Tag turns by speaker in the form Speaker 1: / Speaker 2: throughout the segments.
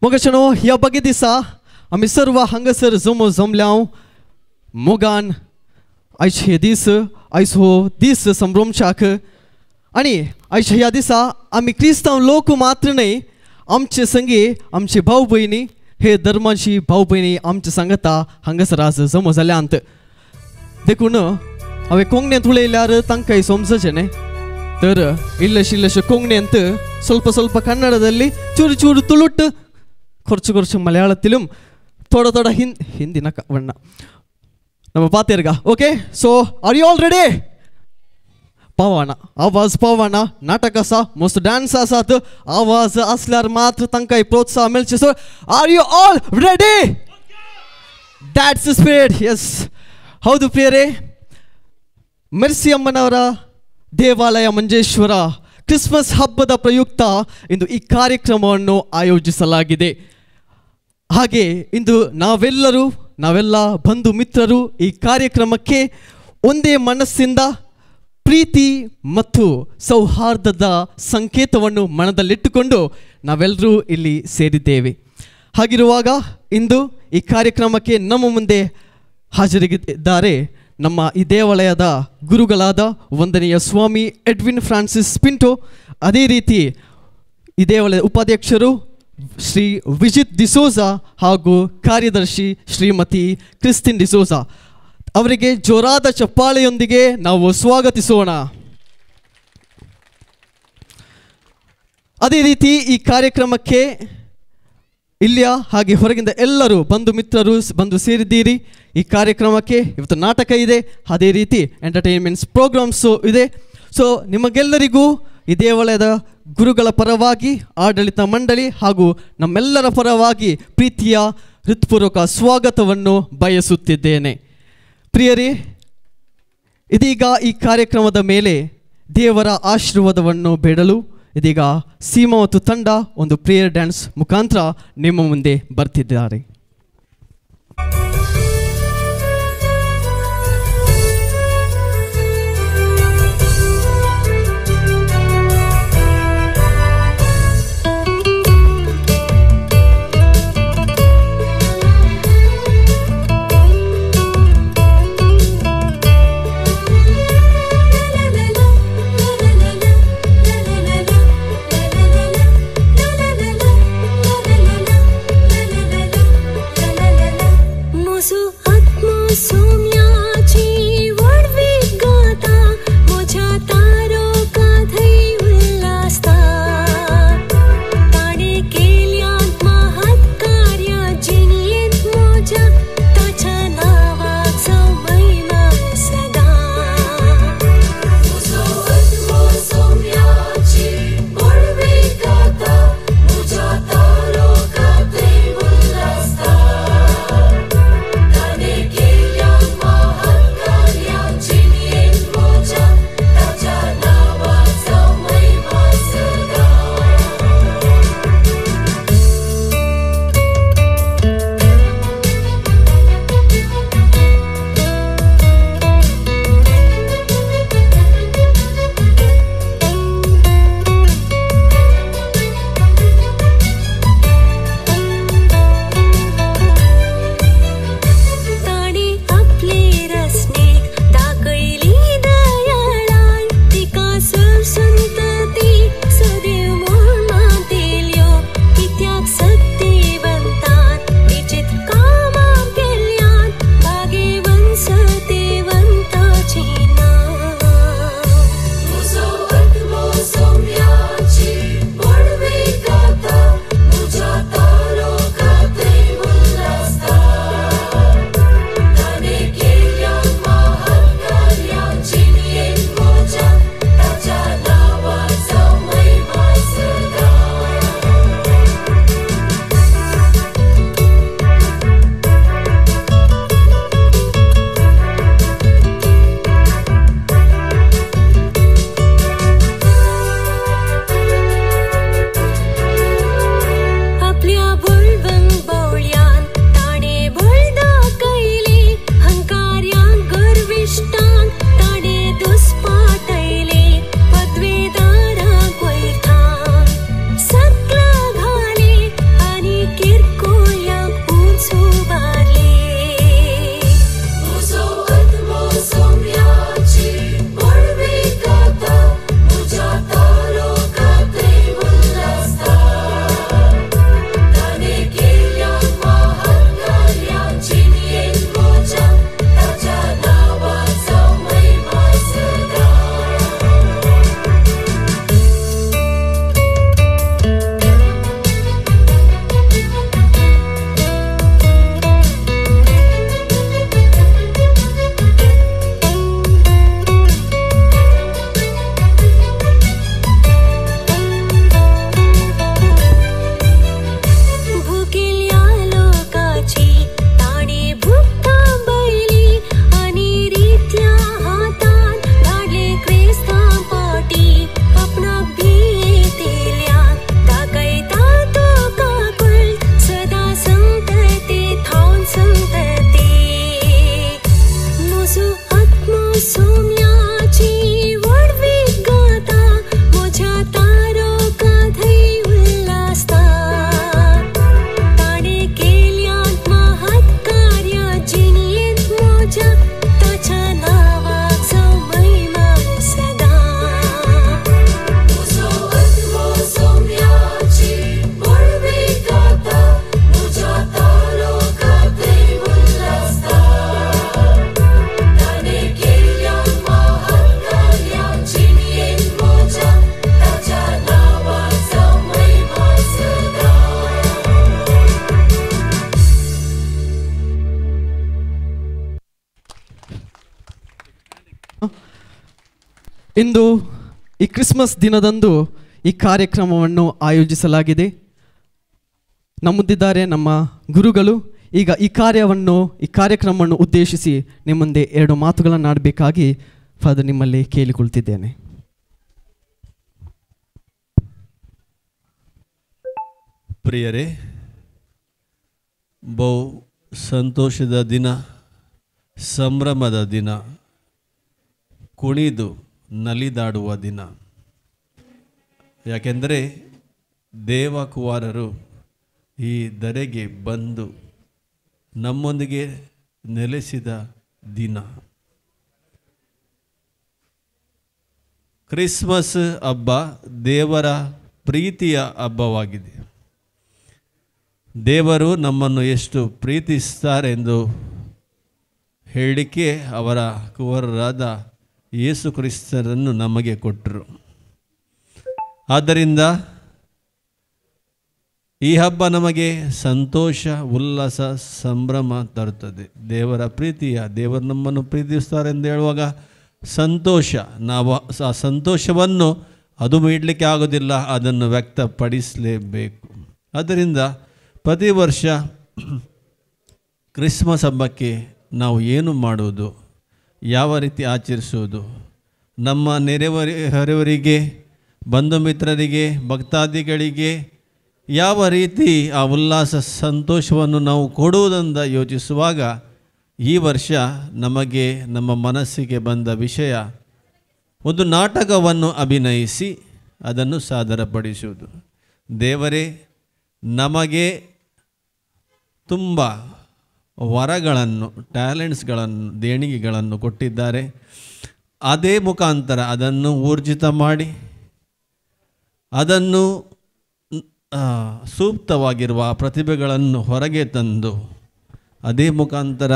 Speaker 1: मोगाचेनो ह्या बगे दिसा आमी सर्व हांगासर जमो जमल्या मोगान आयज हे दीस आयज हो दीस संभ्रमच्याक आनी आयज ह्या दिसा आमी क्रिस्तांव लोक मात्र न्हय आमचे संगी आमचे भाव भयणी हे धर्माची भाव भयणी आमचे सांगता हांगासर आज जमो जाल्यांत. देखून हांवें कोंकणींत उलयल्यार तांकांय समजचें न्हय तर इल्लेशे इल्लेशे कोंकणींत ಸ್ವಲ್ಪ ಸ್ವಲ್ಪ ಕನ್ನಡದಲ್ಲಿ ಚೂರು ಚೂರು ತುಳುಟ್ കുറച്ച് കുറച്ച് മലയാളത്തിലും തോട തോട ഹിന്ദി നക്ക വണ്ണ ನಮ್ಮ ಪಾತೇರ್ಗ. Okay, so are you all ready? पावाना आवाज पावाना नाटक आसा मस्त डान्स आसात आवाज आसल्यार मात्र तांकां प्रोत्साहन मेळचें. So are you all ready? That's spirit. Yes, ಹೌದು ಪ್ರಿಯರೇ, ಮೆರ್ಸಿ ಅಮ್ಮನವರ ದೇವಾಲಯ ಮಂಜೇಶ್ವರ ಕ್ರಿಸ್ಮಸ್ ಹಬ್ಬದ ಪ್ರಯುಕ್ತ ಇಂದು ಈ ಕಾರ್ಯಕ್ರಮವನ್ನು ಆಯೋಜಿಸಲಾಗಿದೆ. ಹಾಗೆ ಇಂದು ನಾವೆಲ್ಲ ಬಂಧು ಮಿತ್ರರು ಈ ಕಾರ್ಯಕ್ರಮಕ್ಕೆ ಒಂದೇ ಮನಸ್ಸಿಂದ ಪ್ರೀತಿ ಮತ್ತು ಸೌಹಾರ್ದದ ಸಂಕೇತವನ್ನು ಮನದಲ್ಲಿಟ್ಟುಕೊಂಡು ನಾವೆಲ್ಲರೂ ಇಲ್ಲಿ ಸೇರಿದ್ದೇವೆ. ಹಾಗಿರುವಾಗ ಇಂದು ಈ ಕಾರ್ಯಕ್ರಮಕ್ಕೆ ನಮ್ಮ ಮುಂದೆ ಹಾಜರಿಗಿದ್ದಾರೆ ನಮ್ಮ ಈ ದೇವಾಲಯದ ಗುರುಗಳಾದ ವಂದನೀಯ ಸ್ವಾಮಿ ಎಡ್ವಿನ್ ಫ್ರಾನ್ಸಿಸ್ ಪಿಂಟೋ, ಅದೇ ರೀತಿ ಈ ದೇವಾಲಯದ ಉಪಾಧ್ಯಕ್ಷರು ಶ್ರೀ ವಿಜಿತ್ ಡಿಸೋಜಾ ಹಾಗೂ ಕಾರ್ಯದರ್ಶಿ ಶ್ರೀಮತಿ ಕ್ರಿಸ್ಟಿನ್ ಡಿಸೋಜಾ ಅವರಿಗೆ ಜೋರಾದ ಚಪ್ಪಾಳೆಯೊಂದಿಗೆ ನಾವು ಸ್ವಾಗತಿಸೋಣ. ಅದೇ ರೀತಿ ಈ ಕಾರ್ಯಕ್ರಮಕ್ಕೆ ಇಲ್ಲಿಯ ಹಾಗೆ ಹೊರಗಿಂದ ಎಲ್ಲರೂ ಬಂಧು ಮಿತ್ರರು ಬಂದು ಸೇರಿದ್ದೀರಿ. ಈ ಕಾರ್ಯಕ್ರಮಕ್ಕೆ ಇವತ್ತು ನಾಟಕ ಇದೆ, ಅದೇ ರೀತಿ ಎಂಟರ್ಟೈನ್ಮೆಂಟ್ಸ್ ಪ್ರೋಗ್ರಾಮ್ಸು ಇದೆ. ಸೊ ನಿಮಗೆಲ್ಲರಿಗೂ ಈ ದೇವಾಲಯದ ಗುರುಗಳ ಪರವಾಗಿ, ಆಡಳಿತ ಮಂಡಳಿ ಹಾಗೂ ನಮ್ಮೆಲ್ಲರ ಪರವಾಗಿ ಪ್ರೀತಿಯ ಹೃತ್ಪೂರ್ವಕ ಸ್ವಾಗತವನ್ನು ಬಯಸುತ್ತಿದ್ದೇನೆ. ಪ್ರಿಯರೇ, ಇದೀಗ ಈ ಕಾರ್ಯಕ್ರಮದ ಮೇಲೆ ದೇವರ ಆಶೀರ್ವಾದವನ್ನು ಬೇಡಲು ಇದೀಗ ಸೀಮಾ ಮತ್ತು ತಂಡ ಒಂದು ಪ್ರೇಯರ್ ಡ್ಯಾನ್ಸ್ ಮುಖಾಂತರ ನಿಮ್ಮ ಮುಂದೆ ಬರ್ತಿದ್ದಾರೆ.
Speaker 2: La
Speaker 1: ಇಂದು ಈ ಕ್ರಿಸ್ಮಸ್ ದಿನದಂದು ಈ ಕಾರ್ಯಕ್ರಮವನ್ನು ಆಯೋಜಿಸಲಾಗಿದೆ. ನಮ್ಮುಂದಿದ್ದಾರೆ ನಮ್ಮ ಗುರುಗಳು. ಈಗ ಈ ಕಾರ್ಯಕ್ರಮವನ್ನು ಉದ್ದೇಶಿಸಿ ನಿಮ್ಮ ಮುಂದೆ ಎರಡು ಮಾತುಗಳನ್ನು ಆಡಬೇಕಾಗಿ ಫಾದರ್ ನಿಮ್ಮಲ್ಲಿ ಕೇಳಿಕೊಳ್ತಿದ್ದೇನೆ.
Speaker 2: ಪ್ರಿಯರೇ, ಬಹು ಸಂತೋಷದ ದಿನ, ಸಂಭ್ರಮದ ದಿನ, ಕುಣಿದು ನಲಿದಾಡುವ ದಿನ. ಯಾಕೆಂದರೆ ದೇವಕುಮಾರರು ಈ ಧರೆಗೆ ಬಂದು ನಮ್ಮೊಂದಿಗೆ ನೆಲೆಸಿದ ದಿನ. ಕ್ರಿಸ್ಮಸ್ ಹಬ್ಬ ದೇವರ ಪ್ರೀತಿಯ ಹಬ್ಬವಾಗಿದೆ. ದೇವರು ನಮ್ಮನ್ನು ಎಷ್ಟು ಪ್ರೀತಿಸ್ತಾರೆಂದು ಹೇಳಿಕೆ ಅವರ ಕುವರರಾದ ಯೇಸು ಕ್ರಿಸ್ತರನ್ನು ನಮಗೆ ಕೊಟ್ಟರು. ಆದ್ದರಿಂದ ಈ ಹಬ್ಬ ನಮಗೆ ಸಂತೋಷ, ಉಲ್ಲಾಸ, ಸಂಭ್ರಮ ತರುತ್ತದೆ. ದೇವರ ಪ್ರೀತಿಯ, ದೇವರು ನಮ್ಮನ್ನು ಪ್ರೀತಿಸ್ತಾರೆ ಎಂದು ಹೇಳುವಾಗ ಸಂತೋಷ, ನಾವು ಆ ಸಂತೋಷವನ್ನು ಅದು ಮೀಡಲಿಕ್ಕೆ ಆಗೋದಿಲ್ಲ, ಅದನ್ನು ವ್ಯಕ್ತಪಡಿಸಲೇಬೇಕು. ಆದ್ದರಿಂದ ಪ್ರತಿ ವರ್ಷ ಕ್ರಿಸ್ಮಸ್ ಹಬ್ಬಕ್ಕೆ ನಾವು ಏನು ಮಾಡುವುದು, ಯಾವ ರೀತಿ ಆಚರಿಸುವುದು, ನಮ್ಮ ನೆರೆಹೊರೆಯವರಿಗೆ, ಬಂಧು ಮಿತ್ರರಿಗೆ, ಭಕ್ತಾದಿಗಳಿಗೆ ಯಾವ ರೀತಿ ಆ ಉಲ್ಲಾಸ ಸಂತೋಷವನ್ನು ನಾವು ಕೊಡುವುದೆಂದು ಯೋಚಿಸುವಾಗ ಈ ವರ್ಷ ನಮಗೆ ನಮ್ಮ ಮನಸ್ಸಿಗೆ ಬಂದ ವಿಷಯ ಒಂದು ನಾಟಕವನ್ನು ಅಭಿನಯಿಸಿ ಅದನ್ನು ಸಾದರಪಡಿಸುವುದು. ದೇವರೇ ನಮಗೆ ತುಂಬ ವರಗಳನ್ನು, ಟ್ಯಾಲೆಂಟ್ಸ್ಗಳನ್ನು, ದೇಣಿಗೆಗಳನ್ನು ಕೊಟ್ಟಿದ್ದಾರೆ. ಅದೇ ಮುಖಾಂತರ ಅದನ್ನು ಊರ್ಜಿತ ಮಾಡಿ ಅದನ್ನು ಸೂಕ್ತವಾಗಿರುವ ಪ್ರತಿಭೆಗಳನ್ನು ಹೊರಗೆ ತಂದು ಅದೇ ಮುಖಾಂತರ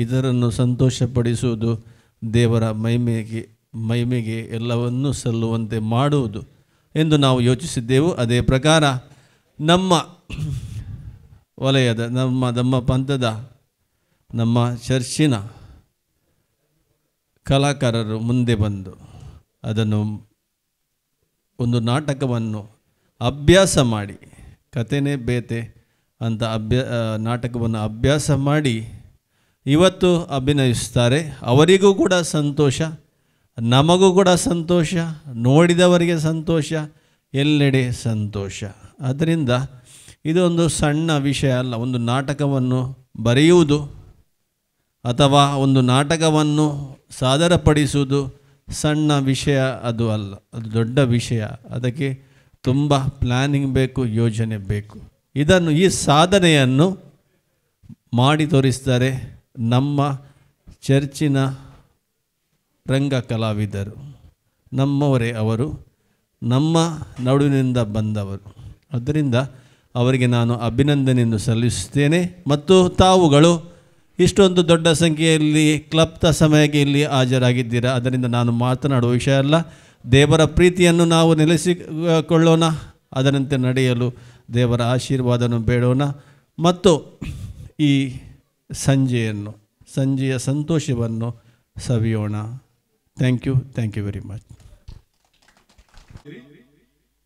Speaker 2: ಇದರನ್ನು ಸಂತೋಷಪಡಿಸುವುದು, ದೇವರ ಮಹಿಮೆಗೆ ಎಲ್ಲವನ್ನೂ ಸಲ್ಲುವಂತೆ ಮಾಡುವುದು ಎಂದು ನಾವು ಯೋಚಿಸಿದ್ದೆವು. ಅದೇ ಪ್ರಕಾರ ನಮ್ಮ ವಲಯದ, ನಮ್ಮ ಪಂಥದ, ನಮ್ಮ ಚರ್ಚಿನ ಕಲಾಕಾರರು ಮುಂದೆ ಬಂದು ಅದನ್ನು ಒಂದು ನಾಟಕವನ್ನು ಅಭ್ಯಾಸ ಮಾಡಿ, ಕಥೆನೇ ಬೇತೆ ಅಂತ ನಾಟಕವನ್ನು ಅಭ್ಯಾಸ ಮಾಡಿ ಇವತ್ತು ಅಭಿನಯಿಸ್ತಾರೆ. ಅವರಿಗೂ ಕೂಡ ಸಂತೋಷ, ನಮಗೂ ಕೂಡ ಸಂತೋಷ, ನೋಡಿದವರಿಗೆ ಸಂತೋಷ, ಎಲ್ಲೆಡೆ ಸಂತೋಷ. ಆದ್ದರಿಂದ ಇದೊಂದು ಸಣ್ಣ ವಿಷಯ ಅಲ್ಲ. ಒಂದು ನಾಟಕವನ್ನು ಬರೆಯುವುದು ಅಥವಾ ಒಂದು ನಾಟಕವನ್ನು ಸಾದರಪಡಿಸುವುದು ಸಣ್ಣ ವಿಷಯ ಅದು ಅಲ್ಲ, ಅದು ದೊಡ್ಡ ವಿಷಯ. ಅದಕ್ಕೆ ತುಂಬ ಪ್ಲ್ಯಾನಿಂಗ್ ಬೇಕು, ಯೋಜನೆ ಬೇಕು. ಇದನ್ನು, ಈ ಸಾಧನೆಯನ್ನು ಮಾಡಿ ತೋರಿಸ್ತಾರೆ ನಮ್ಮ ಚರ್ಚಿನ ರಂಗ ಕಲಾವಿದರು. ನಮ್ಮವರೇ ಅವರು, ನಮ್ಮ ನಡುವಿನಿಂದ ಬಂದವರು. ಆದ್ದರಿಂದ ಅವರಿಗೆ ನಾನು ಅಭಿನಂದನೆಯನ್ನು ಸಲ್ಲಿಸುತ್ತೇನೆ. ಮತ್ತು ತಾವುಗಳು ಇಷ್ಟೊಂದು ದೊಡ್ಡ ಸಂಖ್ಯೆಯಲ್ಲಿ ಕ್ಲಬ್ತ ಸಮಯಕ್ಕೆ ಇಲ್ಲಿ ಹಾಜರಾಗಿದ್ದೀರಾ. ಅದರಿಂದ ನಾನು ಮಾತನಾಡುವ ವಿಷಯ ಅಲ್ಲ. ದೇವರ ಪ್ರೀತಿಯನ್ನು ನಾವು ನೆಲೆಸಿಕೊಳ್ಳೋಣ, ಅದರಂತೆ ನಡೆಯಲು ದೇವರ ಆಶೀರ್ವಾದವನ್ನು ಬೇಡೋಣ. ಮತ್ತು ಈ ಸಂಜೆಯ ಸಂತೋಷವನ್ನು ಸವಿಯೋಣ. Thank you, thank you very much.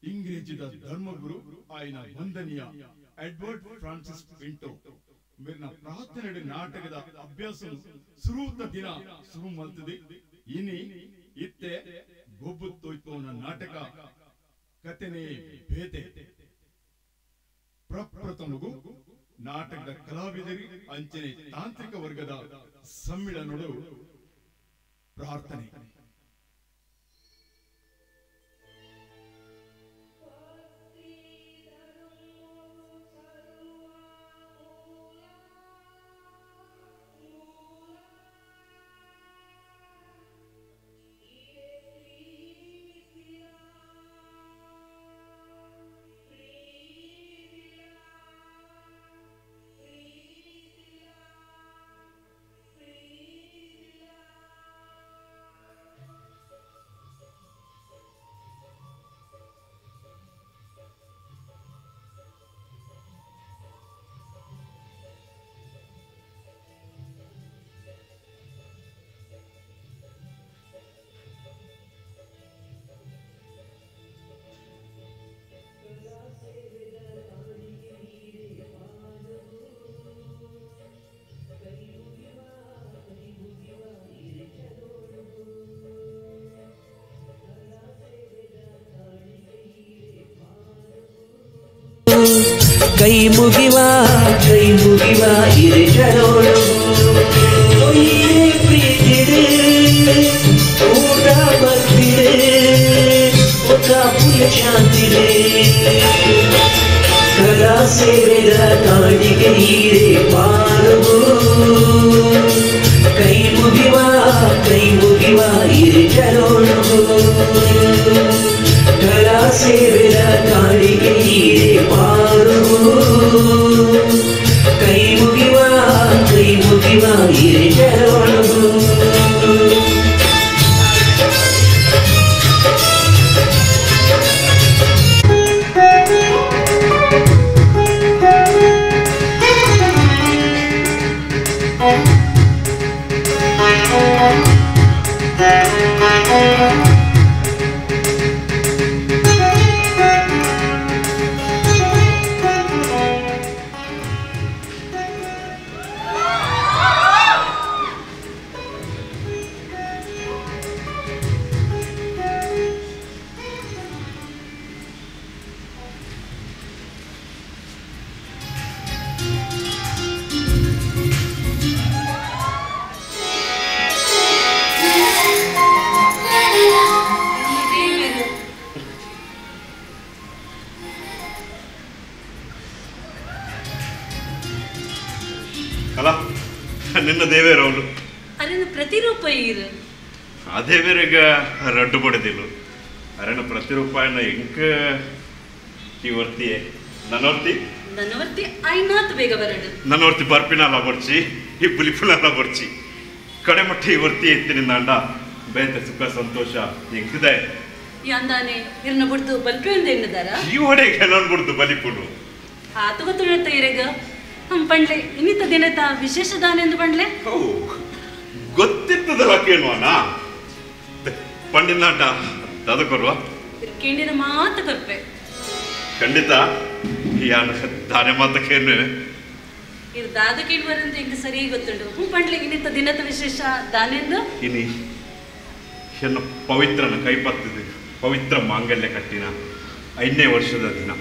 Speaker 3: ಇಂಗ್ರೇಜಿದ ಧರ್ಮಗುರು ಆಯ್ನ ವಂದನೀಯ ಎಡ್ವರ್ಡ್ ಫ್ರಾನ್ಸಿಸ್ ಪಿಂಟೋ ಮೇರಿನ ಪ್ರಾರ್ಥನೆ ನಾಟಕದ ಅಭ್ಯಾಸ ಸುರೂತ ದಿನ ಶುರು ಮಲ್ತದೆ. ಇನಿ ಇತ್ತೆ ಗೊಬ್ಬು ತೋಯ್ಪವನ ನಾಟಕ ಕಥೆನೇ ಬೇತೆ. ಪ್ರಪ್ರಥಮಗೂ ನಾಟಕದ ಕಲಾವಿದರಿ ಅಂಚನೆ ತಾಂತ್ರಿಕ ವರ್ಗದ ಸಮ್ಮೇಳನಡು ಪ್ರಾರ್ಥನೆ.
Speaker 4: ಕೈ ಮುಗಿವಾ ಕೈ ಮುಗಿವಾ ಇರೆ ಚರೋಣ ಪ್ರೀತಿದೆ ಊಟ ಬರ್ತಿದೆ ಒಕ್ಕ ಪುಣ್ಯ ಶಾಂತಿದೆ ಕಲಾ ಸೇವೆದ ಕಾಣಿಕೆ ಹೀರೆ ಪಾಲವು ಕೈ ಮುಗಿವಾ ಇರೆ ಚರೋಣ ಕಲಾ ಸೇವೆದ ಕಾಣಿಕೆ ಹೀರೆ ಪಾಲವು ಕೈ ಮುಗಿವಾ ಇರೆ ಚರೋಣ.
Speaker 5: ನಿನ್ನ ದೇವೇರವಳು
Speaker 6: ಅರನ ಪ್ರತಿರೂಪ ಇರು
Speaker 5: ಅದೇ ಬೇರೆಗ ರಡ್ಡು ಪಡೆದಿಲ್ಲ ಅರನ ಪ್ರತಿರೂಪಾಯನ ಎಂಕ ಈ ವರ್ತಿಯೇ ನನ್ನೊರ್ತಿ
Speaker 6: ನನ್ನೊರ್ತಿ ಐನಾತ್ ಬೇಗ ಬರಡು
Speaker 5: ನನ್ನೊರ್ತಿ ಬರ್ಪಿನಲ್ಲ ಬರ್ಚಿ ಈ ಬುಲಿಪುನಲ್ಲ ಬರ್ಚಿ ಕಡೆಮಟ್ಟ ಈ ವರ್ತಿ ಎತ್ತಿನ ನಾಂಡ ಬೇತೆ ಸುಖ ಸಂತೋಷ ಎಂಕಿದೆ
Speaker 6: ಯಾಂದಾನೆ ಇರ್ನ ಬುಡ್ದು ಬಲ್ಪೆ ಒಂದು ಎನ್ನುದಾರ
Speaker 5: ಈ ಒಡೆಗೆ ನಾನು ಬುಡ್ದು ಬಲಿಪುಡು
Speaker 6: ಆತ ಗೊತ್ತುಳತ್ತ ಇರೆಗ ಪಂಡ್ಲೆ ಇನ್ನಿತ ದಿನದ ವಿಶೇಷ ದಾನ ಎಂದು ಪಂಡ್ಲೆ
Speaker 5: ಗೊತ್ತಿರ್ತದಲ್ಲ ಕೇಳುವನ ಪಂಡಿನಾಟ ದಾದ ಕೊರ್ವ
Speaker 6: ಕೇಂಡಿನ ಮಾತು ಕೊರ್ಪೆ
Speaker 5: ಖಂಡಿತ ಯಾನ ದಾನೆ ಮಾತ ಕೇಳುವೆ
Speaker 6: ಇದು ದಾದ ಕೇಳುವರಂತ ಹಿಂಗೆ ಸರಿ ಗೊತ್ತುಂಟು. ಹ್ಞೂ ಪಂಡ್ಲೆ ಇನ್ನಿತ ದಿನದ ವಿಶೇಷ ದಾನೆಂದು
Speaker 5: ಇನಿ ಹೆಣ್ಣು ಪವಿತ್ರನ ಕೈಪತ್ತಿದೆ ಪವಿತ್ರ ಮಾಂಗಲ್ಯ ಕಟ್ಟಿನ 5ನೇ ವರ್ಷದ ದಿನ.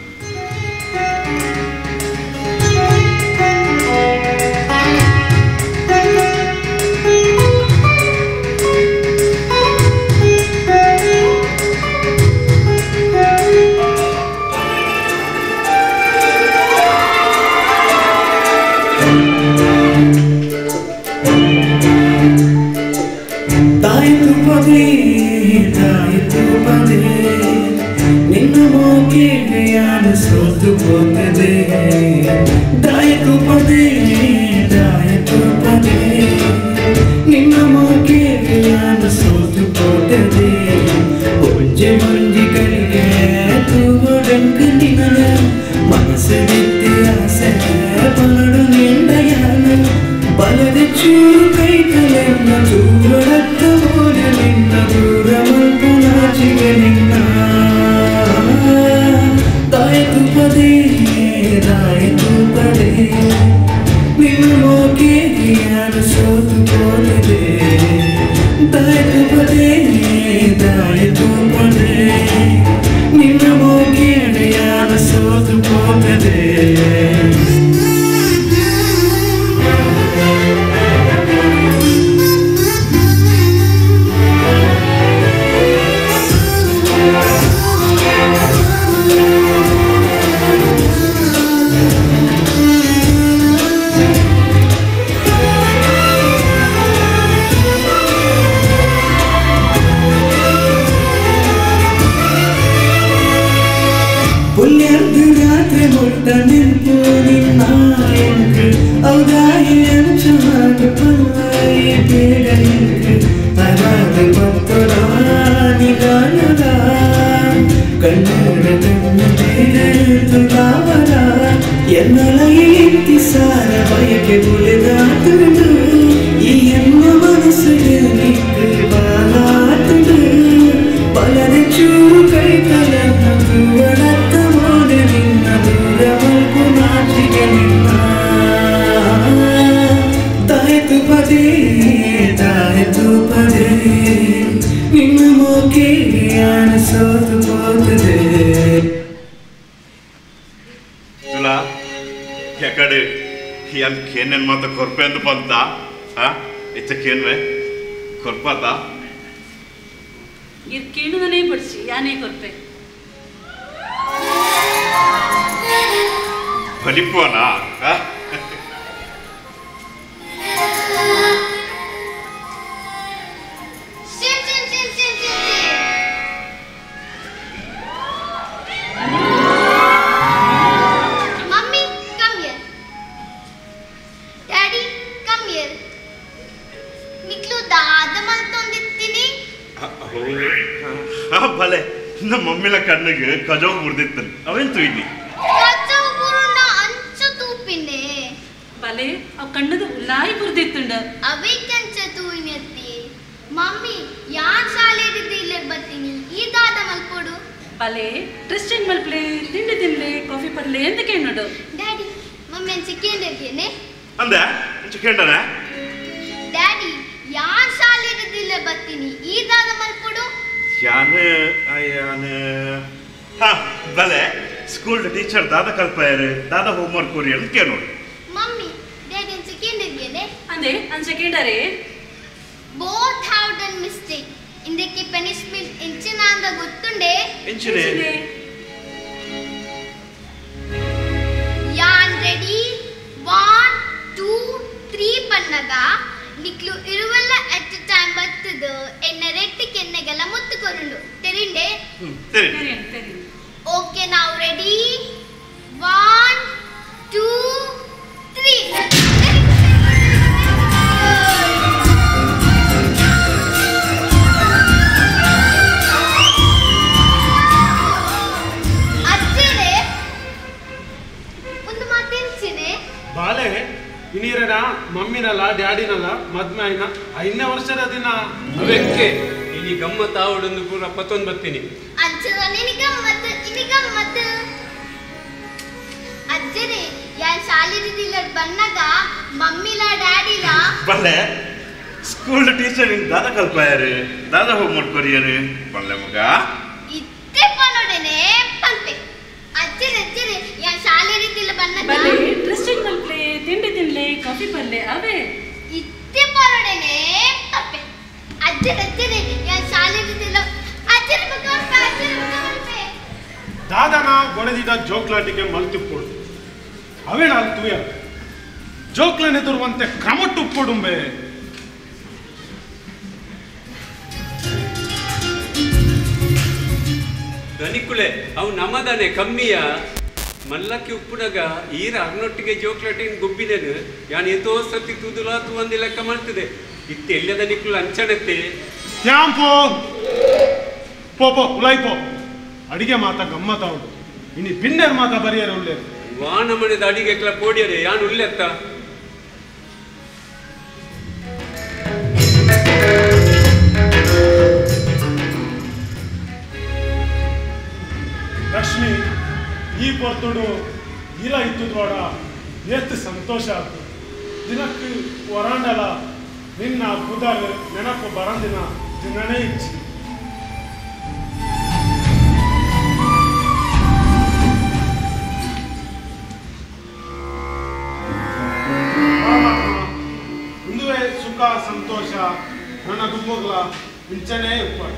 Speaker 5: ಯಾಕಡೆ ಯಾನ್ ಕೇನೇನು ಮಾತ ಕೊರ್ಪೆ ಅಂದು ಬಂತ ಹಾ ಇತ್ತ ಕೇನ್ವೆ ಕೊರ್ಪಾತ
Speaker 6: ಇರ್ ಕೇಳುವನೇ ಬಡ್ಸಿ ಯಾನೇ ಕೊರ್ಪೆ
Speaker 5: ಬಲಿಪುವನಾ
Speaker 7: Mummy, come here. Daddy, come here. ನಿಕ್ಲು ದಾದ ಮಲ್ತೊಂದಿತ್ತೀನಿ
Speaker 5: ಭಲೆ ನಮ್ಮ ಮಮ್ಮಿನ ಕಣ್ಣಿಗೆ ಕಜವು ಮುರಿದಿತ್ತು ಅವೇನ್ ತುಯ್ದಿ
Speaker 7: ಕಜವು ಬುರುಂಡ ಅಂಚ ತೂಪಿನೆ
Speaker 6: ಬಲೆ ಅವ್ ಕಣ್ಣದು ಉಲ್ಲಾಯಿ ಬುರ್ದಿತ್ತುಂಡ
Speaker 7: ಅವೇ ಕಂಚ ತೂಯಿನತ್ತಿ ಮಮ್ಮಿ ಯಾನ್ ಶಾಲೆಡಿದ್ದು ಇಲ್ಲೇ ಬರ್ತೀನಿ ಈ ದಾದ ಮಲ್ಪೋಡು
Speaker 6: ಬಲೆ ಡ್ರೆಸ್ ಚೇಂಜ್ ಮಲ್ಪ್ಲೆ ತಿಂಡಿ ತಿನ್ಲೆ ಕಾಫಿ ಪರ್ಲೆ ಅಂತ ಕೇಳೋಡು
Speaker 7: ಡ್ಯಾಡಿ ಮಮ್ಮಿ ಅಂಚ ಕೇಂದ್ರಗೇನೆ
Speaker 5: ಅಂದೆ ಅಂಚ ಕೇಂಡನೆ
Speaker 7: ಡ್ಯಾಡಿ ಯಾನ್ ಶಾಲೆಡಿದ್ದು ಇಲ್ಲೇ ಬರ್ತೀನಿ ಈ ದಾದ ಮಲ್ಪೋಡು
Speaker 5: ಯಾನ್ ಯಾನ್ ಹಾ ಬಲೆ ಸ್ಕೂಲ್ ಟೀಚರ್ ದಾದ ಕಲ್ಪಾಯರು ದಾದ ಹೋಮ್ವರ್ಕ್ ಕೊರಿ ಅಂತ ಕೇಳೋಡು
Speaker 7: ಮಮ್ಮಿ ಡ್ಯಾಡಿ ಅಂಚ ಕೇಂದ್ರಗೇನೆ
Speaker 6: ಅಂದೆ ಅಂಚ ಕೇಂಡರೆ
Speaker 7: ಬೋತ್ have done mistake ಇಂದಕ್ಕೆ ಪನಿಷ್ಮೆಂಟ್ ಎಂಚಿನ ಅಂದ ಗೊತ್ತುಂಡೆ
Speaker 5: ಎಂಚಿನೆ
Speaker 7: ಯಾನ್ ರೆಡಿ 1 2 3 ಪನ್ನಗ ನಿಕ್ಲು ಇರುವಲ್ಲ ಅಟ್ ಎ ಟೈಮ್ ಬತ್ತದು ಎನ್ನ ರೆಟ್ಟಿ ಕೆನ್ನೆಗೆಲ್ಲ ಮುತ್ತು ಕೊರುಂಡು ತೆರಿಂಡೆ
Speaker 5: ಸರಿ
Speaker 6: ಸರಿ
Speaker 7: ಓಕೆ ನಾವು ರೆಡಿ 1 2 3 ಅಜ್ಜರೇ ಒಂದು ಮಾತೆಂಚಿನೆ
Speaker 8: ಬಾಲೆ ಇನೀರನ ಮಮ್ಮಿನಲ್ಲ ಡ್ಯಾಡಿನಲ್ಲ ಮದ್ಮಾಯಿನ ಐದನೇ ವರ್ಷದ ದಿನ
Speaker 9: ಅವೆಕ್ಕೆ ಇನಿ ಗಮ್ಮತ್ ಆವಡೊಂದು ಪೂರ ಪತ್ತೊಂದು ಬತ್ತೀನಿ
Speaker 7: ಅಜ್ಜರ ನಿನಿ ಗಮ್ಮತ್ ಇನಿ ಗಮ್ಮತ್ ಅಜ್ಜರೇ ಯಾನ್ ಶಾಲೆದಿಲ್ಲ ಬನ್ನಗ ಮಮ್ಮಿಲ ಡ್ಯಾಡಿಲ
Speaker 5: ಬಲ್ಲೆ ಸ್ಕೂಲ್ ಟೀಚರ್ ಇನ್ ದಾದ ಕಲ್ಪಾಯರು ದಾದ ಹೋಮ್ವರ್ಕ್ ಕೊರಿಯರು ಬಲ್ಲೆ ಮಗ
Speaker 7: ಇತ್ತೆ ಪನೋಡೆನೆ ಪನ್ಪೆ ಅಜ್ಜರೇ ಅಜ್ಜರೇ ಯಾನ್ ಶಾಲೆದಿಲ್ಲ ಬನ್ನಗ
Speaker 6: ಬಲೆ ಡ್ರೆಸ್ ಚೇಂಜ್ ಮಲ್ಪ್ಲೆ ತಿಂಡಿ ತಿನ್ಲೆ ಕಾಫಿ ಪರ್ಲೆ ಅವೇ
Speaker 7: ಇತ್ತೆ ಪನೋಡೆನೆ ಪನ್ಪೆ ಅಜ್ಜರೇ ಅಜ್ಜರೇ ಯಾನ್ ಶಾಲೆದಿಲ್ಲ ಅಜ್ಜರೇ ಮಗ ಅಜ್ಜರೇ ಮಗ ಪನ್ಪೆ
Speaker 8: ದಾದನ ಬೊಡೆದಿದ ಜೋಕ್ಲಾಟಿಗೆ ಮಲ್ತಿಪ್ಪೋಡು ಅವೇನಾಲ್ ತೂಯ ಜೋಕ್ಲನೆದುರುವಂತೆ ಕ್ರಮಟ್ಟುಪ್ಪೊಡುಂಬೆ
Speaker 9: ದನಿಕುಲೆ ಅವು ನಮ್ಮದನೆ ಕಮ್ಮಿಯ ಮಲ್ಲಕ್ಕಿ ಉಪ್ಪುನಗ ಈರ ಅರ್ನೊಟ್ಟಿಗೆ ಜೋಕ್ಲಾಟಿನ ಗುಬ್ಬಿನೇನು ಯಾನ್ ಏತೋ ಸತಿ ತೂದುಲಾ ತೂವಂದಿ ಲೆಕ್ಕ ಮಾಡ್ತದೆ ಇತ್ತೆ ಎಲ್ಲದ ನಿಕ್ಕುಲು ಅಂಚನತ್ತೆ
Speaker 8: ತ್ಯಾಂಪೋ ಪೋ ಪೋ ಉಲಾಯ್ಪೋ ಅಡಿಗೆ ಮಾತ ಗಮ್ಮತ್ತಾವುಡು ಇನಿ ಬಿನ್ನೆರ್ ಮಾತ ಬರಿಯರು ಉಳ್ಳೇರು
Speaker 9: ವಾನ ಮನೆದ ಅಡಿಗೆ ಕ್ಲ ಪೋಡಿಯರೆ ಯಾನ್ ಉಲ್ಲೆತ್ತ
Speaker 8: ಲಕ್ಷ್ಮಿ ಈ ಪೊರ್ತುಡು ಇಲ್ಲ ಇತ್ತುದ್ವಾಡ ಎಷ್ಟು ಸಂತೋಷ ಆಯ್ತು ದಿನಕ್ಕೆ ವರಾಂಡಲ ನಿನ್ನ ಬುಧರ್ ನೆನಪು ಬರಂದಿನ ದಿನನೇ ಇಚ್ಚಿ ಇಂದುವೆ ಸುಖ ಸಂತೋಷ ನನ್ನ ದುಮ್ಮಗ್ಲ ಇಂಚನೇ ಇಪ್ಪಾಡು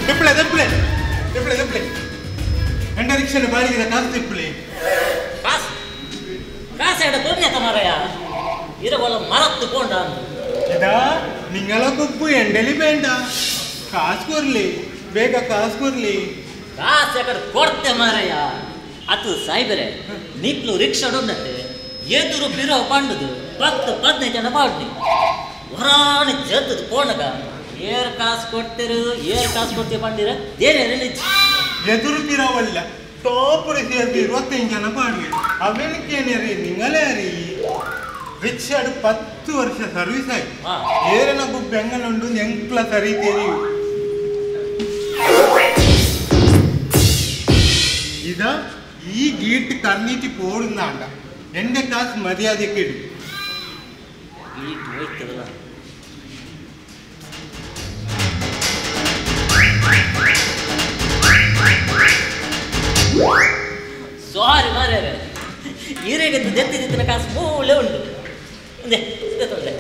Speaker 10: ತಿಪ್ಪಳೆ ತಿಪ್ಪಳೆ ತಿಪ್ಪಳೆ ತಿಪ್ಪಳೆ ಎಂಡ ರಿಕ್ಷಾನ ಬಾಡಿಗೆ ಕಾಸು ತಿಪ್ಪಳೆ
Speaker 4: ಕಾಸು ಕಾಸು ಎಡ ಕೊಡ್ಲಿ ಮಾರಾಯ ಇರವಲ್ಲ ಮರತ್ತು ಕೊಂಡ
Speaker 10: ಎಡಾ ನಿಂಗಳ ಕೊಬ್ಬು ಎಂಡಲಿ ಬೇಡ ಕಾಸು ಕೊರ್ಲಿ ಬೇಗ ಕಾಸು ಕೊರ್ಲಿ
Speaker 4: ಕಾಸು ಎಕಡೆ ಕೊಡ್ತೆ ಮಾರಾಯ ಅದು ಸಾಯ್ಬರೆ ನಿಕ್ಲು ರಿಕ್ಷಾ ಉಂಡತೆ ಎದುರು ಬಿರೋ ಪಂಡುದು 10 15 ಜನ ಪಾಡ್ನಿ ಹೊರಾಣಿ ಜದ್ದದು ಪೋಣಗ ಏರ್ ಕಾಸು ಕೊಡ್ತಿರು ಏರ್ ಕಾಸು ಕೊಡ್ತೀವಿ ಪಂಡಿರ ದೇನೆ
Speaker 10: ಎದುರು ಬಿರವಲ್ಲ ಟಾಪುರ ಸೇರ್ದು 25 ಜನ ಪಾಡ್ವಿ ಅವೆನಕ್ಕೇನೆ ರೀ ನಿಂಗಲೇ ರೀ ರಿಕ್ಷಾಡು 10 ವರ್ಷ ಸರ್ವಿಸ್ ಆಯ್ತು ಏರನ ಗುಬ್ಬು ಹೆಂಗನುಂಡು ಎಂಕ್ಲ ಸರಿ ತೆರಿಯು ಇದ ಈ ಗೀಟ್ ಕರ್ನೀತಿ ಪೋಡುಂದಾಂಡ ಎಂಡೆ ಕಾಸು ಮರ್ಯಾದೆ ಕೆಡು
Speaker 4: ಗೀಟ್ ಹೋಯ್ತದಲ್ಲ ಸಾರಿ ಮಾರ್ರೆ ಈರೆಗೆ ದೆತ್ತಿನ ಕಾಸು ಮೂಲೆ ಉಂಟು ಒಂದೇ ತೊಂದರೆ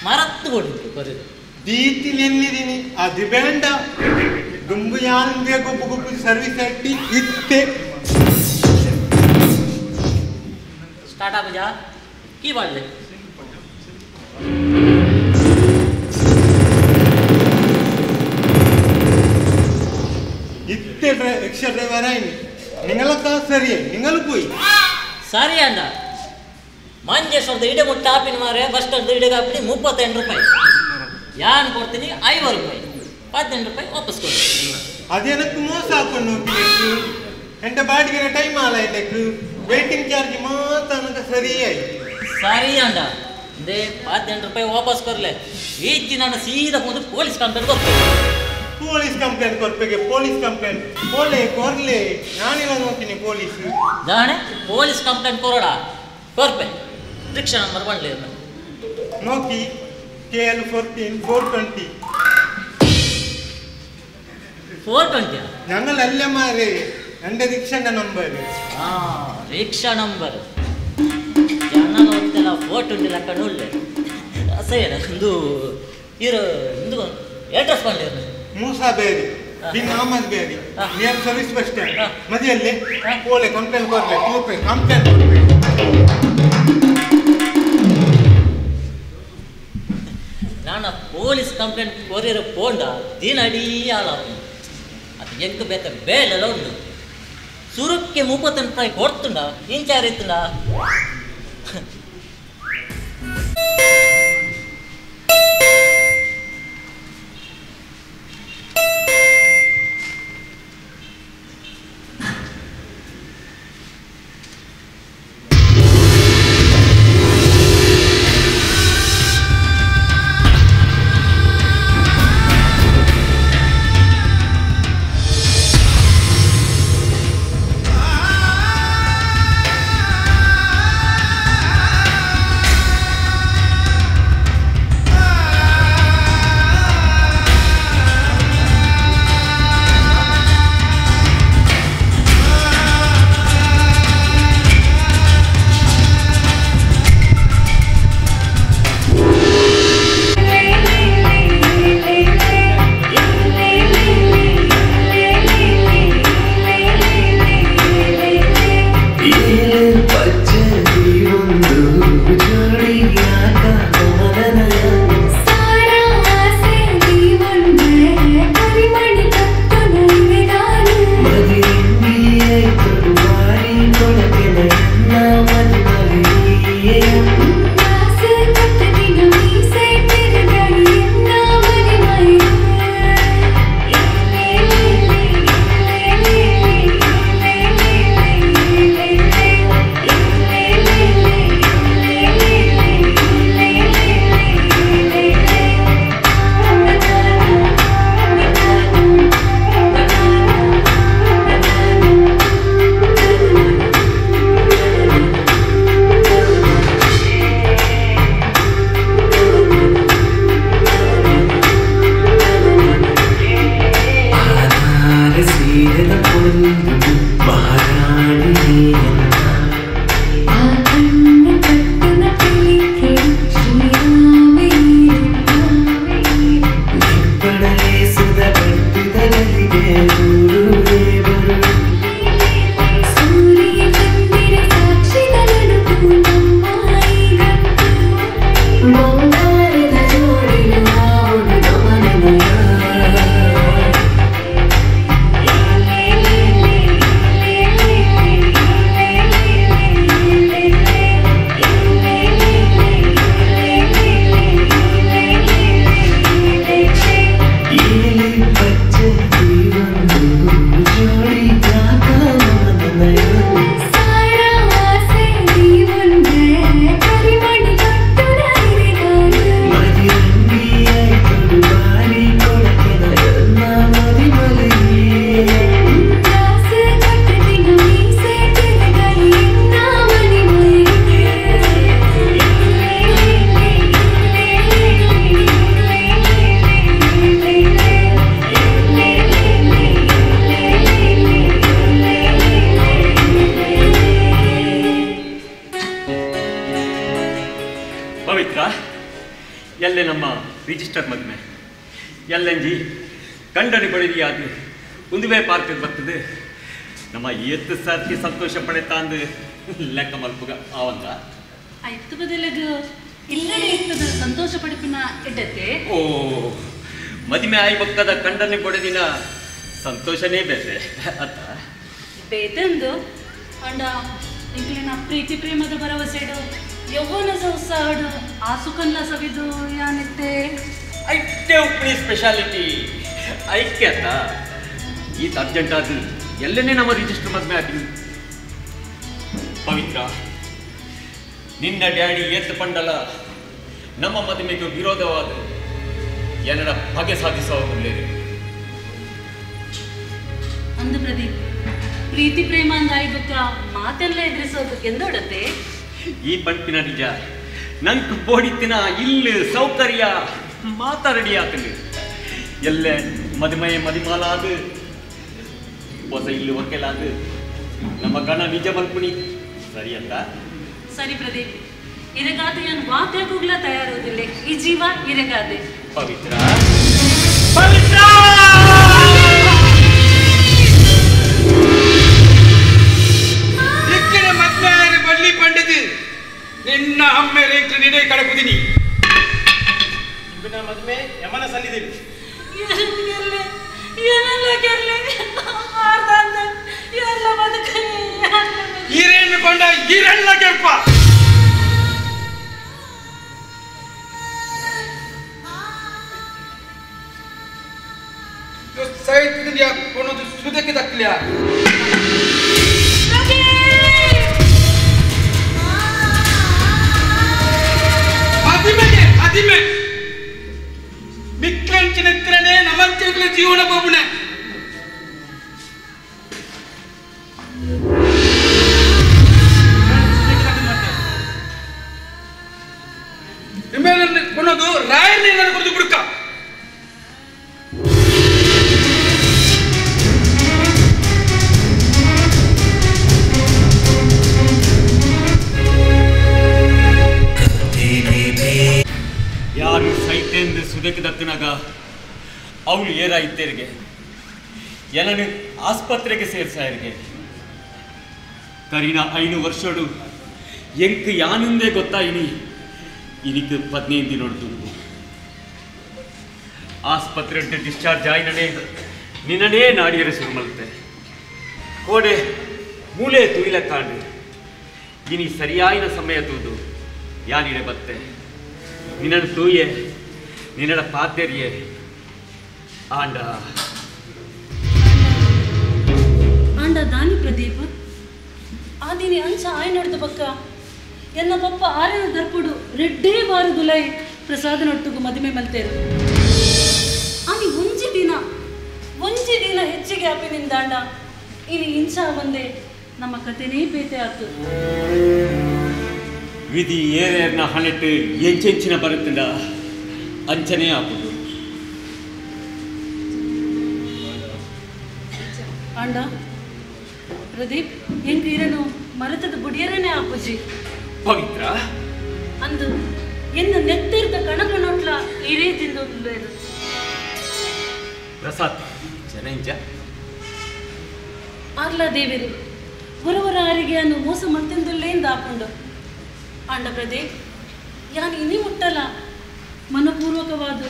Speaker 4: ಮರತ್ತು ಕೊಡುಂಟು ಕೊರಿದು
Speaker 10: ದೀತಿ ನೆನ್ನಿದೀನಿ ಅದು ಬೇಡ ದುಂಬು ಯಾನ್ ಗುಬ್ಬು ಗುಬ್ಬು ಸರ್ವಿಸ್ ಅಟ್ಟಿ ಇತ್ತೆ
Speaker 4: ಸ್ಟಾರ್ಟ್ ಆಪುಜಾ ಕೀ ಬಾಡ್ಲೆ
Speaker 10: ಇತ್ತೆ ರಿಕ್ಷಾ ಡ್ರೈವರ್ ಆಯ್ನಿ ನಿಂಗಲ ಕಾಸು ಸರಿಯೇ ನಿಂಗಲು ಪೋಯಿ
Speaker 4: ಸರಿ ಅಣ್ಣ ಮಂಜೇಶ್ವರದ ಇಡೆ ಮುಟ್ಟ ಆಪಿನ ಮಾರೆ ಬಸ್ ಸ್ಟಾಂಡ್ ಇಡೆಗೆ ಆಪಿನಿ 38 ರೂಪಾಯಿ ಯಾನ್ ಕೊಡ್ತೀನಿ 50 ರೂಪಾಯಿ 18 ರೂಪಾಯಿ ವಾಪಸ್ ಕೊಡಿ
Speaker 10: ಅದೇನಕ್ಕೆ ಮೋಸ ಹಾಕೊಂಡು ಹೋಗ್ತೀನಿ ಎಂಟ ಬಾಡಿಗೆ ಟೈಮ್ ಆಲ ಇದಕ್ಕೆ ವೇಟಿಂಗ್ ಚಾರ್ಜ್ ಮಾತ್ರ ನನಗೆ ಸರಿ ಆಯ್ತು
Speaker 4: ಸರಿ ಅಣ್ಣ ಅಂದೇ 18 ರೂಪಾಯಿ ವಾಪಸ್ ಕೊರ್ಲೆ ಈಚಿ ನಾನು ಸೀದಾ ಹೋದು ಪೊಲೀಸ್ ಕಂಪ್ಲೇಂಟ್ ಕೊಡ್ತೇನೆ
Speaker 10: ಪೊಲೀಸ್ ಕಂಪ್ಲೇಂಟ್ ಕೊರ್ಪೆಗೆ ಪೊಲೀಸ್ ಕಂಪ್ಲೇಂಟ್ ಪೋಲೆ ಕೊರ್ಲೆ ನಾನಿಲ್ಲ ನೋಡ್ತೀನಿ ಪೊಲೀಸ್
Speaker 4: ದಾಣೆ ಪೊಲೀಸ್ ಕಂಪ್ಲೇಂಟ್ ಕೊರೋಡ ಕೊರ್ಪೆ ರಿಕ್ಷಾ ನಂಬರ್ ಬಂಡ್ಲಿ
Speaker 10: ನೋಕಿ KL 14 420
Speaker 4: 420
Speaker 10: ഞങ്ങളല്ല മാറേ എൻ്റെ ರಿಕ್ಷಾದ ನಂಬರ್
Speaker 4: ಆ ರಿಕ್ಷಾ ನಂಬರ್ ಜನ ಹೋಗ್ತೆಲ್ಲ 420 ಲಕ್ಕ ಉಳ್ಳೆ ಸರಿ ಒಂದು ಇರು ಒಂದು ಅಡ್ರೆಸ್ ಬಂಡ್ಲಿ
Speaker 10: ಮೂಸಾ ಬೇರಿ ಬಿನ್ Ahmad Beary near service bus stand ಮದಿಯಲ್ಲಿ ಪೋಲೆ ಕಂಪ್ಲೇಂಟ್ ಕೊರ್ಲೆ ತೂಪೆ ಕಂಪ್ಲೇಂಟ್ ಕೊರ್ಪೆ
Speaker 4: ನಾನು ಪೊಲೀಸ್ ಕಂಪ್ಲೇಂಟ್ ಕೊರಿಯರ್ ಪೋಂಡ ದಿನ ಅಡೀ ಆಳ ಅದು ಎಂಕ್ ಬೇಕ ಬೇಲೆಲ್ಲ ಉಂಟು ಸುರುಕ್ಕೆ 38 ರೂಪಾಯಿ ಕೊಡ್ತುಂಡ ಇಂಚಾರ್ ಇತ್ತುಂಡ
Speaker 11: ಆ
Speaker 9: ರಿಜಿಸ್ಟರ್ ಮದುವೆ ಎಲ್ಲಂಜಿ ಕಂಡನಿ ಬಳಿಯಾದ ಉಂದುವೇ ಪಾರ್ಕ್ ಬರ್ತದೆ ನಮ್ಮ ಎತ್ತು ಸರ್ತಿ ಸಂತೋಷ ಪಡೆತಾಂದು ಲೆಕ್ಕ ಮಲ್ಪುಗ ಆವಂದ
Speaker 6: ಐತ್ತು ಬದಲಗ ಇಲ್ಲೇ ಇರ್ತದ ಸಂತೋಷ ಪಡಿಪಿನ ಎಡ್ಡತ್ತೆ.
Speaker 9: ಓ ಮದುವೆ ಆಯಿ ಬಕ್ಕದ ಕಂಡನಿ ಬಡದಿನ ಸಂತೋಷನೇ ಬೇತೆ ಅತ್ತ
Speaker 6: ಬೇತಂದು ಅಂಡ ಇಂಕ್ಲಿನ ಪ್ರೀತಿ ಪ್ರೇಮದ ಭರವಸೆಡು ಯೌವನ ಉತ್ಸಾಹಡು ಆ ಸುಖನ್ಲ ಸವಿದು ಯಾನಿತ್ತೆ
Speaker 9: ಐಟೆ ಉಪ್ಪಿ ಸ್ಪೆಷಾಲಿಟಿ ಐಕ್ಯತ ಈತ ಅರ್ಜೆಂಟ್ ಆದ ಎಲ್ಲನೇ ನಮ್ಮ ರಿಜಿಸ್ಟರ್ ಮದುವೆ ಆಗಿ ಪವಿತ್ರ ನಿನ್ನ ಡ್ಯಾಡಿ ಎತ್ತು ಪಂಡಲ ನಮ್ಮ ಮದುವೆಗೆ ವಿರೋಧವಾದ ಏನರ ಬಗೆ ಸಾಧಿಸುವ
Speaker 6: ಅಂದು ಪ್ರದೀಪ್ ಪ್ರೀತಿ ಪ್ರೇಮ ಅಂದಾಯ್ಬೇಕ ಮಾತೆಲ್ಲ ಎದುರಿಸೋದು ಎಂದೋಡತ್ತೆ
Speaker 9: ಈ ಪಂಪಿನ ನಿಜ ನಂಗೆ ಬೋಡಿತ್ತಿನ ಇಲ್ಲಿ ಸೌಕರ್ಯ ಮಾತಾ ರೆಡಿ ಆತಂದು ಎಲ್ಲೆ ಮದುಮೆ ಮದಿಮಾಲಾದ ಹೊಸ ಇಲ್ಲಿ ಒಕ್ಕೆಲಾದ ನಮ್ಮ ಗಣ ನಿಜ ಮಲ್ಪುಣಿ ಸರಿ ಅಂತ
Speaker 6: ಸರಿ ಪ್ರದೀಪ್ ಇರಗಾದೆ ನಾನು ವಾದ್ಯ ಕೂಗ್ಲ ತಯಾರುವುದಿಲ್ಲ ಈ ಜೀವ ಇರಗಾದೆ
Speaker 9: ಪವಿತ್ರ ಪವಿತ್ರ
Speaker 11: ಇಕ್ಕಡೆ ಮದ್ಮೆಯಾರೆ ಬಳ್ಳಿ ಪಂಡಿತು ನಿನ್ನ ಅಮ್ಮೇಲೆ ಇಕ್ಕಡೆ ನಿಡೆ ಕಡಕುದಿನಿ
Speaker 8: ಇಂಬಿನ ಮದುವೆ ಯಮನ ಸನ್ನಿಧಿ
Speaker 11: ಈರೇನು ಕೊಂಡ ಈರೆಲ್ಲ ಕೆಪ್ಪ ಕೊನೊಂದು ಸುದಕ್ಕೆ ದಕ್ಕಲಿಯ ಅದಿಮೆಗೆ ಅದಿಮೆ ಮಿಕ್ಲೆಂಚಿನ ನಮಂಚಿನ ಜೀವನ ಬಾಬುನೆ ಕೊನೊಂದು ರಾಯರ್ನ ಕುರಿತು ಬುಡ್ಕ
Speaker 9: ಯಾರು ಸೈತೆಂದು ಸುದಕ್ಕೆ ದತ್ತಿನಾಗ ಅವಳು ಏರ ಇತ್ತೇರಿಗೆ ಏನನ್ನು ಆಸ್ಪತ್ರೆಗೆ ಸೇರ್ಸಾಯರಿಗೆ ಕರೀನ 5 ವರ್ಷಡು ಎಂಕ್ ಯಾನುಂದೇ ಗೊತ್ತಾಯಿನಿ ಇನಿಕ್ 15 ದಿನೊಡ್ದು ಆಸ್ಪತ್ರೆ ಡಿಸ್ಚಾರ್ಜ್ ಆಯ್ನನೇ ನಿನ್ನನೇ ನಾಡಿಯರ ಶುರು ಮಲ್ತೆ ಕೋಡೆ ಮೂಲೆ ತೂಯಿಲ ಕಾಂಡು ಇನಿ ಸರಿಯಾಯಿನ ಸಮಯ ತೂದು ಯಾನಿಡೆ ಬತ್ತೆ ನಿನ್ನನ್ನು ತೂಯೆ ನಿನ್ನಡ ಪಾತೆರಿಯೆ ಆಂಡ
Speaker 6: ಆಂಡ ದಾನಿ ಪ್ರದೀಪ್ ಆದಿನಿ ಅಂಚ ಆಯ್ ನಡೆದ ಪಕ್ಕ ಎನ್ನ ಪಪ್ಪ ಆರನ ದರ್ಪುಡು ರೆಡ್ಡೇ ವಾರದುಲೈ ಪ್ರಸಾದನೊಟ್ಟುಗು ಮದುವೆ ಮಲ್ತೇರು ಆನಿ ಒಂಜಿ ದಿನ ಹೆಚ್ಚಿಗೆ ಆಪಿನಿಂದಾಂಡ ಇನಿ ಇಂಚ ಒಂದೇ ನಮ್ಮ ಕತೆನೇ ಬೇತೆ ಆತು
Speaker 9: ವಿಧಿ ಏರೇರ್ನ ಹಣೆಟ್ಟು ಎಂಚೆಂಚಿನ ಬರುತ್ತಂಡ ಅಂಚನೇ ಆಪುದು
Speaker 6: ಆಂಡ ಪ್ರದೀಪ್ ಎಂಕ್ ಇರನು ಮರತದ ಬುಡಿಯರನೇ ಆಪುಜಿ
Speaker 9: ಪವಿತ್ರ
Speaker 6: ಅಂದು ಎನ್ನ ನೆತ್ತಿರ್ದ ಕಣಕಣೊಟ್ಲ ಇರೇ ತಿಂದು
Speaker 9: ಪ್ರಸಾದ್ ಜನಂಜ
Speaker 6: ಆರ್ಲ ದೇವರು ಹೊರವರ ಆರಿಗೆ ಅನ್ನು ಮೋಸ ಮತ್ತೆಂದುಲ್ಲೇಂದ ಆಪುಂಡು ಆಂಡ ಪ್ರದೀಪ್ ಯಾನು ಇನಿ ಮುಟ್ಟಲ ಮನಪೂರ್ವಕವಾದ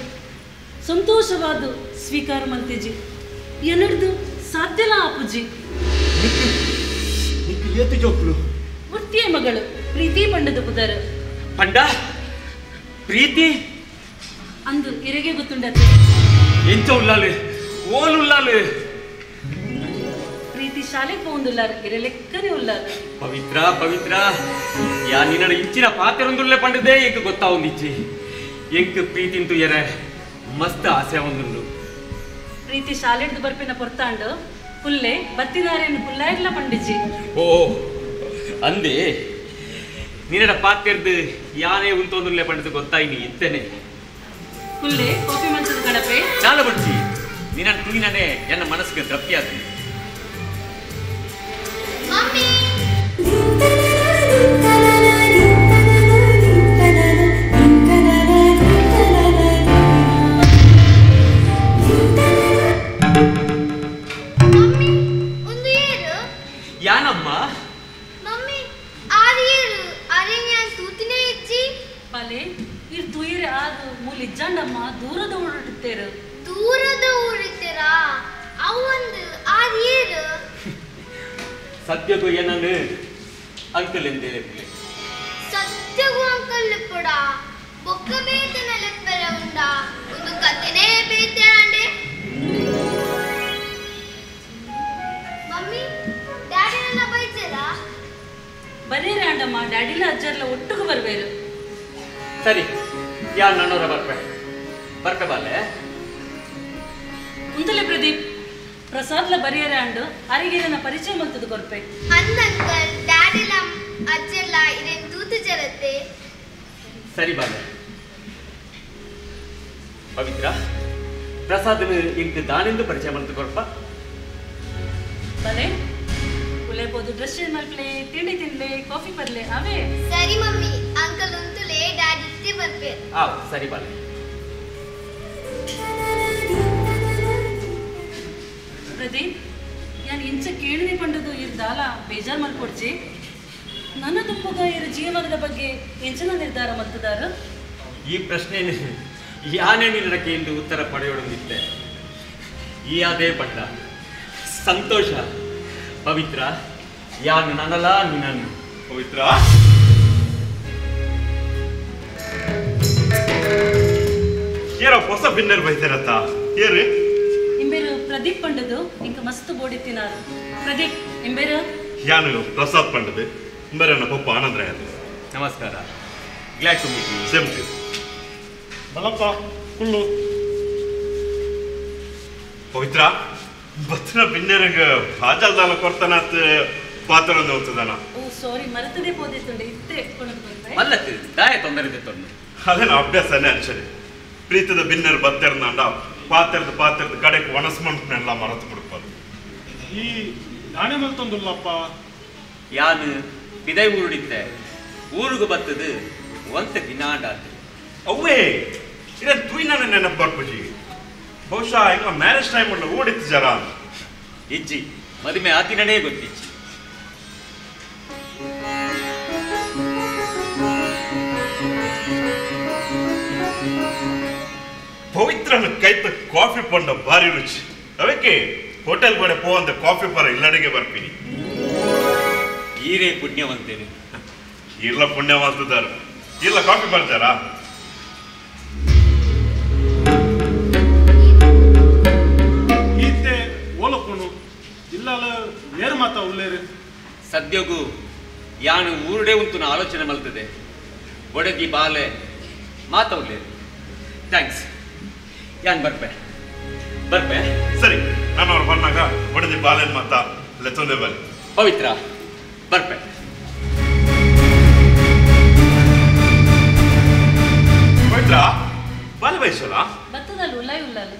Speaker 6: ಸಂತೋಷವಾದ ಸ್ವೀಕಾರ ಮಲ್ತಿಜಿ ಎನ್ನಡ್ದು ಸಾಧ್ಯಲ ಆಪುಜಿ ವೃತ್ತಿಯ ಮಗಳು ಪ್ರೀತಿ ಪಂಡದ ಪುದರ್
Speaker 9: ಪಂಡ ಪ್ರೀತಿ
Speaker 6: ಅಂದು ಇರೆಗೆ ಗೊತ್ತುಂಡತ್ತೆ
Speaker 9: ಎಂಚ ಉಲ್ಲಾಲು ಓಲ್ ಉಲ್ಲಾಲು
Speaker 6: ಪ್ರೀತಿ ಶಾಲೆಗೆ ಪೋಂದುಲ್ಲಾರು ಇರಲೆಕ್ಕನೆ ಉಲ್ಲಾರು
Speaker 9: ಪವಿತ್ರ ಪವಿತ್ರ ಯಾ ನಿನ್ನ ಇಂಚಿನ ಪಾತ್ರೊಂದುಲ್ಲೆ ಪಂಡದೇ ಎಂಕ್ ಗೊತ್ತಾವುಂದಿಚ್ಚಿ ಎಂಕ್ ಪ್ರೀತಿಂತು ಎರೆ ಮಸ್ತ್ ಆಸೆ ಒಂದುಂಡು
Speaker 6: ಪ್ರೀತಿ ಶಾಲೆಡ್ದು ಬರ್ಪಿನ ಪೊರ್ತಾಂಡು ಪುಲ್ಲೆ ಬತ್ತಿದಾರೇನು ಪುಲ್ಲಾಯಿರ್ಲ ಪಂಡಿಜಿ
Speaker 9: ಓ ಅಂದೆ ನಿನ್ನಡ ಪಾತೆರ್ದು ಯಾನೇ ಉಂತೊಂದುಲ್ಲೆ ಪಂಡದು ಗೊತ್ತಾಯಿನಿ ಇತ್ತೇನೆ
Speaker 6: ಪುಲ್ಲೆ ಕಾಫಿ ಮಂಚದ ಗಡಪೆ
Speaker 9: ಚಾಲ ಬಡ್ಚಿ ನಿನ್ನ ತೂಯಿನೇ ಎನ್ನ ಮನಸ್ಸಿಗೆ ತೃಪ್ತಿ ಆದ.
Speaker 7: ಮಮ್ಮಿ.
Speaker 9: ಸತ್ಯಗೂ ಏನನ್ನು ಅಂಕಲ್ ಎಂದೇ
Speaker 7: ಸತ್ಯಗೂ ಅಂಕಲ್ ಲೆಪ್ಪಡ ಬೊಕ್ಕ ಬೇತನ ಲೆಪ್ಪರ ಉಂಡ ಒಂದು ಕತೆನೇ ಬೇತೆ ಆಂಡೆ. ಮಮ್ಮಿ ಡ್ಯಾಡಿನೆಲ್ಲ ಬೈಜರಾ?
Speaker 6: ಬರೀರ ಆಂಡಮ್ಮ, ಡ್ಯಾಡಿಲ ಅಜ್ಜರ್ಲ ಒಟ್ಟುಗು ಬರ್ಬೇರು.
Speaker 9: ಸರಿ ಯಾ ನನ್ನೋರ ಬರ್ಪೆ ಬರ್ಪೆ ಬಾಲೆ.
Speaker 6: ಕುಂತಲೆ ಪ್ರದೀಪ್ ಪ್ರಸಾದ್ಲ ಬರಿಯರ ಅಂಡು ಅರಿಗೆರನ ಪರಿಚಯ ಮಂತದು ಕೊರ್ಪೆ.
Speaker 7: ಅಂದ ಅಂಕಲ್ ಡ್ಯಾಡಿಲ ಅಜ್ಜರ್ಲ ಇದೇನ್ ತೂತು ಜರತ್ತೆ.
Speaker 9: ಸರಿ ಬಾಲೆ. ಪವಿತ್ರ ಪ್ರಸಾದನ ಇಂಕ್ ದಾನೆಂದು ಪರಿಚಯ ಮಂತು ಕೊರ್ಪ.
Speaker 6: ಬಲೆ ಉಲೇಬೋದು ಡ್ರೆಸ್ ಚೇಂಜ್ ಮಲ್ಪಲೆ, ತಿಂಡಿ ತಿನ್ಲೆ, ಕಾಫಿ ಬರ್ಲೆ ಅವೇ.
Speaker 7: ಸರಿ ಮಮ್ಮಿ, ಅಂಕಲ್ ಉಂತುಲೆ ಡ್ಯಾಡಿ ಇತ್ತೆ ಬರ್ಪೆ.
Speaker 9: ಆ ಸರಿ ಬಾಲೆ.
Speaker 6: ಪ್ರದೀಪ್ ಯಾನ್ ಇಂಚ ಕೇಳಿದೆ ಪಂಡದು ಇರ್ದಾಲ ಬೇಜಾರ್ ಮಲ್ಕೊಡ್ಚಿ. ನನ್ನ ದುಪ್ಪುಗ ಇರ ಜೀವನದ ಬಗ್ಗೆ ಎಂಚನ ನಿರ್ಧಾರ ಮಲ್ತದಾರ?
Speaker 9: ಈ ಪ್ರಶ್ನೆ ಯಾನೇ ನಿನ್ನಕ್ಕೆ ಎಂದು ಉತ್ತರ ಪಡೆಯೋಡೊಂದಿತ್ತೆ. ಈ ಅದೇ ಪಂಡ ಸಂತೋಷ ಪವಿತ್ರ ಯಾನು ನನ್ನಲ್ಲ ನಿನ್ನನ್ನು.
Speaker 5: ಪವಿತ್ರ ಏರ ಹೊಸ ಬಿನ್ನರ್ ಬೈತಾರತ್ತ ಏರಿ
Speaker 6: ಇಂಬೇರು ಪ್ರದೀಪ್ ಪಂಡದು ಇಂಕ ಮಸ್ತ್ ಬೋಡಿತ್ತಿನಾರು. ಪ್ರದೀಪ್ ಇಂಬೇರು
Speaker 5: ಯಾನು ಪ್ರಸಾದ್ ಪಂಡದು ಇಂಬೇರನ್ನ ಪಪ್ಪ ಆನಂದ್ ರಾಯ್.
Speaker 9: ನಮಸ್ಕಾರ, glad to meet you.
Speaker 5: Same to.
Speaker 8: Balappa ಕುಳ್ಳು.
Speaker 5: ಪವಿತ್ರ ಬತ್ತಿನ ಬಿನ್ನರ್ಗ ಬಾಜಾಲ್ದಾಲ ಕೊರ್ತನಾತ್ ಪಾತ್ರ ಹೋಗ್ತದಾನ.
Speaker 6: ಓ ಸಾರಿ ಮರೆತದೇ ಪೋದಿತ್ತುಂಡೆ ಇತ್ತೆ ಕೊಣದು ಬರ್ತೆ.
Speaker 9: ಮಲ್ಲತ್ತು ದಾಯ ತೊಂದರೆ ತೊಂದರೆ
Speaker 5: ಅದೇನ ಅಭ್ಯಾಸನೇ ಅನ್ಸರಿ. ಪ್ರೀತದ ಬಿನ್ನರ್ ಬತ್ತೆರ್ನಾಂಡ ಪಾತ್ರದ ಪಾತ್ರದ ಕಡೆಗೆ ಒಣಸ್ಮಂಟ್ನೆಲ್ಲ ಮರೆತು ಬಿಡ್ಬೋದು.
Speaker 8: ಈ ದಾಣೆ ಮಲ್ತೊಂದುಲ್ಲಪ್ಪ
Speaker 9: ಯಾನು ಬಿದೈ ಊರುಡಿತ್ತೆ ಊರುಗು ಬತ್ತದು ಒಂತ ದಿನಾಂಡಾತು.
Speaker 5: ಅವೇ ಇದನ್ನು ತೂಯ್ನ ನೆನಪು ಬರ್ಪುಜಿ. ಬಹುಶಃ ಈಗ ಮ್ಯಾರೇಜ್ ಟೈಮ್ ಉಂಡು ಓಡಿತ್ತು ಜರ
Speaker 9: ಇಜ್ಜಿ ಮದುವೆ ಆತಿನೇ ಗೊತ್ತಿಜ್ಜಿ.
Speaker 5: ಪವಿತ್ರನ ಕೈತ ಕಾಫಿ ಪಂಡ ಭಾರಿ ರುಚಿ. ಅವಕ್ಕೆ ಹೋಟೆಲ್ ಕಡೆ ಪೋವಂತ ಕಾಫಿ ಪರ ಇಲ್ಲಡಿಗೆ ಬರ್ತೀನಿ.
Speaker 9: ಈರೇ ಪುಣ್ಯವಂತೇನೆ.
Speaker 5: ಇಲ್ಲ ಪುಣ್ಯವಂತದಾರು ಇಲ್ಲ ಕಾಫಿ ಬರ್ತಾರಾ?
Speaker 8: ಈತೆ ಓಲಪ್ಪನು ಇಲ್ಲ ಏರು ಮಾತಾ ಉಳ್ಳೇರು.
Speaker 9: ಸದ್ಯಗೂ ಯಾನು ಊರುಡೆ ಉಂಟು ಆಲೋಚನೆ ಮಲ್ತದೆ. ಒಡಗಿ ಬಾಲೆ ಮಾತಾ ಉಳ್ಳೇರು. Thanks ಯಾನ್ ಬರ್ಪೆ ಬರ್ಪೆ.
Speaker 5: ಸರಿ ನಾನು ಅವ್ರು ಬಂದಾಗ ಒಡದಿ ಬಾಲೆನ್ ಮಾತಾ ಲೆತ್ತೊಂದೇ ಬಾಲೆ.
Speaker 9: ಪವಿತ್ರ ಬರ್ಪೆ.
Speaker 5: ಪವಿತ್ರ ಬಾಲೆ ಬಯಸಲ್ಲ
Speaker 6: ಬತ್ತದಲ್ಲ ಉಲ್ಲಾಯ್ ಉಲ್ಲಾಲು.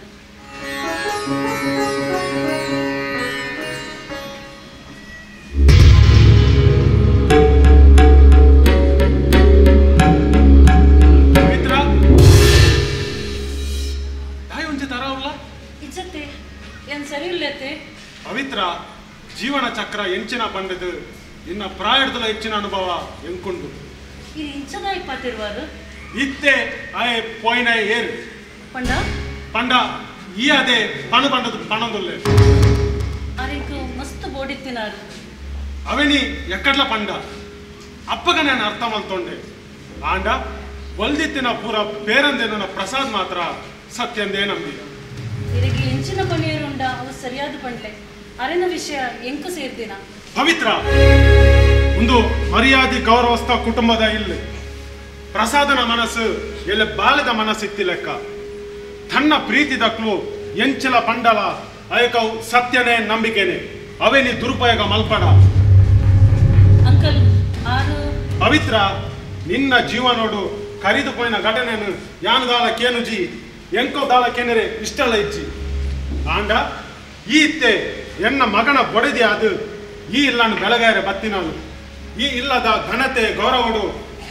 Speaker 8: ಪವಿತ್ರ ತಾಯಿ ಒಂಜಿ ತರ ಉಲ್ಲ
Speaker 6: ಇಜ್ಜತ್ತೆ ಏನ್ ಸರಿ ಉಲ್ಲತ್ತೆ.
Speaker 8: ಪವಿತ್ರ ಜೀವನ ಚಕ್ರ ಎಂಚಿನ ಪಂಡದು ಇನ್ನ ಪ್ರಾಯದಲ ಹೆಚ್ಚಿನ ಅನುಭವ ಎಂಕುಂಡು.
Speaker 6: ಇದು ಇಂಚದಾಯಿ ಪಾತಿರುವಾರು
Speaker 8: ಇತ್ತೆ ಆಯೆ ಪೋಯಿನ ಏರು
Speaker 6: ಪಂಡ
Speaker 8: ಪಂಡ ಈ ಅದೇ ಪಣ ಪಂಡದು ಪಣಂದುಲ್ಲೆ.
Speaker 6: ಅರೆಂಕು ಮಸ್ತ್ ಬೋಡಿತ್ತಿನಾರು.
Speaker 8: ಅವೆನಿ ಎಕ್ಕಡ್ಲ ಪಂಡ ಅಪ್ಪಗ ನಾನು ಅರ್ಥ ಮಲ್ತೊಂಡೆ. ಆಂಡ ಒಲ್ದಿತ್ತಿನ ಪೂರ ಪೇರಂದೇನ ಪ್ರಸಾದ್ ಮಾತ್ರ ಸತ್ಯಂದೇ ನಂಬಿ.
Speaker 6: ಇರಗಿ ಎಂಚಿನ ಪಣಿಯರುಂಡ ಅವು ಸರಿಯಾದ ಪಂಡ್ಲೆ ಅರೆನ ವಿಷಯ ಎಂಕು ಸೇರ್ದಿನ.
Speaker 8: ಪವಿತ್ರ ಒಂದು ಮರ್ಯಾದೆ ಗೌರವಸ್ಥ ಕುಟುಂಬದ ಇಲ್ಲಿ ಪ್ರಸಾದನ ಮನಸ್ಸು ಎಲ್ಲ ಬಾಲದ ಮನಸ್ಸಿತ್ತಿ ಲೆಕ್ಕ. ತನ್ನ ಪ್ರೀತಿದಕ್ಲು ಎಂಚಲ ಪಂಡಲ ಅಯಕವು ಸತ್ಯನೇ ನಂಬಿಕೆನೆ ಅವೇ ನೀ ದುರುಪಯೋಗ ಮಲ್ಪಡ.
Speaker 6: ಅಂಕಲ್ ಆರು
Speaker 8: ಪವಿತ್ರ ನಿನ್ನ ಜೀವನೋಡು ಕರಿದು ಪೋಯಿನ ಘಟನೆಯನ್ನು ಯಾನು ದಾಲ ಕೇನುಜಿ ಎಂಕೋ ದಾಲ ಕೇನರೆ ಇಷ್ಟಲ್ಲ ಇಜ್ಜಿ. ಆಂಡ ಈ ಇತ್ತೆ ಎನ್ನ ಮಗನ ಬೊಡೆದಿ ಅದು ಈ ಇಲ್ಲಾನು ಬೆಳಗಾಯರೆ ಬತ್ತಿನಾನು. ಈ ಇಲ್ಲದ ಘನತೆ ಗೌರವಡು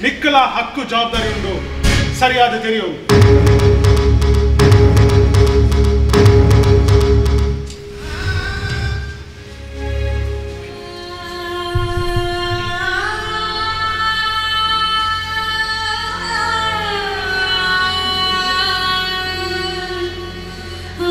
Speaker 8: ನಿಕ್ಕಲ ಹಕ್ಕು ಜವಾಬ್ದಾರಿ ಉಂಡು ಸರಿಯಾದ ತಿಳಿಯು.
Speaker 6: ಆ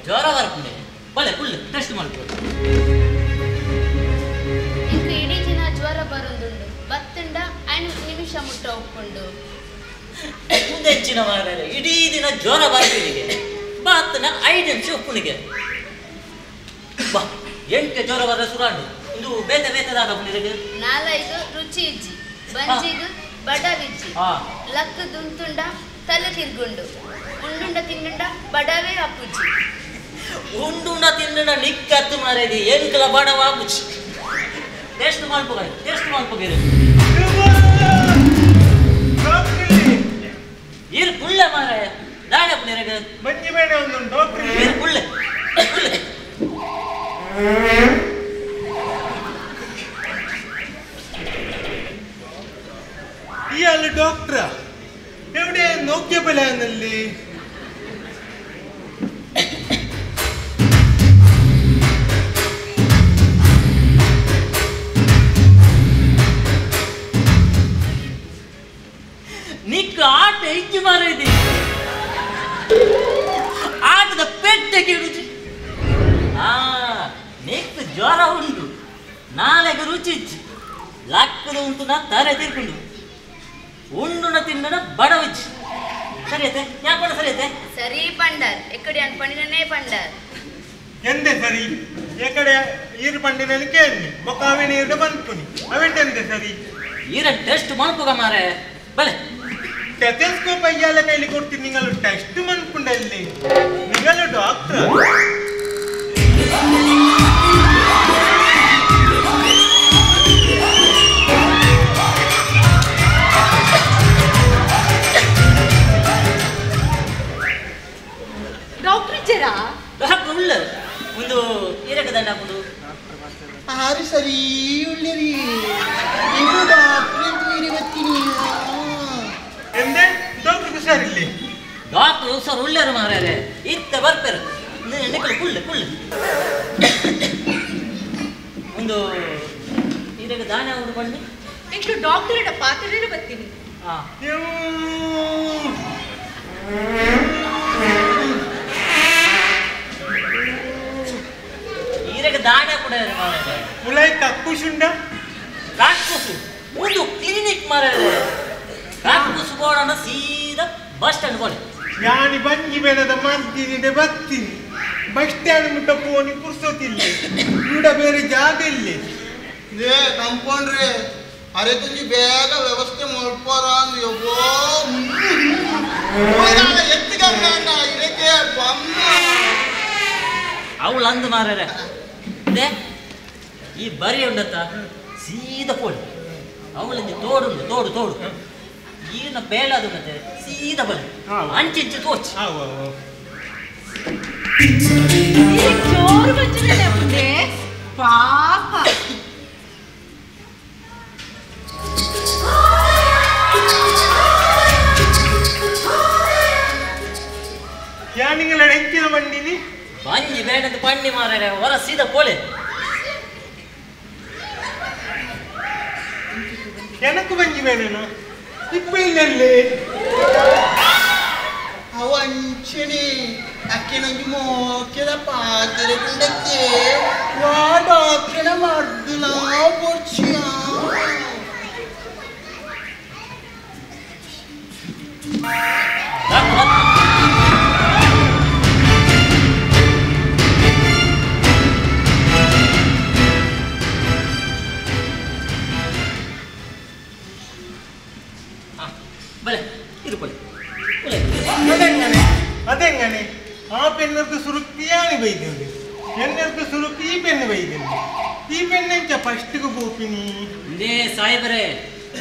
Speaker 4: ಜ್ವರ ಬರ್ಪುಂಡೆ ಬಲೆ ಫುಲ್ ಟೆಸ್ಟ್ ಮಾಡ್ಬೋದು.
Speaker 7: ಇಂಕ ಇಡೀ ದಿನ ಜ್ವರ ಬರೋದುಂಡು ಬತ್ತುಂಡ 5 ನಿಮಿಷ ಮುಟ್ಟ ಒಪ್ಪುಂಡು.
Speaker 4: ಮುಂದೆಚ್ಚಿನ ಮಾರ್ರೆ ಇಡೀ ದಿನ ಜ್ವರ ಬರ್ಪಿನಿಗೆ ಬಾತನ 5 ನಿಮಿಷ ಉಪ್ಪುನಿಗೆ ಬಾ ಎಂಟು ಜ್ವರ ಬರ ಸುರಾಂಡು ಇದು ಬೇತೆ ಬೇತೆದಾಗ ಪುನಿಗೆ
Speaker 7: ನಾಲೈದು ರುಚಿ ಇಜ್ಜಿ ಬಂಜಿಗು ಬಡವಿಜ್ಜಿ ಲಕ್ಕು ದುಂತುಂಡ ತಲೆ ತಿರ್ಗುಂಡು ಉಂಡುಂಡ ತಿನ್ನುಂಡ ಬಡವೇ ಅಪ್ಪುಜಿ.
Speaker 4: ಉಂಡುಂಡ ತಿನ್ನುಂಡ ನಿಕ್ಕತ್ತು ಮಾರೇದಿ ಎಂಕಲ ಬಡವ ಅಪ್ಪುಜಿ. ಟೇಸ್ಟ್ ಮಾಡ್ಬೋಗ ಟೇಸ್ಟ್ ಮಾಡ್ಬೋಗಿರು ಇರು ಕುಳ್ಳೆ ಮಾರಾಯ ದಾಳೆ ಪುನಿರಗ
Speaker 10: ಬಂಜಿ ಬೇಡ ಒಂದು ಡಾಕ್ಟರ್
Speaker 4: ಇರು ಕುಳ್ಳೆ ಕುಳ್ಳೆ.
Speaker 10: ഇയാള് ഡോക്ടറാ? എവിടെ നോക്കിയ പോലെ?
Speaker 4: ನಿಕ್ಕ ಆಟ ಇಜ್ಜಿ ಮಾರೈತಿ ಆಟದ ಪೆಟ್ಟೆ ಕೇಳುದು. ಆ ನಿಕ್ ಜ್ವರ ಉಂಟು ನಾಳೆಗೆ ರುಚಿ ಇಜ್ಜಿ ಲಕ್ಕದ ಉಂಟು ನಾ ತಾರೆ ತೀರ್ಕೊಂಡು ಉಂಡುನ ತಿನ್ನಣ ಬಡವಿಜ್ಜಿ. ಸರಿ ಐತೆ ಯಾಕೋಣ ಸರಿ ಐತೆ?
Speaker 7: ಸರಿ ಪಂಡರ್ ಎಕ್ಕಡೆ ಅನ್ಪಂಡಿನೇ ಪಂಡರ್
Speaker 10: ಎಂದೆ ಸರಿ ಎಕಡೆ ಈರು ಪಂಡಿನಲ್ಲಿ ಕೇಳಿ ಬೊಕ್ಕ ಅವೆ ನೀರು ಬಂದ್ಪುನಿ ಅವೆಂಟೆಂದೆ ಸರಿ
Speaker 4: ಈರ ಟೆಸ್ಟ್ ಮಾಡ್ಬೋಗ ಮಾರೆ ಬಲೆ
Speaker 10: ಸ್ಟೆಥೋಸ್ಕೋಪ್ ಅಯ್ಯಾಲ ಕೈಲಿ ಕೊಡ್ತೀನಿ നിങ്ങൾ ಟೆಸ್ಟ್ ಮನ್ಪುಂಡಲ್ಲಿ നിങ്ങൾ ಡಾಕ್ಟರ್.
Speaker 12: ಡಾಕ್ಟರ್ ಇದ್ದೀರಾ?
Speaker 4: ಡಾಕ್ಟರ್ ಉಳ್ಳ ಒಂದು ಈರಕ ದಂಡ ಹಾಕುದು
Speaker 13: ಆರು ಸರಿ ಉಳ್ಳಿರಿ ಇದು ಡಾಕ್ಟರ್ ಅಂತ ಈರಿ ಬರ್ತೀನಿ
Speaker 10: ಎಂದೆ ಡಾಕ್ಟರ್ ಹುಷಾರಿಲ್ಲ?
Speaker 4: ಡಾಕ್ಟರ್ ಹುಷಾರು ಉಳ್ಳರು ಮಾರ್ರೆ ಇತ್ತ ಬರ್ತಾರೆ ನಿಕ್ಕಲು ಕುಳ್ಳು ಕುಳ್ಳು ಒಂದು ಈರಕ ದಾನ ಉಂಡು ಬನ್ನಿ.
Speaker 12: ಎಂಕ್ಲು ಡಾಕ್ಟರ್ ಪಾತ್ರೆ ಬರ್ತೀನಿ.
Speaker 4: ಈರಕ ದಾನ ಕೂಡ
Speaker 10: ಉಲೈ ಕಕ್ಕುಶುಂಡ
Speaker 4: ಕಕ್ಕುಸು ಒಂದು ಕ್ಲಿನಿಕ್ ಮಾರ್ರೆ ಕಕ್ಕುಸು ಬೋಡೋಣ ಸೀದಾ ಬಸ್ ಸ್ಟ್ಯಾಂಡ್ ಬೋಡಿ.
Speaker 10: ಯಾನಿ ಬಂಜಿ ಬೇಡದ ಮರ್ದಿನಿಡೆ ಬರ್ತೀನಿ ಬಸ್ ಸ್ಟ್ಯಾಂಡ್ ಮುಟ್ಟ ಪೋನಿ ಪುರ್ಸೋತಿಲ್ಲ ಕೂಡ ಬೇರೆ ಜಾಗ ಇಲ್ಲ.
Speaker 13: ಏ ಕಂಪೌಂಡ್ರೆ ಅರೆ ತುಂಜಿ ಬೇಗ ವ್ಯವಸ್ಥೆ ಮಾಡ್ಪಾರ ಅಂದ್ರೆ ಯವ್ವೋ ಎತ್ತಿಗಂಡ ಇದಕ್ಕೆ
Speaker 4: ಅವಳು ಅಂದು ಮಾರ್ರೆ they ಈ ಬರಿ ಉಂಡತ್ತ ಸೀದಾ ಪೋಡಿ ಅವಳಿಂದ ತೋಡುಂಡು ತೋಡು ತೋಡು ಈಗಿನ ಬೇಡ ಅದು ಮತ್ತೆ ಸೀದಾ ಬನ್ನಿ ಅಂಚಿಂಚು ತೋಚ್.
Speaker 12: ಜೋರು ಬಚ್ಚಿದೆ ಪಾಪ.
Speaker 10: ಯಾ ನಿಂಗಳ ಎಂಚಿನ ಬಂಡಿನಿ
Speaker 4: ಬಂಜಿ ಬೇಡದ ಪಣ್ಣಿ ಮಾರ್ರೆ ಹೊರ ಸೀದಾ ಪೋಲೆ.
Speaker 10: ಎನಕ್ಕು ಬಂಜಿ ಬೇಡೇನು ಇಪ್ಪ ಇಲ್ಲಲ್ಲಿ
Speaker 13: ಅವಂಚನೆ ಅಕ್ಕಿನೊಂದು ಮೋಕೆದ ಪಾತ್ರೆ ಗುಂಡಕ್ಕೆ ವಾ ಡಾಕ್ಟರ್ನ ಮರ್ದಲ ಬೊರ್ಚಿಯ.
Speaker 4: ಬಲೆ ಇದು ಕೊಲೆ
Speaker 10: അതെങ്ങനെ അതെങ്ങനെ ആ പെണ്ണിற்கு സുറുക്കിയാണ് പെയ്തത് എന്നർക്ക് സുറുക്കി ഈ പെണ്ണ് പെയ്തത് ഈ പെണ്ണെಂಚ ಫಸ್ಟ್ಗೆ ಪೋಪಿನಿ
Speaker 4: ಇಂದೇ ಸಾಹೇಬರೇ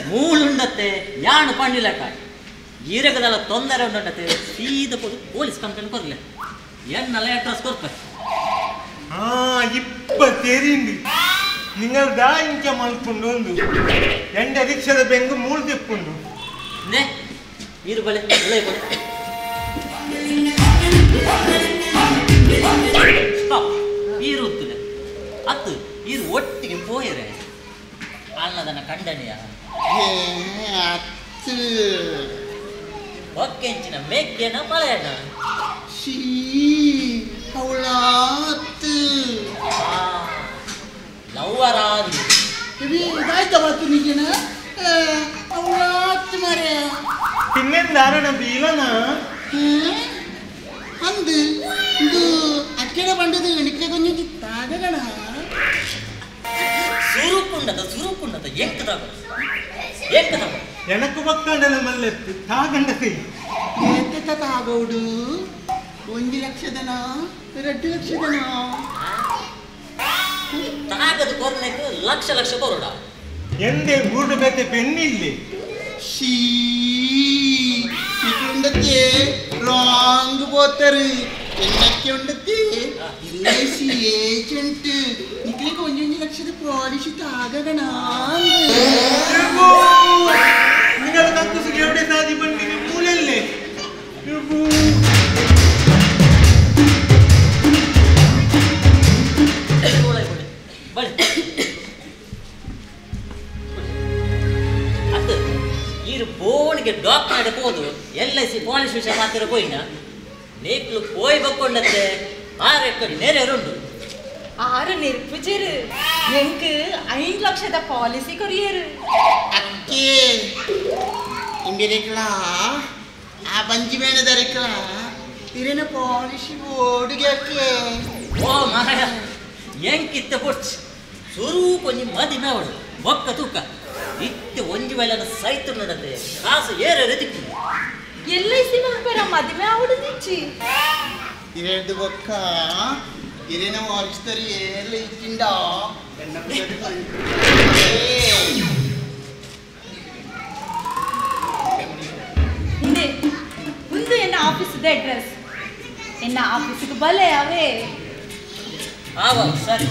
Speaker 4: ಮೂಳುಂಡತ್ತೆ ಯಾನು ಪಣ್ಣಿಲಕ್ಕ ಈರಗದಲ್ಲ ತೊಂದರೆ ಉಂಡತ್ತೆ ಸೀದ ಪೋದು ಪೊಲೀಸ್ ಕಂಪ್ಲೇಂಟ್ ಕೊರ್ಲೆ ಎನ್ನಲ್ಲ ಅಡ್ರೆಸ್ ಕೊರ್ಪೆ.
Speaker 10: ಆ ಇಪ್ಪ ತೆರಿಂಡಿ നിങ്ങൾ ദാ ಇಂಚ ಮಲ್ಪುಂಡು ಒಂದು ಎಂಡ ರಿಕ್ಷದ ಬೆಂಗು ಮೂಳು ತೆಪ್ಪುಂಡು.
Speaker 4: ನೇ ನೀರು ಬಲೆ ಒಳ್ಳೆ ಬಲೆ ಸ್ಟಾಪ್ ಈರು ಉತ್ತುಲೆ ಅತ್ತು ಈರು ಒಟ್ಟಿಗೆ ಪೋಯರೆ ಅಲ್ಲದನ ಕಂಡನಿಯ
Speaker 13: ಅತ್ತು
Speaker 4: ಒಕ್ಕೆಂಚಿನ ಮೇಕೆನ ಮಳೆಯಣ್ಣ
Speaker 13: ಶೀ ಅವಳ
Speaker 10: ಇನ್ನೆಂದಾರಣ ಬೀಲನ
Speaker 13: ಅಂದು ಇದು ಅಕ್ಕೆಡ ಬಂಡದು ಎಣಿಕೆ ಕೊಂಚ ತಾಗಣ
Speaker 4: ಸುರುಕುಂಡದ ಸುರುಕುಂಡದ ಎಂಕದಾಗ ಎಂಕದಾಗ
Speaker 10: ಎನಕು ಬಕ್ಕಂಡಲ ಮಲ್ಲೆತ್ತು ತಾಗಂಡಸಿ
Speaker 13: ಏತ ತಾಗೋಡು 1 ಲಕ್ಷದನ 2 ಲಕ್ಷದನ
Speaker 4: ತಾಗದ ಕೊರ್ನೆಕ್ ಲಕ್ಷ ಲಕ್ಷ ಕೊರೋಡ
Speaker 10: ಎಂದೇ ಗೂಡು ಬೇತೆ ಪೆನ್ನಿಲ್ಲಿ
Speaker 13: ಶೀ ಇಟ್ಲುಂಡತ್ತೆ ರಾಂಗ್ పోతారు ఎన్నಕ್ಕೆ ఉండತ್ತೆ ಎಲ್ಐಸಿ ಏಜೆಂಟ್ ನಿಕ್ಲಿಗೆ 1 ಲಕ್ಷದ ಪಾಲಿಸಿ ತಾಗಗಣ
Speaker 10: ನಿಂಗಳ ಕಕ್ಕುಸಿಗೆ ಎವಡೆ ಸಾದಿ ಬಂದಿನಿ ಮೂಲೆಲ್ಲೇ
Speaker 4: ಅದು ಈರು ಬೋನಿಗೆ ಡಾಕ್ಟರ್ ಹೋದು ಎಲ್ I C policy ವಿಷಯ ಮಾತ್ರ ಪೋಯಿನ ನೇಕ್ಲು ಪೋಯ್ ಬಕ್ಕೊಂಡತ್ತೆ ಆರೆಕ್ಕ ನೆರೆರುಂಡು
Speaker 12: ಆರು ನಿರ್ಪುಜರು ಎಂಕ್ 5 ಲಕ್ಷದ ಪಾಲಿಸಿ ಕೊರಿಯರು
Speaker 13: ಅಕ್ಕೆ ಇಂಬಿರೆಕ್ಲ ಆ ಬಂಜಿ ಬೇಣದರೆಕ್ಲ ಇರೇನ ಪಾಲಿಸಿ ಓಡುಗೆ ಅಕ್ಕೆ
Speaker 4: ಓ ಮಾರಾಯ ಎಂಕಿತ್ತ ಪೊಡ್ಚ್ ಸುರು ಕೊಂಜಿ ಮದಿಮೆ ಅವಳು ಬೊಕ್ಕ ತೂಕ ಇತ್ತೆ ಒಂಜಿ ವೇಳೆನ ಸೈತು ನಡತೆ ಕಾಸು ಏರೆ ದಿಕ್ಕು
Speaker 12: ಎಲ್ I C ಮಲ್ಪೆರ ಮದಿಮೆ ಅವಳು ದಿಚ್ಚಿ
Speaker 13: ಇರೇದು ಬೊಕ್ಕ ಇರೇನ ವಾರಿಸ್ತರಿ ಏರ್ಲ ಇಚ್ಚಿಂಡ ಎನ್ನ
Speaker 12: ಹಿಂದೆ ಮುಂದೆ ಎನ್ನ ಆಫೀಸ್ದ ಅಡ್ರೆಸ್ ಎನ್ನ ಆಫೀಸಿಗೆ ಬಲೆ ಅವೇ
Speaker 4: ಆವ ಸರಿ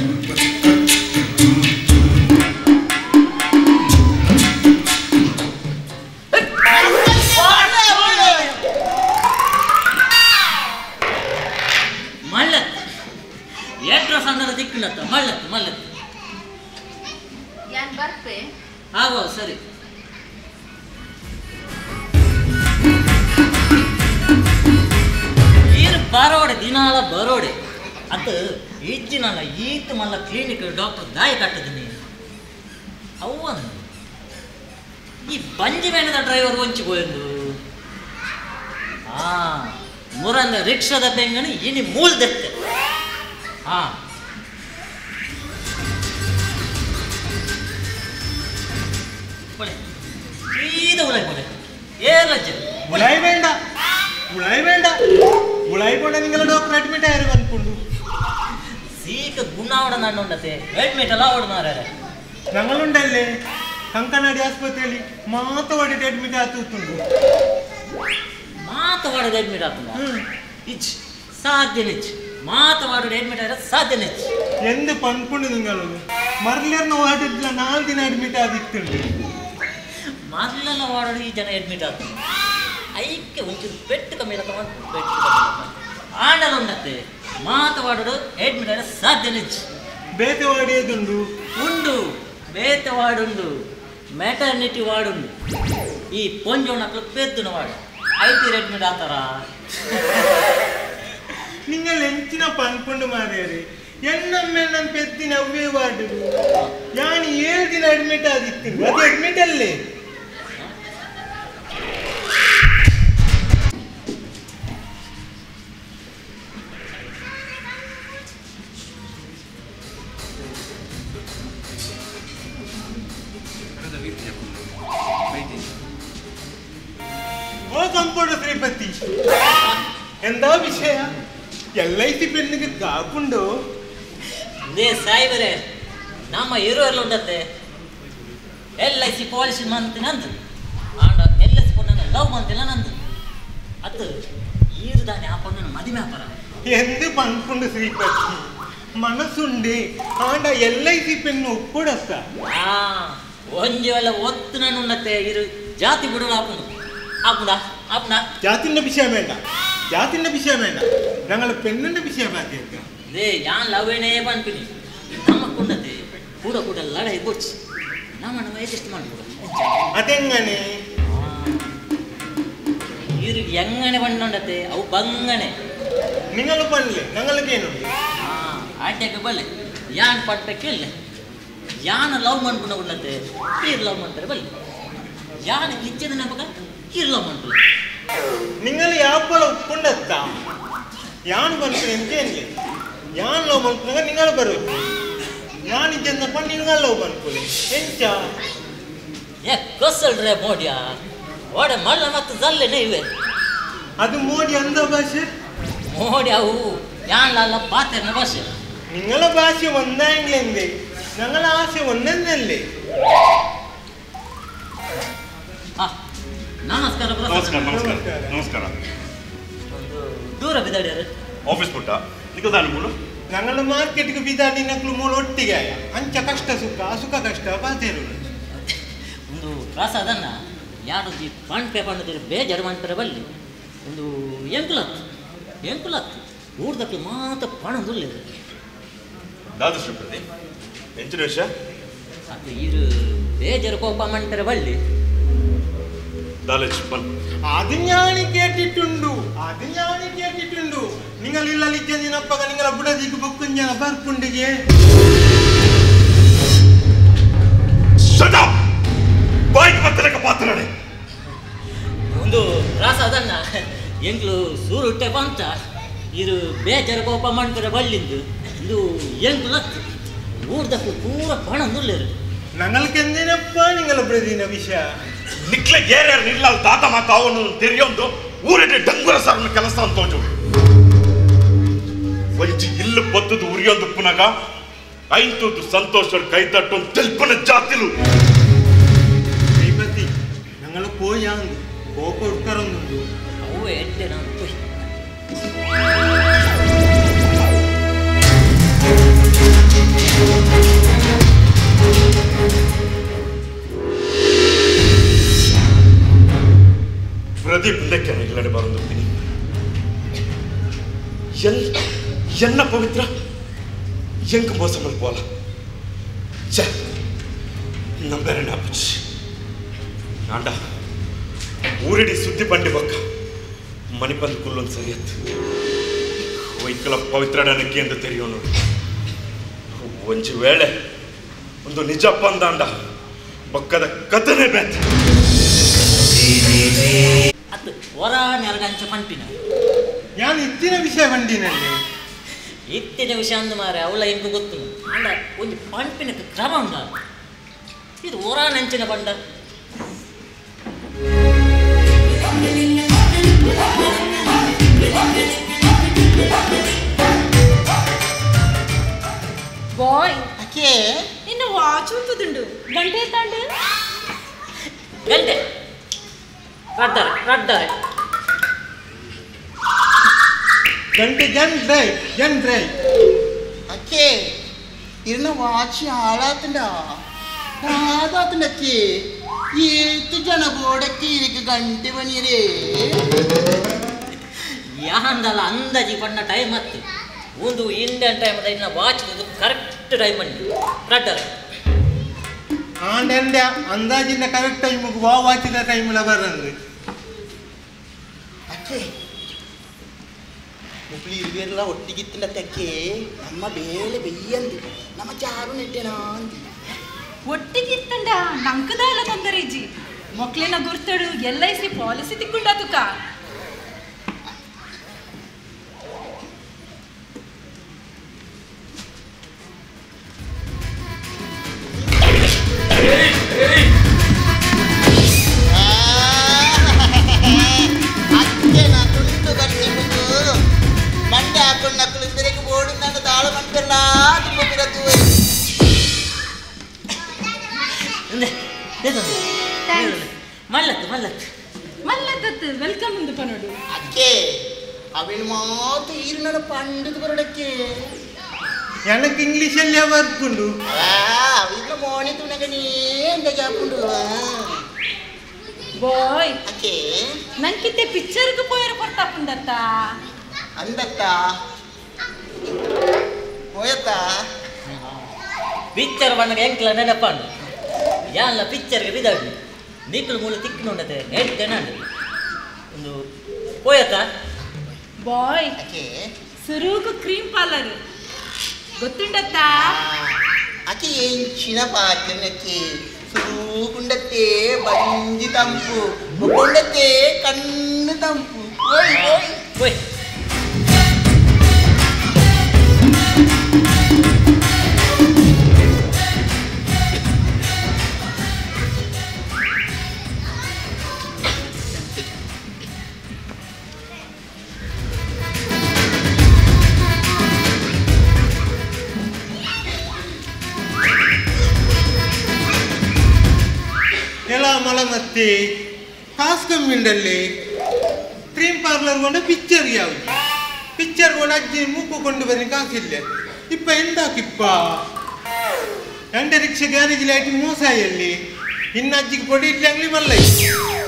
Speaker 4: ಮಲ್ಲತ್ ಅಡ್ರೆಸ್ ಅಂದ್ರೆ ದಿಕ್ಕಿನತ್ತ ಮಲ್ಲತ್ ಮಲ್ಲತ್
Speaker 12: ಯಾನ್ ಬರ್ಪೆ
Speaker 4: ಆವ ಸರಿ ಈರು ಬರೋಡೆ ದಿನಾಲ ಬರೋಡೆ ಅದು ಈಚಿನಲ್ಲ ಈತ ಮಲ್ಲ ಕ್ಲಿನಿಕ್ ಡಾಕ್ಟರ್ ದಾಯ ಕಟ್ಟದ ನೀನು ಅವನು ಈ ಬಂಜಿ ಮೇಣದ ಡ್ರೈವರ್ ಒಂಚಿ ಹೋಯಂದು ಆ ಮುರಂದ ರಿಕ್ಷಾದ ಬೆಂಗಣಿ ಇನಿ ಮೂಲ್ದತ್ತೆ ಹಾ ಸೀದಾ ಉಳೈ ಕೊಡೆ ಏ ರಜೆ
Speaker 10: ಉಳೈ ಬೇಡ ಉಳೈ ಬೇಡ ಉಳೈ ಕೊಂಡ ನಿಂಗೆಲ್ಲ ಡಾಕ್ಟರ್ ಅಡ್ಮಿಟ್ ಆಯ್ರು ಅನ್ಕೊಂಡು
Speaker 4: ಸೀಕ ಗುಣಾವಡ ನಣ್ಣುಂಡತೆ ಅಡ್ಮಿಟ್ ಅಲ್ಲ ಅವಡ ಮಾರಾರೆ
Speaker 10: ഞങ്ങളുണ്ടല്ലേ ಕಂಕನಾಡಿ ಆಸ್ಪತ್ರೆಯಲ್ಲಿ ಮಾತವಾಡಿട്ട് ಅಡ್ಮಿಟ್ ಆತುಂಡು
Speaker 4: ಮಾತವಾಡದ ಅಡ್ಮಿಟ್ ಆತುಂಡ ಇಚ್ ಸಾಧ್ಯ ನಿಚ್ ಮಾತವಾಡದ ಅಡ್ಮಿಟ್ ಆದ್ರೆ ಸಾಧ್ಯ ನಿಚ್
Speaker 10: ಎಂದು ಪನ್ಪುಂಡು ನಿಂಗಳು ಮರ್ಲರ್ನ ವಾರ್ಡಿದ್ಲ 4 ದಿನ ಅಡ್ಮಿಟ್ ಆದಿತ್ತುಂಡು
Speaker 4: ಮರ್ಲನ ವಾರ್ಡ್ ಈ ಜನ ಅಡ್ಮಿಟ್ ಆತುಂಡು ಐಕ್ಕೆ ಒಂಚೂರು ಪೆಟ್ಟು ಕಮ್ಮಿ ಪೆಟ್ಟು ಕಮ್ಮಿ ಆಂಡಲುಂಡತೆ ಮಾತವಾಡೋದು ಅಡ್ಮಿಟ್ ಆದ್ರೆ ಸಾಧ್ಯ ನಿಚ್
Speaker 10: ಬೇತೆ ವಾರ್ಡ್ ಏದುಂಡು
Speaker 4: ಉಂಡು ಬೇತೆ ವಾರ್ಡುಂಡು ಮೆಟರ್ನಿಟಿ ವಾರ್ಡುಂಡು ಈ ಪೊಂಜೋಣಕ್ಲು ಪೆದ್ದುನ ವಾರ್ಡ್ IT admit ಆತಾರ
Speaker 10: ನಿಂಗಲ್ ಎಂಚಿನ ಪನ್ಪುಂಡು ಮಾರೇರಿ ಎನ್ನಮ್ಮೆ ನನ್ನ ಪೆದ್ದಿನ ಅವ್ವೇ ವಾರ್ಡು ಯಾನ್ 7 ದಿನ ಅಡ್ಮಿಟ್ ಆದಿತ್ತು ಅದು ಅಡ್ಮಿಟ್ ಅಲ್ಲೇ ಓ ಕಂಪೌಂಡರ್ ಶ್ರೀಪತಿ ಎಂದ ವಿಷಯ ಎಲ್ I C ಪೆನ್ನಿಗೆ ಕಾಪುಂಡು
Speaker 4: ನೇ ಸಾಯ್ಬರೇ ನಮ್ಮ ಇರೋರ್ಲ ಉಂಡತ್ತೆ ಎಲ್ I C policy ಮಂತಿ ನಂದು ಆಂಡ ಎಲ್ I C ಪೊಣ್ಣನ ಲವ್ ಮಂತಿಲ್ಲ ನಂದು ಅದು ಈರುದಾನೆ ಆ ಪೊಣ್ಣನ ಮದಿಮೆ ಅಪರ
Speaker 10: ಎಂದು ಪನ್ಪುಂಡು ಶ್ರೀಪತಿ ಮನಸ್ಸುಂಡೆ ಆಂಡ ಎಲ್ I C pen ಒಪ್ಪುಡತ್ತ
Speaker 4: ಆ ಒಂಜಿ ವೇಳೆ ಒತ್ತು ನಾನು ಉಂಡತ್ತೆ ಇರು ಜಾತಿ ಬಿಡೋಣ ಆಪುಂಡು ಆಪುಂಡ ಆಪುಂಡ
Speaker 10: ಜಾತಿನ ವಿಷಯ ಬೇಡ ಜಾತಿನ ವಿಷಯ ಬೇಡ ഞങ്ങൾ പെണ്ണിന്റെ വിഷയം മാറ്റിയേക്കാം
Speaker 4: ಲೇ ಯಾನ್ ಲವೇನೇ ಪನ್ಪಿನಿ ನಮ್ಮ ಕುಂಡತೆ ಕೂಡ ಕೂಡ ಲಡಾಯಿ ಬೊಡ್ಚಿ ನಮ್ಮ ನಮ್ಮ ಅಡ್ಜಸ್ಟ್ ಮಾಡ್ಬೋದು
Speaker 10: ಅದೆಂಗನೆ
Speaker 4: ಇರು ಎಂಗನೆ ಬಣ್ಣುಂಡತೆ ಅವು ಬಂಗನೆ
Speaker 10: നിങ്ങൾ പണല്ലേ ഞങ്ങൾക്കേനുണ്ട്
Speaker 4: ಆಟಕ್ಕೆ ಬಲ್ಲೆ ಯಾನ್ ಪಟ್ಟಕ್ಕೆ ಇಲ್ಲ ಯಾನ ಲವ್ ಮಾಡ್ಕೊಂಡು ಉಂಡತೆ ಈರ್ ಲವ್ ಮಾಡ್ತಾರೆ ಬಲ್ಲೆ ಯಾನ್ ಇಚ್ಛದ ನಮಗ ಇಲ್ಲ ಮಂಟು
Speaker 10: ನಿಂಗಲ್ಲಿ ಯಾಪಲ ಉಪ್ಪುಂಡತ್ತ ಯಾನ್ ಬಂತು ಎಂತೇನ್ಲಿ ಯಾನ್ ಲವ್ ಮಲ್ಪುನಾಗ ನಿಂಗಳು ಬರೋದು ಯಾನ್ ಇಜ್ಜಂದಪ್ಪ ನಿಂಗಳು ಲವ್ ಮಲ್ಪುಲೆ ಎಂಚ
Speaker 4: ಏ ಕೊಸಲ್ರೆ ಮೋಡಿಯ ಓಡೆ ಮಲ್ಲ ಮತ್ತು ಜಲ್ಲೆನೆ ಇವೆ
Speaker 10: ಅದು ಮೋಡಿ ಅಂದ ಭಾಷೆ
Speaker 4: ಮೋಡಿ ಅವು ಯಾನ್ಲಲ್ಲ ಪಾತೆರ್ನ ಭಾಷೆ
Speaker 10: ನಿಂಗಳ ಭಾಷೆ ಒಂದಾಂಗ್ಲೆಂದೆ ನಂಗಳ ಆಸೆ ಒಂದೊಂದಲ್ಲೇ.
Speaker 4: ನಮಸ್ಕಾರ
Speaker 5: ನಮಸ್ಕಾರ ನಮಸ್ಕಾರ ನಮಸ್ಕಾರ.
Speaker 4: ದೂರ ಬಿದ್ದಾಡ್ಯಾರ
Speaker 5: ಆಫೀಸ್ ಪುಟ್ಟ ನಿಕ್ಕದಾನು ಮೂಲು
Speaker 10: ನಂಗಳ ಮಾರ್ಕೆಟ್ಗೆ ಬಿದ್ದಾಡಿ ನಕ್ಲು ಮೂಲು ಒಟ್ಟಿಗೆ ಅಂಚ ಕಷ್ಟ ಸುಖ ಅಸುಖ ಕಷ್ಟ ಬಾತೇರು
Speaker 4: ಒಂದು ಪ್ರಸಾದನ್ನ ಯಾರು the ಪಂಪೆ ಪಂಡದಿರು ಬೇಜಾರು ಮಾಡ್ತಾರೆ ಬಲ್ಲಿ ಒಂದು ಎಂಕುಲತ್ತು ಎಂಕುಲತ್ತು ಊರ್ದಕ್ಕೆ ಮಾತ ಪಣದುಲ್ಲ
Speaker 5: ದಾದ ಶ್ರೀಪತಿ ಎಂಚಿನ ವಿಷಯ
Speaker 4: ಅದು ಇರು ಬೇಜಾರು ಕೋಪ ಮಾಡ್ತಾರೆ ಬಲ್ಲಿ
Speaker 10: ಅದು ஞಾನಿ ಕೇಟಿಟ್ಟುಂಡು ಅದು ஞಾನಿ ಕೇಟಿಟ್ಟುಂಡು ನಿಂಗಲಿಲ್ಲ ಲಿಜ್ಜಂದಿನಪ್ಪಗ ನಿಂಗಲ ಬುಡದಿಗೆ ಬೊಕ್ಕುಂಜನ ಬರ್ಪುಂಡಿಗೆ.
Speaker 5: Shut up! ಬಾಯ್ಗೆ ಬತ್ತಲಕ ಪಾತ್ರಡೆ
Speaker 4: ಒಂದು ಪ್ರಸಾದನ್ನ ಎಂಕ್ಲು ಸೂರುಟ್ಟೆ ಬಂತ ಇರು ಬೇಜಾರು ಕೋಪ ಮಾಡ್ತಾರೆ ಬಲ್ಲಿಂದು ಇದು ಎಂಕ್ಲು ಊರ್ದಕ್ಕೆ ಪೂರ ಪಣ ನುಲ್ಲೇರು
Speaker 10: ನಂಗಲ್ಕೆಂದೇನಪ್ಪ ನಿಂಗಲ ಬುಡದಿನ ವಿಷಯ
Speaker 5: ನಿಕ್ಲೆ ಏರ್ಯಾರು ನಿಲ್ಲ ತಾತ ಮಾತ ಅವನು ತೆರೆಯೊಂದು ಊರಿನ ಡಂಗುರ ಸಾರನ ಕೆಲಸ ಅಂತ ಒಂಜಿ ಇಲ್ಲು ಬತ್ತದು ಉರಿಯೊಂದು ಪುನಗ ಐಂತದ್ದು ಸಂತೋಷ ಕೈ ತಟ್ಟೊಂದು ತೆಲ್ಪನ ಜಾತಿಲು
Speaker 10: ಶ್ರೀಪತಿ ನಂಗಳ ಪೋಯಾಂದು ಕೋಪ ಉಟ್ಕರೊಂದುಂಡು
Speaker 4: ಅವು ಎಡ್ಡೆ ನಾನು ಪೋಯ್
Speaker 5: ಪ್ರದೀಪ್ ಲೆಕ್ಕ ಇಲ್ಲಡೆ ಬರಂದಿರ್ತೀನಿ ಎನ್ನ ಪವಿತ್ರ ಎಂಕ್ ಮೋಸ ಮಲ್ಪೋಲ ಛೆ ನಂಬೇರೆ ನಾಪುಚಿ ನಾಂಡ ಊರಿಡಿ ಸುದ್ದಿ ಬಂಡಿ ಬಕ್ಕ ಮಣಿಪಂದ್ ಕುಲ್ಲೊಂದು ಸರಿಯತ್ತು ವೈಕಲ ಪವಿತ್ರ ನನಗೆ ಎಂದು ತೆರೆಯೋನು ಒಂಜಿ ವೇಳೆ ಒಂದು ನಿಜ ಪಂದಾಂಡ ಬಕ್ಕದ ಕಥನೆ ಬೇತ
Speaker 4: ಅದು ಹೊರ ನೆರಗಂಚ ಪಂಪಿನ
Speaker 10: ನಾನು ಇತ್ತಿನ ವಿಷಯ ಬಂಡಿನಲ್ಲಿ
Speaker 4: ಇತ್ತಿನ ವಿಷಯ ಅಂದ ಮಾರೆ ಅವಳ ಎಂಕು ಗೊತ್ತು ಅಂಡ ಒಂದು ಪಂಪಿನ ಕ್ರಮ ಉಂಡ ಇದು ಹೊರ ನಂಚಿನ ಬಂಡ
Speaker 12: ಬಾಯ್
Speaker 13: ಅಕ್ಕೆ
Speaker 12: ನಿನ್ನ ವಾಚ್ ಉಂಟುದುಂಡು ಗಂಟೆ ತಾಂಡು
Speaker 4: ಗಂಟೆ ರಡ್ಡರೆ ರಡ್ಡರೆ
Speaker 10: ಗಂಟೆ ಜನ್ ಡ್ರೈ ಜನ್ ಡ್ರೈ
Speaker 13: ಅಕ್ಕೆ ಇರ್ನ ವಾಚ್ ಹಾಳಾತಂಡ ಹಾದಾತಂಡ ಅಕ್ಕೆ ಏತು ಜನ ಬೋಡಕ್ಕೆ ಇದಕ್ಕೆ ಗಂಟೆ ಬನ್ನಿರೇ
Speaker 4: ಯಾಂದಲ್ಲ ಅಂದಾಜಿ ಬಣ್ಣ ಟೈಮ್ ಹತ್ತು ಒಂದು ಇಂಡಿಯನ್ ಟೈಮ್ ಇನ್ನ watch correct time ಬನ್ನಿ ರಡ್ಡರೆ
Speaker 10: ಆಂಡ ಅಂದಾಜಿನ ಕರೆಕ್ಟ್ ಟೈಮ್ ವಾ ವಾಚಿದ ಟೈಮ್ ಬರಂದು
Speaker 13: ಅಕ್ಕೆ ಮುಪ್ಲಿ ಇರುವೆಲ್ಲ ಒಟ್ಟಿಗಿತ್ತಿನಕ್ಕೆ ನಮ್ಮ ಬೇಳೆ ಬೆಯ್ಯಂದು ನಮ್ಮ ಚಾರು ನೆಟ್ಟೆನಾ ಅಂದಿ
Speaker 12: ಒಟ್ಟಿಗಿತ್ತಂಡ ನಂಕದಾಲ ತೊಂದರೆಜಿ ಮಕ್ಳಿನ ಗುರ್ತಡು L I C policy ತಿಕ್ಕೊಂಡಾತುಕ
Speaker 13: ಅಕ್ಕೆ ನಾ ತುಂಡು ಕಟ್ಟಿ ಮಂಡೆ ಹಾಕೊಂಡು ನಕ್ಕಲು ಬೆರಕೆ ಬೋಡು ನನ್ನ ತಾಳ ಮಂಟೆಲ್ಲ ತುಂಬ ಬಿರತು
Speaker 4: ಮಲ್ಲತ್ತು ಮಲ್ಲತ್ತು
Speaker 12: ಮಲ್ಲತ್ತು welcome ಎಂದು ಪನೋಡು
Speaker 13: ಅಕ್ಕೆ ಅವಿನ ಮಾತು ಈರಿನ ಪಂಡದು ಬರೋಡಕ್ಕೆ
Speaker 10: எனக்கு ಇಂಗ್ಲಿಷಲ್ಲಿ ಬರ್ಪುಂಡು
Speaker 13: ಅವಿನ ಮೋಣಿ ತುಣಗನೇ ಅಂತ ಜಾಪುಂಡು
Speaker 12: ಬಾಯ್
Speaker 13: ಅಕ್ಕೆ
Speaker 12: ನಂಕಿತ್ತೆ ಪಿಕ್ಚರ್ಗೆ ಪೋಯರ ಪೊರ್ತಾಪುಂಡತ್ತ
Speaker 13: ಅಂದತ್ತ ಹೋಯತ್ತ
Speaker 4: ಪಿಕ್ಚರ್ ಬಣ್ಣಗ ಎಂಕ್ಲ ನೆನಪಾಂಡು ಯಾನ್ಲ ಪಿಕ್ಚರ್ಗೆ ಬಿದಾಡ್ಲಿ ನೀಕಲು ಮೂಲ ತಿಕ್ಕಿನುಂಡತೆ ಹೇಳ್ತೇನೆ ಒಂದು ಪೋಯತ್ತ
Speaker 12: ಬಾಯ್
Speaker 13: ಅಕ್ಕೆ
Speaker 12: ಸುರೂಕು ಕ್ರೀಮ್ ಪಾರ್ಲರ್ ಗೊತ್ತುಂಡತ್ತ
Speaker 13: ಅಕ್ಕೆ ಎಂಚಿನ ಪಾತ್ರನಕ್ಕೆ ಸುರುಕುಂಡತ್ತೆ ಬಂಜಿ ತಂಪು ಮುಕ್ಕೊಂಡತ್ತೆ ಕಣ್ಣು ತಂಪು. ಓಯ್ ಓಯ್
Speaker 4: ಓಯ್.
Speaker 10: ಮಲಮತ್ತಿ ಕಾಸು ಕಮ್ಮಿಂಡಲ್ಲಿ ಕ್ರೀಮ್ ಪಾರ್ಲರ್ ಕೊಂಡ ಪಿಕ್ಚರ್ ಯಾವುದು ಪಿಕ್ಚರ್ ಕೊಂಡ ಅಜ್ಜಿ ಮೂಕು ಕೊಂಡು ಬನ್ನಿ ಕಾಸಿಲ್ಲ ಇಪ್ಪ ಎಂದಾಕಿಪ್ಪ ಎಂಡ ರಿಕ್ಷಾ ಗ್ಯಾರೇಜ್ ಲೈಟ್ ಮೋಸಾಯಲ್ಲಿ ಇನ್ನು ಅಜ್ಜಿಗೆ ಪೊಡಿ ಇಡ್ಲಿ ಮಲ್ಲೈ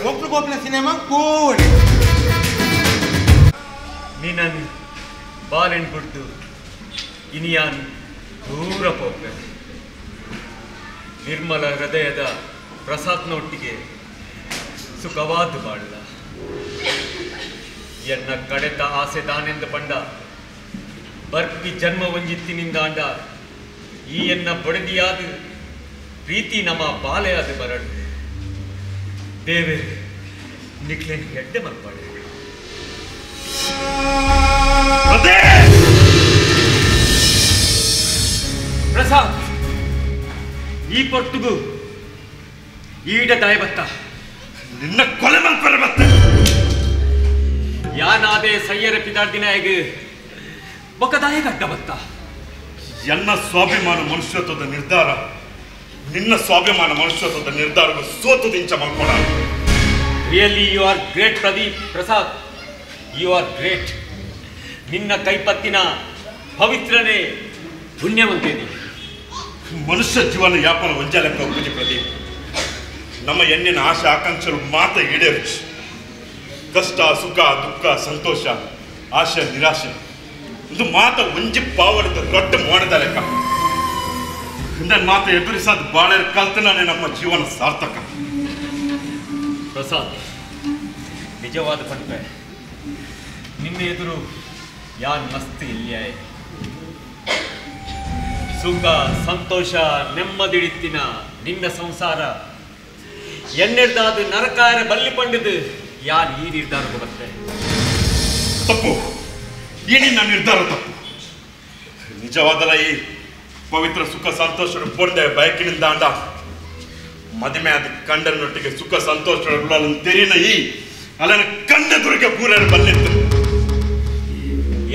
Speaker 10: ಮಕ್ಕಳು ಪೋಪ್ನ ಸಿನಿಮಾ ಕೋಡಿ.
Speaker 9: ನೀನನ್ ಬಾಲೆನ್ ಬಿಡ್ದು ಇನಿಯಾನ್ ದೂರ ಪೋಪೆ ನಿರ್ಮಲ ಹೃದಯದ ಪ್ರಸಾದ್ನೊಟ್ಟಿಗೆ ಸುಖವಾದ ಬಾಳ್ಲ. ಎನ್ನ ಕಡೆತ ಆಸೆ ದಾನೆಂದು ಪಂಡ ಬರ್ಪಿ ಜನ್ಮ ವಂಜಿತ್ತಿನಿಂದಾಂಡ ಈ ಎನ್ನ ಬಡದಿಯಾದ ಪ್ರೀತಿ ನಮ್ಮ ಬಾಲೆಯಾದ ಬರಡು ದೇವೇ ನಿಕ್ಲೇನ್ ಎಡ್ಡೆ ಮಲ್ಪಾಡೆ. ಪ್ರಸಾದ್ ಈ ಪೊರ್ತುಗು ಈಡ ದಾಯ ಬತ್ತ
Speaker 5: ನಿನ್ನ ಕೊಲೆ ಮಲ್ಪರೆ ಬತ್ತ
Speaker 9: ಯಾನಾದೆ ಸಯ್ಯರ ಪಿದಾರ್ದಿನಾಯಗ ಬೊಕದಾಯ ಗಡ್ಡ ಬತ್ತ.
Speaker 5: ಎನ್ನ ಸ್ವಾಭಿಮಾನ ಮನುಷ್ಯತ್ವದ ನಿರ್ಧಾರ ನಿನ್ನ ಸ್ವಾಭಿಮಾನ ಮನುಷ್ಯತ್ವದ ನಿರ್ಧಾರವು ಸೋತು ದಿಂಚ ಮಲ್ಕೊಡ.
Speaker 9: Really you are great Pradeep Prasad, you are great. ನಿನ್ನ ಕೈಪತ್ತಿನ ಪವಿತ್ರನೇ ಪುಣ್ಯವಂತೇನಿ.
Speaker 5: ಮನುಷ್ಯ ಜೀವನ ಯಾಪನ ಒಂಜಾಲೆಕ್ಕ ಒಪ್ಪುಜಿ ಪ್ರದೀಪ್. ನಮ್ಮ ಎಣ್ಣಿನ ಆಶೆ ಆಕಾಂಕ್ಷೆಗಳು ಮಾತ ಈಡೇರುಚು. ಕಷ್ಟ ಸುಖ ದುಃಖ ಸಂತೋಷ ಆಶೆ ನಿರಾಶೆ ಇದು ಮಾತ ಒಂಜಿ ಪಾವಳಿದ ದೊಡ್ಡ ಮೋಡದ ಲೆಕ್ಕ. ನನ್ನ ಮಾತ ಎದುರಿಸಾದ ಬಾಳೆ ಕಲ್ತನೇ ನಮ್ಮ ಜೀವನ ಸಾರ್ಥಕ.
Speaker 9: ಪ್ರಸಾದ್ ನಿಜವಾದ ಪಂಪೆ ನಿನ್ನ ಎದುರು ಯಾನ್ ಮಸ್ತ್ ಇಲ್ಲಿಯಾಯ. ಸುಖ ಸಂತೋಷ ನೆಮ್ಮದಿಡಿತ್ತಿನ ನಿನ್ನ ಸಂಸಾರ ಎನ್ನೆಡ್ದಾದ ನರಕಾರ ಬಲ್ಲಿ ಪಂಡಿದು ಯಾರು ಈ ನಿರ್ಧಾರಕ್ಕೆ ಬರ್ತೆ?
Speaker 5: ತಪ್ಪು, ಈ ನಿನ್ನ ನಿರ್ಧಾರ ತಪ್ಪು. ನಿಜವಾದಲ್ಲ ಈ ಪವಿತ್ರ ಸುಖ ಸಂತೋಷ ಪೊಂಡೆ ಬಯಕಿನಿಂದ ಅಂಡ ಮದುವೆ ಆದ ಕಂಡನೊಟ್ಟಿಗೆ ಸುಖ ಸಂತೋಷ ತೆರಿನ ಈ ಅಲ್ಲನ ಕಂಡ ದುರ್ಗೆ ಪೂರರು ಬಲ್ಲಿತ್ತು.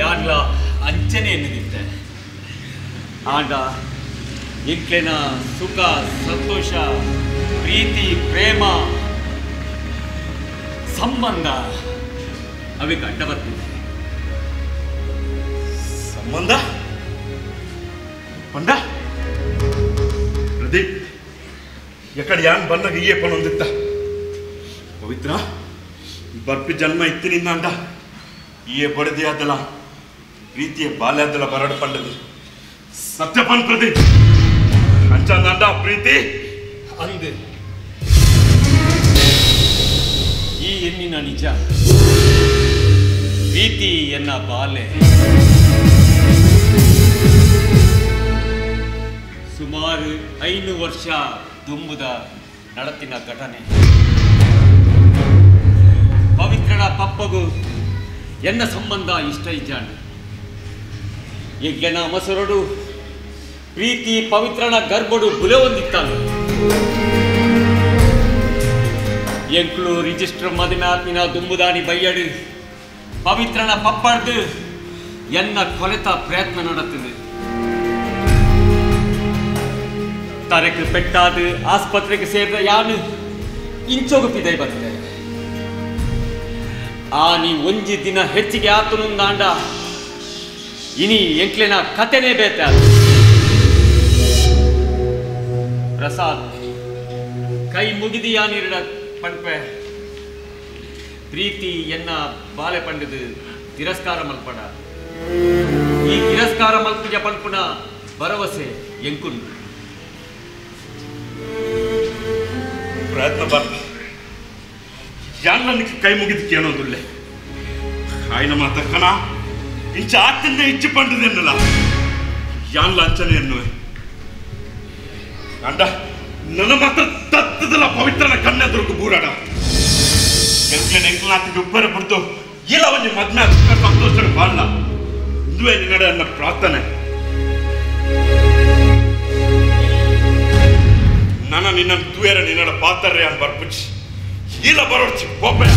Speaker 9: ಯಾರ್ಲ ಅಂಚನೆ ಎನ್ನುದಿತ್ತೆ ಆಂಡ ಇಂಕ್ಲೆನ ಸುಖ ಸಂತೋಷ ಪ್ರೀತಿ ಪ್ರೇಮ ಸಂಬಂಧ ಅವಿಗೆ ಅಡ್ಡ ಬರ್ತಿದೆ.
Speaker 5: ಸಂಬಂಧ ಪಂಡ ಪ್ರದೀಪ್ ಎಕಡೆ ಯಾನ್ ಬಂದಾಗ ಈಯೇ ಪಣೊಂದಿತ್ತ ಪವಿತ್ರ ಬರ್ಪಿ ಜನ್ಮ ಇತ್ತಿನಿಂದ ಅಂಡ ಈಯೇ ಬಡದಿ ಆದಲ್ಲ ಪ್ರೀತಿಯ ಬಾಲ್ಯದಲ್ಲ ಬರಡು ಪಂಡದು ಸತ್ಯಪನ್ ಪ್ರದೀಪ್ ಅಂಚಂದ ಪ್ರೀತಿ
Speaker 9: ಅಂದು ಈ ಎನ್ನಿನ ನಿಜ ಪ್ರೀತಿ ಎನ್ನ ಬಾಲೆ ಸುಮಾರು 5 ವರ್ಷ ದುಂಬುದ ನಡತಿನ ಘಟನೆ. ಪವಿತ್ರನ ಪಪ್ಪಗೂ ಎನ್ನ ಸಂಬಂಧ ಇಷ್ಟ ಇದ್ದಾನೆ. ಯಜ್ಞನ ಮಸರಡು ಪ್ರೀತಿ ಪವಿತ್ರನ ಗರ್ಭಡು ಬುಲೆ ಹೊಂದಿತ್ತಾನೆ. ಎಂಕ್ಲು ರಿಜಿಸ್ಟರ್ ಮದಿನಾತ್ಮಿನ ದುಂಬುದಾನಿ ಬಯ್ಯಡು ಪವಿತ್ರನ ಪಪ್ಪಡ್ದು ಎನ್ನ ಕೊಲೆತ ಪ್ರಯತ್ನ ನಡೆತಿದೆ. ತರಕ್ಕೆ ಪೆಟ್ಟಾದು ಆಸ್ಪತ್ರೆಗೆ ಸೇರಿದ ಯಾನು ಇಂಚೋಗುಪಿದೈ ಬರುತ್ತೆ. ಆ ನೀ ಒಂಜಿ ದಿನ ಹೆಚ್ಚಿಗೆ ಆತನುಂದಾಂಡ ಇನಿ ಎಂಕ್ಲೆನ ಕತೆನೇ ಬೇತ. ಪ್ರಸಾದ್ ಕೈ ಮುಗಿದಿಯಾನಿರಡ ಪಂಪೆ ಪ್ರೀತಿ ಎನ್ನ ಬಾಲೆ ಪಂಡದು ತಿರಸ್ಕಾರ ಮಲ್ಪಡ. ಈ ತಿರಸ್ಕಾರ ಮಲ್ಪುಜ ಪಂಪುನ ಭರವಸೆ ಎಂಕುಂಡು
Speaker 5: ಪ್ರಯತ್ನ ಬಾರ್ದು. ಯಾನ್ ಕೈ ಮುಗಿದಕ್ಕೆ ಏನೊಂದುಳ್ಳೆ ಆಯ್ನ ಮಾತಕ್ಕನ ಇಂಚ ಆತಿಂದ ಇಚ್ಚು ಪಂಡದೆನ್ನಲ್ಲ ಯಾನ್ ಲಾಂಛನ ಎನ್ನುವೆ. ಅಂಡ ನನ್ನ ಮಾತ್ರ ತತ್ತದಲ್ಲ ಪವಿತ್ರನ ಕಣ್ಣೆದುರುಗು ಬೂರಾಡ ಎಂಕ್ಲೆ ಎಂಕ್ಲಾತಿಗೆ ಉಪ್ಪರ ಬಿಡ್ತು ಇಲ್ಲ ಒಂಜಿ ಮದ್ಮೆ ಸಂತೋಷ ಬಾಳ ಇಂದುವೆ ನಿನ್ನಡೆ ನನ್ನ ಪ್ರಾರ್ಥನೆ. ನನ್ನ ನಿನ್ನ ತೂಯರ ನಿನ್ನಡ ಪಾತ್ರರೇ ಅನ್ ಬರ್ಪುಚಿ ಇಲ್ಲ ಬರೋಡ್ಚಿ ಕೋಪೆ.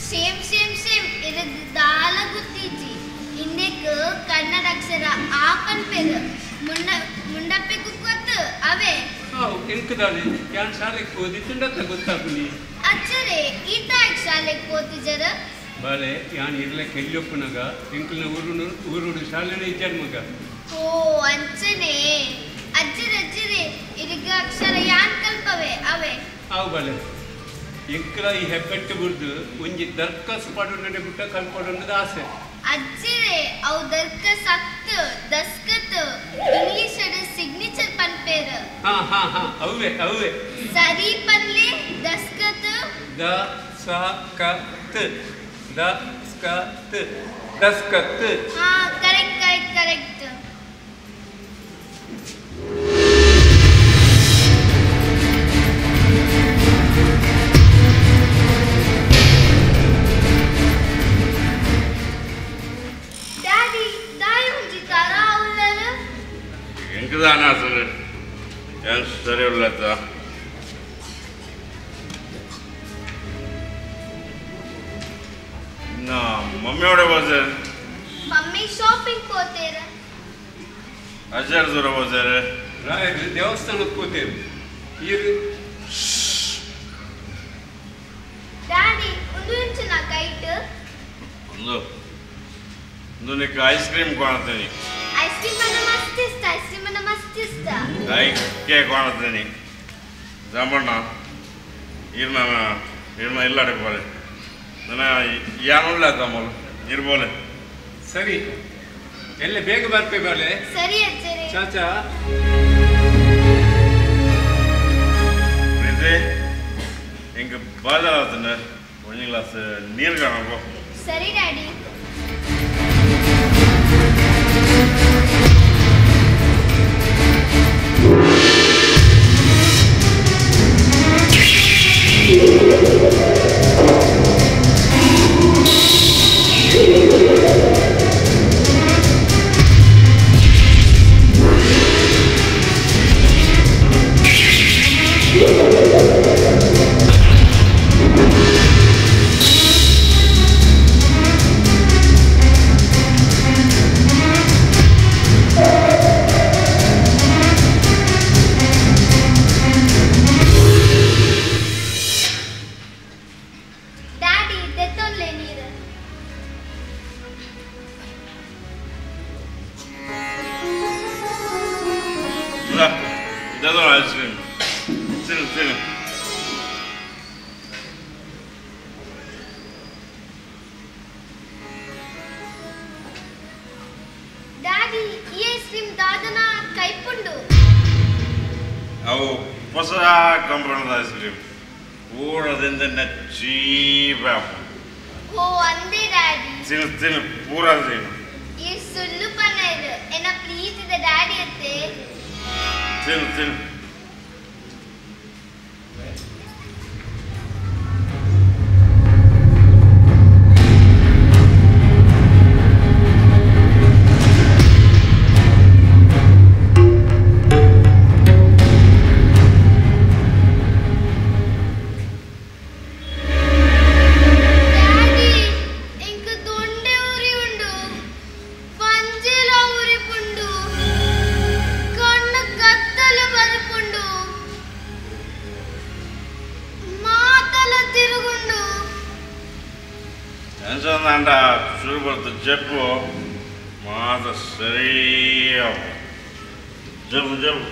Speaker 7: ಸೇಮ್ ಸೇಮ್ ಸೇಮ್ ಇರದು ದಾಲ ಗುತ್ತಿಜ್ಜಿ ಇಂದೆಕ್ ಕನ್ನಡ ಅಕ್ಷರ ಆ ಪನ್ಪೆರ್ ಮುಂಡ ಮುಂಡಪ್ಪೆ ಕುಕ್ಕೊತ್ತು ಅವೇ
Speaker 9: ಹಾವು ಎಂಕದಾನೆ ಯಾನ್ ಶಾಲೆಗೆ ಓದಿತ್ತುಂಡತ್ತ ಗೊತ್ತಾಪುನಿ
Speaker 7: ಅಚ್ಚರೆ ಈತ ಶಾಲೆಗೆ ಓದಿಜರ
Speaker 9: ಬಾಲೆ ಯಾನ್ ಇರ್ಲಕ್ಕೆ ಎಲ್ಲಿಯೊಪ್ಪುನಗ ಎಂಕಲ್ನ ಊರು ಊರುಡು ಶಾಲೆನೇ ಇಜ್ಜಾರ್ ಮಗ.
Speaker 7: ಓ ಅಂಚನೆ ಅಜ್ಜರೆ ಅಜ್ಜರೆ ಇರಿಗ ಅಕ್ಷರ ಯಾನ್ ಕಲ್ಪವೆ ಅವೇ
Speaker 9: ಹಾವು ಬಾಲೆ ಎಂಕಲ ಈ ಹೆಬ್ಬೆಟ್ಟು ಬುರ್ದು ಒಂಜಿ ದರ್ಕಸ್ ಪಾಡೊಂಡೆ ಬುಟ್ಟ ಕಲ್ಪಾಡೊಂಡದ ಆಸೆ.
Speaker 7: ಅಜ್ಜಿರೆ ಅವು ದರ್ಕಸ್ ಅತ್ತು ದಸ್ಕತ್ ಇಂಗ್ಲಿಷ್ ಸಿಗ್ನೇಚರ್ ಪನ್ಪೇರು.
Speaker 9: ಹಾ ಹಾ ಹಾ ಅವೇ ಅವೇ
Speaker 7: ಸರಿ ಪನ್ಲೆ ದಸ್ಕತ್
Speaker 9: the ಸ ಕ ತ the ಸ್ ಕ ತ ದಸ್ಕತ್.
Speaker 7: ಹಾ ಕರೆಕ್ಟ್ ಕರೆಕ್ಟ್ ಕರೆಕ್ಟ್.
Speaker 5: ಸರಿ ಉಳ್ಳತ್ತ ನಾ ಮಮ್ಮಿಯೋಡೆ ಬೋಸರ್
Speaker 7: ಮಮ್ಮಿ ಶಾಪಿಂಗ್ ಹೋತೇರ
Speaker 5: ಅಜ್ಜರ್ ದೂರ ಬೋಸರ್
Speaker 9: ರಾಯರು ದೇವಸ್ಥಾನಕ್ಕೆ ಹೋತೇರು ಇರು.
Speaker 7: ಡ್ಯಾಡಿ ಒಂದು ಇಂಚಿನ ಕೈಟ್
Speaker 5: ಒಂದು ಒಂದು ನಿಕ್ಕ ಐಸ್ ಕ್ರೀಮ್ ಕೊಡ್ತೀನಿ.
Speaker 7: ಐಸ್ ಕ್ರೀಮ್ ಅನ್ನ ಮಸ್ತ್ ಇಷ್ಟ ಐಸ್ ಕ್ರೀಮ್ ಅನ್ನ ಮಸ್ತ್ ಇಷ್ಟ
Speaker 5: ಐಕೆ ಕೊಡ್ತೀನಿ ಜಾಮಣ್ಣ ಇರ್ನ ಇರ್ನ ಇಲ್ಲಾಡೆ ಬೋಲೆ ನನ್ನ ಯಾನುಲ್ಲ ತಮ್ಮಲು ಇರ್ಬೋಲೆ.
Speaker 9: ಸರಿ ಎಲ್ಲ ಬೇಗ ಬರ್ಪೆ ಬಾಲೆ.
Speaker 7: ಸರಿ ಅಜ್ಜರೇ.
Speaker 9: ಚಾಚಾ
Speaker 5: ಪ್ರೀತಿ ಎಂಗೆ ಬಾಜಾರ್ ಆತನ ಒಂದು ಗ್ಲಾಸ್ ನೀರು ಕಾಣಬೋ.
Speaker 7: ಸರಿ ಡ್ಯಾಡಿ.
Speaker 5: ಅವು ಹೊಸ ಕಂಪನಿದ ಐಸ್ ಕ್ರೀಮ್ ಊರದಿಂದ ಚೀಪ್.
Speaker 7: ಓ ಅಂದೆ ಡ್ಯಾಡಿ
Speaker 5: ತಿನ್ನು ತಿನ್ನು ಪೂರ ತಿನ್ನು.
Speaker 7: ಈ ಸುಳ್ಳು ಪನ್ನೀರ್ ಎನ್ನ ಪ್ರೀತಿದ ಡ್ಯಾಡಿ ಅತ್ತೆ.
Speaker 5: ತಿನ್ನು ತಿನ್ನು. ಜಪ್ಪು ಮಾತ ಸರಿ. ಜಮ್ ಜಮ್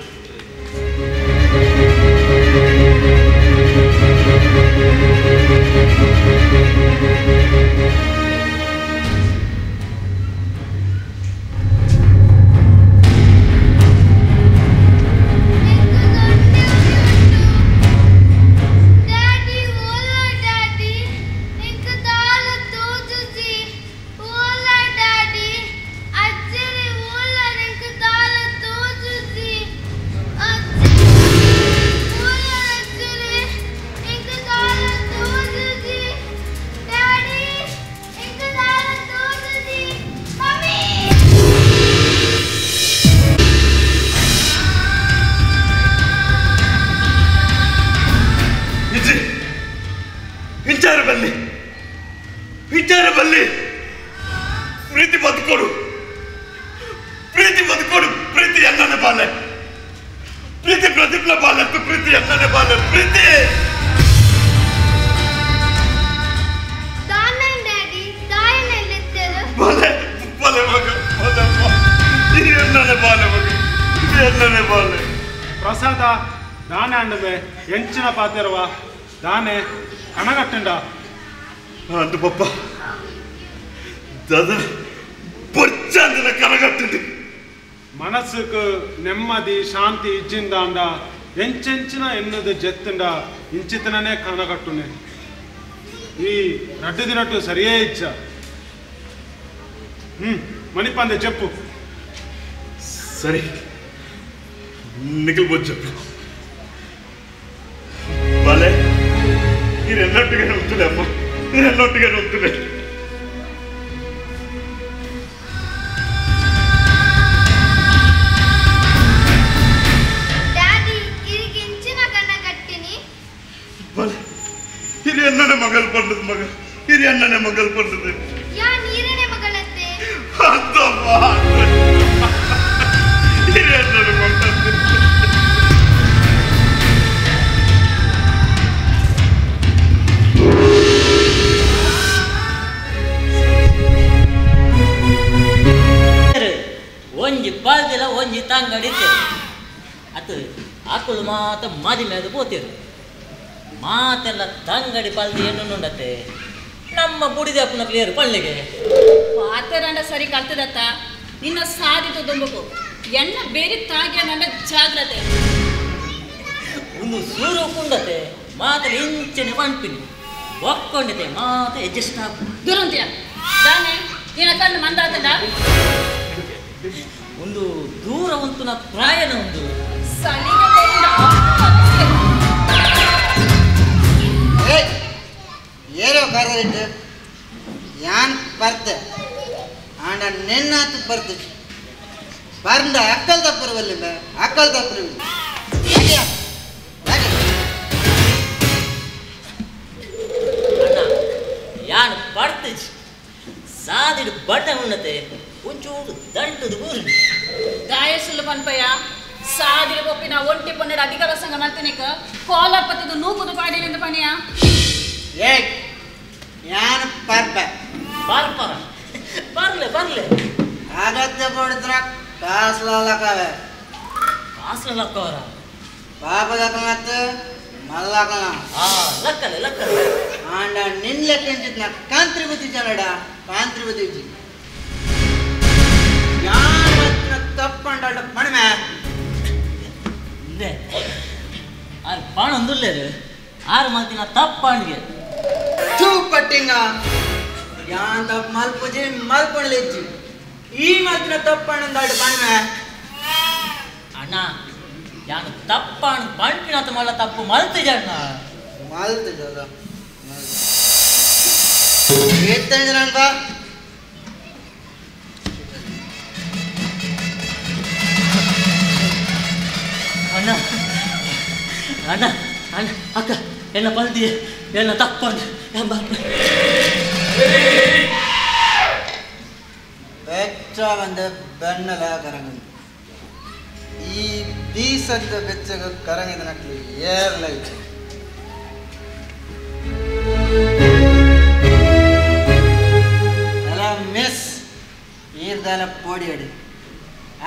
Speaker 5: ಪ್ರೀತಿ ಬದುಕೋಡು, ಪ್ರೀತಿ ಬದುಕೋಡು, ಪ್ರೀತಿ ಅನ್ನನೆ ಬಾಲೆ, ಪ್ರೀತಿ ಪ್ರದೀಪ್ನ ಬಾಲೆ, ಪ್ರೀತಿ ಅನ್ನನೆ ಬಾಲೆ, ಪ್ರೀತಿ. ಬಾಲೆ ಬಾಲೆ ಮಗ, ಬಾಲೆ ಅನ್ನನೆ ಬಾಲೆ ಮಗ, ಅನ್ನನೆ ಬಾಲೆ.
Speaker 8: ಪ್ರಸಾದ ದಾನೆ ಅಂಡಮೆ ಎಂಚಿನ ಪಾತೆರವ ದಾನೆ ಕಣಗಟ್ಟಂಡ
Speaker 5: ಅಂದು ಪಪ್ಪ ದಾದ ಬೊಚ್ಚಾಂದಿನ ಕನಗಟ್ಟಂడి.
Speaker 8: ಮನಸ್ಸುకు ನೆಮ್ಮದಿ ಶಾಂತಿ ಇಜ್ಜಿಂದಾಂಡ ಎಂಚೆಂಚಿನ ಎನ್ನುದು ಜೆತ್ತುಂಡ ಇಂಚಿತನೇ ಕನಗಟ್ಟುನೆ. ಈ ರಡ್ಡು ದಿನಟ್ಟು ಸರಿಯೇ ಇಚ್ಚ. ಮಣಿಪಂದೆ చెప్పು.
Speaker 5: ಸರಿ ನಿಖಲ್ ಬೊಚ್ಚು ಬಾಲೆ, ನೀರೆಲ್ಲೊಟ್ಟಿಗೆ ಹೋಗ್ತದೆ ಅಮ್ಮ, ನೀರೆಲ್ಲೊಟ್ಟಿಗೆ ಹೋಗ್ತದೆ. ಹಿರಿಯಣ್ಣನೇ ಮಗಲ್ ಪಂಡದ ಮಗ, ಹಿರಿಯಣ್ಣನೇ ಮಗಲ್ ಪಂಡದ. ಹಿರಿಯಣ್ಣನ ಮಗ.
Speaker 4: ಒಂಜಿ ಪಾಲ್ದಿಲ ಒಂಜಿ ತಂಗಡಿ ಅತ್ ಆಕುಲು ಮಾತ ಮಾದಿ ಮ್ಯಾಗ ಪೋತಿರು. ಮಾತೆಲ್ಲ ತಂಗಡಿ ಪಾಲ್ದಿ ಎಣ್ಣುಂಡತ್ತೆ ನಮ್ಮ ಬುಡಿದೆ ಅಪ್ಪನ ಕ್ಲಿಯರ್ ಪಳ್ಳಿಗೆ
Speaker 14: ಪಾತೆರಂಡ ಸರಿ ಕಲ್ತದತ್ತ ನಿನ್ನ ಸಾಧಿತು ದುಂಬಕು ಎಣ್ಣ ಬೇರೆ ತಾಗಿಯ ನನ್ನ ಜಾಗ್ರತೆ
Speaker 4: ಒಂದು ಸೂರು ಕುಂಡತೆ ಮಾತಲ್ಲಿ ಇಂಚನೆ ಪಂಪಿನಿ ಒಕ್ಕೊಂಡಿದೆ ಮಾತ ಅಡ್ಜಸ್ಟ್ ಆಪು
Speaker 14: ದುರಂತಿಯ ದಾನೆ ನಿನ್ನ ಕಣ್ಣು ಮಂದಾತದ
Speaker 4: ಒಂದು ದೂರ ಉಂಟು ನ ಪ್ರಾಯನ ಒಂದು
Speaker 14: ಸಲಿಗೆ ಕೊಂಡ.
Speaker 13: ಏರೋ ಕರೆದಿಟ್ಟು ಯಾನ್ ಬರ್ತೆ ಆಂಡ ನೆನ್ನಾತು ಬರ್ತೆ ಬಂದ ಅಕ್ಕಲ್ ತಪ್ಪರವಲ್ಲಿಂದ ಅಕ್ಕಲ್ ತಪ್ಪರು
Speaker 4: ಯಾನ್ ಬರ್ತೆ ಸಾದಿಡು ಬಣ್ಣ ಉಣ್ಣತೆ ಒಂಚೂರು ದಂಟದು ಊರು
Speaker 14: ಗಾಯಸುಲು ಪನ್ಪಯ್ಯ ಸಾದಿರು ಒಪ್ಪಿನ ಒಂಟಿ ಪೊನ್ನಡ ಅಧಿಕಾರ ಸಂಘ ಮಲ್ತಿನಿಕ ಕೋಲರ್ ಪತ್ತದು ನೂಕುದು ಪಾಡಿನಿಂದ ಪಣಿಯ
Speaker 13: ಏ ಯಾನ್ ಪರ್ಪೆ
Speaker 4: ಬರ್ಪರ ಬರ್ಲೆ ಬರ್ಲೆ
Speaker 13: ಅಗತ್ಯ ಪಡಿದ್ರ ಕಾಸ್ಲಕ್ಕವೆ
Speaker 4: ಕಾಸ್ಲಕ್ಕವರ
Speaker 13: ಪಾಪದಕ್ಕ ಮಲ್ಲಕನ
Speaker 4: ಆ ಲಕ್ಕಲೆ ಲಕ್ಕಲೆ
Speaker 13: ಆಂಡ ನಿನ್ ಲೆಕ್ಕ ಕಾಂತ್ರಿ ಬುದ್ಧಿ ಜನಡ ಕಾಂತ್ರಿ ಬುದ್ಧಿ ಯಾನ್ ತಪ್ಪಂಡ ಮಣಿಮೆ
Speaker 4: ಆರು ಪಾಣೊಂದುಲ್ಲೇರು ಆರು ಮಲ್ತಿನ ತಪ್ಪಣ್ಗೆ
Speaker 13: ಚೂ ಪಟ್ಟಿಂಗ ಯಾನ್ ತಪ್ಪು ಮಲ್ಪುಜಿ ಮಲ್ಪೊಂಡ್ಲಿಜ್ಜಿ ಈ ಮಲ್ತಿನ ತಪ್ಪಣ್ಣಂದಾಡು ಪಣಿಮೆ
Speaker 4: ಅಣ್ಣ ಯಾನು ತಪ್ಪಣ್ಣ ಪಂಪಿನತ ಮಲ್ಲ ತಪ್ಪು ಮಲ್ತಿಜಣ್ಣ
Speaker 13: ಮಲ್ತಿಜದ ಏತ್ತಂಜನಣ್ಣ
Speaker 4: ಅಣ್ಣ ಅಣ್ಣ ಅಣ್ಣ ಅಕ್ಕ ಎನ್ನ ಪಲ್ದಿ ಎನ್ನ ತಪ್ಪಂದು ಎಂಬ
Speaker 13: ಬೆಚ್ಚ ಬಂದ ಬೆನ್ನಲ ಕರಂಗ ಈ ಬೀಸದ ಬೆಚ್ಚಗ ಕರಂಗಿದ ನಕ್ಲಿ ಏರ್ಲ ಇತ್ತು ಅಲ್ಲ ಮಿಸ್ ಈರ್ದಾಲ ಪೋಡಿ ಅಡಿ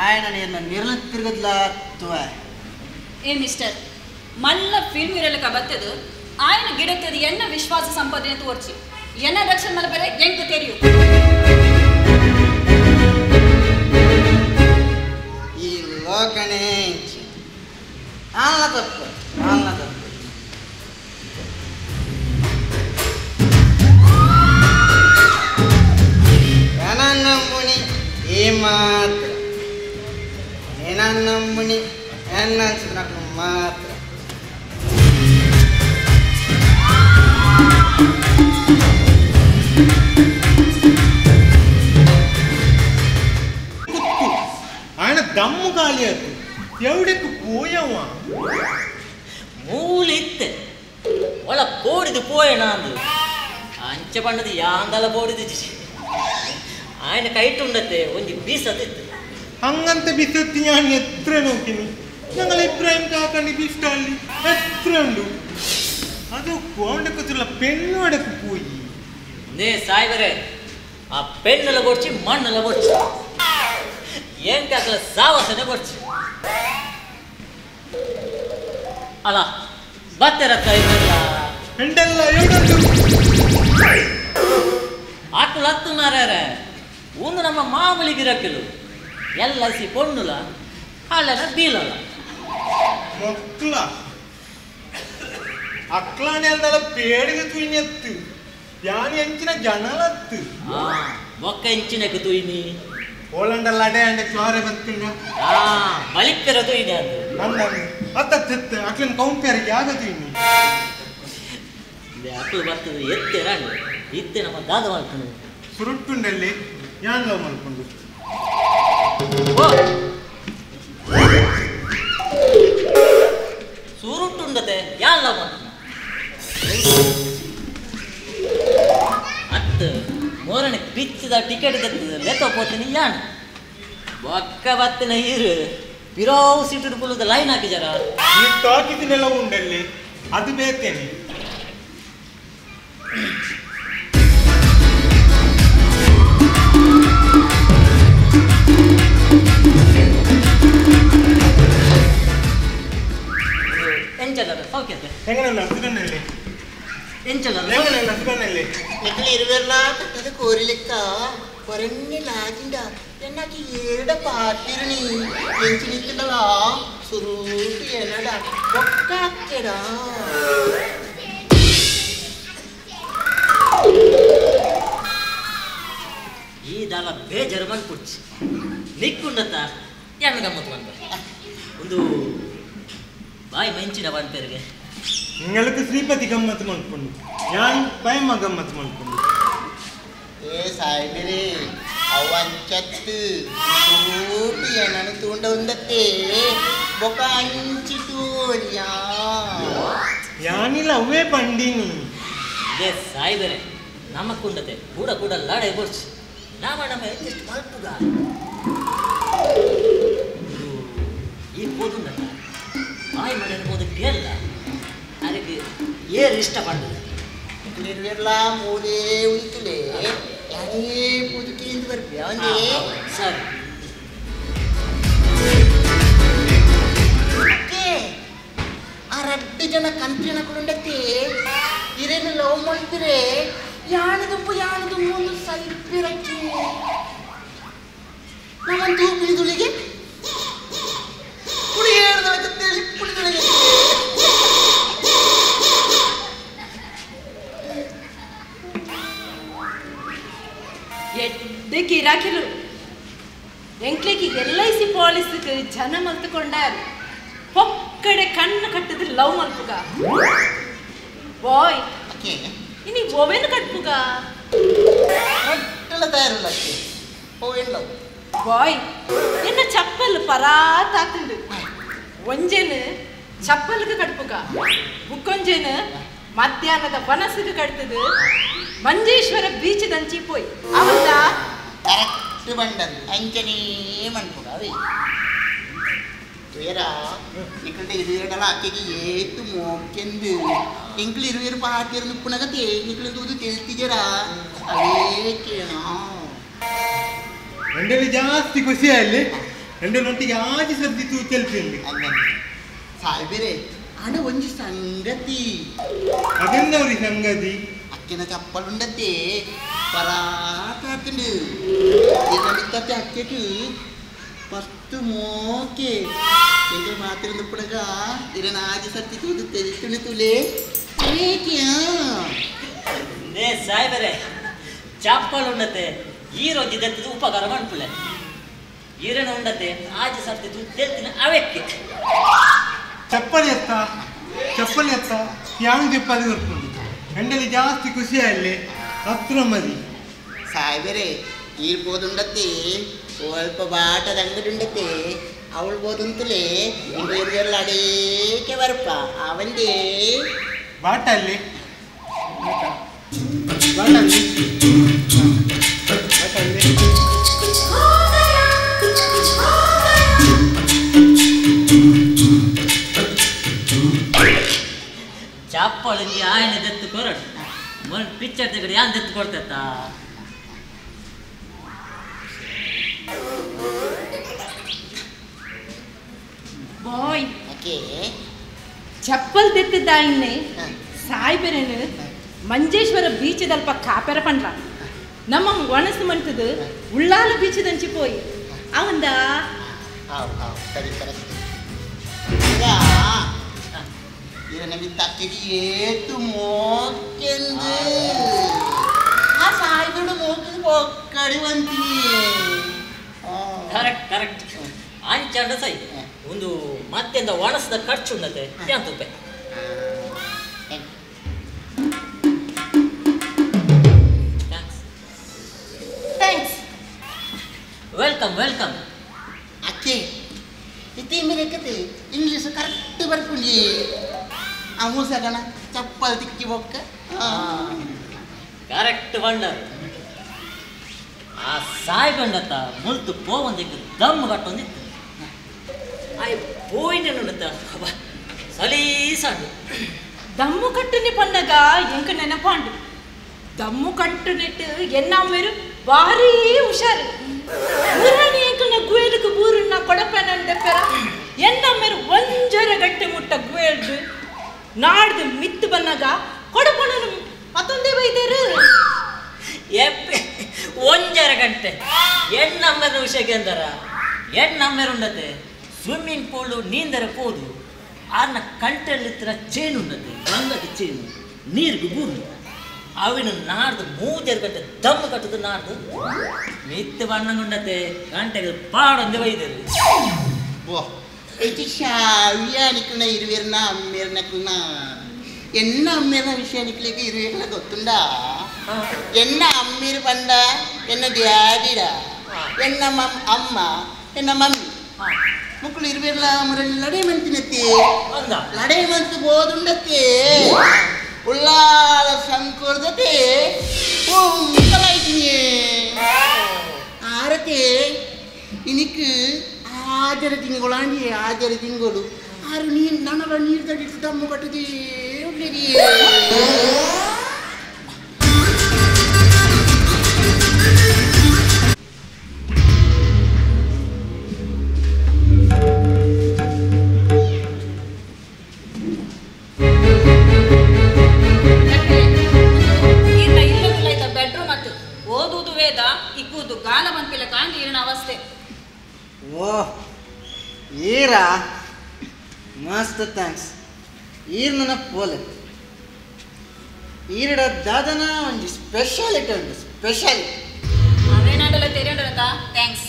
Speaker 13: ಆಯನ ನೀರ್ನ ನಿರ್ಲ ತಿರುಗದ್ಲಾ.
Speaker 14: ಏ ಮಿಸ್ಟರ್ ಮಲ್ಲ ಫಿಲ್ಮ್ ಇರಲಿಕ್ಕ ಬತ್ತದು ಆಯನ ಗಿಡತ್ತದು ಎನ್ನ ವಿಶ್ವಾಸ ಸಂಪಾದನೆ ತೋರ್ಚಿ ಎನ್ನ ರಕ್ಷಣೆ ಮಲ್ಪರೆ ಎಂಕ್ ತೆರಿಯು.
Speaker 13: ಈ ಲೋಕನೇ ಆಲ್ನ ತಪ್ಪು ಆಲ್ನ ತಪ್ಪು. ನಂಬುನಿ ಈ ಮಾತ್ರ ನಂಬುನಿ ಎನ್ನ ಮಾತ್ರ.
Speaker 10: ఆయన దమ్ము ఖాళీ ಆಯ್ತು ಎವಡಕ್ಕೆ ಪೋಯವ
Speaker 4: ಮೂಲ ಇತ್ತೆ ಒಳ ಪೋಡಿದು ಪೋಯಣ ಅಂದು ಅಂಚೆ ಬಣ್ಣದ ಯಾಂದಲ ಪೋಡಿದು ఆయన ಕೈಟುಂಡತ್ತೆ ಒಂಜಿ ಬೀಸದಿತ್ತು.
Speaker 10: ಹಂಗಂತ ಬಿಸತ್ತಿ ഞാൻ ಎತ್ರ ನೋಕಿನಿ ഞങ്ങൾ ഇബ്രാഹിം കാക്കണ്ടി ബിസ്റ്റാളി എത്ര ഉണ്ടു ಅದು ಕೋಂಡಕ್ಕೆ ಪೆಣ್ಣು ಅಡಕ್ಕೆ ಪೋಯಿ.
Speaker 4: ನೇ ಸಾಯ್ಬರೆ ಆ ಪೆನ್ನೆಲ್ಲ ಕೊಡ್ಚಿ ಮಣ್ಣೆಲ್ಲ ಕೊಡ್ಚಿ ಏನ್ ಕಾಕಲ ಸಾವಸನೆ ಕೊಡ್ಚಿ ಅಲ್ಲ ಬತ್ತೆರಕ್ಕ ಇವೆಲ್ಲ
Speaker 10: ಹೆಂಡೆಲ್ಲ ಎವಡಂದು
Speaker 4: ಆಕುಲು ಹತ್ತು ಮಾರ್ಯಾರೆ ಒಂದು ನಮ್ಮ ಮಾಮೂಲಿ ಗಿರಕಿಲು ಎಲ್ಲ ಸಿ ಪೊಣ್ಣುಲ ಅಲ್ಲೆಲ್ಲ ಬೀಲಲ್ಲ
Speaker 10: ಮಕ್ಕಳ ಅಕ್ಲಾನೆಲ್ಲ ಪೇಡಿಗೆ ತುಯ್ನೆತ್ತು ಯಾನ್ ಎಂಚಿನ ಜನಲತ್ತು
Speaker 4: ಒಕ್ಕ ಎಂಚಿನಕ್ಕೆ ತುಯ್ನಿ
Speaker 10: ಓಲಂಡಲ್ಲ ಅಡೆ ಅಂಡೆ ಕ್ಲಾರೆ ಬತ್ತಿನ
Speaker 4: ಬಲಿಪ್ಪೆರ ತುಯ್ನಿ ಅದು
Speaker 10: ನನ್ನ ಅತ್ತ ತೆತ್ತೆ ಅಕ್ಲನ್ ಕೌಂಪೇರಿಗೆ ಆಗ ತುಯ್ನಿ
Speaker 4: ಅಕ್ಲು ಬರ್ತದೆ ಎತ್ತೆರ ಇತ್ತೆ ನಮ್ಮ ದಾದ ಮಾಡ್ಕೊಂಡು
Speaker 10: ಸುರುಟ್ಟುಂಡಲ್ಲಿ ಯಾನ್ ಲವ್ ಮಾಡ್ಕೊಂಡು
Speaker 4: ಸುರುಟ್ಟುಂಡತೆ ಯಾನ್ ಲವ್ ಮಾಡ್ಕೊಂಡು ಅತ್ತು ಮೋರಣ ಪಿಚ್ಚಿದ ಟಿಕೆಟ್ ದತ್ತದ ಲೆಕ್ಕ ಪೋತೀನಿ ಯಾನ್ ಬೊಕ್ಕ ಬತ್ತಿನ ಇರು ಪಿರೋವು ಸೀಟು ಪುಲ್ಲದ ಲೈನ್ ಹಾಕಿಜಾರ
Speaker 10: ಈ ಟಾಕಿದಿನೆಲ್ಲ ಉಂಡಲ್ಲಿ ಅದು ಬೇತೇನೆ.
Speaker 13: ಇರುವೆಲ್ಲ ಕಟ್ಟದ ಕೋರಿಲೆಕ್ಕ ಕೊರನ್ನಿ ಲಾಜಿಂಡ ಎನ್ನಾಕಿ ಏಡ ಪಾತಿರುನಿ ಎಂಚು ನಿತ್ತಡಲ ಸುರೂಟು ಎನ್ನಡ ಒಕ್ಕ ಹಾಕ್ಕೆಡ.
Speaker 4: ಈ ದಾಲ ಬೇಜಾರು ಮನ್ಪುಡ್ಚಿ ನಿಕ್ಕುಂಡತ್ತ ಎಣ್ಣ ಗಮ್ಮತ್ತು ಬಂದ ಒಂದು ಬಾಯಿ ಮಂಚಿನ ಬಂಪೆರಿಗೆ
Speaker 10: നിങ്ങൾക്ക് ಶ್ರೀಪತಿ ಗಮ್ಮತ್ತು ಮಾಡ್ಕೊಂಡು ഞാൻ ಪಯಮ್ಮ ಗಮ್ಮತ್ತು ಮಾಡ್ಕೊಂಡು.
Speaker 13: ಏ ಸಾಯ್ಬಿರಿ ಅವಂಚತ್ತು ಸೂಟು ಏನನು ತೂಂಡ ಉಂದತ್ತೆ ಬೊಕ ಅಂಚಿ ತೂರಿಯಾ
Speaker 10: ಯಾನಿಲ್ಲ ಅವೇ ಪಂಡಿನಿ.
Speaker 4: ಇದೇ ಸಾಯ್ಬರೆ ನಮ್ಮ ಕುಂಡತೆ ಕೂಡ ಕೂಡ ಲಾಡೆ ಕೊಡ್ಸಿ ನಾವ ನಮ್ಮ ಅಡ್ಜಸ್ಟ್ ಮಲ್ಪುಗ ಈ ಪೋದುಂಡತ್ತ ಬಾಯಿ ಮಾಡಿ ಅನ್ಬೋದು ಕೇಳಲ್ಲ ಅದಕ್ಕೆ ಏರು ಇಷ್ಟ ಪಡ್ತದೆ.
Speaker 13: ಇರುವೆಲ್ಲ ಮೂರೇ ಉಂತುಲೆ ಯಾರೇ ಪೂಜೆ ಬರ್ಪಿ ಅವನೇ
Speaker 4: ಸರಿ.
Speaker 13: ಅಕ್ಕೆ ಆ ರಡ್ಡು ಜನ ಕಂತ್ರಿನ ಕುಂಡತ್ತೆ ಇರೇನು ಲವ್ ಮಾಡ್ತಿರೆ ಯಾಣ ದುಂಬು ಯಾಣ ದುಂಬು ಒಂದು ಸೈಪಿರಕ್ಕೆ ನಮ್ಮಂತೂ ಪುಳಿದುಳಿಗೆ ಪುಳಿ ಹೇಳ್ದಳಕ್ಕೆ ಪುಳಿದುಳಿಗೆ
Speaker 12: ಎಡ್ಡೆ ಗಿರಾಕಿಲು ಎಂಕ್ಲೆಗೆ ಎಲ್ I C ಪಾಲಿಸಿಗೆ ಜನ ಮಲ್ತುಕೊಂಡಾರು ಪೊಕ್ಕಡೆ ಕಣ್ಣು ಕಟ್ಟದ ಲವ್ ಮಲ್ಪುಗ ಬಾಯ್ ಇನಿ ಓವೆನ್ ಕಟ್ಪುಗ ಬಾಯ್ ಎನ್ನ ಚಪ್ಪಲ್ ಪರಾತಾತುಂಡು ಒಂಜೇನು ಚಪ್ಪಲ್ಗೆ ಕಟ್ಪುಗ ಬುಕ್ಕೊಂಜೇನು ಮಧ್ಯಾಹ್ನದ ವನಸಿಗೆ ಕಟ್ತದು ಮಂಜೇಶ್ವರ ಬೀಚ್ ದಂಚಿ ಪೋಯ್ ಅವತ್ತ
Speaker 13: ಕರೆಕ್ಟ್ ಬಂಡನ್ ಅಂಚನೇ ಮನ್ಪುಗ ಅವೇ ತುಯರ ನಿಕ್ಕಂಡೆ ಇರುವೆರಡಲ ಅಕ್ಕೆಗೆ ಏತು ಮೋಕೆಂದು ಎಂಕ್ಲು ಇರುವೆರು ಪಾತಿರು ನುಪ್ಪುನಗತೆ ನಿಕ್ಕಳು ತೂದು ತೆಲ್ತಿಜರ ಅವೇ ಕೇಣ
Speaker 10: ಎಂಡಲ್ಲಿ ಜಾಸ್ತಿ ಖುಷಿ ಅಲ್ಲಿ ಎಂಡನೊಟ್ಟಿಗೆ ಆಜಿ ಸರ್ತಿ ತೂ ತೆಲ್ಪಿಂದು
Speaker 13: ಸಾಯ್ಬೇರೆ ಅಣ ಒಂಜಿ ಸಂಗತಿ
Speaker 10: ಅದೆಂದವ್ರಿ ಸಂಗತಿ
Speaker 13: ಅಕ್ಕಿನ ಚಪ್ಪಲುಂಡತ್ತೆ ಪರಾತಾತುಂಡು ಇರಮಿತ್ತತ್ತೆ ಅಕ್ಕೆಗೆ ಫಸ್ಟ್ ಮೋಕೆ ಎಂದ್ರೆ ಮಾತ್ರ ಪುಡಗ ಇರನ ಆಜಿ ಸರ್ತಿ ತೂದು ತೆಲ್ತುಂಡು ತುಲೆ
Speaker 4: ನೇ ಸಾಯ್ಬೇರೆ ಚಪ್ಪಲ್ ಉಂಡತೆ ಈ ರೋಗಿ ದತ್ತದ ಉಪಕಾರ ಮನ್ಪುಲೆ ಈರನ ಉಂಡತೆ ಆಜಿ ಸರ್ತಿ ತೆಲ್ತಿನ ಅವಕ್ಕೆ
Speaker 10: ಚಪ್ಪಲಿ ಎತ್ತ ಚಪ್ಪಲಿ ಎತ್ತ ಯಾನು ಚಪ್ಪಲಿ ಬರ್ಕೊಂಡು ಎಂಡಲಿ ಜಾಸ್ತಿ ಖುಷಿ ಅಲ್ಲಿ ಹತ್ರ ಮದಿ
Speaker 13: ಸಾಯ್ಬೇರೆ ಈರ್ಬೋದುಂಡತ್ತೆ ಸ್ವಲ್ಪ ಬಾಟದ ಅಂಗಡಿ ಉಂಡತ್ತೆ ಅವಳು ಬೋದಂತಲೇ ಇಂದು ಅಡೇಕೆ ಬರ್ಪ ಅವಂದೇ
Speaker 10: ಬಾಟಲ್ಲಿ ಬಾಟಲ್ಲಿ ಬಾಟಲ್ಲಿ
Speaker 4: ಚಪ್ಪಲಿಗೆ ಆಯನ ದತ್ತು ಕೊರಡು ಮೊನ್ನೆ ಪಿಕ್ಚರ್ ತೆಗಡೆ ಯಾನ್ ದತ್ತು ಕೊಡ್ತತ್ತ
Speaker 12: ಬಾಯ್ ಚಪ್ಪಲ್ ದೆತ್ತಿದ್ದ ಇನ್ನೆ ಸಾಯ್ಬೇರೇನು ಮಂಜೇಶ್ವರ ಬೀಚದಲ್ಪ ಕಾಪೆರ ಪಂಡ್ರ ನಮ್ಮ ಒಣಸು ಮಂಟದು ಉಳ್ಳಾಲ ಬೀಚದಂಚಿ ಪೋಯಿ ಅವಂದ
Speaker 13: ಸರಿ ಕರೆಕ್ಟ್ ನಮಗೆ ಏತು ಮೋಕೆಂದು ಆ ಸಾಯ್ಬಿಡು ಮೋಕಿದ ಒಕ್ಕಡಿ ಬಂತೀನಿ
Speaker 4: ಕರೆಕ್ಟ್ ಕರೆಕ್ಟ್ ಅಂಚಾಂಡ ಸೈ ಒಂದು ಮತ್ತೆಂದ ಒಣಸದ ಖರ್ಚು ಉಂಡತೆ ಯಾನ್ ತುಪ್ಪೆ
Speaker 12: thanks
Speaker 4: welcome welcome
Speaker 13: ಅಕ್ಕೆ ಇತಿ ಮೇರೆ ಇಂಗ್ಲೀಷ್ ಕರೆಕ್ಟ್ ಬರ್ಪುಂಡಿ ಆ ಮೂಸಗಣ ಚಪ್ಪಲ್ ತಿಕ್ಕಿ ಬೊಕ್ಕ
Speaker 4: ಕರೆಕ್ಟ್ ಬಂಡ ಆ ಸಾಯ್ ಬಂಡತ್ತ ಮುಲ್ತು ಪೋವಂದಿಕ್ಕ ದಮ್ ಕಟ್ಟೊಂದಿತ್ತು ಆಯ್ ಪೋಯಿನ ನೋಡತ್ತ ಸಲೀಸಾಂಡು
Speaker 12: ದಮ್ಮು ಕಟ್ಟುನಿ ಪನ್ನಗ ಎಂಕ ನೆನಪಾಂಡು ದಮ್ಮು ಕಟ್ಟು ನೆಟ್ಟು ಎನ್ನ ಭಾರಿ ಹುಷಾರು ಮುರಣಿ ಎಂಕನ ಗುವೇಲುಕು ಬೂರುನ್ನ ಕೊಡಪನಂದೆಪ್ಪೆರ ಎನ್ನ ಮೇರು ಒಂಜರ ಗಟ್ಟೆ ಮುಟ್ಟ ಗುವೇಲ್ದು ನಾಡ್ದು ಮಿತ್ತು ಬನ್ನಗ ಕೊಡಪನನು ಮತ್ತೊಂದೇ ಬೈದೇರು
Speaker 4: ಎಪ್ಪೆ ಒಂಜರ ಗಂಟೆ ಎಣ್ಣಮ್ಮೆರ ವಿಷಯಕ್ಕೆ ಅಂದಾರ ಎಣ್ಣಮ್ಮೆರುಂಡತೆ ಸ್ವಿಮ್ಮಿಂಗ್ ಪೂಲು ನೀಂದರ ಪೋದು ಆರ್ನ ಕಂಟೆಲ್ಲಿತ್ತಿನ ಚೇನು ಉಂಡತೆ ಬಂಗದ ಚೇನು ನೀರ್ಗು ಬೂರು ಅವಿನ ನಾಡ್ದು ಮೂಜರ ಗಂಟೆ ದಮ್ಮು ಕಟ್ಟದು ನಾಡ್ದು ಮಿತ್ತು ಬಣ್ಣಗುಂಡತೆ ಗಂಟೆಗೆ ಪಾಡೊಂದೇ ಬೈದೇರು
Speaker 13: ಓ ಇದು ಶಾವ್ಯಾನಿಕುನ ಇರುವಿರ್ನ ಅಮ್ಮೇರ್ನಕುನ ಎನ್ನ ಅಮ್ಮೇರ್ನ ವಿಷಯಾನಿಕ್ಲಿಗೆ ಇರುವಿರ್ನ ಗೊತ್ತುಂಡ ಎನ್ನ ಅಮ್ಮಿರ್ ಪಂಡ ಎನ್ನ ಡ್ಯಾಡಿಡ ಎನ್ನ ಮಮ್ ಅಮ್ಮ ಎನ್ನ ಮಮ್ಮಿ ಮುಕ್ಕಳು ಇರುವಿರ್ಲ ಮುರಳಿ ಲಡೆ ಮಂತಿನತ್ತೆ ಲಡೆ ಮಂತು ಬೋದುಂಡತ್ತೆ ಉಳ್ಳಾಲ ಸಂಕುರ್ದತೆ ಓಂಕಲಾಯ್ತೀನಿ ಆರತೆ ಇನಿಕ್ ಆಜರ ತಿಂಗಳು ಆಜರ ತಿಂಗಳು ಆರು ನೀರು ನನಗ ನೀರು ತಡಿಟ್ಟು ದಮ್ಮು ಕಟ್ಟುದೇ ಉಳ್ಳೇರಿ
Speaker 14: ಬೆಡ್ರೂಮ್ ಅತ್ತು ಓದುವುದು ವೇದ ಇಕ್ಕುವುದು ಗಾಲ ಬಂಪಿಲ್ಲ ಕಾಂಗಿ ಈರಿನ ಅವಸ್ಥೆ
Speaker 15: ಓ ಈರಾ ಮಸ್ತ್ thanks ಈರ್ ನನ್ನ ಪೋಲೆ ಈರಡ ದಾದನ ಒಂಜಿ ಸ್ಪೆಷಾಲಿಟಿ ಉಂಟು ಸ್ಪೆಷಾಲಿಟಿ
Speaker 14: ಅವೇನಾಂಡಲ ತೆರೆಯಂಡಲತ thanks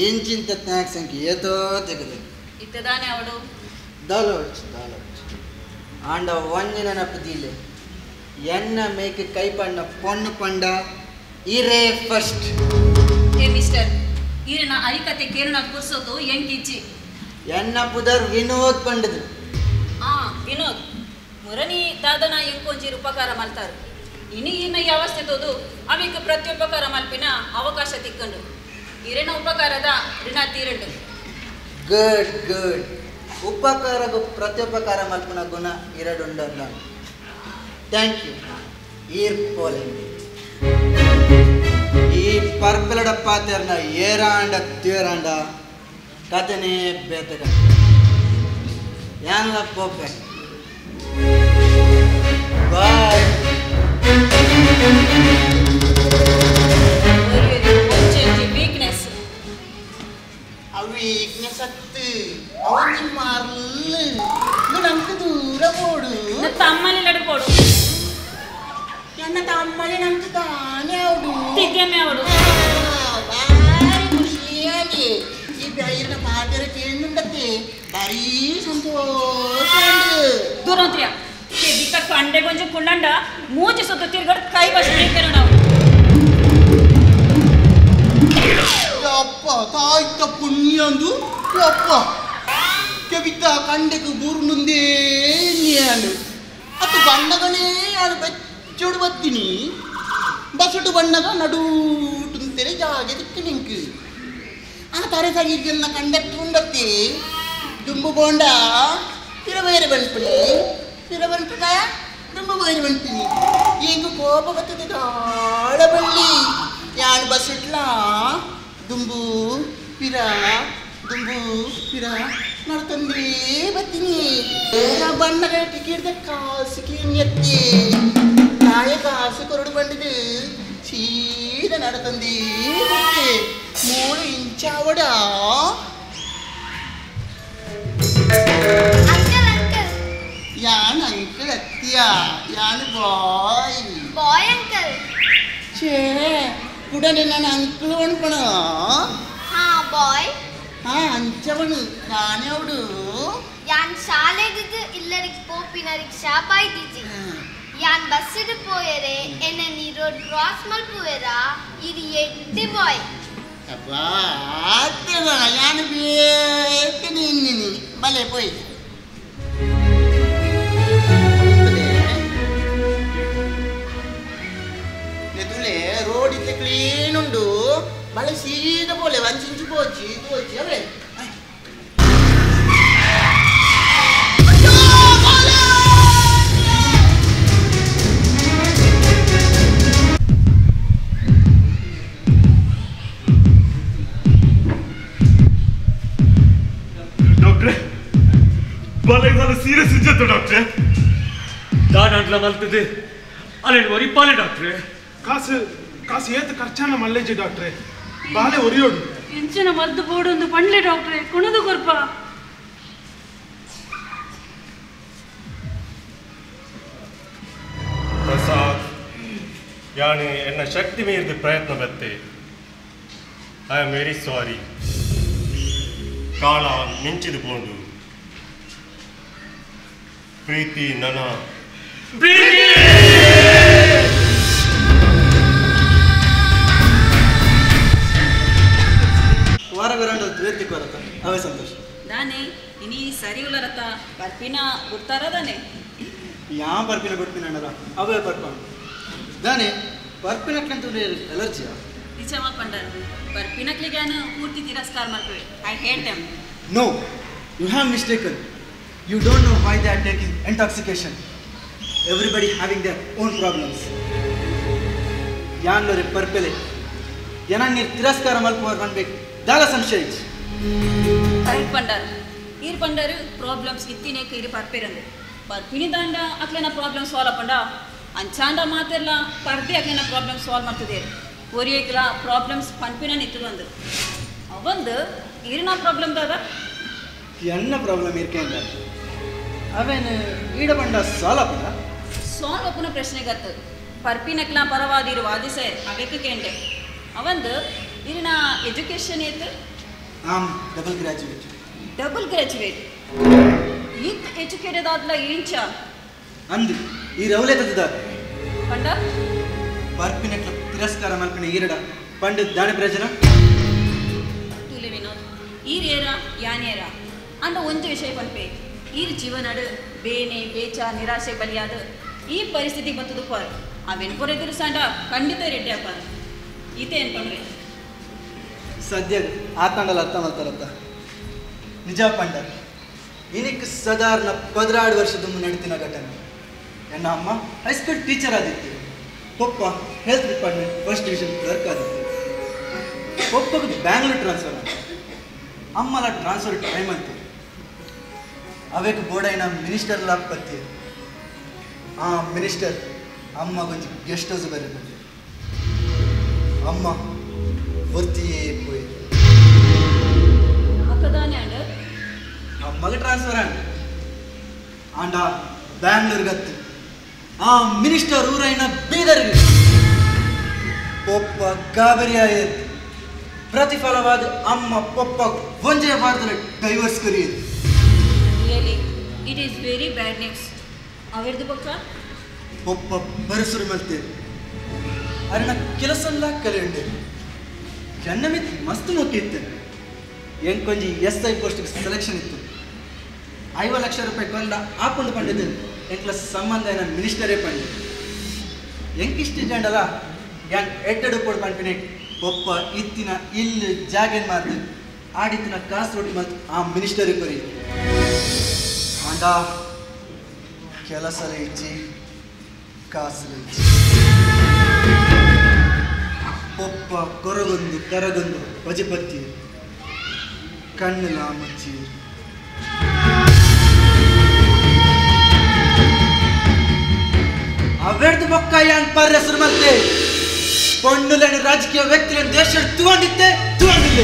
Speaker 15: ಎಂಚಿಂತ thanks ಅಂಕ ಏತೋ ತೆಗೆದು
Speaker 14: ಇತ್ತದಾನೆ ಅವಡು
Speaker 15: ದಾಲೋಚ್ ದಾಲೋಚ್ ಆಂಡ ಒಂಜಿ ನೆನಪು ಎನ್ನ ಮೇಕ್ ಕೈ ಪಂಡ ಪೊಣ್ಣು ಪಂಡ ಈರೇ ಫಸ್ಟ್
Speaker 14: ಏ ಮಿಸ್ಟರ್ ಈರಿನ ಐಕತೆ ಕೇರಣ ಕುರ್ಸೋದು ಎಂಕಿಜ್ಜಿ
Speaker 15: ಎನ್ನ ಪುದರ್ ವಿನೋದ್ ಪಂಡದು
Speaker 14: ಆ ವಿನೋದ್ ಮುರನಿ ದಾದನ ಎಂಕೊಂಜಿ ಉಪಕಾರ ಮಲ್ತಾರು ಇನಿ ಇನ್ನ ಯಾವಸ್ಥೆ ತೋದು ಅವಿಕ್ ಪ್ರತ್ಯುಪಕಾರ ಮಲ್ಪಿನ ಅವಕಾಶ ತಿಕ್ಕಂಡು ಇರಿನ ಉಪಕಾರದ ಋಣ ತೀರಂಡು
Speaker 15: ಗುಡ್ ಗುಡ್ ಉಪಕಾರಗೂ ಪ್ರತ್ಯುಪಕಾರ ಮಲ್ಪಿನ ಗುಣ ಇರಡುಂಡ thank you ಈರ್ ಪೋಲೆ ಈ ಪರ್ಪಲಡ ಪಾತೆರ್ನ ಏರಾಂಡ ತೇರಾಂಡ ಕಥೆನೇ ಬೇತೆ ಕತೆ. ಯಾನ್ಲ ಪೋಪೆ. ಬಾಯ್.
Speaker 14: ವೀಕ್ನೆಸ್.
Speaker 13: ಆ ವೀಕ್ನೆಸ್ ಅತ್ತು ಅವನಿ ಮಾರ್ಲು ನಮ್ಗೆ ದೂರ போಡು.
Speaker 14: ತಮ್ಮಲ್ಲಿ ನಡ್ಕೋಡು.
Speaker 13: ನನ್ನ ತಮ್ಮಲ್ಲಿ ನಮ್ಗೆ ತಾನೇ ಅವಡು.
Speaker 14: ತಿಗ್ಗಮೆ ಅವಡು.
Speaker 13: ಭಾರಿ ಖುಷಿಯಾಗಿ ಈ ಬೈರಿನ ಪಾತ್ರ ಕೇಳಿಂಡತ್ತೆ ಭಾರಿ ಸಂತೋಷ.
Speaker 14: ದೂರಂತ್ರಿಯ ಬಿಕ್ಕ ಕಂಡೆ ಗೊಂಜು ಕುಂಡಂಡ ಮೂಜಿ ಸುತ್ತ ತಿರ್ಗಡ್ ಕೈ ಬಸ್ ನಾವು.
Speaker 13: ಯಪ್ಪ ತಾಯ್ತ ಪುಣ್ಯ ಅಂದು ಯಪ್ಪ ಕೆಬಿತ ಕಂಡೆಗೆ ಬೂರ್ನುಂದೇ ನಾನು ಅದು ಬಣ್ಣಗಳೇ ನಾನು ಬೆಚ್ಚೋಡು ಬತ್ತೀನಿ ಬಸುಟು ಬಣ್ಣಗ ನಡೂಟುಂತೆರೆ ಜಾಗೆ ದಿಕ್ಕು ನಿಂಕು ಆ ತಾರೆ ಸರಿಯನ್ನ ಕಂಡಕ್ಟರ್ ಉಂಡತ್ತಿ ದುಂಬು ಬೋಂಡ ಪಿರವೇರು ಬನ್ಪಿಣಿ ಪಿರವನ್ಪುಟ ದುಂಬು ಬೇರು ಬನ್ಪಿಣಿ ಎಂಗು ಕೋಪ ಬರ್ತದೆ ದಾಳ ಬಳ್ಳಿ ಯಾನು ಬಸ್ಸುಟ್ಲಾ ದುಂಬು ಪಿರ ದುಂಬು ಪಿರ ನಡ್ತಂದೇ ಬರ್ತೀನಿ. ಬಣ್ಣಗಳ ಟಿಕೆಟ್ ಕಾಸು ಎತ್ತಿ ತಾಯ ಕಾಸು ಕೊರಡು ಬಂದಿದ್ದು ಸೀದಾ ನಡ್ತಂದೇ ಬರ್ತೆ 3 ಇಂಚಾವಡ. ಯಾನ್ ಅಂಕಲ್ ಅತ್ತಿಯ ಯಾನ್ ಬಾಯ್
Speaker 7: ಬಾಯ್ ಅಂಕಲ್.
Speaker 13: ಛೇ ಕುಡನೆ ನಾನು ಅಂಕಲ್ ಅನ್ಪಣ.
Speaker 7: ಹಾ ಬಾಯ್.
Speaker 13: ಹಾ ಅಂಚವನು ನಾನೇ ಅವಡು.
Speaker 7: ಯಾನ್ ಶಾಲೆಗಿದ್ದು ಇಲ್ಲರಿಗೆ ಪೋಪಿನ ರಿಕ್ಷಾ ಬಾಯ್ದಿಜಿ. ಯಾನ್ ಬಸ್ಸಿಡು ಪೋಯರೆ ಎನ್ನ ನೀ ರೋಡ್ ಕ್ರಾಸ್ ಮಲ್ಪುವೆರಾ ಇದು ಎಡ್ಡೆ ಬಾಯ್.
Speaker 13: ಅಬ್ಬಾ ಆತನ ಯಾನ್ ಬೇಕು ನಿನ್ನಿ ಬಲೆ ಪೋಯ್. ನೆತುಲೆ ರೋಡ್ ಇತ್ತೆ ಕ್ಲೀನ್ ಉಂಡು ಬಲೆ ಸೀದಾ ಪೋಲೆ ಒಂಚಿಂಚು ಪೋಚಿ ಪೋಚಿ ಅವೇ.
Speaker 5: ಡಾಕ್ಟ್ರೆ ಬಲೆ ಸೀರಿಯಸ್ ಇಜ್ಜತ್ತು ಡಾಕ್ಟ್ರೆ.
Speaker 11: ದಾನಾಂಡ್ಲ ಮಲ್ತದೆ ಅಲ್ಲೇನು ಒರಿಪಾಲೆ ಡಾಕ್ಟ್ರೆ.
Speaker 8: ಕಾಸು ಕಾಸು ಏತು ಖರ್ಚಾನ ಮಲ್ಲೇಜಿ ಡಾಕ್ಟ್ರೆ. ಬಾಲೆ ಒರಿಯೋಡು
Speaker 6: ಇಂಚಿನ ಮದ್ದು ಬೋಡೊಂದು ಪಂಡ್ಲೆ ಡಾಕ್ಟ್ರೆ ಕುಣದು ಕೊರ್ಪ.
Speaker 5: ಪ್ರಸಾದ್ ಯಾಣಿ ಎನ್ನ ಶಕ್ತಿ ಮೀರಿದ ಪ್ರಯತ್ನ ಬತ್ತೆ. I am very sorry. ಕಾಳ ಮಿಂಚಿದು ಪೋಂಡು ಪ್ರೀತಿ ನನ್ನ ಪ್ರೀತಿ.
Speaker 15: ವಾರ ಬರಂಡ ದ್ವೇತಿಕ್ ಬರತ್ತ ಅವೇ ಸಂತೋಷ.
Speaker 14: ದಾನೆ ಇನಿ ಸರಿ ಉಲ್ಲರತ್ತ ಬರ್ಪಿನ ಬಿಡ್ತಾರ ದಾನೆ.
Speaker 15: ಯಾ ಬರ್ಪಿನ ಬಿಡ್ಪಿನ ಅಣ್ಣರ ಅವೇ ಬರ್ಕೊಂಡು ದಾನೆ ಬರ್ಪಿನಕ್ಲಂತ ಅಲರ್ಜಿಯಾ?
Speaker 14: ನಿಜಮ ಪಂಡರ್ ಬರ್ಪಿನಕ್ಲಿಗೆ ನಾನು ಪೂರ್ತಿ ತಿರಸ್ಕಾರ ಮಾಡ್ತೇವೆ. I hate them.
Speaker 15: No, you have mistaken. You don't know why they are taking intoxication. Everybody having their own problems. ಯಾನ್ಲೋರೆ ಪರ್ಪೆಲೆ ಏನಾಗ ನೀರು ತಿರಸ್ಕಾರ ಮಲ್ಪುವರು ಬನ್ಬೇಕು ದಾಲ ಸಂಶಯ ಇಚ್ಚು.
Speaker 14: ಕರೆಕ್ಟ್ ಪಂಡರ್. ಈರ್ ಪಂಡರು ಪ್ರಾಬ್ಲಮ್ಸ್ ಇತ್ತಿನೇಕ ಇರು ಪರ್ಪೆರಂದು ಪರ್ಪಿನಿ ದಾಂಡ ಅಕ್ಲೇನ ಪ್ರಾಬ್ಲಮ್ ಸಾಲ್ವ್ ಅಪ್ಪಂಡ ಅಂಚಾಂಡ ಮಾತೆಲ್ಲ ಪರ್ದೆ ಅಕ್ಲೇನ ಪ್ರಾಬ್ಲಮ್ ಸಾಲ್ವ್ ಮಾಡ್ತದೆ. ಒರಿಯಕ್ಲ ಪ್ರಾಬ್ಲಮ್ಸ್ ಪನ್ಪಿನ ನಿತ್ತು ಅಂದು ಅವಂದು ಈರಿನ ಪ್ರಾಬ್ಲಮ್ ದಾದ
Speaker 15: ಎನ್ನ ಪ್ರಾಬ್ಲಮ್ ಇರ್ಕೇಂದ ಅವೇನು ಈಡ ಬಂಡ ಸಾಲ್ವ್ ಅಪ್ಪಂಡ
Speaker 14: ಸಾಲ್ವ್ ಅಪ್ಪನ ಪ್ರಶ್ನೆ ಗತ್ತು ಪರ್ಪಿನಕ್ಲ ಪರವಾದಿರು ವಾದಿಸೆ ಅವೆಕ್ ಕೇಂಡೆ ಅವಂದು ಇರಿನ ಎಜುಕೇಶನ್ ಏತು.
Speaker 15: Am double graduate.
Speaker 14: Double graduate ಈತ್ ಎಜುಕೇಟೆಡ್ ಆದ್ಲ ಇಂಚ
Speaker 15: ಅಂದು ಈ ರೌಲೆ ತದ್ದ
Speaker 14: ಪಂಡ
Speaker 15: ಪರ್ಪಿನಕ್ಲ ತಿರಸ್ಕಾರ ಮಲ್ಪಿನ ಈರಡ ಪಂಡ ದಾನಿ ಪ್ರಯೋಜನ
Speaker 14: ತುಲೆ ವಿನೋದ್ ಈರೇರ ಯಾನೇರ ಅಂಡ ಒಂದು ವಿಷಯ ಪನ್ಪೆ ಈರ್ ಜೀವನಡು ಬೇನೆ ಬೇಚ ನಿರಾಶೆ ಬಲಿಯಾದ ಈ ಪರಿಸ್ಥಿತಿ ಬತ್ತದು ಪರ್ ಅವೇನು ಪೊರೆದಿರು ಸಾಂಡ ಖಂಡಿತ ರೆಡ್ಡಿ ಅಪ್ಪ ಈತೆ ಏನು ಪಂಡ್ರೆ
Speaker 15: ಸದ್ಯ ಆತಂಡಲ ಅರ್ಥ ಮಾಡ್ತಾರತ್ತ ನಿಜ ಪಂಡ. ಇನಿಕ್ ಸಾಧಾರಣ 12 ವರ್ಷದ ನಡೀತಿನ ಘಟನೆ. ಎನ್ನ ಅಮ್ಮ ಹೈಸ್ಕೂಲ್ ಟೀಚರ್ ಆದಿತ್ತು. ಪಪ್ಪ health department first division clerk ಆದಿತ್ತು. ಪಪ್ಪಗೆ ಬ್ಯಾಂಗ್ಳೂರ್ ಟ್ರಾನ್ಸ್ಫರ್ ಆದ. ಅಮ್ಮಲ ಟ್ರಾನ್ಸ್ಫರ್ ಟ್ರೈ ಮಾಡ್ತೀವಿ ಅವೇಕ್ ಬೋಡೈನ ಮಿನಿಸ್ಟರ್ ಲಾಭ ಪತ್ತಿ ಆ ಮಿನಿಸ್ಟರ್ ಅಮ್ಮ ಗೊಂಜಿ ಗೆಸ್ಟ್ ಹೌಸ್ ಬರೀ ಅಮ್ಮ ಒರ್ತಿಯೇ ಪೋಯಿ ಅಮ್ಮಗ ಟ್ರಾನ್ಸ್ಫರ್ ಆಂಡ್ ಆಂಡ ಬ್ಯಾಂಗ್ಳೂರ್ ಗತ್ತು ಆ ಮಿನಿಸ್ಟರ್ ಊರೈನ ಬೀದರ್ಗೆ ಪೊಪ್ಪ ಗಾಬರಿ ಆಯತ್ ಪ್ರತಿಫಲವಾದ ಅಮ್ಮ ಪೊಪ್ಪ ಒಂಜೆ ವಾರದಲ್ಲಿ ಡೈವರ್ಸ್ ಕರಿಯದು.
Speaker 14: Really it is very bad news. ಅವೆರ್ದು ಪಕ್ಕ
Speaker 15: ಪೊಪ್ಪ ಬರಸುರು ಮಲ್ತೆ ಅರಣ ಕೆಲಸಲ್ಲ ಕಲಿಯುಂಡೆ ಜನ್ನಮಿತ್ ಮಸ್ತ್ ಮೊಕ್ಕಿತ್ತು ಎಂಕೊಂಜಿ ಎಸ್ I ಪೋಸ್ಟ್ಗೆ ಸೆಲೆಕ್ಷನ್ ಇತ್ತು 50 ಲಕ್ಷ ರೂಪಾಯಿ ಕೊಂದ ಆಪುಂಡು ಪಂಡಿದ್ದು ಎಂಕ್ಲ ಸಂಬಂಧ ಏನ ಮಿನಿಸ್ಟರೇ ಪಂಡಿ ಎಂಕಿಷ್ಟು ಜಂಡಲ ಯಾನ್ ಎಡ್ಡೆಡು ಪೋಡು ಪಂಪಿನೆ ಪೊಪ್ಪ ಇತ್ತಿನ ಇಲ್ಲಿ ಜಾಗೇನ್ ಮಾರ್ದು ಆಡಿತ್ತಿನ ಕಾಸು ರೊಟ್ಟಿ ಮತ್ತು ಆ ಮಿನಿಸ್ಟರೇ ಕೊರಿ ಆಂಡ ಕೆಲಸಲ ಇಜ್ಜಿ ಕಾಸು ಇಜ್ಜಿ ಪೊಪ್ಪ ಕೊರಗೊಂದು ಕರಗೊಂದು ಬಜಪತ್ತಿ ಕಣ್ಣುಲ ಮುಚ್ಚಿ ಅವೆರ್ದು ಬೊಕ್ಕ ಯಾನ್ ಪರ್ರೆಸರು ಮತ್ತೆ ಪೊಣ್ಣುಲೇನು ರಾಜಕೀಯ ವ್ಯಕ್ತಿಗಳನ್ನು ದೇಶ ತುಗೊಂಡಿದ್ದೆ ತುಗೊಂಡಿಲ್ಲ.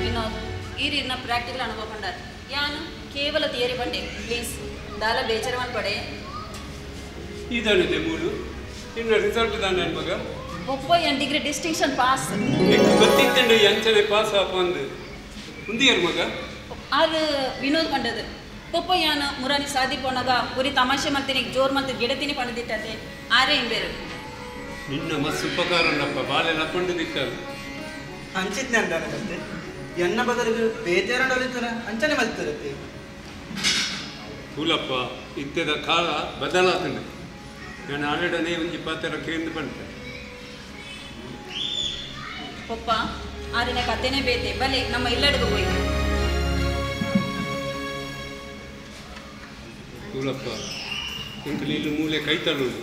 Speaker 14: ವಿನೋದ್ ಈ ರೀತಿನ ಪ್ರಾಕ್ಟಿಕಲ್ ಅನುಭವ ಪಂಡಾರ್ ಯಾನು ಕೇವಲ ಥಿಯರಿ ಬಂಡೆ ಪ್ಲೀಸ್ ದಾಲ ಬೇಜಾರವನ್ ಪಡೆ
Speaker 9: ಇದಾನಿದೆ ಮೂಲು ಇನ್ನು ರಿಸಲ್ಟ್ ದಾನೆ ಮಗ
Speaker 14: ಒಪ್ಪ ಎನ್ ಡಿಗ್ರಿ ಡಿಸ್ಟಿಂಕ್ಷನ್ ಪಾಸ್
Speaker 9: ಗೊತ್ತಿತ್ತಂಡೆ ಎಂಚನೆ ಪಾಸ್ ಆಪ ಅಂದು ಉಂದಿಯರ್ ಮಗ
Speaker 14: ಅದು ವಿನೋದ್ ಪಂಡದು ಪೊಪ್ಪ ಯಾನು ಮುರಾನಿ ಸಾದಿ ಪೋನಾಗ ಉರಿ ತಮಾಷೆ ಮಲ್ತೀನಿ ಜೋರ್ ಮಲ್ತಿ ಗಿಡತೀನಿ ಪಂಡದಿಟ್ಟದೆ ಆರೇ ಇಂಬೇರು
Speaker 9: ನಿನ್ನ ಮಸ್ತ್ ಉಪಕಾರನಪ್ಪ ಬಾಲೆಲ್ಲ ಪಂಡದಿಟ್ಟದು
Speaker 15: ಅಂಚಿತ್ನೆ ಅಂದಾನೆ ಮತ್ತೆ ಎನ್ನ ಬದಲಿಗೆ ಬೇತೇರೊಳಿತಾರ ಅಂಚನೆ ಮಲ್ತಿರತ್ತೆ
Speaker 9: ಕೂಲಪ್ಪ ಇತ್ತದ ಕಾಲ ಬದಲಾತಂಡೆ ನಾನು ಆಲ್ರೆಡಿ ಒಂಜಿ ಪಾತ್ರ ಕೇಂದ್ರ ಬಂತೆ
Speaker 14: ಪೊಪ್ಪ ಆರಿನ ಕತೆನೇ ಬೇತೆ ಬಲೆ ನಮ್ಮ ಇಲ್ಲಡಿಗೆ ಹೋಗಿ
Speaker 9: ಕೂಲಪ್ಪ ಇಂಕಲಿ ಇಲ್ಲಿ ಮೂಲೆ ಕೈ ತಳ್ಳುದು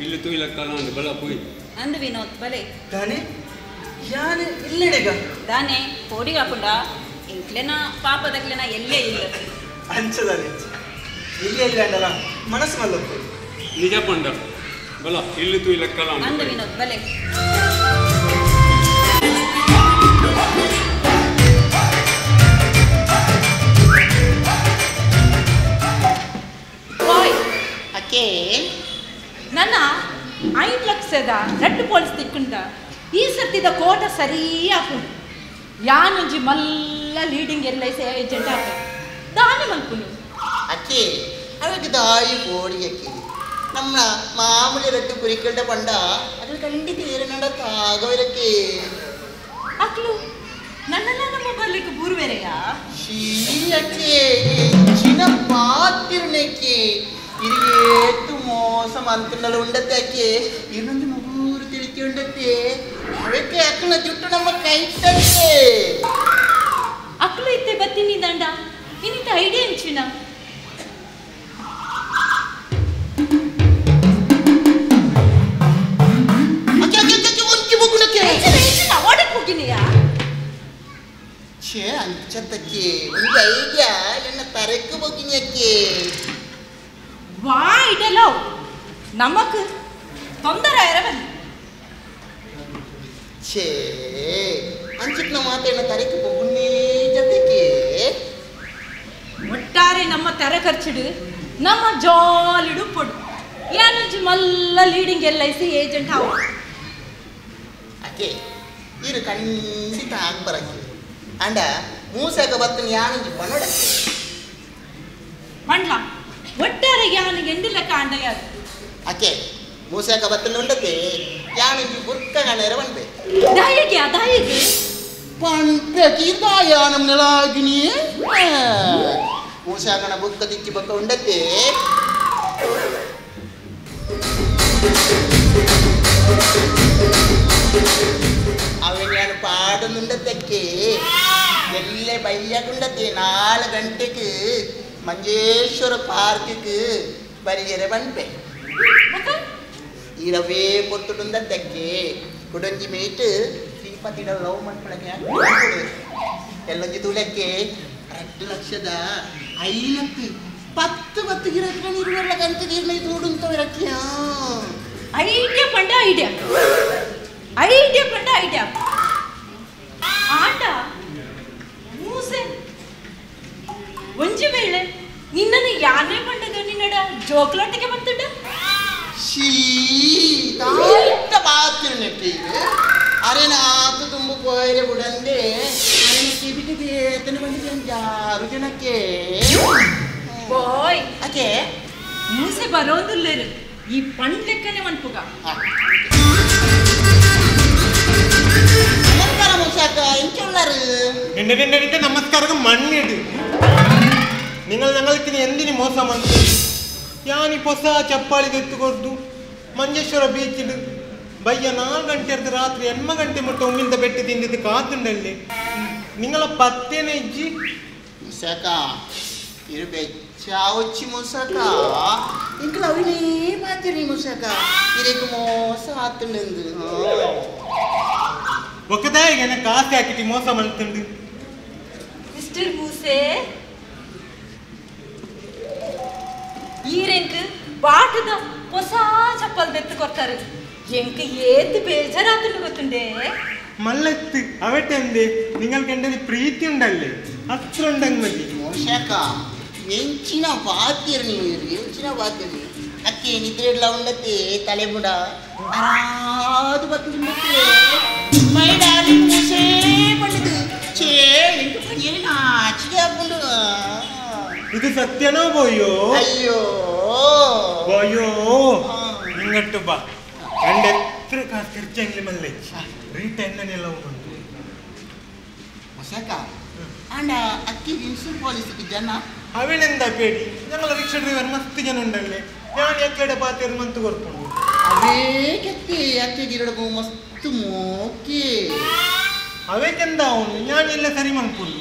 Speaker 9: ಇಲ್ಲಿ ತೂಯಿಲ ಕಾಲ ಅಂದು ಬಲ ಪೋಯಿ
Speaker 14: ಅಂದು ವಿನೋದ್ ಬಲೆ
Speaker 15: ದಾನೆ ಯಾನೆ ಇಲ್ಲಡೆಗ
Speaker 14: ದಾನೆ ಪೋಡಿ ಹಾಕೊಂಡ ಇಂಕ್ಲೆನ ಪಾಪದಕ್ಲೆನ ಎಲ್ಲೇ ಇಲ್ಲ
Speaker 15: ಅಂಚದಾನೆ ಇಲ್ಲಿ ಎಲ್ಲಿ ಅಂಡಲ ಮನಸ್ಸು ಮಲ್ಲಪ್ಪ
Speaker 9: ನಿಜ ಪಂಡ ಬಲ ಇಲ್ಲಿ ತೂಯಿಲ ಕಾಲ
Speaker 14: ಅಂದು ವಿನೋದ್ ಬಲೆ
Speaker 12: ನನ್ನ 5 ಲಕ್ಷದ ರಡ್ಡು ಪೊಲೀಸ್ ತಿಕ್ಕುಂಡ ಈ ಸರ್ತಿದ ಕೋಟ ಸರಿ ಹಾಕೊಂಡು ಯಾನೊಂಜಿ ಮಲ್ಲ leading L I C agent ಹಾಕ ದಾನೆ ಮಲ್ಪುನು
Speaker 13: ಅಕ್ಕಿ ಅವಕ್ಕೆ ದಾಯಿ ಕೋಡಿ ಅಕ್ಕಿ ನಮ್ಮ ಮಾಮೂಲಿ ರಡ್ಡು ಕುರಿಕಲ್ಡ ಪಂಡ ಅದ್ರ ಖಂಡಿತ ಏರನಡ ತಾಗವಿರಕ್ಕೆ
Speaker 12: ಅಕ್ಲು ನನ್ನೆಲ್ಲ ನಮ್ಮ ಬರ್ಲಿಕ್ಕೆ ಬೂರ್ವೆರೆಯಾ
Speaker 13: ಶೀ ಅಕ್ಕಿ ಚಿನ್ನ ಪಾತಿರ್ನೆಕ್ಕಿ ಇರಿಯೇತು ಮೋಸ ಮಂತ್ರಿನಲ್ಲ ಉಂಡತ್ತೆ ಅಕ್ಕಿ ಇನ್ನೊಂದು ಮೂರು ತಿಳಿಕೆ ಉಂಡತ್ತೆ ಅದಕ್ಕೆ ಅಕ್ಕನ ಜುಟ್ಟು ನಮ್ಮ ಕೈತತ್ತೆ
Speaker 12: ಅಕ್ಲು ಇತ್ತೆ ಬತ್ತೀನಿ ದಂಡ ಇನ್ನಿತ ಐಡಿಯಾ ಎಂಚಿನ
Speaker 13: ಛೇ ಅಂಚತ್ತಕ್ಕೆ ಒಂದು ಐಡಿಯಾ ಎನ್ನ ತರಕ್ಕೆ ಹೋಗಿನಿ ಅಕ್ಕಿ
Speaker 12: ವಾ ಇದೆಲ್ಲ ನಮಕ್ ತೊಂದರೆ ಇರಬಲ್ಲ
Speaker 13: ಛೇ ಅಂಚಿಟ್ನ ಮಾತೇನ ತರಕ್ಕೆ ಹೋಗುನ್ನೇ ಜೊತೆಗೆ
Speaker 12: ಒಟ್ಟಾರೆ ನಮ್ಮ ತೆರೆ ಖರ್ಚಿಡು ನಮ್ಮ ಜಾಲಿಡು ಪೊಡು ಯಾನಂಜಿ ಮಲ್ಲ leading L I C agent ಹಾವು
Speaker 13: ಅಕೆ ಇರು ಖಂಡಿತ ಆಗ್ಬರಕ್ಕೆ ಅಂಡ ಮೂಸಕ ಬತ್ತನ ಯಾನಂಜಿ ಬನೋಡಕ್ಕೆ
Speaker 12: ಮಂಡ್ಲ ಒಟ್ಟಾರೆ ಯಾನು ಎಂಡಿಲ್ಲ ಕಾಂಡ ಯಾರು
Speaker 13: ಅಕೆ ಮೂಸಕ ಬತ್ತನ ಉಂಡತೆ ಯಾನಂಜಿ ಬುರ್ಕ ಗಣೇರ ಬಂದೆ
Speaker 12: ದಾಯಿಗೆ ಅದಾಯಿಗೆ
Speaker 13: ಪಂಪಕಿ ದಾಯ ನಮ್ಮನೆಲಾಗಿನಿ ಮೂಸಾಕನ ಬುಕ್ಕ ತಿಕ್ಕಿ ಬಕ್ಕ ಉಂಡತೆ ಅವನ್ ನಾನು ಪಾಡುന്നുಂಡತ್ತಕ್ಕೆ ಎಲ್ಲೇ ಬಯ್ಯಗುಂಡತ್ತೆ 4 ಗಂಟೆಗೆ ಮಂಜೇಶ್ವರ ಪಾರ್ಕಿಗೆ ಬರಿಯರೆ ಬಂಪೆ ಇರವೇ ಪೊತ್ತುಂಡತ್ತಕ್ಕೆ ಕುಡಂಜಿ ಮೇಟ್ ಶ್ರೀಪತಿಡ ಲವ್ ಮಾಡ್ಕೊಳಕ್ಕೆ ಎಲ್ಲೊಂಜಿ ತೂಲಕ್ಕೆ 2 ಲಕ್ಷದ 5 10 10 ಗಿರಕ್ಕೆ ನೀರು ಕಂತು ನೀರ್ನ ತೂಡುಂತವರಕ್ಕಿಯ
Speaker 12: ಐಡಿಯಾ ಪಂಡ ಐಡಿಯಾ ಐಡಿಯಾ ಪಂಡ ಐಡಿಯಾ ಆಟ ಮೂಸೆ ಒಂಜಿ ವೇಳೆ ನಿನ್ನನ್ನು ಯಾನೇ ಪಂಡದ ನಿನ್ನಡ ಜೋಕ್ಲಾಟಿಗೆ ಬಂತುಂಡ
Speaker 13: ಶೀತ ಬಾತಿರ್ನೆಟ್ಟಿ ಅರೆ ನಾತು ತುಂಬ ಪೋಯರೆ ಬುಡಂದೆ ಅರೆ ಕಿಬಿಟಿ ಬೇತನ ಬಂದಿದ್ದೆ ಜಾರು ಜನಕ್ಕೆ
Speaker 12: ಬಾಯ್
Speaker 13: ಅಕೆ
Speaker 12: ಮೂಸೆ ಬರೋಂದುಲ್ಲೇರು ಈ ಪಂಡ್ ಲೆಕ್ಕನೆ ಮನ್ಪುಗ
Speaker 13: ನಮಸ್ಕಾರ ಮೂಸಾಕ ಎಂಚುಳ್ಳಾರು
Speaker 10: ನಿನ್ನೆ ನಿನ್ನೆ ನಿನ್ನೆ ನಮಸ್ಕಾರಕ್ಕೆ ಮಣ್ಣಿಡು നിങ്ങൾ ഞങ്ങൾക്ക് എന്തിന് മോശം വന്നു ഞാൻ ഈ പൊസ ചപ്പാളി തെത്തുകൊടുത്തു ಮಂಜೇಶ್ವರ ಬೀಚಿಡು ಬಯ್ಯ 4 ಗಂಟೆ ರಾತ್ರಿ 8 ಗಂಟೆ ಮುಟ್ಟ ಉಮ್ಮಿಂದ ಬೆಟ್ಟ ತಿಂದಿದ್ದು ಕಾತುಂಡಲ್ಲಿ ನಿಂಗಳ ಪತ್ತೇನೆ ಇಜ್ಜಿ
Speaker 13: ಮುಸಾಕ ಇರು ಬೆಚ್ಚ వచ్చి ಮುಸಾಕ ಇಂಕಲ ಅವಿನೇ ಮಾತಿರಿ ಮುಸಾಕ ಇರೇಕು ಮೋಸ ಆತುಂಡು
Speaker 10: ಒಕ್ಕದಾಯಿಗೆ ಕಾಸೆ ಹಾಕಿಟ್ಟು ಮೋಸ ಮಾಡ್ತುಂಡು
Speaker 12: ಮಿಸ್ಟರ್ ಮೂಸೆ ಈರೆಂಕ್ ಬಾಟದ ಹೊಸ ಚಪ್ಪಲ್ ದೆತ್ತು ಕೊಡ್ತಾರೆ ಎಂಕ್ ಏತ್ ಬೇಜಾರಾತುಂಡು ಗೊತ್ತುಂಡೆ
Speaker 10: ಮಲ್ಲತ್ತು ಅವಟೆಂದೆ നിങ്ങൾക്ക് എൻ്റെ ಪ್ರೀತಿ ಉಂಡല്ലേ ಅತ್ರ ಉಂಡಂಗ್ ಮದಿ
Speaker 13: ಮೋಶಕ ಎಂಚಿನ ಬಾತಿರ್ ನೀವು ಎಂಚಿನ ಬಾತಿರ್ ಅಕ್ಕೆ ನಿದ್ರೆಡ್ಲ ಉಂಡತ್ತೆ ತಲೆ ಬುಡ ಅರಾದು ಬತ್ತುಂಡತ್ತೆ my darling ಮೂಸೆ ಪಂಡಿತು ಛೇ ಎಂಕ್ ಪಂಡಿಯೇ ನಾಚಿಕೆ ಆಪುಂಡು
Speaker 10: ಇದು ಸತ್ಯನೋ ಬೋಯೋ
Speaker 13: ಅಯ್ಯೋ
Speaker 10: ಬೋಯೋ ನಿಂಗಟ್ಟು ಬಾ ಗಂಡೆತ್ರ ಕಾಸು ತಿರ್ಚಂಗ್ಲಿ ಮಲ್ಲೆ ರೀಟ ಎಣ್ಣನೆಲ್ಲ ಉಂಟು
Speaker 13: ಮೊಸಕ ಅಂಡ ಅಕ್ಕಿ ಇನ್ಸೂರ್ ಪಾಲಿಸಿಗೆ ಜನ
Speaker 10: ಅವೇನೆಂದ ಬೇಡಿ ഞങ്ങളെ ರಿಕ್ಷಾ ಡ್ರೈವರ್ ಮಸ್ತ್ ಜನ ಉಂಡಲ್ಲೇ ഞാൻ ಎಕ್ಕಡೆ ಬಾತೇರು ಮಂತು ಕೊರ್ಪುಂಡು
Speaker 13: ಅವೇ ಕೆತ್ತಿ ಅಕ್ಕಿ ಗಿರಡಗು ಮಸ್ತ್ ಮೋಕೆ
Speaker 10: ಅವೇಕೆಂದ ಅವನು ഞാൻ ಎಲ್ಲ ಸರಿ ಮನ್ಪುಂಡು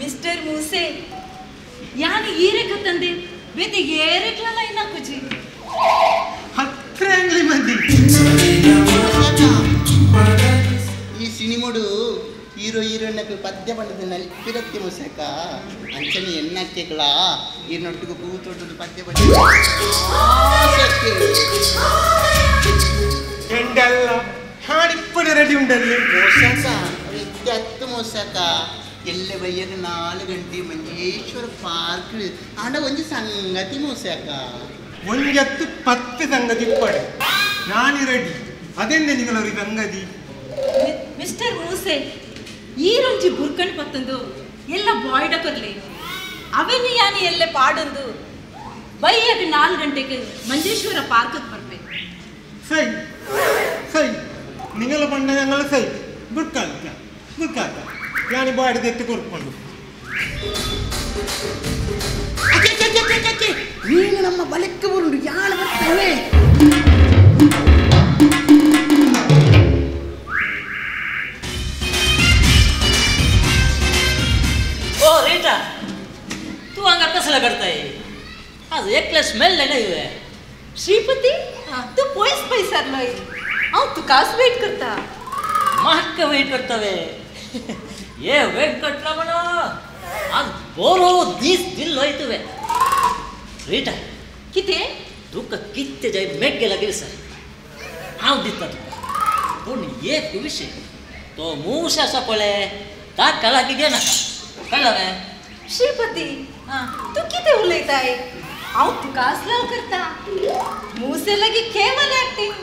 Speaker 12: ಮಿಸ್ಟರ್ ಮೂಸೆ ಯಾನು ಈರೆಕ ತಂದೆ ಬೇತೆ ಏರೆಕ್ಲಲ್ಲ ಇನ್ನ ಕುಜಿ
Speaker 10: ಹತ್ರ ಅಂಗ್ಲಿ ಮಂದಿ
Speaker 13: ಈ ಸಿನಿಮೋಡು ಹೀರೋ ಹೀರೋಯಿನ್ ಪದ್ಯ ಪಂಡದ ನಲ್ಪಿರತ್ತಿ ಮುಸಕ ಅಂಚನೆ ಎಣ್ಣಕ್ಕೆಗಳ ಈರ್ನೊಟ್ಟಿಗೆ ಪೂ ತೊಟ್ಟು ಪದ್ಯ ಪಂಡ
Speaker 10: ಎಂಡಲ್ಲ ಹಾಡಿಪ್ಪಡೆ ರೆಡಿ ಉಂಡಲ್ಲಿ
Speaker 13: ಮೋಸಕ ಹತ್ತು ಮೋಸಕ ಎಲ್ಲ ಬಯ್ಯಗ 4 ಗಂಟೆ ಮಂಜೇಶ್ವರ ಪಾರ್ಕ್ ಆಂಡ ಒಂಜಿ ಸಂಗತಿ ಮೋಸಕ
Speaker 10: ಒಂಜತ್ತು 10 ಸಂಗತಿ ಇಪ್ಪಡೆ ನಾನು ರೆಡಿ ಅದೆಂದೆ ನಿങ്ങളೊರಿ ಸಂಗತಿ
Speaker 12: ಮಿಸ್ಟರ್ ಮೂಸೆ ಈರೊಂಜಿ ಬುರ್ಕಣ್ ಪತ್ತಂದು ಎಲ್ಲ ಬಾಯ್ಡ ಕೊರ್ಲಿ ಅವೆನಿ ಯಾನಿ ಎಲ್ಲೆ ಪಾಡೊಂದು ಬೈಯಗ 4 ಗಂಟೆಗೆ ಮಂಜೇಶ್ವರ ಪಾರ್ಕ್ ಬರ್ಬೇಕು
Speaker 10: ಸೈ ಸೈ ನಿಂಗಳ ಪಂಡ ഞങ്ങൾ ಸೈ ಬುರ್ಕಾಲ್ಕ ಬುರ್ಕಾಲ್ಕ ഞാൻ ಬಾಡಿ ತೆತ್ತು ಕೊರ್ಕೊಂಡು
Speaker 13: ನೀನು ನಮ್ಮ ಬಲಕ್ಕೆ ಬರುಂಡು ಯಾಳು ಬರ್ತವೆ
Speaker 4: ಓ ರೀಟಾ तू हांगा कसला करताय आज एकले स्मेल ना ಇವೆ
Speaker 12: ಶ್ರೀಪತಿ तू ಪೊಯ್ಸ್ ಪೈಸರ್ಲೋಯ್ हांव तुकाच वेट करता
Speaker 4: ಮಾಕ್ಕ ವೇಟ್ करतावे ए ವೆಂಕಟರಮಣ आज बोरो दीस दिल होयतुवे रीटा
Speaker 12: कितें
Speaker 4: तुका कितें जाय मेग्गे लागीं सर हांव दिता तुका पूण एक विशय तो मूस आसा पळय ताका लागीं घेनाका कळ्ळें
Speaker 12: श्रीपती तू कितें उलयताय हांव तुकाच लव करता मूसे लागीं केवल एक्टिंग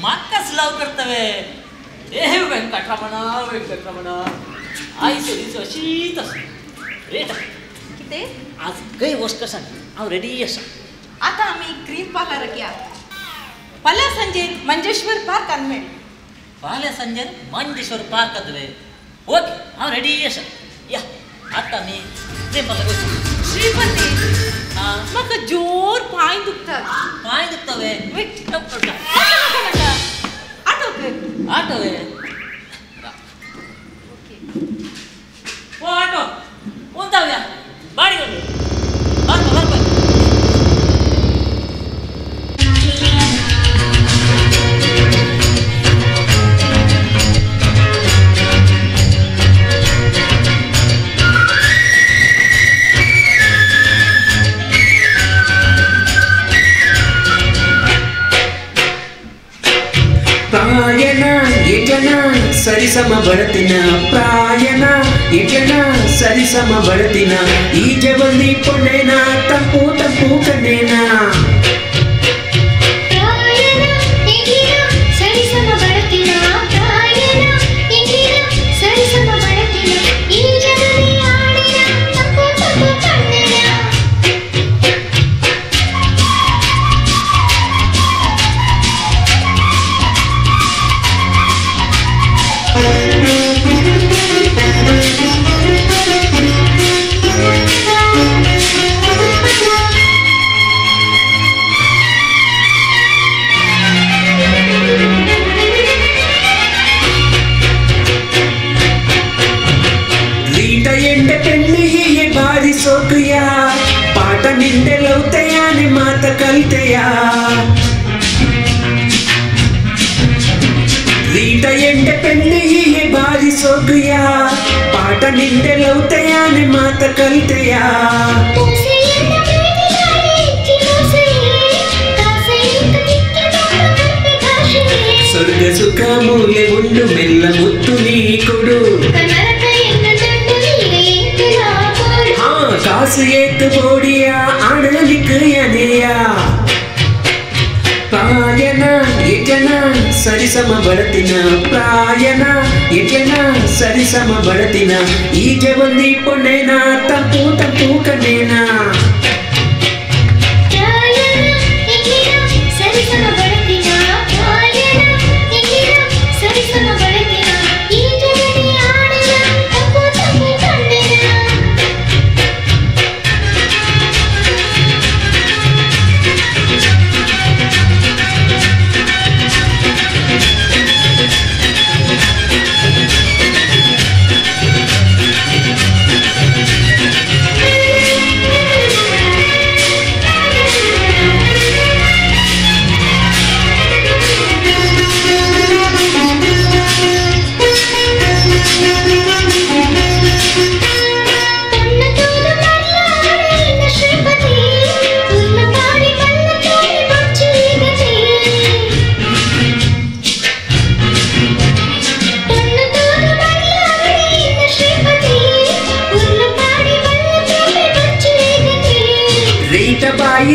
Speaker 4: म्हाकाच लव करतवे ए वेंकटरमण वेंकटरमण आयचो दीस अशीच आसा रेटा
Speaker 12: कितें
Speaker 4: आज खंय वचता सांग हांव रेडी आसा
Speaker 12: आतां आमी क्रीम पार्लराक या फाल्यां संजेर मंजेश्वर पार्कान मेळ
Speaker 4: फाल्यां संजेर मंजेश्वर पार्कांत वे ओके हांव रेडी आसा या आतां आमी क्रीम पार्लराक वचूं
Speaker 12: श्रीपती म्हाका जोर पांय दुखतात
Speaker 4: पांय दुखता वे
Speaker 12: नाका नाका आटो कर
Speaker 4: आटो वे ओ आटो उंताव्या बाडी ಬರ್ಪ ಬರ್ಪ
Speaker 16: ಪ್ರಾಯನ ಯಜನ ಸರಿಸಮ ಬಳತಿನ ಪ್ರಾಯನ ಯಜನ ಸರಿಸಮ ಬಳತಿನ ಈ ಜವಲ್ಲಿ ಪೊಣ್ಣೆನ ತಂಪು ತಂಪು ಕಣ್ಣೇನ ಪಾಠ ನಿಂದೆ ಲೌತೆಯ ಮಾತ ಕಲ್ತೆಯ ರೀಟ ಎಂಡೆ ಪೆಣ್ಣಿಗೆ ಬಾರಿ ಸೋಕುಯ ಪಾಠ ನಿಂದೆ ಲೌತೆಯ ಮಾತ ಕಲ್ತೆಯ ಸ್ವರ್ಗ ಸುಖ ಮೂಲೆ ಉಂಡು ಮೆಲ್ಲ ಮುತ್ತು ನೀ ಕೊಡು ಕಾಸು ಏತು ಬೋಡಿಯ ಆಡಲಿಕ್ಕೆ ಅನೆಯ ಪ್ರಾಯನ ಯಜನ ಸರಿಸಮ ಬಳತಿನ ಪ್ರಾಯನ ಯಜನ ಸರಿಸಮ ಬಳತಿನ ಈ ಜವಲ್ಲಿ ಪೊಣ್ಣೆನ ತಂಪು ತಂಪು ಕಣ್ಣೇನ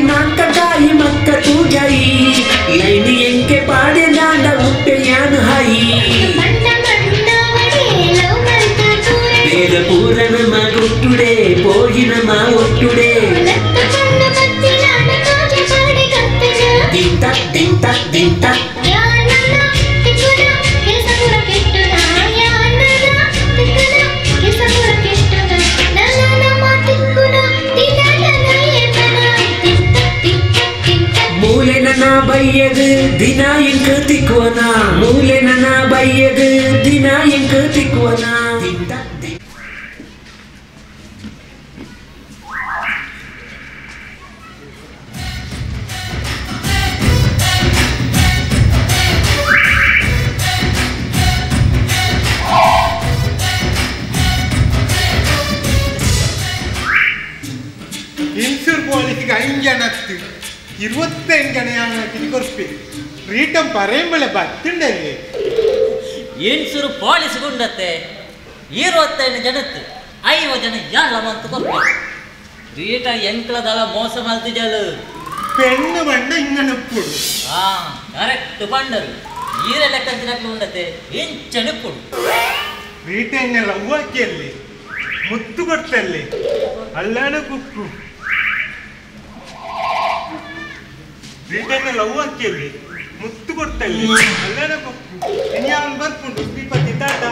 Speaker 16: ನಾಕಕಾಯಿ ಮಕ್ಕ ತೂಜಾಯಿ ಲೈನ್ ಎಂಕೆ ಪಾಡೆ ನಾಡ ಉಪ್ಪೆಯಾನು ಹಾಯಿ ವೇದ ಪೂರನ ಮಗುಟ್ಟುಡೆ ಪೋಯಿನ ಮಾ ಒಟ್ಟುಡೆ ದಿಂತ ದಿಂತ ದಿಂತ ಬೈಯದು ದಿನ ಎಂಕ ತಿಕ್ಕುವನ ಮೂಲೆ ನನ್ನ ಬೈಯದು ದಿನ ಎಂಕ ತಿಕ್ಕುವನ
Speaker 10: ಇನ್ಸೂರ್ ಪಾಲಿಸಿಗೆ ಐದು ಜನ 25 ಜನ ಕೊರ್ಪಿ ರೀಟಂ ಪರೇಂಬಳೆ ಬತ್ತುಂಡಲ್ಲಿ
Speaker 4: ಇನ್ಸೂರು ಪಾಲಿಸಿ ಗುಂಡತ್ತೆ 25 ಜನತ್ತು 50 ಜನ ಯಾಳ ಮಂತು ಕೊರ್ಪಿ ರೀಟ ಎಂಕ್ಲದಲ ಮೋಸ ಮಲ್ತಿಜಲು
Speaker 10: ಪೆಣ್ಣು ಬಂಡ ಇಂಗನಪ್ಪುಡು
Speaker 4: ಹಾ ಕರೆಕ್ಟ್ ಬಂಡರು ಈರ ಲೆಕ್ಕಂತಿನಕ್ಲು ಉಂಡತ್ತೆ ಇಂಚನುಪ್ಪುಡು
Speaker 10: ರೀಟ ಎಂಗೆಲ್ಲ ಹೂವಾಕಿಯಲ್ಲಿ ಮುತ್ತು ಕೊಡ್ತಲ್ಲಿ ಅಲ್ಲಾಣ ಕುಕ್ಕು ರೀಟನ್ನ ಲವ್ ಹಾಕಿಯಲ್ಲಿ ಮುತ್ತು ಕೊಡ್ತಲ್ಲಿ ಅಲ್ಲೇನ ಕೊಪ್ಪು ಇನ್ಯಾವನ್ ಬರ್ಪುಂಟು ಶ್ರೀಪತಿ ಟಾಟಾ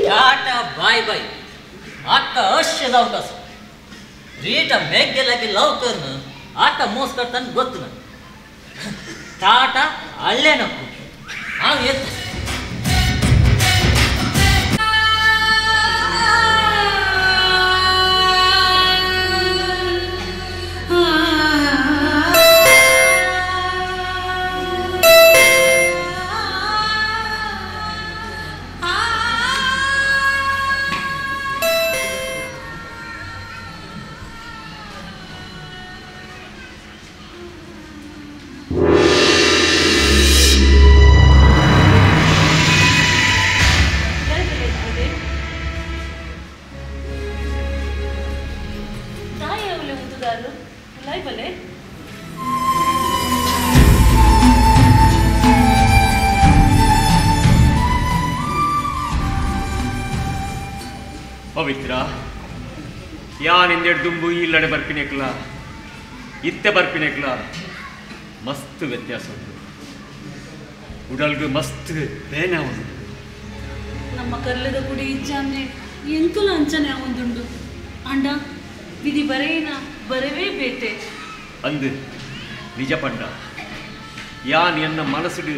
Speaker 4: ಟಾಟಾ ಬಾಯ್ ಬಾಯ್ ಆಟ ಅಶ್ಯದ ಅವಕಾಶ ರೀಟ ಮೇಗ್ಗೆಲಾಗಿ ಲವ್ ಕರ್ನು ಆಟ ಮೋಸ ಕರ್ತಾನೆ ಗೊತ್ತು ನಾನು ಟಾಟಾ ಅಲ್ಲೇನಪ್ಪು ನಾವು ಎತ್ತ
Speaker 9: ಯಾನ್ ಇಂದೆಡ್ ದುಂಬು ಇಲ್ಲಡೆ ಬರ್ಪಿನೆಕ್ಲ ಇತ್ತೆ ಬರ್ಪಿನೆಕ್ಲ ಮಸ್ತ್ ವ್ಯತ್ಯಾಸ ಉಂಟು. ಉಡಲ್ಗ್ ಮಸ್ತ್ ಬೇನೆ ಉಂಟು.
Speaker 6: ನಮ್ಮ ಕರ್ಲದ ಕುಡಿ ಇಜ್ಜಾಂದೆ ಎಂಕುಲ ಅಂಚನೆ ಒಂದುಂಡು. ಅಂಡ ವಿಧಿ ಬರೇನ ಬರವೇ ಬೇತೆ
Speaker 9: ಅಂದು ನಿಜ ಪಂಡ. ಯಾನ್ ಎನ್ನ ಮನಸ್ಸುಡು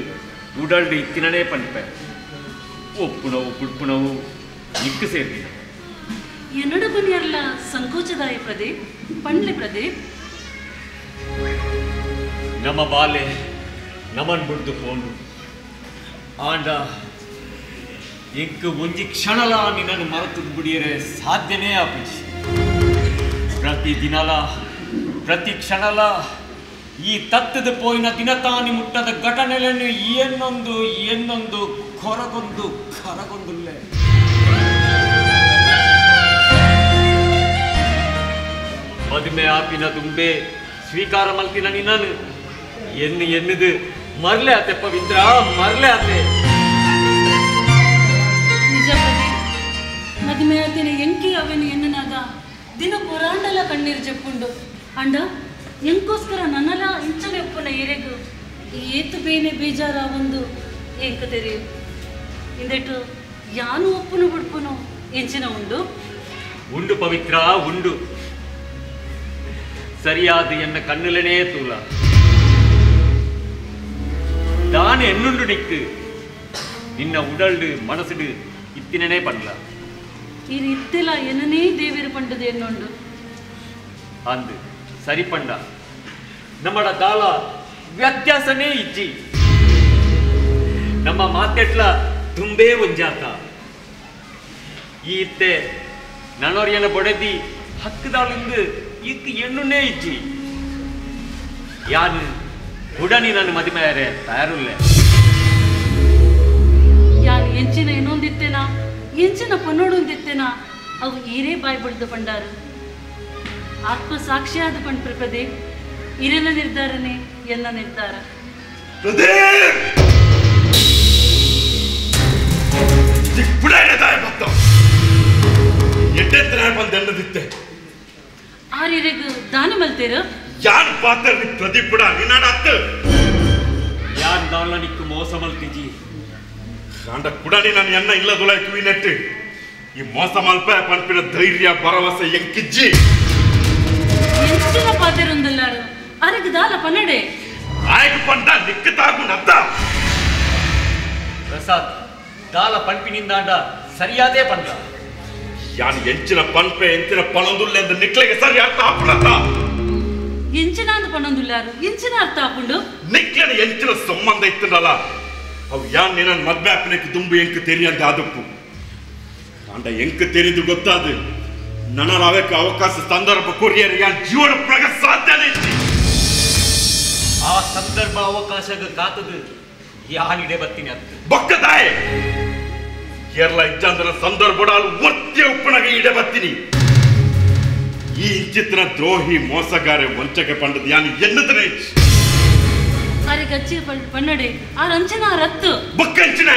Speaker 9: ಉಡಲ್ಡು ಇತ್ತಿನೇ ಪಂಡ್ಪೆ. ಒಪ್ಪುಣವು ಪುಡ್ಪುಣವು ನಿಕ್ಕು ಸೇರ್ದಿನ
Speaker 6: ಎನ್ನಡ ಬನ್ನಿಯರ್ಲ ಸಂಕೋಚದಾಯ ಪ್ರದೀಪ್ ಪಂಡ್ಲೆ ಪ್ರದೀಪ್.
Speaker 9: ನಮ್ಮ ಬಾಲೆ ನಮನ್ ಬುಡ್ದು ಪೋಂಡು. ಆಂಡ ಎಂಕ್ ಒಂಜಿ ಕ್ಷಣಲ ನಿನ್ನನ್ನು ಮರೆತು ಬಿಡಿಯರೆ ಸಾಧ್ಯನೇ ಆಪುಜಿ. ಪ್ರತಿ ದಿನಲ ಪ್ರತಿ ಕ್ಷಣಲ ಈ ತತ್ತದ ಪೋಯಿನ ದಿನತಾನಿ ಮುಟ್ಟದ ಘಟನೆಗಳನ್ನು ಏನೊಂದು ಏನೊಂದು ಕೊರಗೊಂದು ಕರಗೊಂದುಲ್ಲೆ. ಮದುವೆ ಆಪಿನ ತುಂಬೆ ಸ್ವೀಕಾರ ಮಲ್ತಿನ ನಿನ್ನನು ಎನ್ನು ಎನ್ನುದು ಮರ್ಲೆ ಆತೆ ಪವಿತ್ರ, ಮರ್ಲೆ ಆತೆ.
Speaker 6: ನಿಜ ಪ್ರದೀಪ್, ಮದುವೆ ಆತಿನ ಎಂಕಿ ಅವೆನು ಎನ್ನನಾಗ ದಿನ ಪೊರಾಂಡಲ ಕಣ್ಣೀರು ಜಪ್ಪುಂಡು. ಅಂಡ ಎಂಕೋಸ್ಕರ ನನ್ನಲ ಇಂಚನೆ ಒಪ್ಪುನ ಎರೆಗು ಏತು ಬೇನೆ ಬೇಜಾರ ಒಂದು ಎಂಕ ತೆರೆಯು. ಇಂದೆಟು ಯಾನು ಒಪ್ಪುನು ಬಿಡ್ಪುನು ಎಂಚಿನ ಉಂಡು
Speaker 9: ಉಂಡು ಪವಿತ್ರ ಉಂಡು. ಸರಿಯಾದ ಎನ್ನ ಕಣ್ಣುಲನೇ ತೂಲ ದಾನೆ ಎನ್ನುಂಡು ನಿಕ್ಕು ನಿನ್ನ ಉಡಲ್ಡು ಮನಸ್ಸುಡು ಇತ್ತಿನೇ ಪಂಡ್ಲ.
Speaker 6: ಇದು ಇತ್ತಿಲ್ಲ ಎನ್ನನೇ ದೇವಿರು ಪಂಡದು ಎನ್ನುಂಡು
Speaker 9: ಅಂದು ಸರಿ ಪಂಡ. ನಮ್ಮಡ ದಾಲ ವ್ಯತ್ಯಾಸನೇ ಇಜ್ಜಿ. ನಮ್ಮ ಮಾತೆಟ್ಲ ತುಂಬೇ ಒಂಜಾತ. ಈ ಇತ್ತೆ ನನೋರಿಯನ ಬೊಡೆದಿ ಹಕ್ಕದಾಳಿಂದು ಇಕ್ ಎಣ್ಣುನೇ ಇಜ್ಜಿ. ಯಾನು ಉಡನಿ ನನ್ನ ಮದುಮೆಯಾರೆ ತಯಾರುಲ್ಲೆ.
Speaker 6: ಯಾನು ಎಂಚಿನ ಇನ್ನೊಂದಿತ್ತೇನಾ ಎಂಚಿನ ಪನ್ನೋಡೊಂದಿತ್ತೇನಾ ಅವು ಈರೇ ಬಾಯ್ ಬಡ್ದು ಪಂಡಾರು. ಆತ್ಮ ಸಾಕ್ಷಿಯಾದ ಪಂಡ್ ಪ್ರದೀಪ್, ಇರನ ನಿರ್ಧಾರನೇ ಎಲ್ಲ ನಿರ್ಧಾರ. ಆರಿರೆಗ್ ದಾನ ಮಲ್ತೇರು
Speaker 5: ಯಾನ್ ಪಾತ್ರ ಪ್ರದೀಪ್ ನಿನ್ನಾಡ ಅತ್ತು
Speaker 9: ಯಾನ್ ದಾಲ ನಿಕ್ಕು ಮೋಸ ಮಲ್ತಿಜಿ.
Speaker 5: ಕಾಂಡ ಕುಡನಿ ನಾನು ಎನ್ನ ಇಲ್ಲದುಲಾಯ್ ಕುವಿನೆಟ್ಟು ಈ ಮೋಸ ಮಲ್ಪ ಪನ್ಪಿನ ಧೈರ್ಯ ಭರವಸೆ ಎಂಕಿಜ್ಜಿ.
Speaker 6: ಎಂಚಿನ ಪಾತೆರುಂದಲ್ಲಾರು ಅರೆಗ್ ದಾಲ ಪನ್ನಡೆ
Speaker 5: ಆಯ್ತು ಪಂಡ ನಿಕ್ಕು ತಾಗು ನತ್ತ
Speaker 9: ಪ್ರಸಾದ್ ದಾಲ ಪಂಪಿನಿಂದಾಂಡ ಸರಿಯಾದೇ ಪಂಡ.
Speaker 5: ಯಾನ್ ಎಂಚಿನ ಪನ್ಪೆ ಎಂಚಿನ ಪಣೊಂದುಲ್ಲೆ ನಿಕ್ಲೆಗೆ ಸರಿ ಅರ್ಥ ಆಪುನತ್ತ.
Speaker 6: ಎಂಚಿನ ಅಂದ್ ಪಣೊಂದುಲ್ಲಾರು ಎಂಚಿನ ಅರ್ಥ ಆಪುಂಡು.
Speaker 5: ನಿಕ್ಲೆನ ಎಂಚಿನ ಸಂಬಂಧ ಇತ್ತುಂಡಲ್ಲ ಅವು ಯಾನ್ ನಿನ್ನ ಮದ್ವೆ ಆಪಿನಕ್ಕೆ ದುಂಬು ಎಂಕ್ ತೆರಿಯಂತೆ ಆದಪ್ಪು. ಕಾಂಡ ಎಂಕ್ ತೆರಿದು ಗೊತ್ತಾದು ನನ್ನ ಅವಕ್ಕೆ ಅವಕಾಶ ಸಂದರ್ಭ ಕೊರಿಯರ್ ಯಾನ್ ಜೀವನ ಪ್ರಗ ಸಾಧ್ಯನೇ ಇತ್ತು.
Speaker 9: ಆ ಸಂದರ್ಭ ಅವಕಾಶಗ ಕಾತದು ಯಾನಿಡೆ ಬರ್ತೀನಿ ಅಂತ
Speaker 5: ಬಕ್ಕದಾಯೆ ಕೇರಳ ಇಜ್ಜಂದ್ರ ಸಂದರ್ಭ ಒತ್ತೆ ಉಪ್ಪಣಗ ಇಡೆ ಬರ್ತೀನಿ. ಈ ಇಂಚಿತ್ರ ದ್ರೋಹಿ ಮೋಸಗಾರೆ ವಂಚಕ ಪಂಡದ ಯಾನು ಎನ್ನುತ್ತನೆ
Speaker 6: ಅರೆ ಗಚ್ಚಿ ಪನ್ನಡೆ ಆ ರಂಚನ ರತ್ತು
Speaker 5: ಬಕ್ಕಂಚಿನ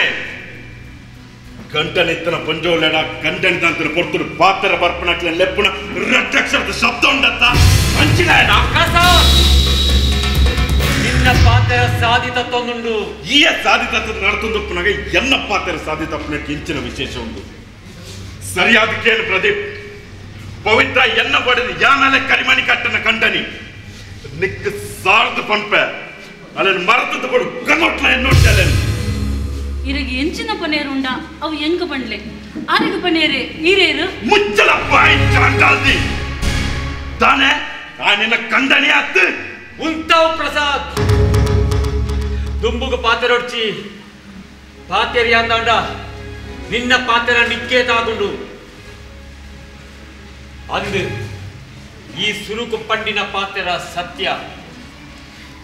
Speaker 5: ಗಂಟನೆತ್ತನ ಪಂಜೋಲೆಡ ಗಂಟನಿದಂತನ ಪೊರ್ತುಡು ಪಾತ್ರ ಬರ್ಪಣಕ್ಲೆ ಲೆಪ್ಪುನ ರಟ್ಟಕ್ಷರದ ಶಬ್ದ ಉಂಡತ್ತ ಅಂಚಿನಾಯನ
Speaker 9: ನಿನ್ನ ಪಾತ್ರ ಸಾಧಿತತ್ತೊಂದುಂಡು.
Speaker 5: ಈ ಸಾಧಿತತ್ವ ನಡತೊಂದುಪ್ಪನಾಗ ಎನ್ನ ಪಾತ್ರ ಸಾಧಿತಪ್ಪನಕ್ಕೆ ಇಂಚಿನ ವಿಶೇಷ ಉಂಟು. ಸರಿಯಾದ ಕೇಳು ಪ್ರದೀಪ್, ಪವಿತ್ರ ಎನ್ನ ಪಡೆದು ಯಾನಲೆ ಕರಿಮಣಿ ಕಟ್ಟನ ಕಂಡನಿ ನಿಕ್ ಸಾರ್ದು ಪಂಪೆ ಅಲ್ಲ ಮರತದ ಕೊಡು ಕನ್ನೊಟ್ಲ ಎನ್ನೊಟ್ಟಲೆ.
Speaker 6: ಇರಗೆ ಎಂಚಿನ ಪನೇರುಂಡ ಅವು ಎಂಕ ಪಂಡ್ಲೆ ಆರೆಗ ಪನೇರೆ ಈರೇರು
Speaker 5: ಮುಚ್ಚಲ ಬಾಯಿ ಚಾಂಡಾಲ್ದಿ ತಾನೆ ಆ ನಿನ್ನ ಕಂಡನಿ ಆತ್ತು
Speaker 9: ಉಂತಾವ್ ಪ್ರಸಾದ್. ದುಂಬುಗು ಪಾತೆರೊಡ್ಚಿ ಪಾತೆರಿ ಅಂದಾಂಡ ನಿನ್ನ ಪಾತೆರ ನಿಕ್ಕೇ ತಾಗುಂಡು. ಅಂದು ಈ ಸುರುಕು ಪಂಡಿನ ಪಾತೆರ ಸತ್ಯ.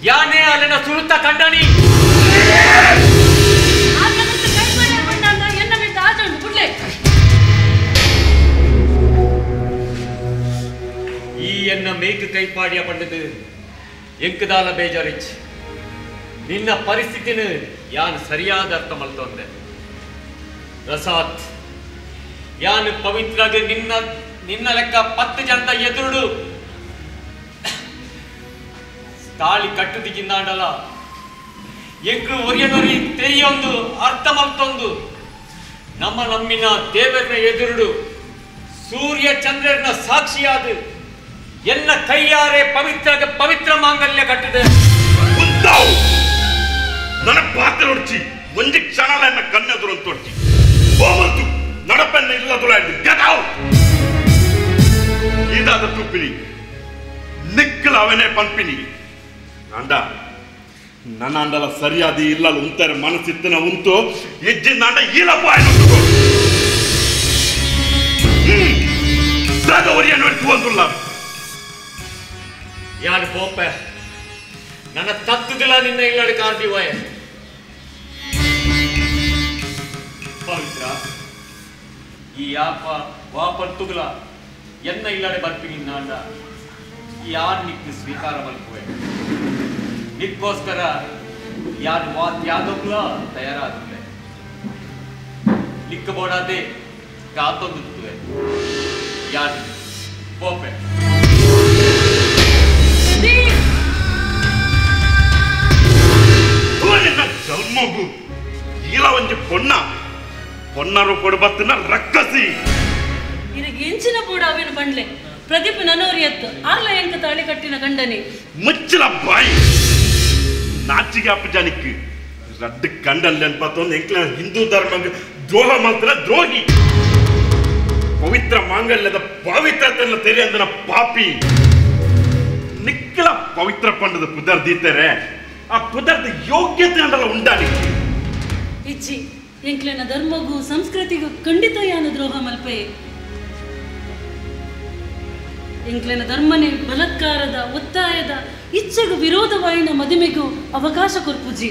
Speaker 9: ಯಾನೇ ಅಲ್ಲಿನ ಸುರುತ ಕಂಡನಿ ಈ ಎನ್ನ ಮೇಕ್ ಕೈಪಾಡಿಯ ಪಂಡದು ಎಂಕದಾಲ ಬೇಜಾರಿಚ್. ನಿನ್ನ ಪರಿಸ್ಥಿತಿನ ಯಾನ್ ಸರಿಯಾದ ಅರ್ಥ ಮಲ್ತೊಂದೆ ಪ್ರಸಾದ್. ಯಾನ್ ಪವಿತ್ರಾಗ ನಿನ್ನ
Speaker 11: ನಿನ್ನ ಲೆಕ್ಕ 10 ಜನದ ಎದುರುಡು ತಾಳಿ ಕಟ್ಟುದಿಗಿಂದಾಂಡಲ ಎಂಕ್ಲು ಒರಿಯನೊರಿ ತೆರಿಯೊಂದು ಅರ್ಥ ಮಲ್ತೊಂದು ನಮ್ಮ ನಮ್ಮಿನ ದೇವರನ ಎದುರುಡು ಸೂರ್ಯ ಚಂದ್ರನ ಸಾಕ್ಷಿಯಾದ ಎಲ್ಲ ಕೈಯಾರೆ ಪವಿತ್ರ ಪವಿತ್ರ ಮಾಂಗಲ್ಯ ಕಟ್ಟಿದೆ.
Speaker 5: ನನ್ನ ಪಾತ್ರ ಹೊಡ್ಚಿ ಒಂಜಿ ಕ್ಷಣ ಎನ್ನ ಕಣ್ಣೆದುರು ಅಂತ ಹೊಡ್ಚಿ ಹೋಮಂತು ನಡಪೆನ್ನ ಇಲ್ಲದುಲ ಗೆಟ್ ಔಟ್ ಇದಾದ ತುಪ್ಪಿನಿ ನಿಕ್ಕಲ ಅವನೇ ಪಂಪಿನಿ ಅಂಡ ನನ್ನ ಅಂಡಲ ಸರಿಯಾದ ಇಲ್ಲ ಉಂತಾರೆ ಮನಸ್ಸಿತ್ತನ ಉಂಟು ಹೆಜ್ಜೆ ನಾಂಡ ಈಲಪ್ಪ ಒರಿಯನ್ನು
Speaker 11: ಯಾರು ಪೋಪೆ ನನ್ನ ತತ್ತುದಿಲ್ಲ ನಿನ್ನ ಇಲ್ಲಡೆ ಕಾರ್ದಿವಾಯ ಪವಿತ್ರ ಈ ಯಾಪ ವಾಪರ್ತುಗಲ ಎನ್ನ ಇಲ್ಲಡೆ ಬರ್ಪಿನಿ ನಾಂಡ ಯಾರು ನಿಕ್ಕು ಸ್ವೀಕಾರ ಮಲ್ಪುವೆ ನಿಕ್ಕೋಸ್ಕರ ಯಾರು ವಾತ್ ಯಾದೊಬ್ಲ ತಯಾರಾಗುವೆ ನಿಕ್ಕ ಬೋಡಾದೆ ಕಾತೊಂದುತ್ತುವೆ ಯಾರು ಪೋಪೆ
Speaker 5: ಜನ್ಮಗು ಈಲ ಒಂಜಿ ಪೊನ್ನ ಪೊನ್ನರು ಕೊಡಬತ್ತಿನ ರಕ್ಕಸಿ
Speaker 6: ಇರಗೆ ಎಂಚಿನ ಪೋಡ ಅವೇನು ಬಂಡ್ಲೆ ಪ್ರದೀಪ್ ನನೋರಿ ಎತ್ತು ಆರ್ಲ ಎಂಕ ತಾಳಿ ಕಟ್ಟಿನ ಗಂಡನೆ
Speaker 5: ಮುಚ್ಚಲ ಬಾಯಿ ನಾಚಿಗೆ ಅಪ್ಪಜಾನಿಕ್ ರಡ್ಡು ಕಂಡಲ್ ನೆನಪತ್ತೊಂದು ಎಂಕ್ಲ ಹಿಂದೂ ಧರ್ಮ ದ್ರೋಹ ಮಾತ್ರ ದ್ರೋಹಿ ಪವಿತ್ರ ಮಾಂಗಲ್ಯದ ಪವಿತ್ರತೆಯನ್ನು ತೆರೆಯಂದನ ಪಾಪಿ ನಿಕ್ಕಲ ಪವಿತ್ರ ಪಂಡದ ಪುದರ್ ದೀತಾರೆ ಆ ಪುದರ್ದ ಯೋಗ್ಯತೆ ಅಂಡಲ ಉಂಡಾನಿಕ್ಕೆ
Speaker 6: ಇಜ್ಜಿ ಎಂಕ್ಲೆನ ಧರ್ಮಗೂ ಸಂಸ್ಕೃತಿಗೂ ಖಂಡಿತ ಯಾನ ದ್ರೋಹ ಮಲ್ಪೆ ಎಂಕ್ಲೆನ ಧರ್ಮನೆ ಬಲಾತ್ಕಾರದ ಒತ್ತಾಯದ ಇಚ್ಛೆಗೂ ವಿರೋಧವಾಯಿನ ಮದುವೆಗೂ ಅವಕಾಶ ಕೊರ್ಪುಜಿ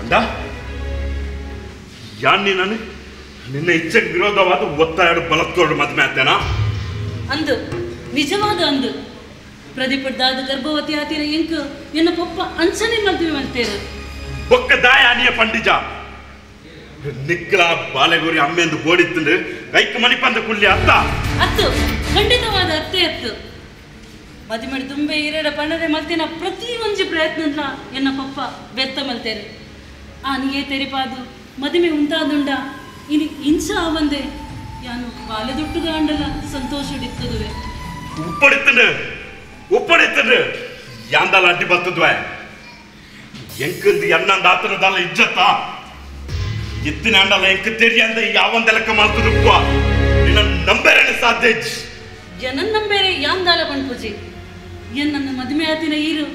Speaker 5: ಅಂಡ ಯಾನ್ ನಾನು ನಿನ್ನ ಇಚ್ಛೆಗೆ ವಿರೋಧವಾದ ಒತ್ತಾಯ ಬಲಾತ್ಕಾರ ಮದುವೆ ಆಗ್ತೇನಾ
Speaker 6: ಅಂದು ನಿಜವಾದ ಅಂದು ಪ್ರದೀಪದಾದ ಗರ್ಭವತಿ ಆತಿನ ಎಂಕು ಎನ್ನ ಪೊಪ್ಪ ಅಂಚನೆ ಮದುವೆ ಮಾಡ್ತೇರು
Speaker 5: ಬೊಕ್ಕ ದಾಯ ಅನಿಯ ಪಂಡಿಜ ನಿಕ್ಕಲ ಬಾಲೆಗೋರಿ ಅಮ್ಮೆಂದು ಬೋಡಿತ್ತಂದು ಕೈಕ್ ಮಣಿಪಂದ ಕುಲ್ಲಿ ಅತ್ತ
Speaker 6: ಅತ್ತು ಖಂಡಿತವಾದ ಅತ್ತೆ ಅತ್ತು ಮದಿಮಡಿ ತುಂಬೆ ಈರಡ ಪಣರೆ ಮಲ್ತಿನ ಪ್ರತಿ ಒಂಜಿ ಪ್ರಯತ್ನ ಎನ್ನ ಪಪ್ಪ ವ್ಯರ್ಥ ಮಲ್ತೇರು ಆ ನೀಯೇ ತೆರಿಪಾದು ಮದುವೆ ಉಂಟಾದುಂಡ ಇನಿ ಇಂಚ ಆವಂದೆ ಯಾನು ಬಾಲೆದೊಟ್ಟುಗ ಅಂಡಲ ಸಂತೋಷಡಿತ್ತದುವೆ
Speaker 5: ಉಪ್ಪಡಿತ್ತಂಡು ಉಪ್ಪಡಿತ್ತಂಡು ಯಾಂದಲ ಅಡ್ಡಿ ಬತ್ತದ್ವೆ ಎಂಕಂದು ಎನ್ನಂದ ಆತನದಲ್ಲ ಇಜ್ಜತ್ತ ಎತ್ತಿನ ಅಂಡಲ ಎಂಕ ತೆರಿಯಂದ ಯಾವಂದೆಲಕ್ಕ ಮಾಲ್ತುದುಪ್ಪ ನಿನ್ನ ನಂಬೇರೇನೆ ಸಾಧ್ಯ ಇಜ್ಜಿ
Speaker 6: ಏನನ್ನ ನಂಬೇರೆ ಯಾಂದಾಲ ಪಣ್ಪುಜಿ ಎನ್ನನ್ನು ಮದುವೆ ಆತಿನ ಈರು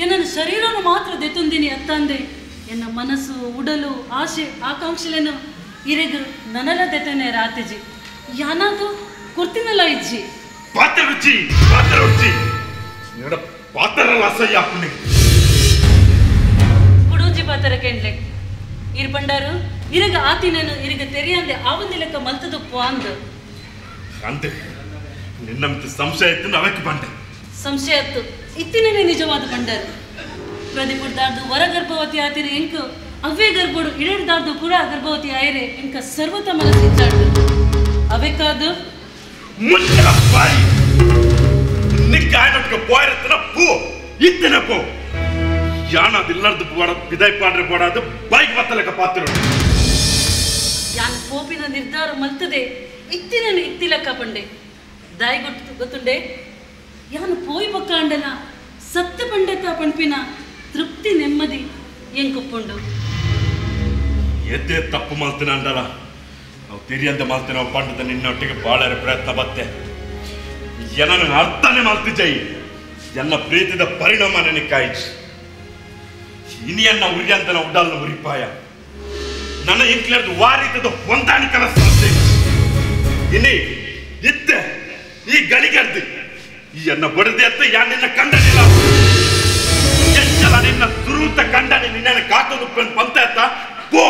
Speaker 6: ಎನ್ನನ್ನು ಶರೀರನು ಮಾತ್ರ ದೆತ್ತುಂದಿನಿ ಅತ್ತಂದೆ ಎನ್ನ ಮನಸ್ಸು ಉಡಲು ಆಶೆ ಆಕಾಂಕ್ಷೆలను ಇರೆಗು ನನಲ ದೆತನೆ ರಾತಿಜಿ ಯಾನಾದು ಕುರ್ತಿನಲ ಇಜ್ಜಿ
Speaker 5: ಪಾತ್ರ ರುಚಿ ಪಾತ್ರ ರುಚಿ ನಿನ್ನಡ ಪಾತ್ರಲ್ಲ ಅಸಹ್ಯ ಅಪ್ಪನಿ
Speaker 6: ಕುಡೂಜಿ ಪಾತ್ರ ಕೆಂಡ್ಲೆ ಇರ್ ಪಂಡಾರು ಇರಗ ಆತಿನನು ಇರಗ ತೆರಿಯಂದೆ ಆವಂದಿಲಕ್ಕ ಮಲ್ತದುಪ್ಪು ಅಂದು
Speaker 5: ಅಂದೆ ನಿನ್ನ ಸಂಶಯ ಇತ್ತು ಅವಕ್ಕೆ ಬಂಡೆ
Speaker 6: ಸಂಶಯ ಇತ್ತು ಇತ್ತಿನೇ ನಿಜವಾದ ಬಂಡಾರು ಪ್ರದೀಪದಾರ್ದು ವರ ಗರ್ಭವತಿ ಆತಿನ ಎಂಕು ಅವೇ ಗರ್ಭಡು ಇಡೇಡ್ದಾರ್ದು ಕೂಡ ಗರ್ಭವತಿ ಆಯರೆ ಎಂಕ ಸರ್ವತ ಮನಸ್ಸಿಚ್ಚಾಡು ಅವೆಕ್ಕಾದು
Speaker 5: ಮುಚ್ಚಲ ಬಾಯಿ ನಿಕ್ಕ ಆಯನೊಟ್ಟಿಗೆ ಪೋಯಿರತ್ತನ ಪೂ ಇತ್ತಿನ ಪೋ ಯಾನದಿಲ್ಲರ್ದು ಬೋಡ ಬಿದೈ ಪಾಡ್ರೆ ಬೋಡಾದು ಬಾಯಿಗೆ ಬತ್ತಲಕ ಪಾತ್ರ
Speaker 6: ಯಾನ್ ಪೋಪಿನ ನಿರ್ಧಾರ ಮಲ್ತದೆ ಇತ್ತಿನ ಇತ್ತಿಲಕ್ಕ ಪಂಡೆ ದಾಯಿ ಗೊತ್ತು ಗೊತ್ತುಂಡೆ ಯಾನು ಪೋಯ್ ಬೊಕ್ಕಾಂಡಲ ಸತ್ಯ ಪಂಡೆತ ಪಂಪಿನ ತೃಪ್ತಿ ನೆಮ್ಮದಿ ಎಂಕುಪ್ಪುಂಡು
Speaker 5: ಎದ್ದೆ ತಪ್ಪು ಮಾಲ್ತಿನ ಅಂಡಲ ನಾವು ತೆರಿಯಂತ ಮಾಲ್ತಿನ ಪಂಡದ ನಿನ್ನೊಟ್ಟಿಗೆ ಬಾಳರ ಪ್ರಯತ್ನ ಬತ್ತೆ ಏನನ್ನು ಅರ್ಥನೇ ಮಾಲ್ತಿಜೈ ಎನ್ನ ಪ್ರೀತಿದ ಪರಿಣಾಮ ನನಗೆ ಕಾಯಿಜಿ ಇನಿಯನ್ನ ಉರಿಯಂತನ ಉಡಲ್ನ ಉರಿಪಾಯ ನನ್ನ ಇಂಕ್ಲರ್ದು ವಾರಿತದ ಹೊಂದಾಣಿಕನ ಸಮಸ್ಯೆ ಇನಿ ಇದ್ದೆ ಈ ಗಳಿಗರ್ದು ಈ ಎನ್ನ ಬಡದೆ ಅತ್ತ ಯಾ ನಿನ್ನ ಕಂಡನಿಲ್ಲ ಎಂಚಲ ನಿನ್ನ ಸುರೂತ ಕಂಡನಿ ನಿನ್ನ ಕಾತೊಂದು ಪಂತ ಅತ್ತ ಪೋ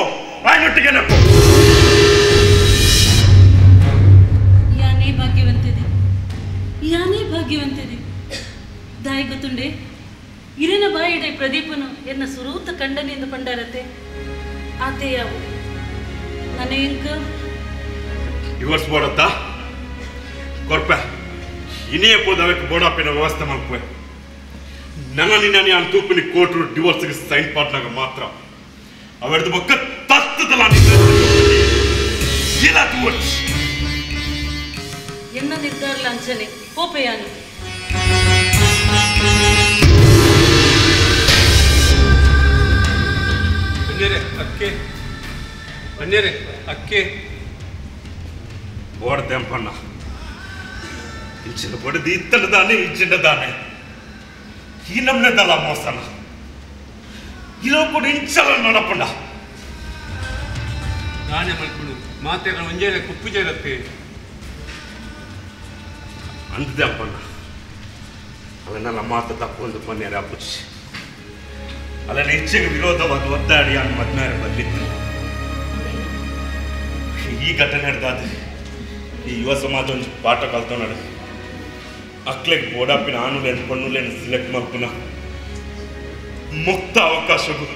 Speaker 5: ಬಾಯಿನೊಟ್ಟಿಗೆ ಪೋ
Speaker 6: ಯಾನೇ ಭಾಗ್ಯವಂತಿದೆ ಯಾನೇ ಭಾಗ್ಯವಂತಿದೆ ದಾಯಿ ಗೊತ್ತುಂಡೆ ಇರಿನ ಬಾಯಿಡೆ ಪ್ರದೀಪನು ಎನ್ನ ಸುರೂತ ಕಂಡನೆಂದು ಪಂಡಾರತೆ ಆತೆ ಯಾವು ನನ್ನ ಎಂಕ
Speaker 5: ಡಿವೋರ್ಸ್ ಬೋಡತ್ತಾ ಕೊರ್ಪೆ ಇನಿಯೇ ಪೋದವಕ್ಕೆ ಬೋಡಾಪಿನ ವ್ಯವಸ್ಥೆ ಮಲ್ಪುವೆ. ನನ್ನ ನಿನ್ನ ನಾನು ತೂಪಿನ ಕೋರ್ಟ್ ಡಿವೋರ್ಸ್ಗೆ ಸೈನ್ ಪಾಟ್ನಾಗ ಮಾತ್ರ ಅವೆರಡು ಬೊಕ್ಕ ತತ್ತದಲ್ಲ ಇಲ್ಲ ತೂವರ್ಸ್
Speaker 6: ಎನ್ನ ನಿರ್ಧಾರ ಲಾಂಛನೆ ಪೋಪೆಯಾನು.
Speaker 9: ಅನ್ಯರೇ ಅಕ್ಕೆ, ಅನ್ಯರೇ ಅಕ್ಕೆ
Speaker 5: ಓಡ್ದೆಂಪಣ್ಣ ಇಂಚಿನ ಬಡದು ಇತ್ತಲದಾನೆ ಇಂಚಿನದಾನೆ ಈ ನಮ್ಮನೆದಲ್ಲ ಮೋಸನ ಇರೋ ಕೂಡ ಇಂಚಲ ನೋಡಪ್ಪಣ್ಣ.
Speaker 9: ನಾನೇ ಮಲ್ಕೊಂಡು ಮಾತೆಗಳ ಒಂಜೇಲೆ ಕುಪ್ಪು ಜೇರತ್ತೆ
Speaker 5: ಅಂದದೆ ಅಪ್ಪಣ್ಣ. ಅವನ್ನೆಲ್ಲ ಮಾತು ತಕ್ಕೊಂಡು ಪನ್ನೇರ ಅಪ್ಪುಚಿ ಅಲ್ಲ ಹೆಚ್ಚಿಗೆ ವಿರೋಧವಾದ ಒದ್ದಾಡಿ ಅನ್ನ ಮದ್ಮೇಲೆ ಬಂದಿತ್ತು. ಈ ಘಟನೆ ನಡೆದಾದ್ರೆ ಈ ಯುವ ಸಮಾಜ ಒಂದು ಪಾಠ ಕಲ್ತೊಂಡು ಅಕ್ಲೆಗ್ ಬೋಡಾಪಿನ ಆನುಲೇನು ಪಣ್ಣುಲೇನು ಸಿಲೆಕ್ಟ್ ಮಲ್ಪುನ ಮುಕ್ತ ಅವಕಾಶವು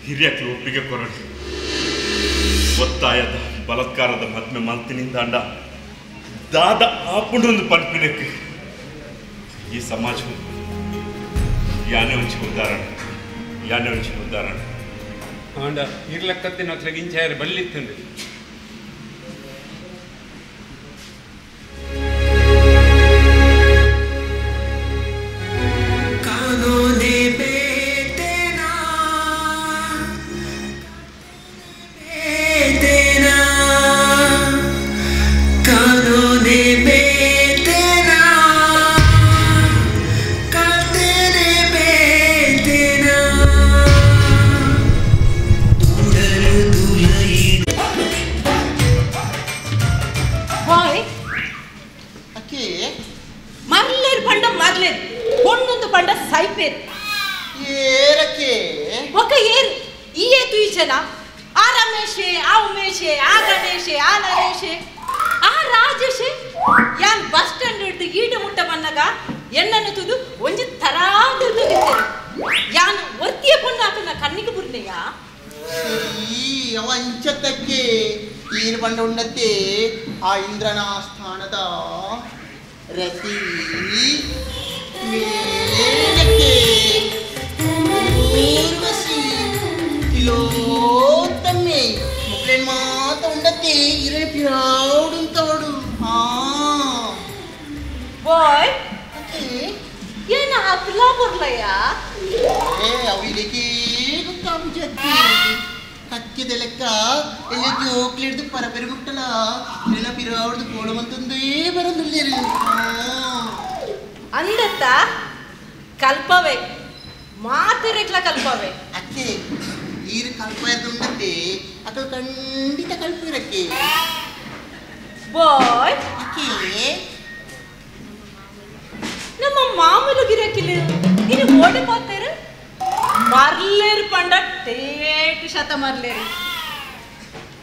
Speaker 5: ಹಿರಿಯಕ್ಲು ಒಪ್ಪಿಗೆ ಕೊರಡು. ಒತ್ತಾಯದ ಬಲಾತ್ಕಾರದ ಮದ್ಮೆ ಮಲ್ತಿನಿಂದ ಅಂಡ ದಾದ ಆಪುಂಡೊಂದು ಪನ್ಪಿನಕ್ಕೆ ಈ ಸಮಾಜವು ಯಾನೇ ಒಂಚಿ ಉದಾಹರಣೆ, ಯಾನೇ ಒಂಚಿ ಉದಾಹರಣೆ.
Speaker 9: ಆಂಡ ಇರ್ಲಕ್ಕತ್ತಿನ ಅಕ್ಲೆಗ್ ಇಂಚಾಯರ್ ಬಲ್ಲಿತ್ತುಂಡು.
Speaker 12: ಆ ರಮೇಶೆ, ಆ ಉಮೇಶೆ, ಆ ಗಣೇಶೆ, ಆ ನರೇಶೆ, ಆ ರಾಜೇಶೆ ಯಾನ್ ಬಸ್ ಸ್ಟ್ಯಾಂಡ್ ಹಿಡ್ದು ಈಡು ಮುಟ್ಟ ಬನ್ನಗ ಎಣ್ಣನ್ನು ತುದು ಒಂಜಿ ತರಾ ತಿರ್ದು ಯಾನ್ ಒತ್ತಿಯ ಪೊಣ್ಣು ಹಾಕನ ಕಣ್ಣಿಗೆ ಬುರ್ನೆಯ
Speaker 13: ಅವ ಅಂಚತಕ್ಕೆ ಈರು ಬಂಡ ಉಂಡತ್ತೆ ಆ ಇಂದ್ರನ ಸ್ಥಾನದ ರತಿ ಮೇನಕ್ಕೆ ಊರ್ವಶಿ ತಿಲೋತ್ತಮ್ಮೆ ಮುಕ್ಲೇನ್ ಮಾತ ಉಂಡತ್ತೆ ಇರೇ ಪಿರಾವುಡುಂತವಡು. ಹಾ
Speaker 12: ಬಾಯ್ ಏನ ಹತ್ಲಾ ಬರ್ಲಯ್ಯ?
Speaker 13: ಏ ಅವಿಲಿಕ್ಕೆ ಗೊತ್ತಾಗುಜತ್ತಿ ಹಕ್ಕಿದ ಲೆಕ್ಕ ಎಲ್ಲಿ ಜೋಕ್ಲಿಡ್ದು ಪರಪೆರು ಮುಟ್ಟಲ ಇರನ ಪಿರಾವುಡ್ದು ಕೋಡಮಂತಂದೇ ಬರಂದುಲ್ಲೇರು.
Speaker 12: ಅಂದತ್ತ ಕಲ್ಪವೆ ಮಾತೆರೆಗ್ಲ ಕಲ್ಪವೆ
Speaker 13: ಅಕ್ಕೆ ಈರು ಕಲ್ಪ ಉಂಡತ್ತೆ ಅಥವಾ ಖಂಡಿತ ಕಲ್ಪಿರಕ್ಕೆ
Speaker 12: ಬಾಯ್
Speaker 13: ಅಕ್ಕೆ
Speaker 12: ನಮ್ಮ ಮಾಮೂಲು ಗಿರಕಿಲ್ ಇನ್ನು ಓಡಿ పోతారు ಮರ್ಲೇರು ಪಂಡ ಟೇಟು ಶತ ಮರ್ಲೇರು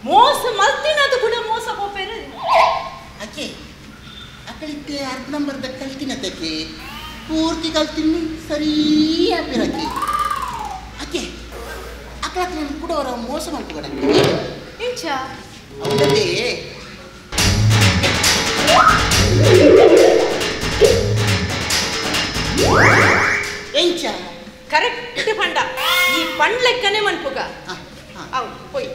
Speaker 12: ಮೋಸ ಮಲ್ತಿನದು ಕೂಡ ಮೋಸ ಪೋಪೇರು.
Speaker 13: ಅಕ್ಕೆ ಅಕ್ಕಳಿತ್ತೆ ಅರ್ಧ ನಂಬರ್ದ ಕಲ್ತಿನತಕ್ಕೆ ಪೂರ್ತಿ ಕಲ್ತಿನಿ ಸರಿ ಆಪಿರಕ್ಕೆ ಅಕ್ಕೆ ಅಕ್ಕಳ ಕೂಡ ಅವರ ಮೋಸ ಮಾಡ್ಕೊಡಕ್ಕೆ
Speaker 12: ಇಂಚ
Speaker 13: ಅವನದೇ ಎಂಚ
Speaker 12: ಕರೆಕ್ಟ್ ಪಂಡ ಈ ಪಂಡ್ ಲೆಕ್ಕನೆ ಮನ್ಪುಗ ಅವು ಪೋಯ್.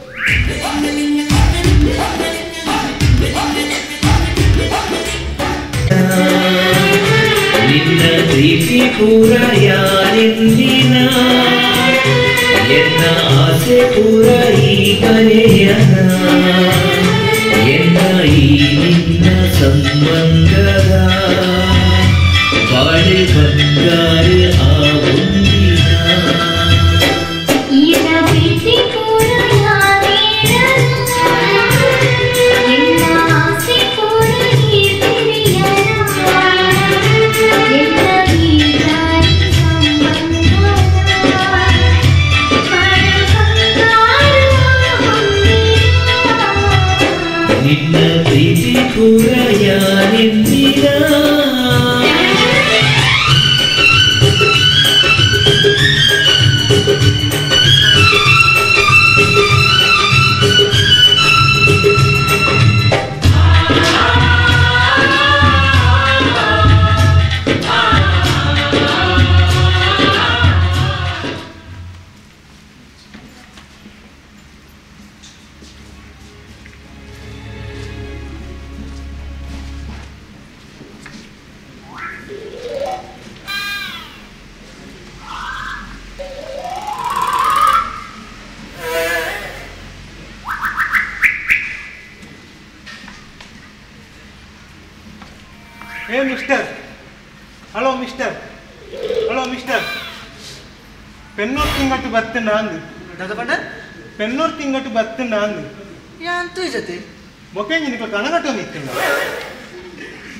Speaker 16: ನಿನ್ನ ಪ್ರೀತಿ ಪೂರ ಯಾರೆಂದಿನ ಎನ್ನ ಆಸೆ ಪೂರ ಈ ಬರೆಯನ ಎನ್ನ ಈ ನಿನ್ನ ಸಂಬಂಧದ ಬಾಳೆ ಬಂಗಾರ ಆ ಒಂದಿನ. ನಿನ್ನ ಪ್ರೀತಿ ಪೂರ ಯಾರೆಂದಿನ.
Speaker 10: Hey mister, hello mister, hello mister. Pennur ತಿಂಗಟ್ಟು ಬತ್ತುಂಡ ಅಂದು ಪೆನ್ನೂರ್ ತಿಂಗಟ್ಟು ಬತ್ತುಂಡ ಅಂದು
Speaker 15: ಯಾಂತು ಜೊತೆ
Speaker 10: ಮೊಕೆಂಜಿ ನಿಕ್ಲ ಕನಗಟ್ಟು ನಿತ್ತುಂಡ.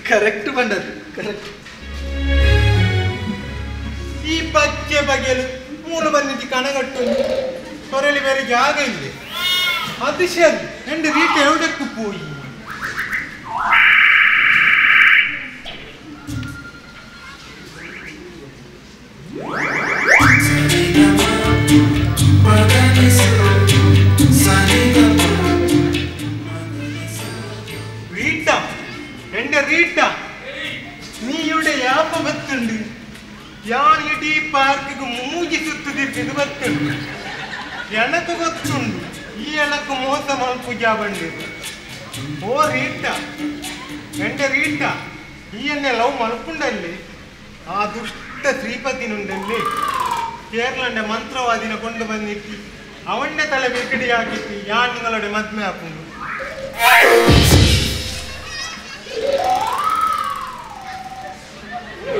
Speaker 15: Correct ಬಂಡರ್, correct.
Speaker 10: ಈ ಪಚ್ಚೆ ಬಗೆಲು ಮೂರು ಬಂದಿದ್ದು ಕನಗಟ್ಟು ತೊರೆಲಿ ಬೇರೆ ಜಾಗ ಇಲ್ಲ. ಅದು ಸರಿ ಎಂಡು ರೀಟ ಎವಡಕ್ಕೂ ಪೋಯಿ. ರೀಟಾ ಎಂಡ ರೀಟಾ ನೀ ಇವಡೆ ಯಾಪ ಬತ್ತುಂಡು ಯಾನ್ ಇಡೀ ಪಾರ್ಕ್ಗೆ ಮೂಜಿ ಸುತ್ತುದಿರ್ತಿದ್ದು ಬತ್ತುಂಡು. ಎನಕು ಗೊತ್ತುಂಡು ಈ ಎನಕು ಮೋಸ ಮಲ್ಪುಜಾ ಬಂದಿದ್ದು. ಓ ರೀಟಾ ಎಂಡ ರೀಟಾ ಈ ಎನ್ನೆ ಲವ್ ಮಲ್ಪುಂಡಲ್ಲಿ ಆ ದುಷ್ಟ ಶ್ರೀಪತಿನುಂಡಲ್ಲಿ ಕೇರಳಂಡ ಮಂತ್ರವಾದಿನ ಕೊಂಡು ಬಂದಿಟ್ಟಿ ಅವನ್ನೇ ತಲೆ ಬಿಕಡಿ ಹಾಕಿಟ್ಟಿ ಯಾನ್ ನಿಗಳೊಡೆ ಮದ್ಮೆ ಹಾಕೊಂಡು.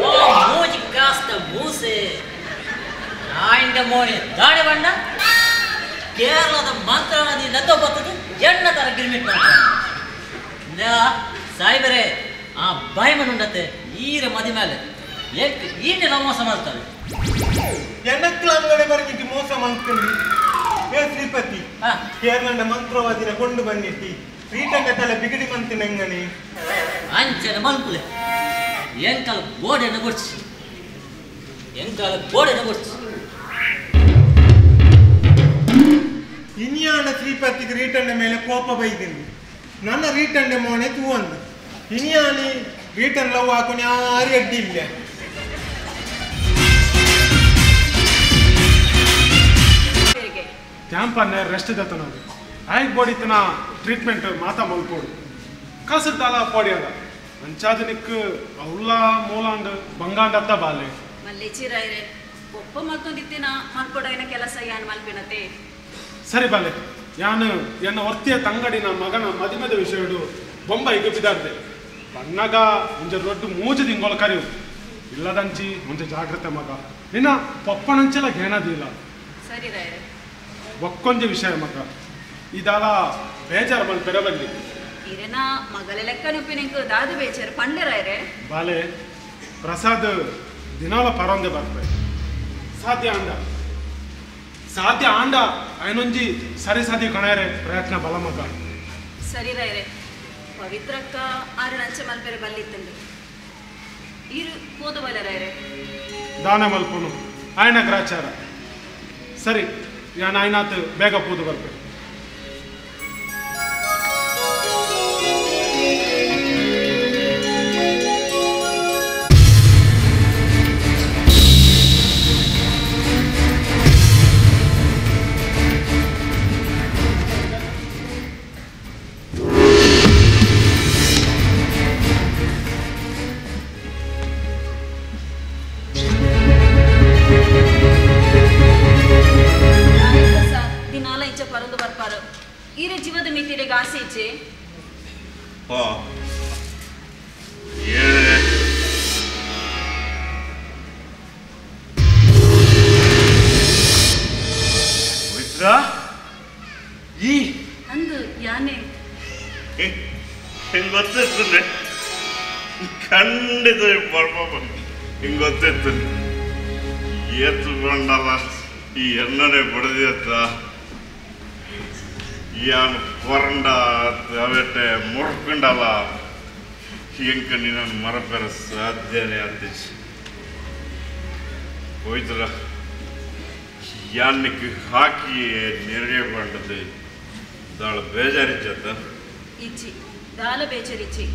Speaker 4: ಓ ಮೂಜಿ ಕಾಸ್ತ ಮೂಸೆ ನಾಯಿಂಡ ಮೋನೆ ದಾಡೆ ಬಣ್ಣ ಕೇರಳದ ಮಂತ್ರವಾದಿ ನದ್ದೋ ಬರ್ತದೆ ಎಣ್ಣ ತರ ಗಿರ್ಮಿಟ್ ಮಾಡ್ತಾನೆ ಸಾಯ್ಬರೆ. ಆ ಬಾಯಿಮನುಂಡತೆ ಈರ ಮದಿ ಮೇಲೆ ಏಕ್ ಈನೆ ಮೋಸ ಮಾಡ್ತಾರೆ.
Speaker 10: ಎಣ್ಣಕ್ಲಾಂಗಡೆ ಬರಗಿಟ್ಟು ಮೋಸ ಮಾಡ್ಕೊಂಡು. ಏ ಶ್ರೀಪತಿ ಕೇರಳದ ಮಂತ್ರವಾದಿನ ಕೊಂಡು ಬಂದಿಟ್ಟಿ ರೀಟಂಗ ತಲೆ ಬಿಗಡಿ ಮಂತಿನಂಗನೆ
Speaker 4: ಅಂಚನ ಮಲ್ಪುಲೆ ಎಂಕಲ ಗೋಡೆನ ಗುರ್ಚಿ ಎಂಕಲ ಗೋಡೆನ ಗುರ್ಚಿ.
Speaker 10: ಇನಿಯಾಣ ಶ್ರೀಪತಿಗೆ ರೀಟಂಡ ಮೇಲೆ ಕೋಪ ಬೈದಿನಿ. ನನ್ನ ರೀಟಂಡೆ ಮೋನೆ ತೂವಂದು ಇನಿಯಾನಿ ರೀಟನ್ ಲವ್ ಹಾಕೊಂಡು ಯಾರು ಅಡ್ಡಿ ಇಲ್ಲ.
Speaker 8: ಕ್ಯಾಂಪನ್ನೇ ರೆಸ್ಟ್ ದತ್ತನದು ಆಯ್ಕೆ ಬೋಡಿತನ ಟ್ರೀಟ್ಮೆಂಟ್ ಮಾತಾ ಮಲ್ಪೋಡು ಕಾಸು ತಾಲ ಪೋಡಿಯದ ಅಂಚಾದನಿಕ್ ಅವಳ ಮೂಲಾಂಡ್ ಬಂಗಾಂಡತ್ತ ಬಾಲೆ
Speaker 14: ಮಲ್ಲೆ ಚಿರಾಯ್ರೆ ಒಪ್ಪ ಮತ್ತೊಂದಿತ್ತಿನ ಮಲ್ಪೊಡೈನ ಕೆಲಸ ಯಾನ್ ಮಲ್ಪಿನತೆ.
Speaker 8: ಸರಿ ಬಾಲೆ ಯಾನು ಎನ್ನ ಒರ್ತಿಯ ತಂಗಡಿನ ಮಗನ ಮದಿಮದ ವಿಷಯಡು ಬೊಂಬೈಗೆ ಬಿದಾರ್ದೆ ಬಣ್ಣಗ ಮುಂಜೆ ದೊಡ್ಡ ಮೂಜು ತಿಂಗಳು ಕರಿಯು ಇಲ್ಲದಂಚಿ ಮುಂಚೆ ಜಾಗ್ರತೆ ಮಗ ನಿನ್ನ ಪಪ್ಪನಂಚೆಲ್ಲ ಗೇನದಿಲ್ಲ.
Speaker 14: ಸರಿ ರಾಯ್ರೆ
Speaker 8: ಒಕ್ಕೊಂಜಿ ವಿಷಯ ಮಗ ಇದೆಲ್ಲ ಬೇಜಾರು ಬಂದು ಪೆರಬಲ್ಲಿ
Speaker 14: ಇರೇನ ಮಗಲ ಲೆಕ್ಕ ನುಪ್ಪಿನಿಂಕು ದಾದು ಬೇಜಾರು ಪಂಡರಾಯ್ರೆ
Speaker 8: ಬಾಲೆ ಪ್ರಸಾದ್ ದಿನಾಲ ಪರೊಂದೆ ಬರ್ಪೆ ಸಾಧ್ಯ ಅಂಡ ಸಾಧ್ಯ ಆಂಡ ಐನೊಂಜಿ ಸರಿ ಸಾಧ್ಯ ಕಣಾರೆ ಪ್ರಯತ್ನ ಬಲ ಮಗ.
Speaker 14: ಸರಿ ರಾಯ್ರೆ ಪವಿತ್ರಕ್ಕ ಆರು ನಂಚ ಮಲ್ಪೆರೆ ಬಲ್ಲಿತ್ತಂಡು ಇರು ಪೋದು ಬಲ ರಾಯ್ರೆ
Speaker 8: ದಾನ ಮಲ್ಪುನು ಆಯನ ಗ್ರಾಚಾರ. ಸರಿ ಯಾನ್ ಆಯ್ನಾತ್ ಬೇಗ ಪೋದು ಬರ್ಪೆ.
Speaker 5: ಗೊತ್ತಿರ್ತದೆ ಖಂಡಿತ ಹಿಂಗೆ ಗೊತ್ತಿತ್ತು ಏತು ಬಂಡಲ್ಲ ಈ ಎಣ್ಣನೆ ಬಡದಿತ್ತ ಯಾನು ಕೊರಂಡ ಅವೆಟ್ಟೆ ಮುರ್ಕೊಂಡಲ್ಲ ಎಂಕ ನಿನ್ನ ಮರಪೆರ ಸಾಧ್ಯನೇ ಅಂತಿச்சு ಹೋಯ್ತರ ಯಾನಕ್ಕೆ ಹಾಕಿ ನೆರೆಯ ಬಂಡದು ದಾಳ ಬೇಜಾರಿಚ್ಚತ್ತ
Speaker 14: ಇಚ್ಚಿ ದಾಲ ಬೇಜಾರಿಚ್ಚಿ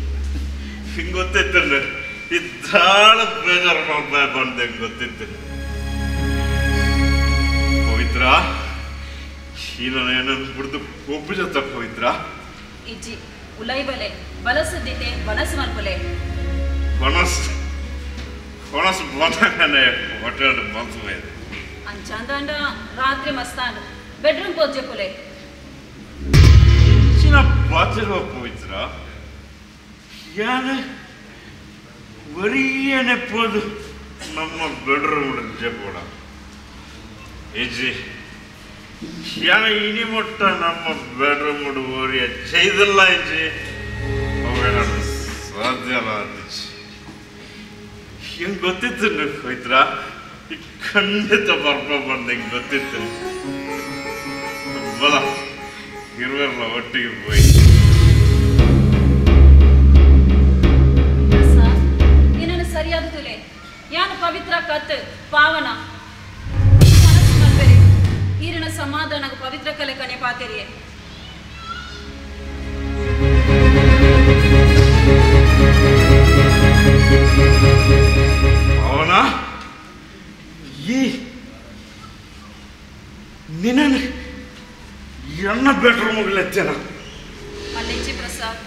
Speaker 5: ಹಿಂಗೆ ಗೊತ್ತಿತ್ತು ಇದ್ದಾಳ ಬೇಜಾರು ಬಂದೆ ಹಿಂಗೆ ಗೊತ್ತಿತ್ತು ಪವಿತ್ರ ಏನನ್ನು ಬಿಡ್ದು ಒಬ್ಬು ಜೊತೆ ಪವಿತ್ರ
Speaker 14: ಇಜ್ಜಿ ಉಲೈ ಬಲೆ ಬಲಸದ್ದಿತೆ ಬನಸ್ ಮಲ್ಪಲೆ
Speaker 5: ಬನಸ್ ಬನಸ್ ಬಂದಾನೆ ಹೋಟೆಲ್ ಬಂತು
Speaker 14: ಅಂಚಾಂದಾಂಡ ರಾತ್ರಿ ಮಸ್ತಾನ್ ಬೆಡ್ರೂಮ್ ಪೋಜೆ ಪುಲೆ
Speaker 5: ಚಿನ್ನ ಬಾಚಿರುವ ಪವಿತ್ರ ಯಾನೆ ಒರಿಯನೆ ಪೋದು ನಮ್ಮ ಬೆಡ್ರೂಮ್ ಜೆಪ್ಪೋಡ ಇಜ್ಜಿ ಯಾನ ಇನಿ ಮೊಟ್ಟ ನಮ್ಮ ಬೆಡ್ರೂಮ್ ಓರಿಯ ചെയ്തിಲ್ಲ ಇಜ್ಜಿ ಅವೇನಾದ್ರು ಸಾಧ್ಯ ಅಲ್ಲ ಅಂದಿಚ್ಚಿ ಹೆಂಗೆ ಗೊತ್ತಿತ್ತು ಹೋಯ್ತ್ರ ಖಂಡಿತ ಬರ್ಪ ಬಂದ ಹಿಂಗೆ ಗೊತ್ತಿತ್ತು ಬಲ ಇರುವಲ್ಲ ಒಟ್ಟಿಗೆ ಹೋಯ್
Speaker 14: ಏನನ್ನು ಸರಿಯಾದ ತುಲೆ ಯಾನು ಪವಿತ್ರ ಕತ್ ಪಾವನ ಮನಸ್ಸು ಮಲ್ಪೆರೆ ಈರಿನ ಸಮಾಧಾನ ಪವಿತ್ರ ಕಲೆ ಕನೆ ಪಾತೆರಿಯೆ
Speaker 5: ಪಾವನ ಈ ನಿನ್ನ ಎಣ್ಣ ಬೆಡ್ರೂಮ್ಗಳೆತ್ತೇನ
Speaker 14: ಮಲ್ಲೆಚ್ಚಿ ಪ್ರಸಾದ್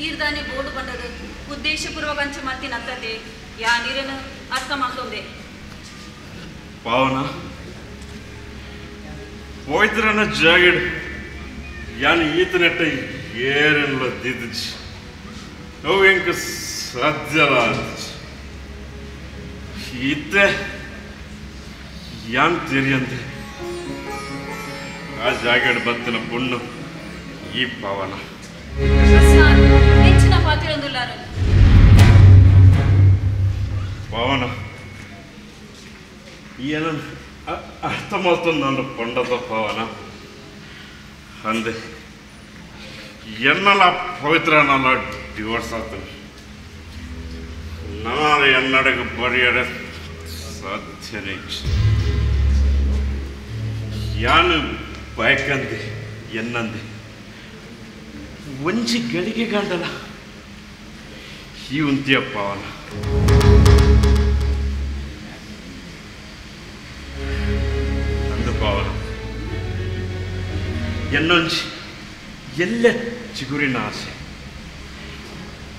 Speaker 14: ಈರ್ದಾನೆ ಬೋರ್ಡ್ ಬಂದದು ಉದ್ದೇಶಪೂರ್ವಕ ಅಂಚೆ ಮಲ್ತಿನ ಅತ್ತತೆ ಯಾ ನೀರನ್ನು ಅರ್ಥ ಮಾಡ್ತೊಂದೆ
Speaker 5: ಪಾವನ ಪವಿತ್ರನ ಜಾಗಿಡ್ ಯಾನ್ ಈತನೆಟ್ಟ ಏರೆಲ್ಲ ದಿದ್ಜಿ ಅವು ಎಂಕ ಸಾಧ್ಯಲ್ಲ ಈತೆ ಯಾನ್ ತೆರಿಯಂತೆ ಆ ಜಾಗಡ್ ಬತ್ತಿನ ಪುಣ್ಣು ಈ ಪಾವನ
Speaker 14: ಪ್ರಸಾದ್ ಹೆಚ್ಚಿನ ಪಾತಿರೊಂದುಲ್ಲಾರು
Speaker 5: ಪಾವನ ಏನ ಅರ್ಥ ಮಾಡ್ತೊಂದು ಪಂಡದ ಪಾವನ ಅಂದೆ ಎನ್ನಲ ಪವಿತ್ರನಲ್ಲ ಡಿವೋರ್ಸ್ ಆಗ್ತಾನೆ ನಾನು ಎನ್ನಡೆಗೆ ಬರೆಯಡೆ ಸಾಧ್ಯನೇ ಯಾನು ಬಯಕಂದೆ ಎನ್ನಂದೆ ಒಂಜಿ ಗಳಿಗೆ ಗಂಡಲ ಈ ಉಂತಿಯ ಪಾವನ ಅಂದು ಪಾವನ ಎನ್ನೊಂಜಿ ಎಲ್ಲ ಚಿಗುರಿನ ಆಸೆ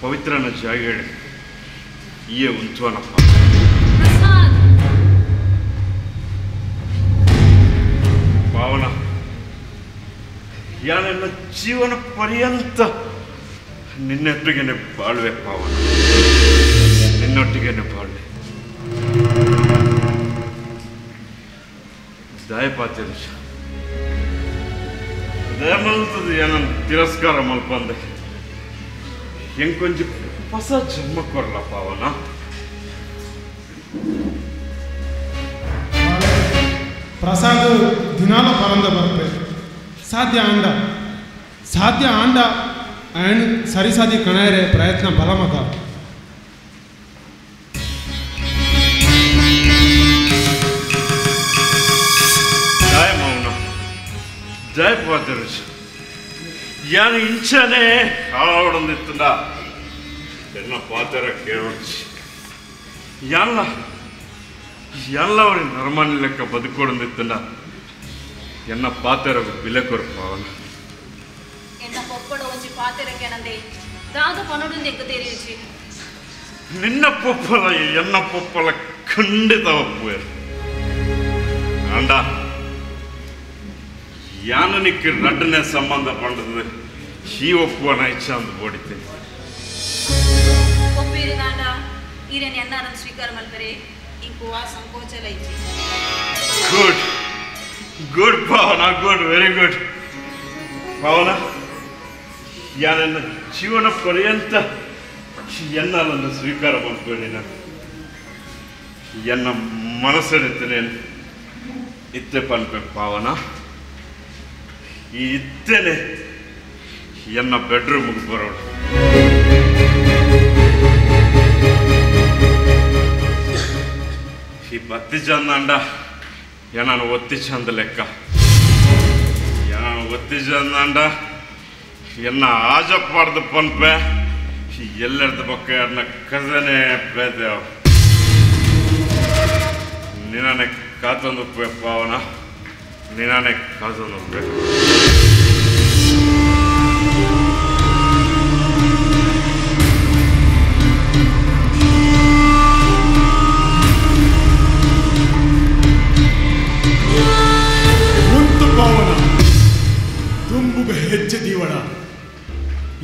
Speaker 5: ಪವಿತ್ರನ ಜಾಗೇಳಿ ಈಯೇ ಉಂಚುವನಪ್ಪ
Speaker 14: ಪ್ರಸಾದ್
Speaker 5: ಪಾವನ ಯಾನೆಲ್ಲ ಜೀವನ ಪರ್ಯಂತ ನಿನ್ನೊಟ್ಟಿಗೆನೆ ಬಾಳುವೆ ಪಾವನ ನಿನ್ನೊಟ್ಟಿಗೆನೆ ಬಾಳುವೆ ದಯಪಾತಿರುಷ ದಯಮಲ್ತದ ಏನನ್ ತಿರಸ್ಕಾರ ಮಲ್ಪಂದೆ ಎಂಕೊಂಜಿ ಹೊಸ ಜನ್ಮ ಕೊರಲ ಪಾವನ
Speaker 8: ಪ್ರಸಾದ್ ದಿನಾಲ ಪರಂದ ಬರ್ಪೆ ಸಾಧ್ಯ ಆಂಡ ಸಾಧ್ಯ ಆಂಡ ಆ್ಯಂಡ್ ಸರಿಸಾದಿ ಕಣಯರೆ ಪ್ರಯತ್ನ ಬಲಮತ
Speaker 5: ಜಯ ಮೌನ ಜಯ ಪಾತಿರುಷ ಯಾನು ಇಂಚನೆ ಹಾಳಾವಡೊಂದಿತ್ತುಂಡ ಎನ್ನ ಪಾತ್ರ ಕೇಳೋಡ್ಚಿ ಎಲ್ಲ ಎಲ್ಲ ಅವ್ರಿಗೆ ನರ್ಮಾನಿ ಲೆಕ್ಕ ಬದುಕೊಡೊಂದಿತ್ತುಂಡ ಎನ್ನ ಪಾತ್ರ ಬಿಲೆ ಕೊರು ಪಾವನ
Speaker 14: ಎನ್ನ ಪೊಪ್ಪಡ ಒಂಜಿ ಪಾತೆರಕ್ಕೆನಂದೆ ದಾದ ಪನೊಡುಂದು ಎಂಕ ತೆರಿಯುಚಿ
Speaker 5: ನಿನ್ನ ಪೊಪ್ಪಲ ಎನ್ನ ಪೊಪ್ಪಲ ಖಂಡಿತ ಒಪ್ಪುವೆ ಅಂಡ ಯಾನು ನಿಕ್ಕ ರಡ್ಡನೆ ಸಂಬಂಧ ಪಂಡದು ಈ ಒಪ್ಪುವನ ಇಚ್ಛೆ ಅಂದು ಬೋಡಿತೇನೆ
Speaker 14: ಒಪ್ಪೇರಿ ದಾಂಡ ಈರೇನು ಎನ್ನಾರನ್ನು ಸ್ವೀಕಾರ ಮಲ್ಪರೆ ಇಂಕು ಆ ಸಂಕೋಚಲ ಇಚ್ಚಿ
Speaker 5: good good Pavana good very good Pavana ಯಾನನ್ನ ಜೀವನ ಪರ್ಯಂತ ಎನ್ನಲನ್ನು ಸ್ವೀಕಾರ ಮಾಡ್ಬೇಡಿ ನಾನು ಎನ್ನ ಮನಸ್ಸರಿತೇನೆ ಇತ್ತೆ ಪನ್ಪೆ ಪಾವನ ಈ ಇತ್ತೇನೆ ಎನ್ನ ಬೆಡ್ರೂಮ್ಗೆ ಬರೋಣ ಈ ಬತ್ತಿ ಚಂದಂಡ ನಾನು ಒತ್ತಿ ಚಂದ ಲೆಕ್ಕ ನಾನು ಒತ್ತಿ ಚಂದಂಡ ಎನ್ನ ಆಜಪ್ಪಾರ್ದು ಪನ್ಪೆ ಎಲ್ಲರದ ಪಕ್ಕ ಎನ್ನ ಕಸನೆ ಬೇತೆ ನಿನ್ನನೆ ಕಾತೊಂದು ಪಾವನ ನಿನ್ನನೆ ಕಾತೊಂದು
Speaker 3: ಉಂತು ಪಾವನ ದುಂಬುಗ ಹೆಜ್ಜೆ ದೀವಣ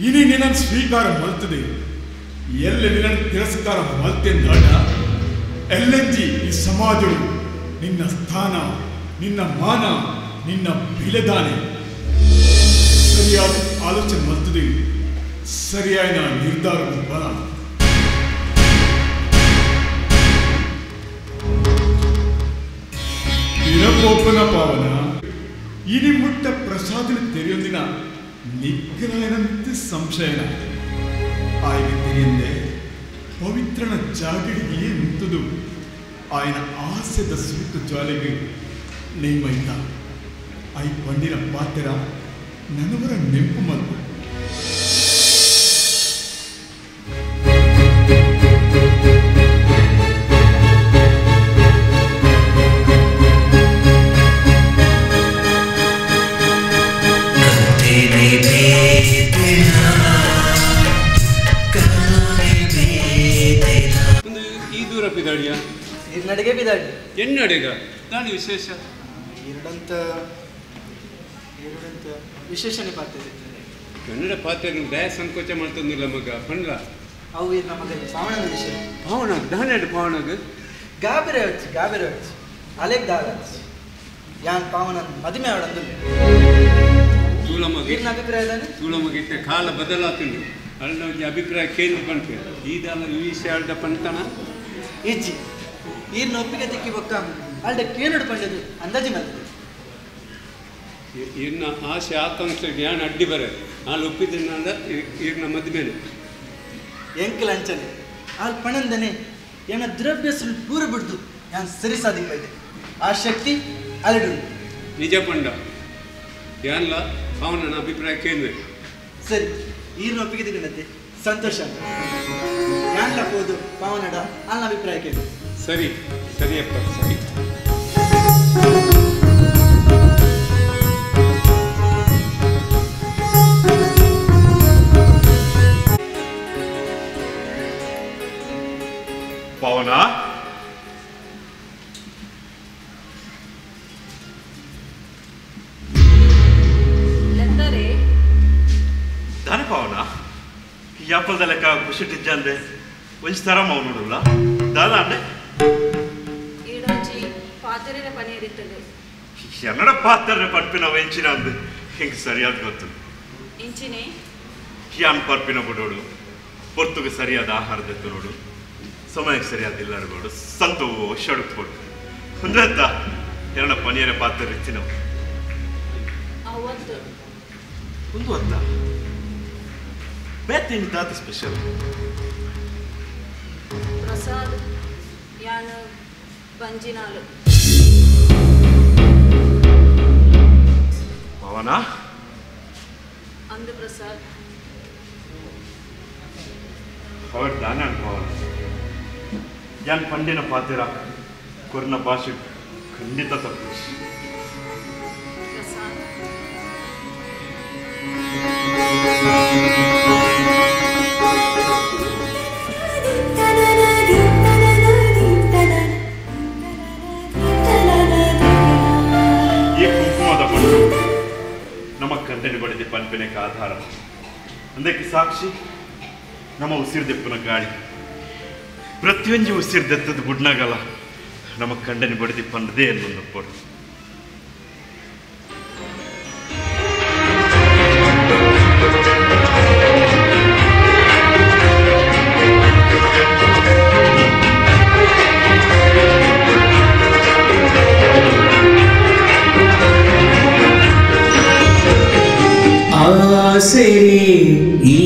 Speaker 3: ಇನಿ ನಿನ್ನ ಸ್ವೀಕಾರ ಮಲ್ತದೆ ಎಲ್ಲ ನಿನ್ನ ತಿರಸ್ಕಾರ ಮಲ್ತೆಂದಾಡ ಎಲ್ಲೆಂಜಿ ಈ ಸಮಾಜವು ನಿನ್ನ ಸ್ಥಾನ, ನಿನ್ನ ಮಾನ, ನಿನ್ನ ಬೆಲೆದಾನೆ. ಸರಿಯಾದ ಆಲೋಚನೆ ಮಲ್ತದೆ, ಸರಿಯಾದ ನಿರ್ಧಾರ ಬಲ. ಇರಪೋಪನ ಪಾವನ ಇನಿ ಮುಟ್ಟ ಪ್ರಸಾದನ ತೆರೆಯೊಂದಿನ ನಿಗ್ರಹನಂತೆ ಸಂಶಯನ ಆಯ್ನ ತೆರೆಯಂದೆ ಪವಿತ್ರನ ಜಾಗಡಿಗೆ ನಿಂತುದು ಆಯನ ಆಸೆದ ಸುತ್ತ ಜ್ವಾಲೆಗೆ ನೇಮೈತ I ಪಂಡಿನ ಪಾತ್ರ ನನವರ ನೆಂಪು ಮಲ್ಪು.
Speaker 15: ನಡಿಗೆ ಬಿದಾಡಿ
Speaker 9: ಎನ್ನಡೆಗ ನಾನು ವಿಶೇಷ
Speaker 15: ಎರಡಂತ ಎರಡಂತ ವಿಶೇಷಣೆ ಪಾತ್ರ.
Speaker 9: ಕನ್ನಡ ಪಾತ್ರ ದಯ ಸಂಕೋಚ ಮಾಡ್ತಂದಿಲ್ಲ ಮಗ ಪಂಡ್ಲ
Speaker 15: ಅವು ನಮ್ಮ ಪಾವಣದ ವಿಷಯ.
Speaker 9: ಪಾವಣ ದಾನೆಡ್ ಪಾವಣಗ
Speaker 15: ಗಾಬರಿ ಹಚ್ಚಿ ಗಾಬರಿ ಹಚ್ಚಿ ಅಲೆಗ್ ದಾಲ ಯಾನ್ ಪಾವನ ಮದುವೆ ಅವಳಂದು ಅಭಿಪ್ರಾಯ
Speaker 9: ತೂಳಮಗ ಕಾಲ ಬದಲಾತುಂಡು ಅಳ್ನ ಒಂಜಿ ಅಭಿಪ್ರಾಯ ಕೇಂದ್ರ ಪನ್ಪೆ ಈ ದಾಲ ಈ ವಿಷಯ ಅಳ್ದ ಪಂತನ
Speaker 15: ಇಜ್ಜಿ ಈರ್ನ ಒಪ್ಪಿಗೆ ತಿಕ್ಕಿ ಬೊಕ್ಕ ಅಲ್ಡ ಕೇನಡು ಪಂಡದು ಅಂದಾಜಿ ಮಲ್ತದೆ.
Speaker 9: ಇರ್ನ ಆಸೆ ಆಕಾಂಕ್ಷೆ ಜ್ಞಾನ ಅಡ್ಡಿ ಬರ ಅಲ್ಲಿ ಒಪ್ಪಿದ್ದ ಈರ್ನ ಮದ್ಮೇಲೆ
Speaker 15: ಎಂಕಲ್ ಅಂಚನೆ ಅಲ್ಲಿ ಪಣಂದನೆ ಏನ ದುರಭ್ಯಾಸ ಪೂರ ಬಿಡ್ದು ನಾನು ಸರಿ ಸಾಧಿಪೈದೆ ಆ ಶಕ್ತಿ ಅಲೆಡು
Speaker 9: ನಿಜ ಪಂಡ ಯಾನ್ಲ ಅವನ ಅಭಿಪ್ರಾಯ ಕೇಂದ್ರ.
Speaker 15: ಸರಿ ಈರ್ನ ಒಪ್ಪಿಗೆ ತಿಕ್ಕಂಡಂತೆ ಸಂತೋಷ ಯಾನ್ಲ ಹೋದು ಪಾವನಡ ಅಲ್ಲ ಅಭಿಪ್ರಾಯ ಕೇಳು.
Speaker 9: ಸರಿ ಸರಿಯಪ್ಪ ಸರಿ.
Speaker 5: ಪವನ ದಾನೆ ಪವನ ಯಾಪಲ್ದ ಲೆಕ್ಕ ಖುಷಿ ಟಿಜ್ಜಂದೆ ಒಂಜಿ ತರ ಮಾವು ನೋಡಲ್ಲ ದಾದ ಅಂದೆ
Speaker 14: ಈಡೊಂಜಿ ಪಾತ್ರೆನ ಪನೀರಿತ್ತದು
Speaker 5: ಎನ್ನಡ ಪಾತ್ರೆ ಪರ್ಪಿನ ಎಂಚಿನ ಅಂದು ಹೆಂಗೆ ಸರಿಯಾದ ಗೊತ್ತು
Speaker 14: ಇಂಚಿನೇ
Speaker 5: ಯಾನ್ ಪರ್ಪಿನ ಬಿಡೋಡು ಪೊರ್ತುಗೆ ಸರಿಯಾದ ಆಹಾರ ನೋಡು ಸಮಯಕ್ಕೆ ಸರಿಯಾದ ಇಲ್ಲ ಸಂತೋಷ ಅಡುಕ್ಕೊಡು ಅಂದ್ರೆ ಎರಡ ಪನೀರ ಪಾತ್ರೆ ಇತ್ತಿನ
Speaker 14: ಅವತ್ತು
Speaker 5: ಒಂದು ಅತ್ತ ಬೇತಿನ ತಾತ ಸ್ಪೆಷಲ್
Speaker 14: ಪ್ರಸಾದ್ ಯಾನು ಬಂಜಿನಾಲು
Speaker 5: ಪವನ
Speaker 14: ಅಂದು ಪ್ರಸಾದ್
Speaker 5: ಅವರ್ ದಾನ ಪವನ ಯಾನ್ ಪಂಡಿನ ಪಾತ್ರ ಕೊರ್ನ ಭಾಷೆ ಖಂಡಿತ ತಪ್ಪು.
Speaker 14: ಪ್ರಸಾದ್
Speaker 5: ಈ ಕುಂಕುಮದ ಪಂಡು ನಮ್ಮ ಕಂಟೆನೆ ಬಡಿದ ಪನ್ಪಿನಕ್ಕೆ ಆಧಾರ ಅಂದಕ್ಕೆ ಸಾಕ್ಷಿ ನಮ್ಮ ಉಸಿರ್ದೆಪ್ಪನ ಗಾಳಿ ಪ್ರತಿಯೊಂದು ಉಸಿರ್ದೆತ್ತದ ಬುಡ್ನಾಗಲ್ಲ ನಮ್ಮ ಕಂಡನೆ ಬಡಿದಿ ಪಂಡದೇ ಅನ್ನೊಂದು ಪೊಡು.
Speaker 16: ಆಸರೆ ಈ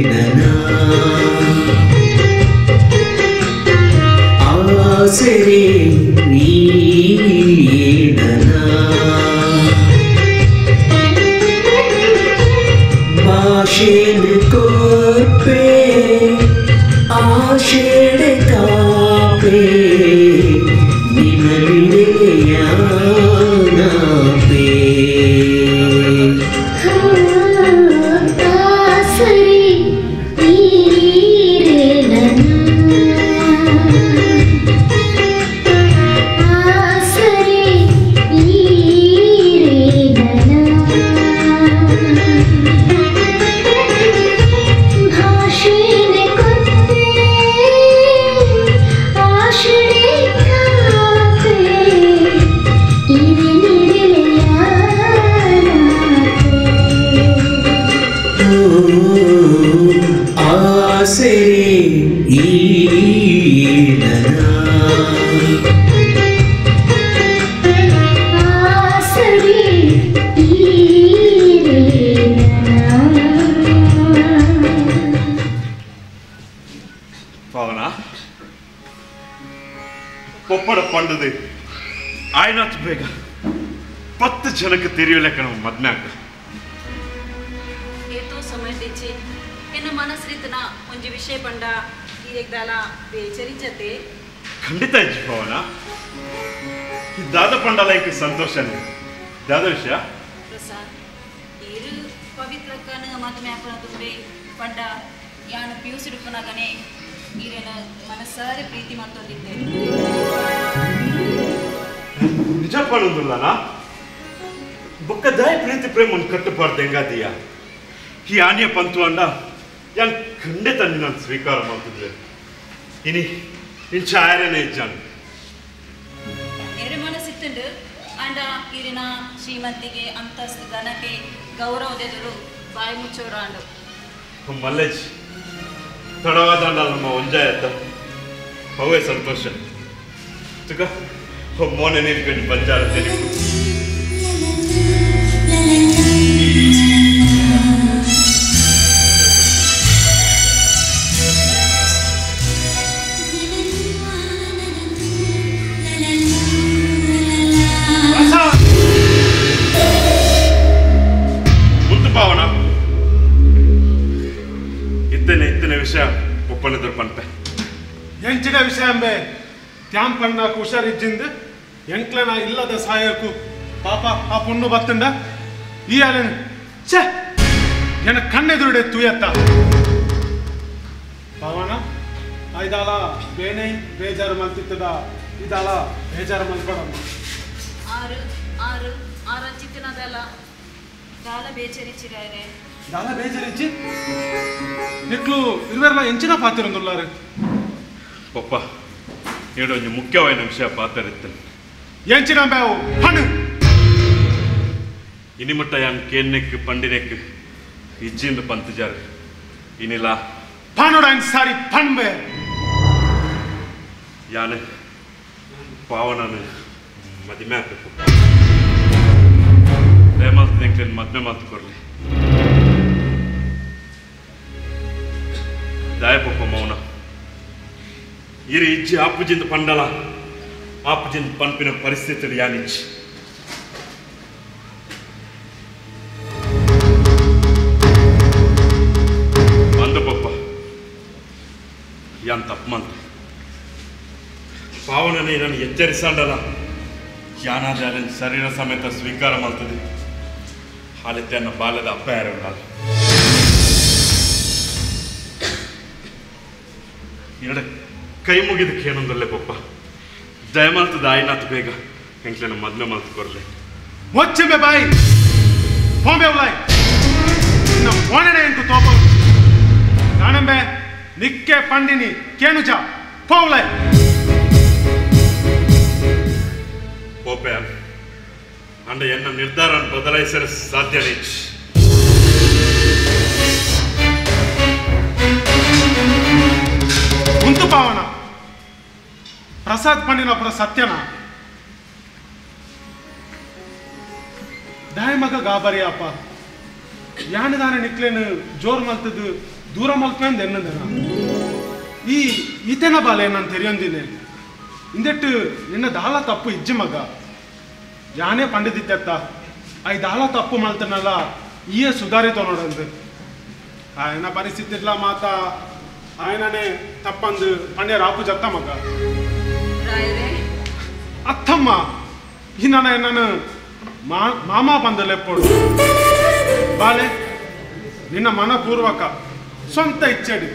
Speaker 16: ನನ್ನ ಆಸರೆ ಈ ನನ್ನ ಭಾಷೆನು ಕೋರ್ಪೆ ಆಶೆಡೆ ಕಾಪೆ ನಿನಲಿಡೆಯಾನಾಪೆ
Speaker 7: ಆಸರೆ
Speaker 5: ಪಂಡದು ಆಯ್ನಾತ್ ಬೇಗ 10 ಜನಕ್ಕೆ ತೆರೆಯಲೆಕ್ಕ ನಮ್ಮ ಮದ್ಮೆ ಆಗ
Speaker 14: ಏತೋ ಸಮಯ ತೆಚ್ಚಿ ಎನ್ನ ಮನಸ್ರಿತನ ಒಂಜಿ ವಿಷಯ ಪಂಡ ಈರೆಗ್ದಾಲ ಬೇಚರಿಚತೆ
Speaker 5: ಖಂಡಿತ ಇಜ್ಜಿ ಪವನ ದಾದ ಪಂಡಲ ಇಂಕ ಸಂತೋಷನೇ ದಾದ ವಿಷಯ
Speaker 14: ಪ್ರಸಾದ್ ಈರು ಪವಿತ್ರಕ್ಕನ ಮದ್ಮೆ ಆಪನ ತುಂಬೆ ಪಂಡ ಯಾನು ಪಿಯುಸಿಡುಪನಗನೆ ಈರೆನ ಮನಸಾರೆ ಪ್ರೀತಿ ಮಾಡ್ತೊಂದಿದ್ದೆ
Speaker 5: ನಿಜ ಪಣುಂದುಲ್ಲನ ಬೊಕ್ಕದಾಯ ಪ್ರೀತಿ ಪ್ರೇಮ ಕಟ್ಟುಪಾಡ್ದು ಹೆಂಗಾದೀಯ ಈ ಆನೆಯ ಪಂತು ಅಂಡ ಯಾನ್ ಖಂಡಿತ ನಿನ್ನ ಸ್ವೀಕಾರ ಮಾಡ್ತಿದ್ದೆ ಇನಿ ಇಂಚ ಆಯರನೇ ಇಜ್ಜಾನು
Speaker 14: ಎರೆ ಮನಸ್ಸಿತ್ತುಂಡು ಅಂಡ ಈರಿನ ಶ್ರೀಮಂತಿಗೆ ಅಂತಸ್ತು ಘನತೆ ಗೌರವದೆದುರು ಬಾಯಿ ಮುಚ್ಚೋರು ಅಂಡು
Speaker 5: ಮಲ್ಲೇಜ್ ತಡವಾದ ನಮ್ಮ ಒಂಜಾಯತ್ತ ಅವೇ ಸಂತೋಷ ತುಕ ಮೋನೆ ನೀರು ಕಂಡು ಬಂಜಾರ ತೆಲಿಪು ಮುತ್ತು ಪಾವನ ಇತ್ತನೆ ಇತ್ತನೆ ವಿಷಯ ಒಪ್ಪನದ್ರ ಪಂಪೆ
Speaker 8: ಎಂಚಿನ ವಿಷಯ ಅಂಬೆ ತ್ಯಾಂ ಪಣ್ಣ ಹುಷಾರಿಜ್ಜಿಂದ ಎಂಕ್ಲನ ಇಲ್ಲದ ಸಹಾಯಕ್ಕೂ ಪಾಪ ಆ ಪೊಣ್ಣು ಬತ್ತಂಡ ಈ ಅಲೆನ್ ಛೇ ಎನ ಕಣ್ಣೆದುರುಡೆ ತೂಯತ್ತ ಪವನ ಐದಾಲ ಬೇನೆ ಬೇಜಾರು ಮಲ್ತಿತ್ತದ ಇದಾಲ ಬೇಜಾರು ಮಲ್ಕೊಡಮ್ಮ
Speaker 14: ಆರು ಆರು ಆರು ಅಂಚಿತ್ತಿನದಲ್ಲ ದಾಲ ಬೇಚರಿಚಿರಾರೆ
Speaker 8: ದಾಲ ಬೇಜಾರಿಚ್ಚಿ ನಿಕ್ಲು ಇರುವೆರ್ಲ ಎಂಚಿನ ಪಾತಿರಂದುಲ್ಲಾರು
Speaker 5: ಪಪ್ಪ ಏಡೊಂಜಿ ಮುಖ್ಯವಾದ ವಿಷಯ ಪಾತರಿತ್ತು
Speaker 8: ಎಂಚಿನ ಬೇವು ಹಣ್ಣು
Speaker 5: ಇನಿಮಟ್ಟ ಯಾನ್ ಕೇನ್ನೆಕ್ ಪಂಡಿನೆಕ್ ಇಜ್ಜಿಂದು ಪಂತಜಾರು ಇನಿಲ
Speaker 8: ಪಾನೋಡ ಸಾರಿ ಪಣ್ಬೆ
Speaker 5: ಯಾನು ಪಾವನನು ಮದಿಮೆ ಆಗಬೇಕು ದಯಮಾಲ್ತು ಮದ್ಮೆ ಮಾತು ಕೊರ್ಲಿ ದಾಯ ಪಪ್ಪ ಮೌನ ಇರಿ ಇಜ್ಜಿ ಆಪುಜಿಂದ ಪಂಡಲ ಆಪುಜಿಂದ ಪಂಪಿನ ಪರಿಸ್ಥಿತಿ ಯಾನಿಜ್ಜಿ ಅಂದ ಪಪ್ಪ ಯಾನ್ ತಪ್ಪು ಮಂತೆ ಪಾವನನೇ ನಾನು ಎಚ್ಚರಿಸಂಡಲ ಯಾನಾದ ಶರೀರ ಸಮೇತ ಸ್ವೀಕಾರ ಮಾಡ್ತದೆ ಹಾಲಿತ್ತೆ ಅನ್ನೋ ಬಾಲ್ಯದ ಅಪ್ಪ ಯಾರು ಎರಡು ಕೈ ಮುಗಿದಕ್ಕೆ ಏನೊಂದಲ್ಲೇ ಪಪ್ಪ ದಯಮಾಲ್ತದ ಆಯ್ನಾತ್ ಬೇಗ ಎಂಕ್ಲೆನ ಮದ್ಮೆ ಮಾತು ಕೊರ್ಲೆ
Speaker 8: ಮೊಚ್ಚೆಂಬೆ ಬಾಯಿ ಹೋಂಬೆ ಉಲಾಯ್ ನಿನ್ನ ಓಣನೆ ಎಂಟು ತೋಪ ನಾನೆಂಬೆ ನಿಕ್ಕೆ ಪಂಡಿನಿ ಕೇನುಜ ಪೋವ್ಲಾಯ್
Speaker 5: ಪೋಪೆ ಅಂಡ ಎನ್ನ ನಿರ್ಧಾರ ಬದಲಾಯಿಸಲು ಸಾಧ್ಯನೇ
Speaker 8: ಮುಂತು ಪಾವನ ಪ್ರಸಾದ್ ಪಂಡಿನೊಬ್ಬರ ಸತ್ಯನ ದಾಯ ಮಗ ಗಾಬರಿ ಅಪ್ಪ ಯಾಣದಾನ ನಿಕ್ಲೇನು ಜೋರ್ ಮಲ್ತದ್ದು ದೂರ ಮಲ್ಪಂದು ಎನ್ನದನ ಈ ಈತನ ಬಾಲೆ ನಾನು ತೆರೆಯೊಂದಿನಿ ಇಂದೆಟ್ಟು ನಿನ್ನ ದಾಲ ತಪ್ಪು ಇಜ್ಜಿ ಮಗ ಯಾನೇ ಪಂಡಿದಿತ್ತೆತ್ತ I ದಾಲ ತಪ್ಪು ಮಲ್ತನಲ್ಲ ಈಯೇ ಸುಧಾರಿತೋ ನೋಡಂದು ಆಯನ ಪರಿಸ್ಥಿತಿ ಇಲ್ಲ ಮಾತ ಆಯನನೇ ತಪ್ಪಂದು ಪಂಡ್ಯ ರಾಪು ಜತ್ತ ಮಗ ಅತ್ತಮ್ಮ ಈ ನಾನು ಮಾಮ ಬಂದಲೆಪ್ಪೋಡು ಬಾಲೆ ನಿನ್ನ ಮನಪೂರ್ವಕ ಸ್ವಂತ ಇಚ್ಛೆಡಿ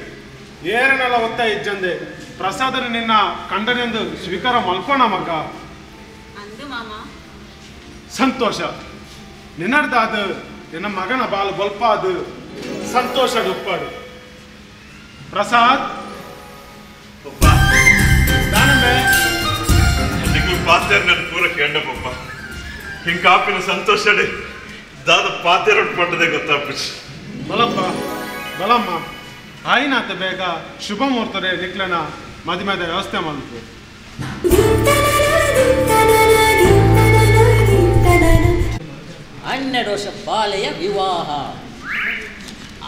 Speaker 8: ಏರನೆಲ್ಲ ಒತ್ತ ಇಜ್ಜಂದೆ ಪ್ರಸಾದನ ನಿನ್ನ ಕಂಡನೆಂದು ಸ್ವೀಕಾರ ಮಲ್ಕೋಣ ಮಗ
Speaker 14: ಅಂದು ಮಾಮ
Speaker 8: ಸಂತೋಷ ನಿನ್ನರ್ದಾದ ನಿನ್ನ ಮಗನ ಬಾಲ ಬೊಲ್ಪಾದು ಸಂತೋಷ ಉಪ್ಪಾಡು ಪ್ರಸಾದ್
Speaker 5: ಪಾತ್ರೆ ನನ್ನ ಪೂರ ಕೇಂಡ ಪಪ್ಪ ಹಿಂಗೆ ಕಾಪಿನ ಸಂತೋಷ ದಾದ ಪಾತ್ರೆ ಪಟ್ಟದೆ ಗೊತ್ತಾಪುಚಿ
Speaker 8: ಬಲಪ್ಪ ಬಲಮ್ಮ ಆಯ್ನಾತ ಬೇಗ ಶುಭ ಮುಹೂರ್ತರೆ ನಿಕ್ಲನ ಮದುವೆದ ವ್ಯವಸ್ಥೆ ಮಾಡ್ತು
Speaker 4: ಹನ್ನೆರಡು ವರ್ಷ ಬಾಲೆಯ ವಿವಾಹ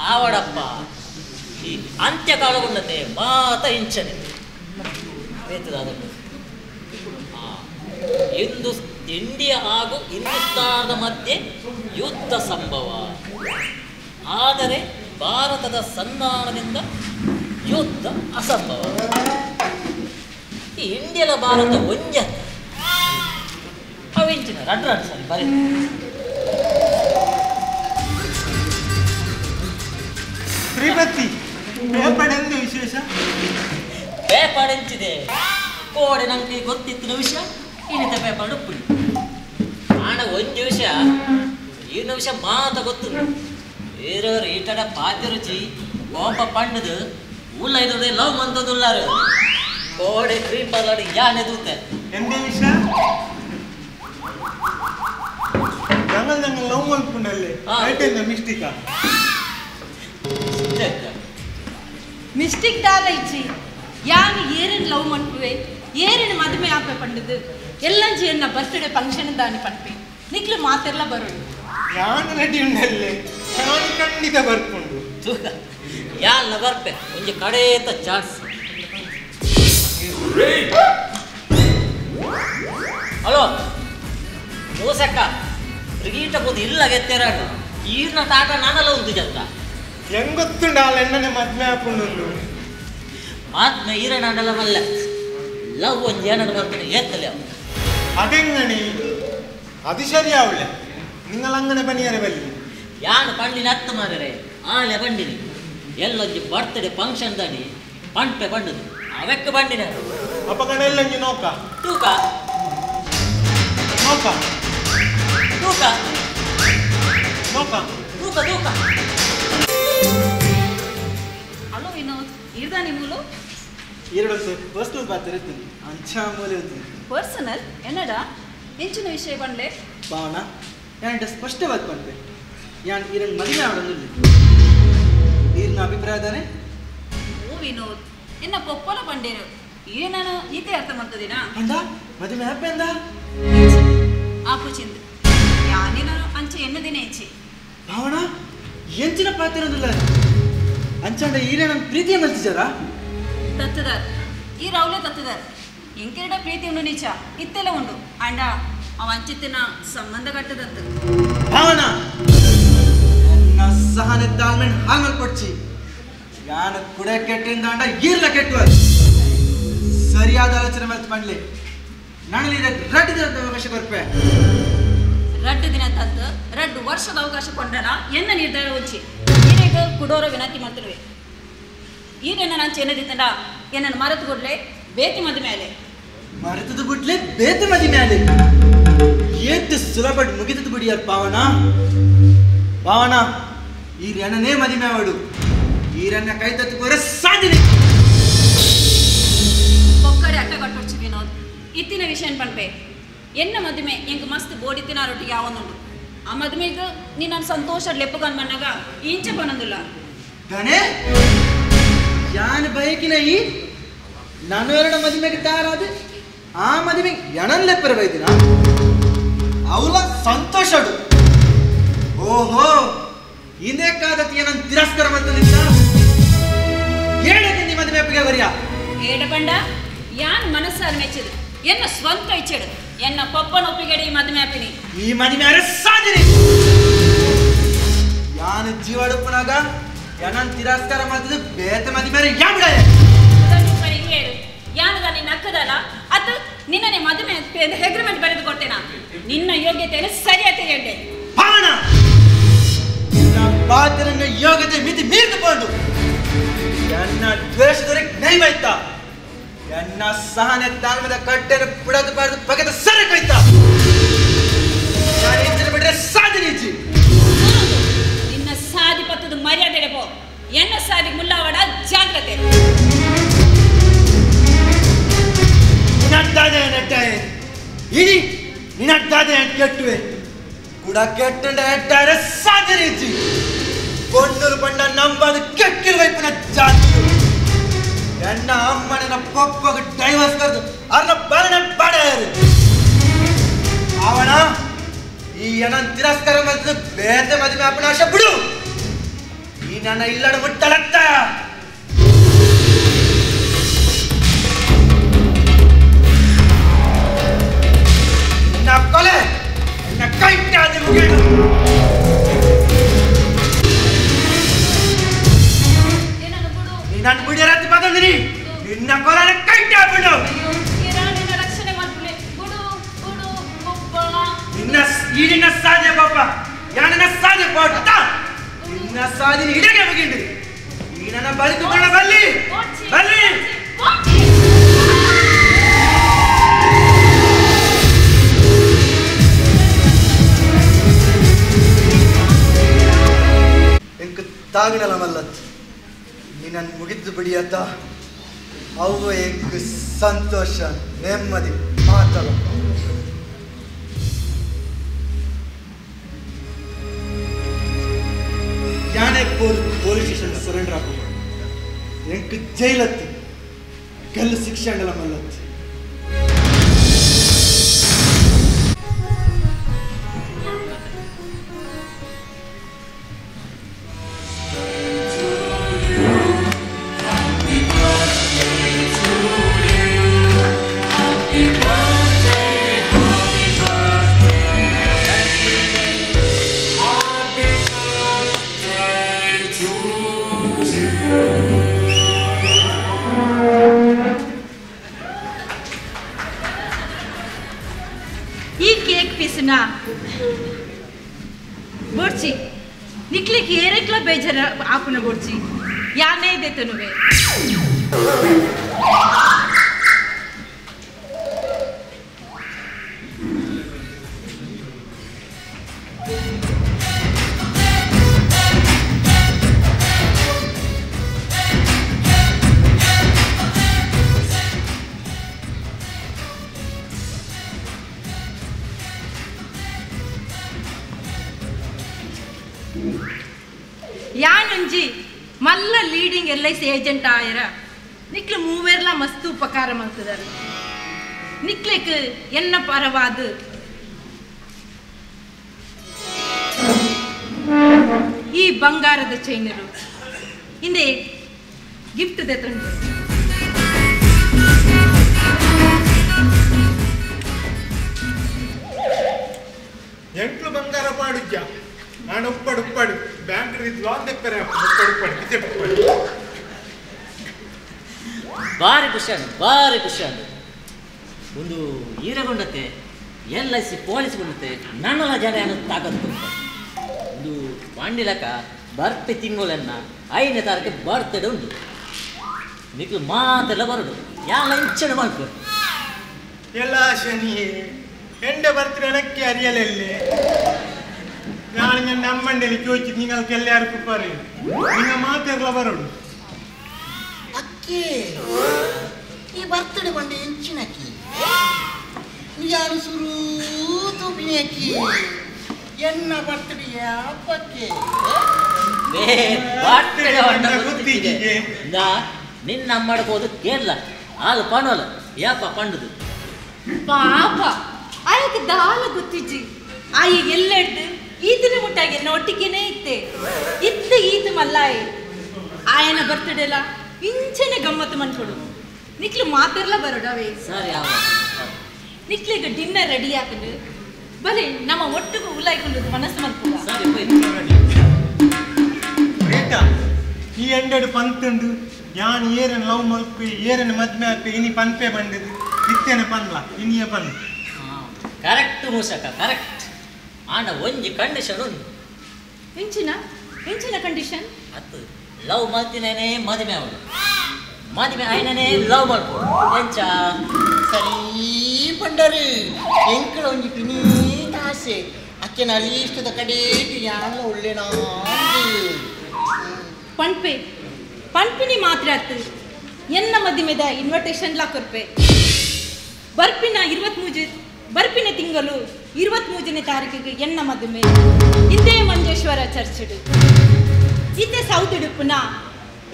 Speaker 4: ಆವಡಪ್ಪ ಈ ಅಂತ್ಯಕಾಲಗೊಂಡತೆ ಮಾತ ಇಂಚನೆ ಬೇತದ ಅದನ್ನು ಇಂಡಿಯಾ ಹಾಗೂ ಹಿಂದೂಸ್ತಾನದ ಮಧ್ಯೆ ಯುದ್ಧ ಸಂಭವ. ಆದರೆ ಭಾರತದ ಸಂಧಾನದಿಂದ ಯುದ್ಧ ಅಸಂಭವ. ಈ ಇಂಡಿಯಾದ ಭಾರತ ಒಂಜ ಅವಿಂಚಿನ ರಡ್ ರಡ್ ಸರಿ ಬರೀ.
Speaker 10: ಶ್ರೀಮತಿ ಪೇಪರ್ ಎಂದು ವಿಶೇಷ?
Speaker 4: ಪೇಪರ್ ಎಂಚಿದೆ ಕೋಡೆ ನಂಗೆ ಗೊತ್ತಿತ್ತಿನ ವಿಷಯ ಇನ್ನಿತ ಪೇಪರ್ ಉಪ್ಪುಡಿ. ಆಣ ಒಂಜಿ ವಿಷಯ ಈನ ವಿಷಯ ಮಾತ ಗೊತ್ತು. ಬೇರೆಯವರು ಈಟಡ ಪಾತಿ ರುಚಿ ಕೋಪ ಪಂಡದು ಉಲ್ಲ ಇದ್ರೆ ಲವ್ ಮಂತದುಲ್ಲಾರು ಕೋಡೆ ಕ್ರೀಮ್ ಪಾರ್ಲರ್ ಯಾನೆ ದೂತೆ
Speaker 10: ಎಂದೇ ವಿಷಯ ನಂಗಲ್ ನಂಗಲ್ ಲವ್ ಮಲ್ಪುಂಡಲ್ಲೇ ಐಟೆಂದ ಮಿಸ್ಟಿಕಾ
Speaker 12: ಮಿಸ್ಟಿಕ್ ದಾಲ ಇಚ್ಚಿ ಯಾನು ಏರಿನ ಲವ್ ಮನ್ಪುವೆ ಏರಿನ ಮದುವೆ ಆಪೆ ಪಂಡದು ಎಲ್ಲಂಜಿ ಎನ್ನ ಬರ್ತ್ಡೇ ಫಂಕ್ಷನ್ ದಾನಿ ಪನ್ಪೆ ನಿಕ್ಲು ಮಾತೆಲ್ಲ ಬರೋಡು.
Speaker 10: ಯಾನು ರೆಡಿ ಉಂಡಲ್ಲೇ ನಾನು ಖಂಡಿತ ಬರ್ಕೊಂಡು
Speaker 4: ಯಾಲ್ಲ ಬರ್ಪೆ ಒಂಜಿ ಕಡೇತ ಚಾನ್ಸ್. ಹಲೋ ಮೋಸಕ್ಕ ರಿಗೀಟ ಬೋದು ಇಲ್ಲ ಗೆತ್ತೆರಾಡು ಈರ್ನ ತಾಟ ನಾನಲ್ಲ ಉಂಟು ಜಂತ
Speaker 10: ಹೆಂಗೊತ್ತುಂಡ ಎಣ್ಣನೆ ಮದ್ವೆ ಹಾಕೊಂಡು
Speaker 4: ಮಾತ್ಮೆ ಈರನಾಡಲ್ಲ ಮಲ್ಲ ಲವ್ ಒಂಜಿ ಏನಡ ಬರ್ತಾನೆ ಏತ್ತಲೆ
Speaker 10: ಅದೆಂಗಣಿ ಅದು ಸರಿ ಅವಳೆ ನಿಂಗಲ ಅಂಗನೆ ಬನ್ನಿಯಾರೆ ಬಲ್ಲಿ
Speaker 4: ಯಾನು ಪಂಡಿನ ಹತ್ತು ಮಾರರೆ ಆಲೆ ಬಂಡಿನಿ ಎಲ್ಲೊಂಜಿ ಬರ್ತ್ಡೇ ಫಂಕ್ಷನ್ ದಾನಿ ಪಂಪೆ ಬಂಡದು ಅವೆಕ್ಕ ಬಂಡಿನ
Speaker 10: ಅಪ್ಪ ಕಣ ಎಲ್ಲೊಂಜಿ ನೋಕ
Speaker 4: ತೂಕ
Speaker 10: ನೋಕ
Speaker 4: ತೂಕ
Speaker 10: ನೋಕ
Speaker 4: ತೂಕ ತೂಕ.
Speaker 14: ಹಲೋ ವಿನೋದ್, ಇರ್ದಾನಿ ಮೂಲು
Speaker 15: ಎರಡು ಪರ್ಸನಲ್ ಬಾತ್ ಇರ್ತದೆ ಅಂಚ ಮೂಲೆ ಇರ್ತದೆ
Speaker 14: ಪರ್ಸನಲ್ ಎನ್ನಡ ಎಂಚಿನ ವಿಷಯ ಬಂಡ್ಲೆ
Speaker 15: ಭಾವನ ಯಾನ್ ಸ್ಪಷ್ಟವಾದ ಪನ್ಪೆ ಯಾನ್ ಈರನ್ ಮದುವೆ ಆಡೊಂದಿಲ್ಲ ಈರ್ನ ಅಭಿಪ್ರಾಯ ದಾನೆ?
Speaker 14: ಓ ವಿನೋದ್, ಎನ್ನ ಪೊಪ್ಪಲ ಬಂಡೇರು ಏನಾನು ಈತೆ ಅರ್ಥ ಮಾಡ್ತದಿನಾ
Speaker 15: ಅಂದ ಮದುವೆ ಆಪೆ ಅಂದ
Speaker 14: ಆಪು ಚಿಂದ ಯಾನೇನಾನು ಅಂಚ ಎನ್ನದಿನ ಇಚ್ಚಿ
Speaker 15: ಭಾವನ ಎಂಚಿನ ಪಾತಿರೋದಿಲ್ಲ ಅಂಚಾಂಡ ಈರೇ ನನ್ನ ಪ್ರೀತಿಯ ಮಲ್ತಿಜಾರ
Speaker 14: ತತ್ತದಾರ್ ಈ ರಾವ್ಲೆ ತತ್ತದಾರ್ ಎಂಕೆರಡ ಪ್ರೀತಿ ಉಂಡು ನಿಚ ಇತ್ತೆಲ್ಲ ಉಂಡು ಅಂಡ ಅವ ಅಂಚಿತ್ತಿನ ಸಂಬಂಧ ಕಟ್ಟದತ್ತು.
Speaker 15: ಭಾವನ ನನ್ನ ಸಹನೆ ತಾಳ್ಮೆನ್ ಹಾಲ್ ಕೊಡ್ಚಿ ಯಾನ ಕುಡ ಕೆಟ್ಟಿಂದ ಅಂಡ ಈರ್ಲ ಕೆಟ್ಟುವ ಸರಿಯಾದ ಆಲೋಚನೆ ಮಲ್ತ್ ಪಂಡ್ಲೆ ನಾನು ಇದಕ್ಕೆ ರಡ್ಡು ದಿನದ ಅವಕಾಶ ಕೊರ್ಪೆ.
Speaker 14: ರಡ್ಡು ದಿನ ತತ್ತು ರಡ್ಡು ವರ್ಷದ ಅವಕಾಶ ಕೊಂಡಲ್ಲ ಎನ್ನ ನಿರ್ಧಾರ ಉಂಚಿ ಈರೇಗ ಕುಡೋರ ವಿನಂತಿ ಮಾಡ್ತಿರುವೆ. ಈರೇನ ನಾನು ಚೆನ್ನದಿತ್ತಂಡ ಏನನ್ನು ಮರೆತು ಕೊಡ್ಲೆ ಬೇತಿ ಮದಿ ಮೇಲೆ
Speaker 15: ಮರೆತದು ಬಿಡ್ಲೆ ಬೇತಿ ಮದಿ ಮೇಲೆ ಏತು ಸುಲಭ ಮುಗಿದದು ಬಿಡಿಯಾರ ಪಾವನ. ಪಾವನ ಈ ರಣನೇ ಮದಿಮೆ ಅವಳು ಈರನ್ನ ಕೈ ತತ್ತುಕೋರೆ ಸಾಧನೆ
Speaker 14: ಒಕ್ಕಡೆ ಅಟ್ಟ ಕಟ್ಟೊಡ್ಚು ವಿನೋದ್ ಇತ್ತಿನ ವಿಷಯ ಪನ್ಪೆ ಎನ್ನ ಮದುವೆ ಎಂಕ್ ಮಸ್ತ್ ಬೋಡಿತ್ತಿನ ರೊಟ್ಟಿಗೆ ಯಾವೊಂದುಂಡು ಆ ಮದುವೆಗೆ ನೀನು ನನ್ನ ಸಂತೋಷ ಲೆಪ್ಪುಗನ್ ಮನ್ನಾಗ ಇಂಚ ಪನೊಂದಿಲ್ಲ
Speaker 15: ಧನೆ ಯಾನ್ ಬಯಕಿನ ಈ ನಾನು ಎರಡ ಮದುವೆಗೆ ತಯಾರಾದ ಆ ಮದುವೆ ಎಣನ್ ಲೆಪ್ಪರ ಬೈದಿನ ಅವಳ ಸಂತೋಷಡು ಓಹೋ ಇಂದೇಕಾದತಿ ನನ್ನ ತಿರಸ್ಕಾರ ಮಾಡ್ತದಿತ್ತ ಏಳಕ್ಕೆ ನಿಮ್ಮ ಮದುವೆ ಅಪ್ಪಿಗೆ ಬರಿಯ
Speaker 14: ಏಡ ಬಂಡ ಯಾನ್ ಮನಸ್ಸಾರ ಮೆಚ್ಚಿದು ಎನ್ನ ಸ್ವಂತ ಇಚ್ಛೆಡು ಎನ್ನ ಪಪ್ಪನ ಒಪ್ಪಿಗೆಡೆ ಈ ಮದುವೆ ಅಪ್ಪಿನಿ
Speaker 15: ಈ ಮದುವೆ ಅರೆ ಸಾಧನೆ ಯಾನ್ ಜೀವಾಡುಪ್ಪನಾಗ ಎನನ್ ತಿರಸ್ಕಾರ ಮಾಡ್ತದೆ ಬೇತ ಮದುವೆ ಯಾಬಿಡ
Speaker 14: ಯಾನು ನಿನ್ನ ಅಕ್ಕದಲ್ಲ ಅದು ನಿನ್ನನೆ ಮದುವೆ ಅಗ್ರಿಮೆಂಟ್ ಬರೆದು ಕೊಡ್ತೇನಾ ನಿನ್ನ ಯೋಗ್ಯತೆಯನ್ನು ಸರಿಯಾಗಿ ತಿಳಿಯಂಡೆ
Speaker 15: ಭಾವನ ನಿನ್ನ ಪಾತ್ರನ ಯೋಗ್ಯತೆ ಮಿತಿ ಮೀರಿದುಕೊಂಡು ಎನ್ನ ದ್ವೇಷದೊರೆ ನೈವೈತ ಎನ್ನ ಸಹನೆ ತಾಳ್ಮೆದ ಕಟ್ಟೆಯನ್ನು ಬಿಡದು ಬಾರದು ಬಗೆದ ಸರಿ ಕೊಯ್ತ ನಾನು ಬಿಟ್ಟರೆ ಸಾಧನೆ ಇಜ್ಜಿ
Speaker 14: ನಿನ್ನ ಸಾದಿ ಪತ್ತದ ಮರ್ಯಾದೆ ಪೋ ಎನ್ನ ಸಾದಿ ಮುಲ್ಲಾವಡ ಜಾಗ್ರತೆ
Speaker 15: ನಿನ್ನಟ್ಟಾದೆ ನೆಟ್ಟಾಯೆ ಇಡಿ ನಿನ್ನಟ್ಟಾದೆ ಕೆಟ್ಟುವೆ ಕೂಡ ಕೆಟ್ಟಂಡ ಎಟ್ಟಾರೆ ಸಾಧನೆ ಇಜ್ಜಿ ಪೊಣ್ಣುರು ಪಂಡ ನಂಬದು ಕೆಕ್ಕಿರುವ ವೈಪುನ ಜಾತಿ ಎನ್ನ ಅಮ್ಮನ ಪಪ್ಪಗ ಡೈವರ್ಸ್ ಕರೆದು ಅರ್ನ ಬಾರಣ ಬಾಡಾಯರು ಅವಣ ಈ ಎನ್ನ ತಿರಸ್ಕಾರ ಮಾಡಿದ ಬೇತೆ ಮದುವೆ ಅಪ್ಪನ ಆಶೆ ಬಿಡು ಈ ನನ್ನ ಇಲ್ಲಡ ಮುಟ್ಟಲತ್ತ
Speaker 11: ಈಡಿನ ಸಾಧ್ಯ ಪಾಪ ಯಾನನ ಸಾಧ್ಯ ಪಾಟ ನಿನ್ನ ಸಾಧನೆ ಇಡಗೆ ಮುಗಿಂಡು ಈ ನನ್ನ ಬಳಿದುಕೊಂಡ ಬಲ್ಲಿ ಬಲ್ಲಿ
Speaker 15: ಎಂಕ್ ತಾಗಿನಲ ಮಲ್ಲತ್ ನಿನ್ನನ್ನು ಮುಗಿದ್ದು ಬಿಡಿಯತ್ತ ಅವು ಎಂಕ್ ಸಂತೋಷ ನೆಮ್ಮದಿ ಮಾತಲ್ಲ ಯಾನೆ ಪೊಲೀಸ್ ಸ್ಟೇಷನ್ ಸರೆಂಡರ್ ಆಗ ಎಂಕ್ ಜೈಲತ್ತು ಗಲ್ಲು ಶಿಕ್ಷೆ ಅಂಡಲ ಮಲ್ಲತ್
Speaker 12: ಈ ಕೇಕ್ ಪೀಸ್ನ ಬೋಡ್ಚಿ ನಿಕ್ಲಿಕ್ಕೆ ಏರೆಕ್ಲ ಬೇಜಾರ ಆಪುನ ಬೋಡ್ಚಿ ಯಾನೇ ಇದೆ ತನುವೆ ಯಾನುಂಜಿ ಮಲ್ಲ leading L I C agent ಆಯರ ನಿಕ್ಲು ಮೂವೇರ್ಲ ಮಸ್ತ್ ಉಪಕಾರ ಮಾಡ್ತಿದ್ದಾರೆ ನಿಕ್ಲೆಕ್ ಎನ್ನ ಪರವಾದ ಈ ಬಂಗಾರದ ಚೈನರು ಹಿಂದೆ ಗಿಫ್ಟ್ ತಂದು
Speaker 10: ಎಂಟ್ಲು ಬಂಗಾರ ಪಾಡುಜ್ಜ ನಾನು ಉಪ್ಪಡು ಉಪ್ಪಡು ಬ್ಯಾಂಕ್ ಲೋನ್ ತೆಪ್ಪರೆ ಉಪ್ಪಡು ಉಪ್ಪಡು ಕಿತೆ ಉಪ್ಪಡು
Speaker 4: ಭಾರಿ ಖುಷಿ ಆಂಡ್ ಭಾರಿ ಖುಷಿ ಆಂಡ್ ಒಂದು ಈರಗೊಂಡತೆ ಎಲ್ I C police ಗೊಂಡತೆ ನನ್ನಲ ಜನ ಅನ್ನೋ ತಾಕತ್ತು ಒಂದು ಪಾಂಡಿಲಕ ಬರ್ಪೆ ತಿಂಗಳನ್ನ 5ನೇ ತಾರೀಕು ಬರ್ತಡೆ ಉಂಟು ನಿಕ್ಲು ಮಾತೆಲ್ಲ ಬರೋದು ಯಾಲ ಇಂಚನೆ ಮಾಡ್ಕೊ
Speaker 10: ಎಲ್ಲ ಶನಿ ಎಂಡೆ ಬರ್ತಾರೆ ಎನಕ್ಕೆ ಅರಿಯಲೆಲ್ಲಿ ನಾನು ನನ್ನ ಅಮ್ಮಂಡೇಲಿ ಚೋಚಿ ನಿಂಗೆ ಎಲ್ಲಾರು ಕುಪ್ಪಾರಿ ನಿಂಗ ಮಾತೆಲ್ಲ ಬರೋಡು
Speaker 13: ಅಕ್ಕಿ ಈ ಬರ್ತಡೆ ಬಂಡೆ ಎಂಚಿನಕ್ಕಿ ಯಾರು ಸುರು ತೂಪಿನಿ ಅಕ್ಕಿ ಎನ್ನ ಬರ್ತಡೆ ಯಾಪಕ್ಕೆ
Speaker 4: ಗೊತ್ತಿದೆ ನಿನ್ನ ಅಮ್ಮಡ್ಬೋದು ಕೇರಳ ಹಾಲು ಪಣೋಲ ಯಾಪ ಪಂಡುದು
Speaker 12: ಪಾಪ ಆಯಕ್ಕೆ ದಾಲ ಗೊತ್ತಿಜ್ಜಿ ಆಯಿ ಎಲ್ಲ ಹಿಡ್ದು ಈತನ ಮುಟ್ಟಾಗಿ ಎನ್ನ ಒಟ್ಟಿಗೆನೇ ಇತ್ತೆ ಇತ್ತ ಈತ ಮಲ್ಲಾಯಿ ಆಯನ ಬರ್ತಡೆಲ್ಲ ಇಂಚನೆ ಗಮ್ಮತ್ತು ಮನ್ಕೊಡು ನಿಕ್ಲು ಮಾತೆಲ್ಲ ಬರೋಡವೇ
Speaker 4: ಸರಿ
Speaker 12: ನಿಕ್ಲಿಗ ಡಿನ್ನರ್ ರೆಡಿ ಹಾಕೊಂಡು ಬಲೆ ನಮ್ಮ ಒಟ್ಟಿಗೂ ಉಲಾಯ್ಕೊಂಡು ಮನಸ್ಸು ಮನ್ಕೊಡ
Speaker 10: ಈ ಎಂಡೆಡು ಪಂತುಂಡು ಯಾನ್ ಏರನ್ ಲವ್ ಮಲ್ಪಿ ಏರನ್ ಮದ್ಮೆ ಆಪಿ ಇನಿ ಪನ್ಪೆ ಬಂದಿದ್ದು ಇತ್ತೇನೆ ಪನ್ಲ ಇನಿಯ ಪನ್
Speaker 4: ಕರೆಕ್ಟ್ ಮೂಸಕ ಕರೆಕ್ಟ್ ಆಂಡ ಒಂಜಿ ಕಂಡೀಷನ್ ಉಂಟು
Speaker 12: ಎಂಚಿನ ಎಂಚಿನ ಕಂಡೀಷನ್
Speaker 4: ಅತ್ತು ಲವ್ ಮಲ್ತಿನೇನೆ ಮದುವೆ ಅವಳು ಮದುವೆ ಆಯ್ನೇ ಲವ್ ಮಾಡ್ಕೊ ಎಂಚ
Speaker 13: ಸರಿ ಪಂಡರು ಎಂಕಳ ಒಂಜಿ ಪಿನೀತ ಆಸೆ ಅಕ್ಕೆನ ಅಲೀಷ್ಟದ ಕಡೆಗೆ ಯಾನ್ಲ ಒಳ್ಳೆನಾ
Speaker 12: ಪಣ್ಪೆ ಪಣ್ಪಿನಿ ಮಾತ್ರ ಆತು ಎನ್ನ ಮದಿಮೆದ ಇನ್ವಿಟೇಷನ್ ಲಾ ಕೊರ್ಪೆ ಬರ್ಪಿನ 23 ಬರ್ಪಿನ ತಿಂಗಳು 23ನೇ ತಾರೀಕಿಗೆ ಎನ್ನ ಮದುವೆ ಇಂದೇ ಮಂಜೇಶ್ವರ ಚರ್ಚಿಡು ಇತ್ತೆ ಸೌತ್ ಉಡುಪುನ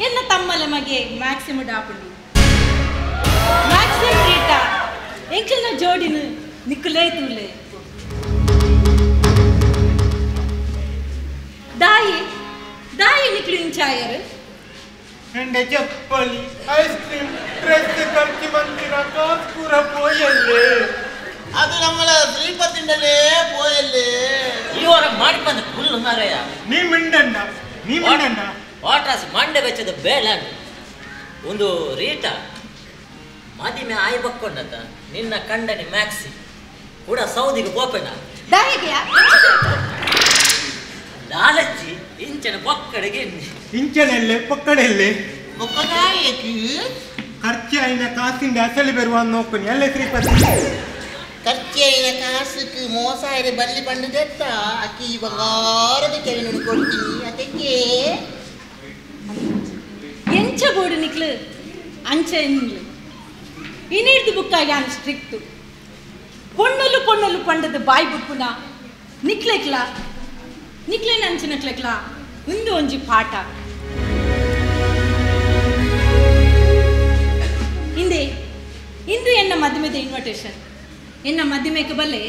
Speaker 12: ಎನ್ನ ತಮ್ಮಲ ಮಗೆ ಮ್ಯಾಕ್ಸಿಮ್ ಡಾಪುಂಡು ಮ್ಯಾಕ್ಸಿಮ್ ರೀಟಾ ಎಂಕಲ್ನ ಜೋಡಿನ ನಿಕ್ಕುಲೇ ತೂಲೆ ದಾಯಿ ದಾಯಿ ನಿಕ್ಲು ಇಂಚಾಯರು
Speaker 10: ಎಂಡೆ ಚಪ್ಪಲಿ ಐಸ್ ಕ್ರೀಮ್ ಡ್ರೆಸ್ ಖರ್ಚು ಮಂತಿನ ಕಾಸು ಪೂರ ಪೋಯಲ್ಲೇ
Speaker 13: ಅದು ನಮ್ಮಲ ಶ್ರೀಪತಿಂಡಲೇ ಪೋಯಲ್ಲೇ
Speaker 4: ಈ ವಾರ ಮಾಡಿ ಬಂದ ಫುಲ್ ಮಾರಾಯ
Speaker 10: ನೀ ಮಿಂಡಣ್ಣ ನೀ ಮಿಂಡಣ್ಣ
Speaker 4: ವಾಟ್ರಾಸ್ ಮಂಡೆ ಬೆಚ್ಚದ ಬೇಲ ಒಂದು ರೀಟ ಮದಿಮೆ ಆಯ್ ಬಕ್ಕೊಂಡತ ನಿನ್ನ ಕಂಡನಿ ಮ್ಯಾಕ್ಸಿ ಕೂಡ ಸೌದಿಗೆ ಗೋಪೆನ
Speaker 12: ದಾಯಿಗೆಯಾ
Speaker 4: ಲಾಲಜ್ಜಿ ಇಂಚನ ಪೊಕ್ಕಡೆಗೆ
Speaker 10: ಇಂಚನೆಲ್ಲೆ ಪೊಕ್ಕಡೆಲ್ಲೆ
Speaker 13: ಬೊಕ್ಕದಾಯಕ್ಕೆ
Speaker 10: ಖರ್ಚಾಯಿನ ಕಾಸಿಂದ ಅಸಲಿ ಬರುವ ನೋಕುನಿ ಅಲ್ಲೇ ಶ್ರೀಪತಿ
Speaker 13: ಖರ್ಚಾಯಿನ ಕಾಸುக்கு ಮೋಸಾಯರೆ ಬಲ್ಲಿ ಬಂಡುದೆತ್ತ ಅಕ್ಕಿ ಬಂಗಾರದ ಕೆವಿನ ಕೊಡ್ತೀನಿ ಅದಕ್ಕೆ
Speaker 12: ಎಂಚ ಬೋಡು ನಿಕ್ಲು ಅಂಚ ಎನ್ಲು ಇನಿಡ್ದು ಬುಕ್ಕ ಯಾನ್ ಸ್ಟ್ರಿಕ್ಟ್ ಪೊಣ್ಣಲು ಪೊಣ್ಣಲು ಪಂಡದ ಬಾಯಿ ಬುಕ್ಕುನ ನಿಕ್ಲೆಕ್ಲ ನಿಕ್ಲೇನ ಅಂಚಿನಕ್ಲೆಕ್ಲ ಉಂದು ಒಂಜಿ ಪಾಠ ಇಂದೆ ಇಂದು ಎನ್ನ ಮದುವೆದ ಇನ್ವಿಟೇಷನ್ ಎನ್ನ ಮದುವೆಗೆ ಬಲ್ಲೆ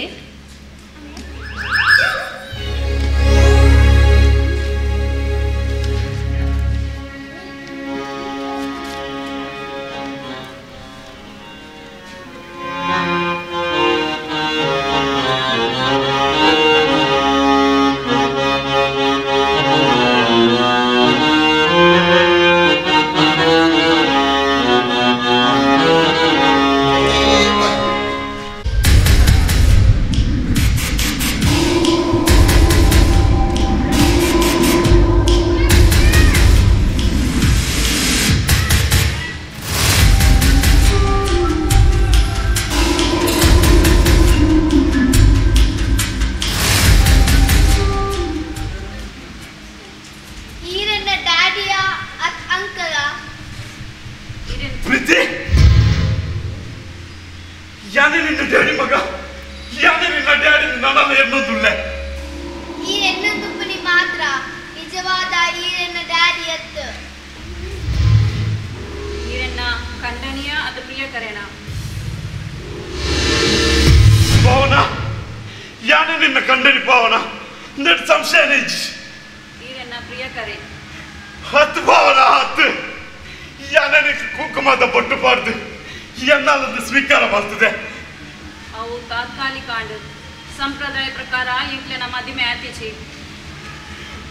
Speaker 14: ಸಂಪ್ರದಾಯ ಪ್ರಕಾರ ಎಂಕ್ಲೆನ ಮದುವೆ ಆತಿಚಿ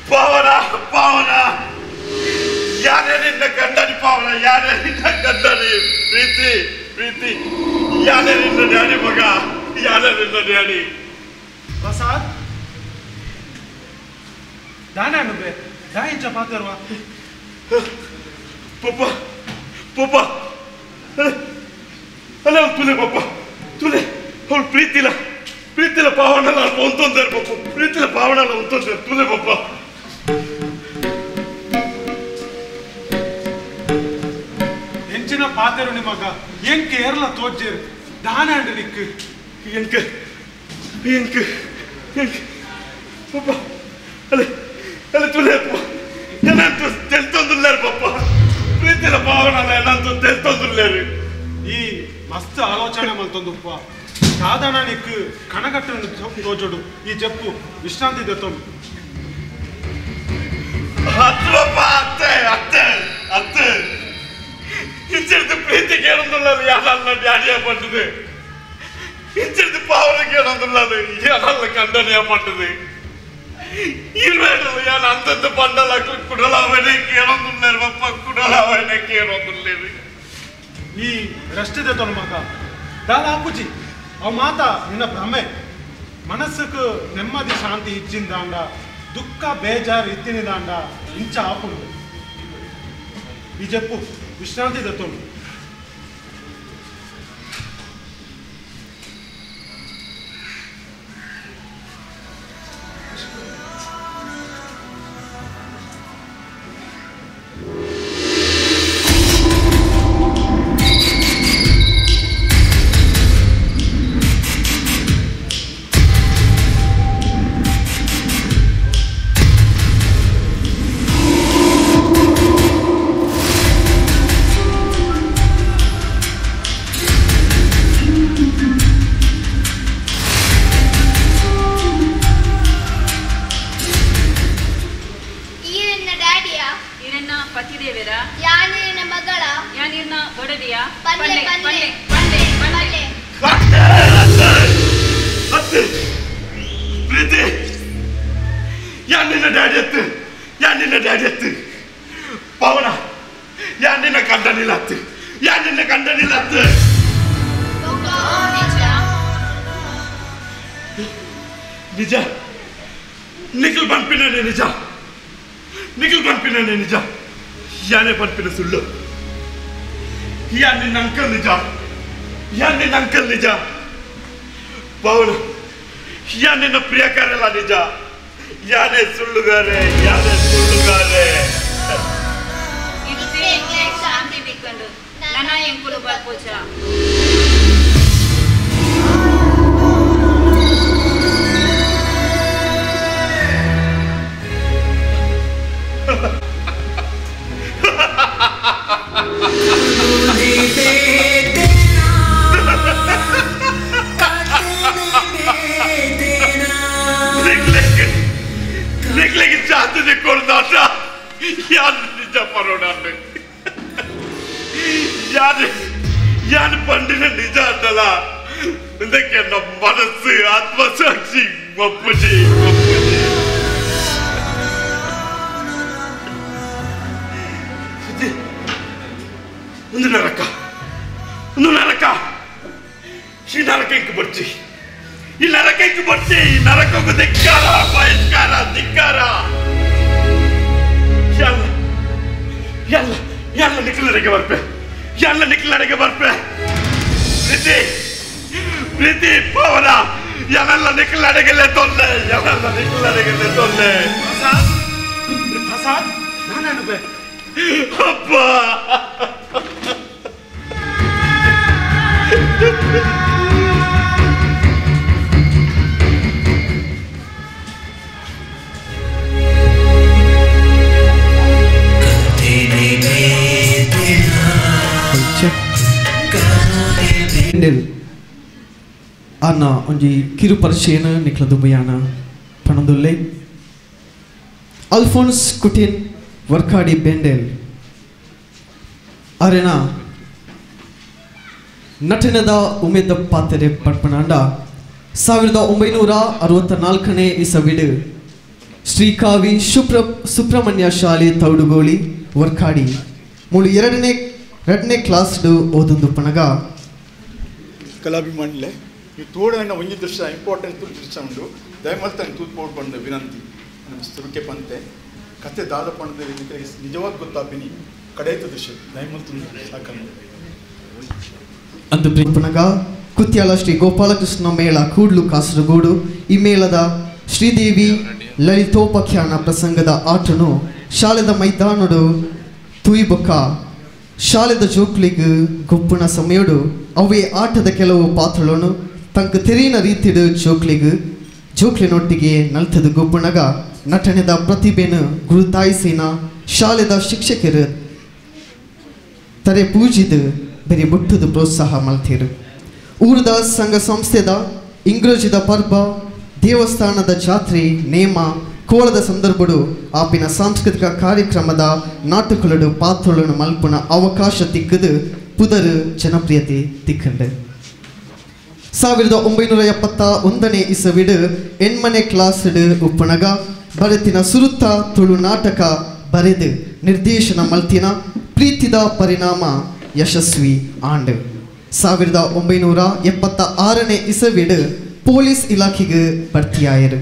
Speaker 5: ಪಾವನ ಪಾವನ ಯಾರೇ ನಿನ್ನ ಕಂಡನಿ ಪಾವನ ಯಾರೇ ನಿನ್ನ ಕಂಡನಿ ಪ್ರೀತಿ ಪ್ರೀತಿ ಯಾರೇ ನಿನ್ನ ಡ್ಯಾಡಿ ಮಗ ಯಾರೇ ನಿನ್ನ ಡ್ಯಾಡಿ
Speaker 8: ಪ್ರಸಾದ್ ದಾನ ಅನುಬೆ ದಾಯಿಂಚ ಪಾತರ್ವ
Speaker 5: ಪಪ್ಪ ಪಪ್ಪ ಅಲ್ಲ ತುಲೆ ಪಪ್ಪ ತುಲೆ ಅವಳು ಪ್ರೀತಿಲ್ಲ ಪ್ರೀತಿಲ ಪಾವನಲ್ಲ ಒಂತೊಂದರೆ ಪಪ್ಪ ಪ್ರೀತಿಲ ಪಾವನಲ್ಲ ಒಂತೊಂದರೆ ತುಲೆ ಪಪ್ಪ
Speaker 8: ಎಂಚಿನ ಪಾತೆರು ನಿಮಗ ಎಂಕ್ ಏರ್ಲ ತೋಜ್ಜೇರು ದಾನ ಅಂಡ್ ನಿಕ್
Speaker 5: ಎಂಕ್ ಎಂಕ್ ಎಂಕ್ ಪಪ್ಪ ಅಲೆ ಅಲೆ ತುಲೆ ಪಪ್ಪ ಏನಂತ ತೆಲ್ತೊಂದುಲ್ಲಾರು ಪಪ್ಪ ಪ್ರೀತಿಲ ಪಾವನಲ್ಲ ಏನಂತ ತೆಲ್ತೊಂದುಲ್ಲಾರು
Speaker 8: ಈ ಮಸ್ತ್ ಆಲೋಚನೆ ಮಲ್ತೊಂದುಪ್ಪ ಸಾಧಾರಣ ನಿಕ್ ಕಣಗಟ್ಟನ್ನು ತೋಜೋಡು ಈ ಜಪ್ಪು ವಿಶ್ರಾಂತಿ ದತ್ತೊಂದು
Speaker 5: ಹತ್ತು ಅತ್ತೆ ಅತ್ತೆ ಅತ್ತೆ ಇಂಚಿಡ್ದು ಪ್ರೀತಿ ಕೇಳೊಂದುಲ್ಲಾರು ಯಾರಲ್ಲ ಡ್ಯಾಡಿಯ ಪಟ್ಟದು ಇಂಚಿಡ್ದು ಪಾವನ ಕೇಳೊಂದುಲ್ಲಾರು ಯಾರಲ್ಲ ಕಂಡನಿಯ ಪಟ್ಟದು ಇಲ್ವೇಡಲ್ಲ ಯಾರು ಅಂತಂದು ಪಂಡಲ ಕುಡಲಾವಣೆ ಕೇಳೊಂದುಲ್ಲಾರು ಪಪ್ಪ ಕುಡಲಾವಣೆ ಕೇಳೊಂದುಲ್ಲೇರು
Speaker 8: ಈ ರೆಸ್ಟ್ ದತ್ತೊಂದು ಮಗ ದಾದ ಆಪುಜಿ ಅವ ಮಾತ ನಿನ್ನ ಭ್ರಮೆ ಮನಸ್ಸುக்கு ನೆಮ್ಮದಿ ಶಾಂತಿ ಇಜ್ಜಿಂದಾಂಡ ದುಃಖ ಬೇಜಾರು ಇತ್ತಿನಿದಾಂಡ ಇಂಚ ಆಪುಂಡು ಈ ಜಪ್ಪು ವಿಶ್ರಾಂತಿ ದತ್ತೊಂಡು
Speaker 5: ನಿಜ ನಿಖಲ್ ಪನ್ಪಿನೇ ನಿಜ ನಿಖಲ್ ಪನ್ಪಿನೇ ನಿಜ ಯಾನೇ ಪನ್ಪಿನ ಸುಳ್ಳು ಯಾ ನಿನ್ನ ಅಂಕಲ್ ನಿಜ ಯಾ ನಿನ್ನ ಅಂಕಲ್ ನಿಜ ಪವನ ಯಾ ನಿನ್ನ ಪ್ರಿಯಕಾರಲ್ಲ ನಿಜ ಯಾನೇ ಸುಳ್ಳುಗಾರೆ ಯಾನೇ ಸುಳ್ಳುಗಾರೆ
Speaker 14: ಶಾಂತಿ ತಿಕ್ಕೊಂಡು ನನ್ನ ಎಂಕುಲು ಬರ್ಪೂಜ
Speaker 5: ನಿಕ್ಲೆಗೆ ಜಾತಿ ಕೊಡ್ದಾಟ ಯಾರು ನಿಜ ಪರೋಣ ಯಾರು ಯಾರು ಪಂಡಿನ ನಿಜ ಅಂತಲ್ಲ ಇದಕ್ಕೆ ನಮ್ಮ ಮನಸ್ಸು ಆತ್ಮಸಾಕ್ಷಿ ಒಪ್ಪುಜಿ ಒಪ್ಪುಜಿ ಒಂದು ನರಕ ಒಂದು ನರಕ ಈ ನರಕಕ್ಕೆ ಬರ್ಚಿ ಈ ನರಕಕ್ಕೆ ಬರ್ಚಿ ಈ ನರಕಕ್ಕೂ ಧಿಕ್ಕಾರ ಬಹಿಷ್ಕಾರ ಧಿಕ್ಕಾರ ಎಲ್ಲ ಎಲ್ಲ ಎಲ್ಲ ನಿಖಲರಿಗೆ ಬರ್ಪೆ ಎಲ್ಲ ನಿಖಲರಿಗೆ ಬರ್ಪೆ ಪ್ರೀತಿ ಪ್ರೀತಿ ಪವನ ಎಲ್ಲ ನಿಖಲರಿಗೆಲ್ಲ ತೊಂದೆ ಎಲ್ಲ ನಿಖಲರಿಗೆಲ್ಲ ತೊಂದೆ
Speaker 8: ಪ್ರಸಾದ್ ನಾನು
Speaker 5: ಅಪ್ಪ
Speaker 1: ಅನ್ನ ಒಂಜಿ ಕಿರು ಪರಿಚಯನ ನಿಕ್ಲ ದುಬಯಾನ ಪಣದುಲ್ಲೆ ಅಲ್ಫೋನ್ಸ್ ಕುಟಿನ್ ವರ್ಕಾಡಿ ಬೆಂಡೆಲ್ ಅರೆನ ನಟನದ ಉಮೇದ ಪಾತ್ರೆ ಪಟ್ಪನಾಂಡ 1964ನೇ ಇಸವಿಡು ಶ್ರೀಕಾವಿ ಸುಬ್ರಹ್ಮಣ್ಯ ಶಾಲೆ ತೌಡುಗೋಳಿ ವರ್ಕಾಡಿ ಮೂಳು ಎರಡನೇ ಕ್ಲಾಸ್ಡು ಓದೊಂದು ಪಣಗ
Speaker 3: ಕಲಾಭಿಮಾನಿಲೆ ಈ ತೋಡಣ್ಣ ಒಂಜಿ ದೃಶ್ಯ ಇಂಪಾರ್ಟೆಂಟ್ ದೃಶ್ಯ ಉಂಟು ದಯಮಲ್ತಾನೆ ತೂತ್ಪೋಡ್ ಬಂದ ವಿನಂತಿ ನಮ್ಮ ಸುರುಕೆ ಪಂತೆ ಕತೆ ದಾದ ಪಣದ ನಿಜವಾದ ಗೊತ್ತಾಪಿನಿ ಕಡೆಯ್ತ ದೃಶ್ಯ ದಯಮಲ್ತು ಸಾಕಲ್ಲ
Speaker 1: ಅಂದು ಪಣಗ ಕುತ್ಯಾಲ ಶ್ರೀ ಗೋಪಾಲಕೃಷ್ಣ ಮೇಳ ಕೂಡ್ಲು ಕಾಸರಗೋಡು ಈ ಮೇಳದ ಶ್ರೀದೇವಿ ಲಲಿತೋಪಾಖ್ಯಾನ ಪ್ರಸಂಗದ ಆಟನು ಶಾಲೆದ ಮೈದಾನಡು ತುಯಿಬೊಕ್ಕ ಶಾಲೆದ ಜೋಕ್ಲಿಗ್ ಗೊಪ್ಪುನ ಸಮಯಡು ಅವೇ ಆಟದ ಕೆಲವು ಪಾತ್ರಗಳನ್ನು ತಂಕ ತೆರೀನ ರೀತಿಡು ಜೋಕ್ಲಿಗ್ ಜೋಕ್ಲಿನೊಟ್ಟಿಗೆ ನಲ್ತದ ಗೊಪ್ಪುನಗ ನಟನೆದ ಪ್ರತಿಭೆನು ಗುರುತಾಯಿಸಿನ ಶಾಲೆದ ಶಿಕ್ಷಕರು ತರೆ ಪೂಜಿದು ಬೆರಿ ಬುಟ್ಟದ ಪ್ರೋತ್ಸಾಹ ಮಲ್ತೀರು. ಊರದ ಸಂಘ ಸಂಸ್ಥೆದ ಇಂಗ್ರಜಿದ ಪರ್ಬ ದೇವಸ್ಥಾನದ ಜಾತ್ರೆ ನೇಮ ಕೋಲದ ಸಂದರ್ಭಡು ಆಪಿನ ಸಾಂಸ್ಕೃತಿಕ ಕಾರ್ಯಕ್ರಮದ ನಾಟಕಲಡು ಪಾತ್ರಗಳನ್ನು ಮಲ್ಪುನ ಅವಕಾಶ ತಿಕ್ಕದು ಪುದರು ಜನಪ್ರಿಯತೆ ತಿಕ್ಕಂಡು. 1971ನೇ ಇಸವಿಡು ಎಣ್ಮನೆ ಕ್ಲಾಸ್ಡು ಉಪ್ಪಣಗ ಭರತಿನ ಸುರುತ್ತ ತುಳು ನಾಟಕ ಬರೆದು ನಿರ್ದೇಶನ ಮಲ್ತಿನ ಪ್ರೀತಿದ ಪರಿಣಾಮ ಯಶಸ್ವಿ ಆಂಡು. 1976ನೇ ಇಸವಿಡು ಪೊಲೀಸ್ ಇಲಾಖೆಗೆ ಭರ್ತಿಯಾಯರು.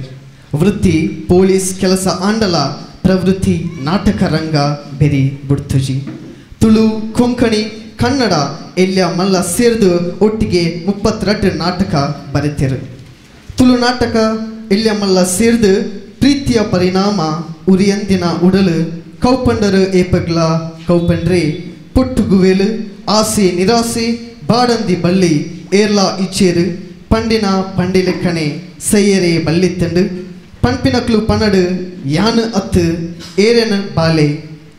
Speaker 1: ವೃತ್ತಿ ಪೊಲೀಸ್ ಕೆಲಸ ಆಂಡಲ ಪ್ರವೃತ್ತಿ ನಾಟಕ ರಂಗ ಬೆರಿ ಬುಡ್ತುಜಿ. ತುಳು ಕೊಂಕಣಿ ಕನ್ನಡ ಎಲ್ಲ ಮಲ್ಲ ಸೇರಿದು ಒಟ್ಟಿಗೆ 32 ನಾಟಕ ಬರೆತಿರು. ತುಳು ನಾಟಕ ಎಲ್ಲ ಮಲ್ಲ ಸೇರಿದು ಪ್ರೀತಿಯ ಪರಿಣಾಮ ಉರಿಯಂದಿನ ಉಡಲು ಕೌಪಂಡರು ಏಪಗ್ಲ ಕೌಪಂಡ್ರೆ ಪೊಟ್ಟುಗುವೇಲು ಆಸೆ ನಿರಾಸೆ ಬಾಡಂದಿ ಬಳ್ಳಿ ಏರ್ಲಾ ಇಚ್ಚೇರು ಪಂಡಿನ ಪಂಡಿಲೆಕ್ಕಣೆ ಸೈಯರೇ ಬಳ್ಳಿತ್ತಂಡು ಪಂಪಿನಕ್ಲು ಪನಡು ಯಾನು ಅತ್ತು ಏರೆನ ಬಾಲೆ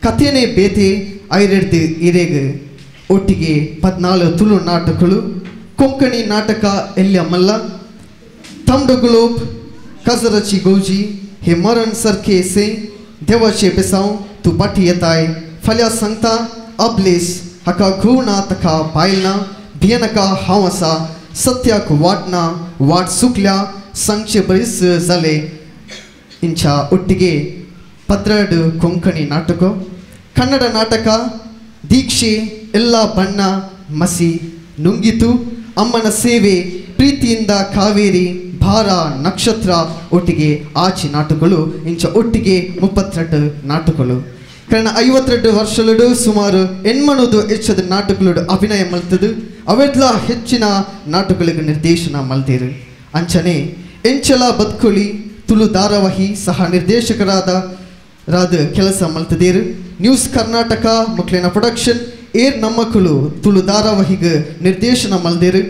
Speaker 1: ಕಥೆನೇ ಬೇತೆ ಐರೆಡ್ದು ಇರೇಗು ಒಟ್ಟಿಗೆ 14 ತುಳು ನಾಟಕಗಳು ಕೊಂಕಣಿ ನಾಟಕ ಎಲ್ಯ ಮಲ್ಲ ತಮ್ಡಗುಲೋಪ್ ಕಸರಚಿ ಗೌಜಿ हे मरण सरखे से देवाचे बेसाव तू पाठी येताय फाल्यां सांगता अबलेस हाका घोव ना ताका बायल ना भियेनाका हांव आसा सत्याक वाट ना वाट सुकल्या सांगचे बरीच जाले इंच्या ಒಟ್ಟಿಗೆ 12 ಕೊಂಕಣಿ ನಾಟಕ ಕನ್ನಡ ನಾಟಕ ದೀಕ್ಷೆ ಎಲ್ಲ ಬಣ್ಣ ಮಸಿ ನುಂಗಿತು ಅಮ್ಮನ ಸೇವೆ ಪ್ರೀತಿಯಿಂದ ಕಾವೇರಿ ಭಾರ ನಕ್ಷತ್ರ ಒಟ್ಟಿಗೆ ಆಚಿ ನಾಟಕಗಳು ಇಂಚ ಒಟ್ಟಿಗೆ 32 ನಾಟಕಗಳು. ಕಾರಣ 52 ವರ್ಷಲುಡು ಸುಮಾರು 80 ಹೆಚ್ಚದ ನಾಟಕಗಳು ಅಭಿನಯ ಮಲ್ತದು ಅವೆಡ್ಲ ಹೆಚ್ಚಿನ ನಾಟಕಗಳಿಗೆ ನಿರ್ದೇಶನ ಮಲ್ತೇರು. ಅಂಚನೆ ಎಂಚಲ ಬದ್ಕುಳಿ ತುಳು ಧಾರಾವಾಹಿ ಸಹ ನಿರ್ದೇಶಕರಾದ ರಾದ ಕೆಲಸ ಮಲ್ತದೇರು. ನ್ಯೂಸ್ ಕರ್ನಾಟಕ ಮುಕ್ಲೇನ ಪ್ರೊಡಕ್ಷನ್ ಏರ್ ನಮ್ಮಕುಲು ತುಳು ಧಾರಾವಾಹಿಗೆ ನಿರ್ದೇಶನ ಮಲ್ದೇರು.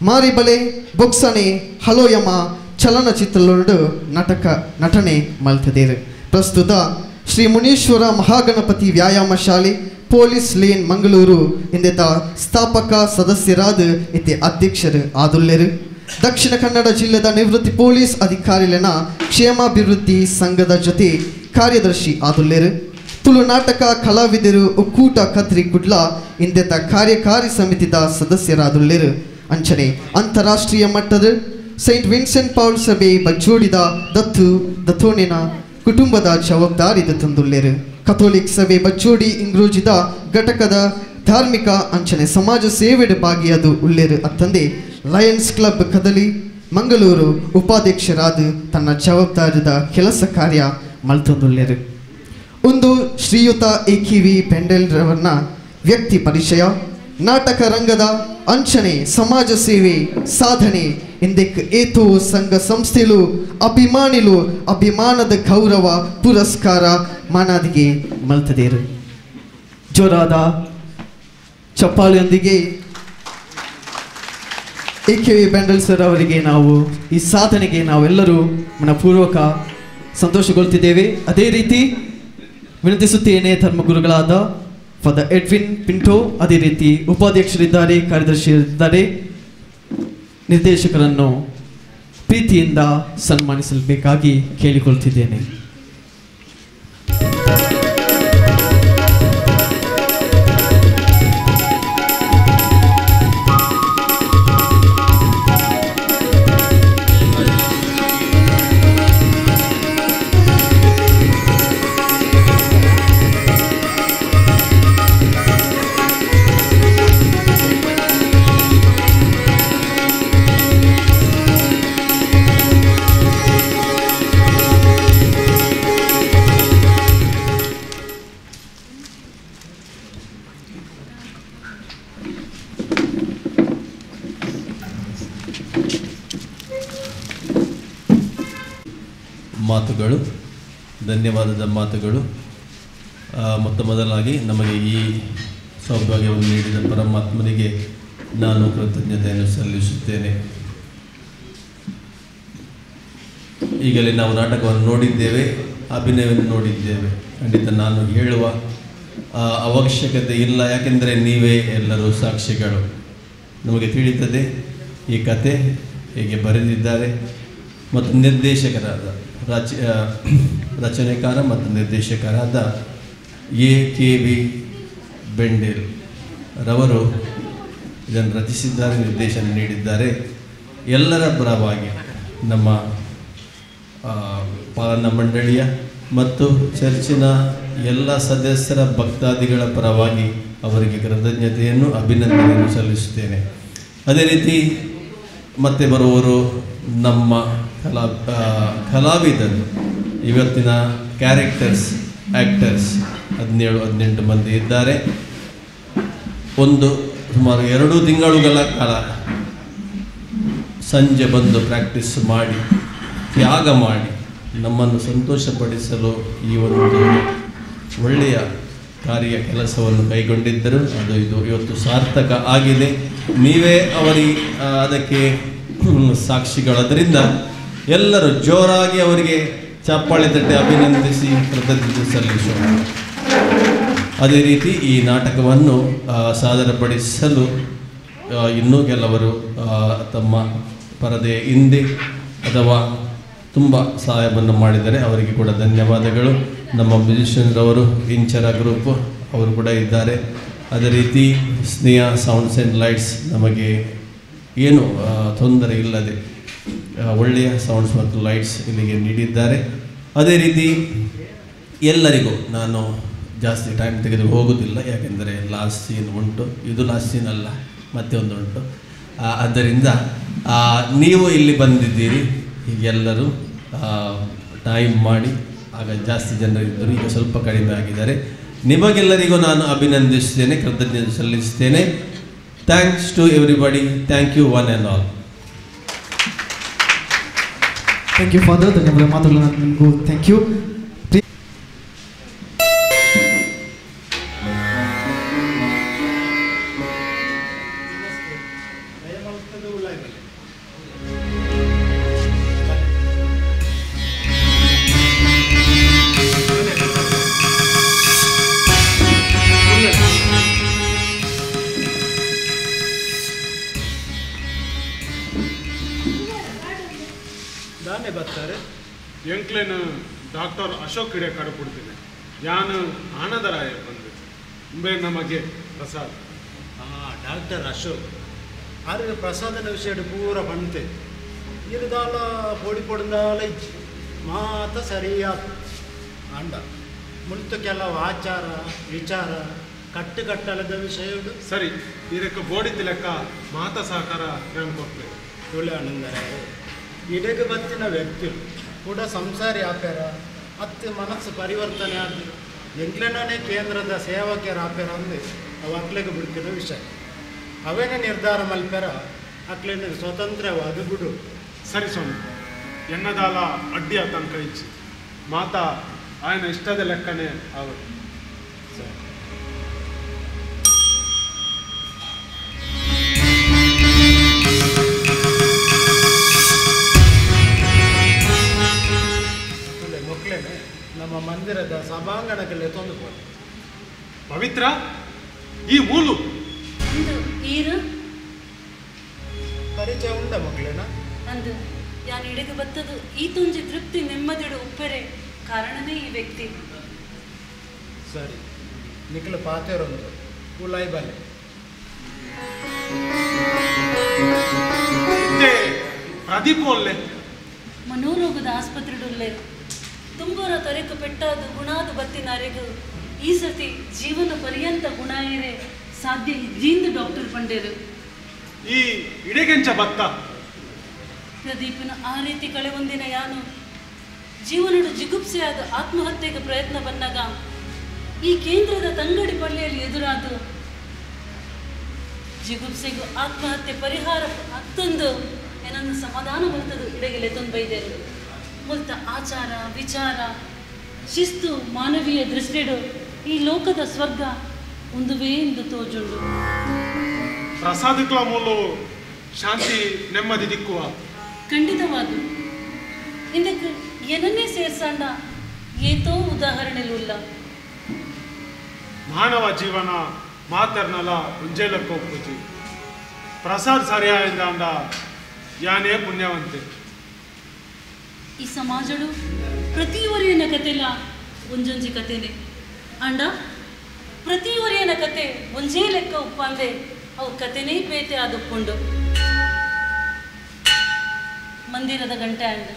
Speaker 1: ಮಾರಿಬಲೆ ಬೊಕ್ಸನೆ ಹಲೋಯಮ ಚಲನಚಿತ್ರಲೋಡು ನಾಟಕ ನಟನೆ ಮಲ್ತದೇರು. ಪ್ರಸ್ತುತ ಶ್ರೀ ಮುನೀಶ್ವರ ಮಹಾಗಣಪತಿ ವ್ಯಾಯಾಮ ಶಾಲೆ ಪೊಲೀಸ್ ಲೇನ್ ಮಂಗಳೂರು ಇಂದೆತ ಸ್ಥಾಪಕ ಸದಸ್ಯರಾದ ಇತ್ತೆ ಅಧ್ಯಕ್ಷರು ಆದುಲ್ಲೆರು. ದಕ್ಷಿಣ ಕನ್ನಡ ಜಿಲ್ಲೆದ ನಿವೃತ್ತಿ ಪೊಲೀಸ್ ಅಧಿಕಾರಿಲೆನ ಕ್ಷೇಮಾಭಿವೃದ್ಧಿ ಸಂಘದ ಜೊತೆ ಕಾರ್ಯದರ್ಶಿ ಆದುಲ್ಲೆರು. ತುಳು ನಾಟಕ ಕಲಾವಿದರು ಒಕ್ಕೂಟ ಕದ್ರಿ ಕುಡ್ಲ ಇಂದೆತ ಕಾರ್ಯಕಾರಿ ಸಮಿತಿದ ಸದಸ್ಯರಾದುಲ್ಲೆರು. ಅಂಚನೆ ಅಂತಾರಾಷ್ಟ್ರೀಯ ಮಟ್ಟದ ಸೈಂಟ್ ವಿನ್ಸೆಂಟ್ ಪೌಲ್ ಸಭೆ ಬಜ್ಜೋಡಿದ ದತ್ತು ದತ್ತೋಣಿನ ಕುಟುಂಬದ ಜವಾಬ್ದಾರಿ ತಂದುಲ್ಲೆರು. ಕಥೋಲಿಕ್ ಸಭೆ ಬಜ್ಜೋಡಿ ಇಂಗ್ರೂಜಿದ ಘಟಕದ ಧಾರ್ಮಿಕ ಅಂಚನೆ ಸಮಾಜ ಸೇವೆಡು ಭಾಗಿಯಾದು ಉಲ್ಲೇರು. ಅತ್ತಂದೆ ಲಯನ್ಸ್ ಕ್ಲಬ್ ಕದಲಿ ಮಂಗಳೂರು ಉಪಾಧ್ಯಕ್ಷರಾದ ತನ್ನ ಜವಾಬ್ದಾರಿದ ಕೆಲಸ ಕಾರ್ಯ ಮಲ್ತೊಂದುಲ್ಲೆರು. ಒಂದು ಶ್ರೀಯುತ ಎ ಕೆ ವಿ ಬೆಂಡೆಲ್ರವನ್ನ ವ್ಯಕ್ತಿ ಪರಿಚಯ, ನಾಟಕ ರಂಗದ ಅಂಚನೆ ಸಮಾಜ ಸೇವೆ ಸಾಧನೆ ಇಂದಕ್ಕೆ ಏತೋ ಸಂಘ ಸಂಸ್ಥೆಲು ಅಭಿಮಾನಿಲು ಅಭಿಮಾನದ ಗೌರವ ಪುರಸ್ಕಾರ ಮಾನಾದಿಗೆ ಮಲ್ತದೇರು. ಜೋರಾದ ಚಪ್ಪಾಳೆಯೊಂದಿಗೆ A K V Bendel sir ಅವರಿಗೆ ನಾವು ಈ ಸಾಧನೆಗೆ ನಾವೆಲ್ಲರೂ ಮನಪೂರ್ವಕ ಸಂತೋಷಗೊಳ್ತಿದ್ದೇವೆ. ಅದೇ ರೀತಿ ವಿನಂತಿಸುತ್ತೇನೆ ಧರ್ಮಗುರುಗಳಾದ ಫಾದರ್ ಎಡ್ವಿನ್ ಪಿಂಟೋ, ಅದೇ ರೀತಿ ಉಪಾಧ್ಯಕ್ಷರಿದ್ದಾರೆ, ಕಾರ್ಯದರ್ಶಿಯರಿದ್ದಾರೆ, ನಿರ್ದೇಶಕರನ್ನು ಪ್ರೀತಿಯಿಂದ ಸನ್ಮಾನಿಸಬೇಕಾಗಿ ಕೇಳಿಕೊಳ್ತಿದ್ದೇನೆ.
Speaker 2: ಮಾತುಗಳು, ಧನ್ಯವಾದದ ಮಾತುಗಳು. ಮೊತ್ತ ಮೊದಲಾಗಿ ನಮಗೆ ಈ ಸೌಭಾಗ್ಯವನ್ನು ನೀಡಿದ ಪರಮಾತ್ಮನಿಗೆ ನಾನು ಕೃತಜ್ಞತೆಯನ್ನು ಸಲ್ಲಿಸುತ್ತೇನೆ. ಈಗಲೇ ನಾವು ನಾಟಕವನ್ನು ನೋಡಿದ್ದೇವೆ, ಅಭಿನಯವನ್ನು ನೋಡಿದ್ದೇವೆ. ಖಂಡಿತ ನಾನು ಹೇಳುವ ಅವಶ್ಯಕತೆ ಇಲ್ಲ, ಯಾಕೆಂದರೆ ನೀವೇ ಎಲ್ಲರೂ ಸಾಕ್ಷಿಗಳು. ನಮಗೆ ತಿಳಿಯುತ್ತದೆ ಈ ಕತೆ ಹೇಗೆ ಬರೆದಿದ್ದಾರೆ ಮತ್ತು ನಿರ್ದೇಶಕರಾದ ರಚನೆಕಾರ ಮತ್ತು ನಿರ್ದೇಶಕರಾದ ಎ ಕೆ ವಿ ಬೆಂಡೇಲ್ ರವರು ಇದನ್ನು ರಚಿಸಿದ್ದಾರೆ, ನಿರ್ದೇಶನ ನೀಡಿದ್ದಾರೆ. ಎಲ್ಲರ ಪರವಾಗಿ ನಮ್ಮ ಪಾಲನಾ ಮಂಡಳಿಯ ಮತ್ತು ಚರ್ಚಿನ ಎಲ್ಲ ಸದಸ್ಯರ ಭಕ್ತಾದಿಗಳ ಪರವಾಗಿ ಅವರಿಗೆ ಕೃತಜ್ಞತೆಯನ್ನು, ಅಭಿನಂದನೆಯನ್ನು ಸಲ್ಲಿಸುತ್ತೇನೆ. ಅದೇ ರೀತಿ ಮತ್ತೆ ಬರುವವರು ನಮ್ಮ ಕಲಾವಿದರು, ಇವತ್ತಿನ ಕ್ಯಾರೆಕ್ಟರ್ಸ್, ಆ್ಯಕ್ಟರ್ಸ್ 17-18 ಮಂದಿ ಇದ್ದಾರೆ. ಒಂದು ಸುಮಾರು 2 ತಿಂಗಳುಗಳ ಕಾಲ ಸಂಜೆ ಬಂದು ಪ್ರಾಕ್ಟೀಸ್ ಮಾಡಿ, ತ್ಯಾಗ ಮಾಡಿ ನಮ್ಮನ್ನು ಸಂತೋಷಪಡಿಸಲು ಈ ಒಂದು ಒಳ್ಳೆಯ ಕಾರ್ಯ ಕೆಲಸವನ್ನು ಕೈಗೊಂಡಿದ್ದರು. ಅದು ಇದು ಇವತ್ತು ಸಾರ್ಥಕ ಆಗಿದೆ. ನೀವೇ ಅವರಿಗೆ ಅದಕ್ಕೆ ಸಾಕ್ಷಿಗಳಾದ್ದರಿಂದ ಎಲ್ಲರೂ ಜೋರಾಗಿ ಅವರಿಗೆ ಚಪ್ಪಾಳೆ ತಟ್ಟೆ ಅಭಿನಂದಿಸಿ ಕೃತಜ್ಞತೆ ಸಲ್ಲಿಸೋಣ. ಅದೇ ರೀತಿ ಈ ನಾಟಕವನ್ನು ಸಾದರಪಡಿಸಲು ಇನ್ನೂ ಕೆಲವರು ತಮ್ಮ ಪರದೆಯ ಹಿಂದೆ ಅಥವಾ ತುಂಬ ಸಹಾಯವನ್ನು ಮಾಡಿದರೆ ಅವರಿಗೆ ಕೂಡ ಧನ್ಯವಾದಗಳು. ನಮ್ಮ ಮ್ಯೂಸಿಷಿಯನ್ರವರು, ಇಂಚರ ಗ್ರೂಪ್ ಅವರು ಕೂಡ ಇದ್ದಾರೆ. ಅದೇ ರೀತಿ ಸ್ನೇಹ ಸೌಂಡ್ಸ್ ಆ್ಯಂಡ್ ಲೈಟ್ಸ್ ನಮಗೆ ಏನು ತೊಂದರೆ ಇಲ್ಲದೆ ಒಳ್ಳೆಯ ಸೌಂಡ್ಸ್ ಮತ್ತು ಲೈಟ್ಸ್ ಇಲ್ಲಿಗೆ ನೀಡಿದ್ದಾರೆ. ಅದೇ ರೀತಿ ಎಲ್ಲರಿಗೂ ನಾನು ಜಾಸ್ತಿ ಟೈಮ್ ತೆಗೆದು ಹೋಗುವುದಿಲ್ಲ, ಯಾಕೆಂದರೆ ಲಾಸ್ಟ್ ಸೀನ್ ಉಂಟು. ಇದು ಲಾಸ್ಟ್ ಸೀನ್ ಅಲ್ಲ, ಮತ್ತೆ ಒಂದು ಉಂಟು. ಆದ್ದರಿಂದ ನೀವು ಇಲ್ಲಿ ಬಂದಿದ್ದೀರಿ ಎಲ್ಲರೂ ಟೈಮ್ ಮಾಡಿ, ಆಗ ಜಾಸ್ತಿ ಜನರಿದ್ದರು, ಈಗ ಸ್ವಲ್ಪ ಕಡಿಮೆ ಆಗಿದ್ದಾರೆ. ನಿಮಗೆಲ್ಲರಿಗೂ ನಾನು ಅಭಿನಂದಿಸ್ತೇನೆ, ಕೃತಜ್ಞತೆ ಸಲ್ಲಿಸ್ತೇನೆ. Thanks to everybody. Thank you one and all.
Speaker 1: Thank you father, ಧನ್ಯವಾದ ಮಾತುಗಳನ್ನು ನಿಮಗೂ. Thank you.
Speaker 8: ಬರ್ತಾರೆ ಎಂಕ್ಲೇನು ಡಾಕ್ಟರ್ ಅಶೋಕ್ ಹಿಡಿಯ ಕಡೆ ಕೊಡ್ತೀನಿ. ಯಾನು ಆನಂದರಾಯ ಬಂದು ಉಂಬೆ ನಮಗೆ ಪ್ರಸಾದ್.
Speaker 17: ಡಾಕ್ಟರ್ ಅಶೋಕ್ ಆದ್ರೆ ಪ್ರಸಾದನ ವಿಷಯ ಪೂರ ಬಂತೆ ಇರುದಾಲ ಪೊಡಿ ಪೊಡಿದಾಲ ಇಜ್ಜಿ ಮಾತ ಸರಿಯಾದ ಅಂಡ ಮುಲ್ತು ಕೆಲವು ಆಚಾರ ವಿಚಾರ ಕಟ್ಟುಕಟ್ಟಲದ ವಿಷಯ
Speaker 8: ಸರಿ. ಇದಕ್ಕೆ ಬೋಡಿದ್ದ ಲೆಕ್ಕ ಮಾತ ಸಹಕಾರ ನಾನು ಕೊಡ್ತೇನೆ.
Speaker 17: ತುಳಿ ಆನಂದರಾಯ ಇಡಗ ಬತ್ತಿನ ವ್ಯಕ್ತಿಗಳು ಕೂಡ ಸಂಸಾರಿ ಆಪೇರ ಅತ್ತು ಮನಸ್ಸು ಪರಿವರ್ತನೆ ಆದ ಎಂಕ್ಲೆನೇ ಕೇಂದ್ರದ ಸೇವಕರ ಆಪೇರ ಅಂದು ಅವು ಅಕ್ಲೆಗೆ ಬಿಡ್ತಿರೋ ವಿಷಯ ಅವೇನೇ ನಿರ್ಧಾರ ಮಲ್ಪೆರ ಅಕ್ಲೇನ ಸ್ವತಂತ್ರವಾದ ಬಿಡು.
Speaker 8: ಸರಿ ಸ್ವಾಮಿ, ಎನ್ನದಾಲ ಅಡ್ಡಿ ಆತಂಕ ಇಚ್ಚಿ ಮಾತಾ ఆయన ಇಷ್ಟದ ಲೆಕ್ಕನೇ ಆಗುತ್ತೆ.
Speaker 17: ಸರಿ. ಮಕ್ಕಳೇನೆ ನಮ್ಮ ಮಂದಿರದ ಸಭಾಂಗಣಕ್ಕೆ ತಂದು ಹೋದ
Speaker 8: ಪವಿತ್ರ ಈ ಮೂಲು
Speaker 6: ಅಂದು ಈರು
Speaker 17: ಪರಿಚಯ ಉಂಡ ಮಕ್ಕಳೇನ
Speaker 6: ಅಂದು ಯಾನು ಇಡಗ ಬತ್ತದು ಈ ತುಂಜಿ ತೃಪ್ತಿ ನೆಮ್ಮದಿಡು ಉಪ್ಪರೆ ಕಾರಣನೇ ಈ ವ್ಯಕ್ತಿ.
Speaker 17: ಸರಿ, ನಿಖಲ ಪಾತೆರೊಂದು ಉಲಾಯಿ ಬಲೆ
Speaker 8: ಪ್ರದೀಪ್ ಒಲ್ಲೆ
Speaker 6: ಮನೋರೋಗದ ಆಸ್ಪತ್ರೆಡುಲ್ಲೆ ತುಂಬರ ತೊರೆಕು ಪೆಟ್ಟಾದು ಗುಣಾದು ಬತ್ತಿನಾರೆಗು ಈ ಸತಿ ಜೀವನ ಪರ್ಯಂತ ಗುಣ ಏರೆ ಸಾಧ್ಯ ಇದ್ದೀಂದು ಡಾಕ್ಟರ್ ಪಂಡೇರು.
Speaker 8: ಈ ಇಡೆಗೆಂಚ ಬತ್ತ
Speaker 6: ಪ್ರದೀಪನ ಆ ರೀತಿ ಕಳೆ ಒಂದಿನ ಯಾನು ಜೀವನಡು ಜಿಗುಪ್ಸೆಯಾದ ಆತ್ಮಹತ್ಯೆಗೆ ಪ್ರಯತ್ನ ಬಂದಾಗ ಈ ಕೇಂದ್ರದ ತಂಗಡಿ ಪಳ್ಳಿಯಲ್ಲಿ ಎದುರಾದು ಜಿಗುಪ್ಸೆಗೂ ಆತ್ಮಹತ್ಯೆ ಪರಿಹಾರ ಅತ್ತೊಂದು ಏನನ್ನು ಸಮಾಧಾನ ಬರ್ತದು ಇಡಗೆಲೆ ತೊಂಬೈದೇರು. ಮುಲ್ತ ಆಚಾರ ವಿಚಾರ ಶಿಸ್ತು ಮಾನವೀಯ ದೃಷ್ಟಿಡು ಈ ಲೋಕದ ಸ್ವರ್ಗ ಒಂದುವೇ ಎಂದು ತೋಜುಂಡು.
Speaker 8: ಪ್ರಸಾದಕ್ಲ ಮೂಲು ಶಾಂತಿ ನೆಮ್ಮದಿ ದಿಕ್ಕುವ
Speaker 6: ಖಂಡಿತವಾದ ಇಂದಕ್ಕೆ ಏನನ್ನೇ ಸೇರ್ಸಾಂಡ ಏತೋ ಉದಾಹರಣೆಲುಲ್ಲ.
Speaker 8: ಮಾನವ ಜೀವನ ಮಾತರ್ನಲ ಉಂಜೇಲಕ್ಕೊಪ್ಪುಜಿ ಪ್ರಸಾದ್ ಸರಿಯಾದ ಯಾನೇ ಪುಣ್ಯವಂತೆ.
Speaker 6: ಈ ಸಮಾಜಡು ಪ್ರತಿಯೊರಿಯನ ಕತೆಲ ಒಂಜೊಂಜಿ ಕತೆನೆ ಅಂಡ ಪ್ರತಿಯೊರಿಯನ ಕತೆ ಒಂಜೇ ಲೆಕ್ಕ ಉಪ್ಪಂದೆ ಅವು ಕತೆನೇ ಪೇತೆ ಆದುಕೊಂಡು ಮಂದಿರದ ಗಂಟೆ ಅಂಡ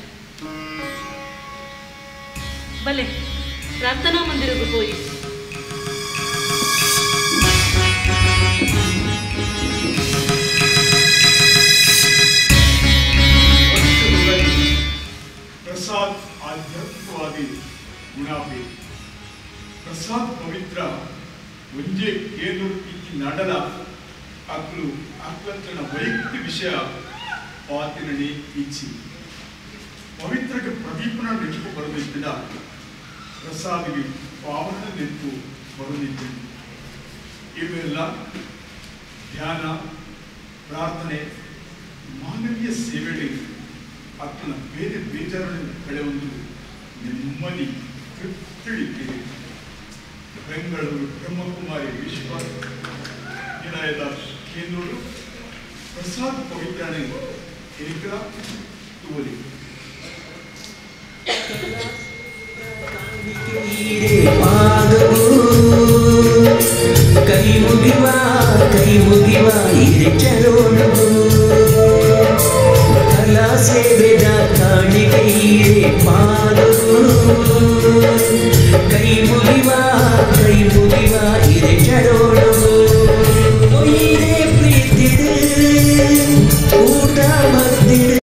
Speaker 6: ಬಲೆ ಪ್ರಾರ್ಥನಾ ಮಂದಿರಕ್ಕೆ ಹೋಯಿ.
Speaker 3: ಪ್ರಸಾದ್ ಆಧ್ಯಾತ್ಮವಾದಿ ಗುಣಾಪಿ ಪ್ರಸಾದ್ ಪವಿತ್ರ ಒಂಜೆ ಏನು ಇತಿ ನಡಲ ಅಕ್ಲು ಅಕ್ಲಂತನ ವೈಯಕ್ತಿಕ ವಿಷಯ ಪಾತಿರಣಿ ಇಚ್ಚಿ ಪವಿತ್ರಕ್ಕೆ ಪ್ರದೀಪನ ನೆನಪು ಬರದಿದ್ದ ಪ್ರಸಾದಿಗೆ ಪಾವನ ನೆನಪು ಬರದಿದ್ದ. ಇವೆಲ್ಲ ಧ್ಯಾನ ಪ್ರಾರ್ಥನೆ ಮಾನವೀಯ ಸೇವೆಗೆ ಅಕ್ಕನ ಬೇರೆ ಬೇಜಾರನ್ನು ಕಳೆಯೊಂದು ನೆಮ್ಮದಿ ತೃಪ್ತಿಳಿಕೆ. ಬೆಂಗಳೂರು ಬ್ರಹ್ಮಕುಮಾರಿ ವಿಶ್ವ ನಿಲಯದ ಕೇಂದ್ರಗಳು ಪ್ರಸಾದ್ ಪವಿತ್ರಾಣೆ ಏಕಲ ತುವಲಿ.
Speaker 16: ಕೈ ಮುಗಿವ ಕೈ ಮುಗಿವ ಹಿರಿ ಚರೋಣವು ಕಲಾ ಸೇವೆದ ಕಾಣಿಕೆ ಹಿರೇ ಪಾದವು ಕೈ ಮುಗಿವ ಕೈ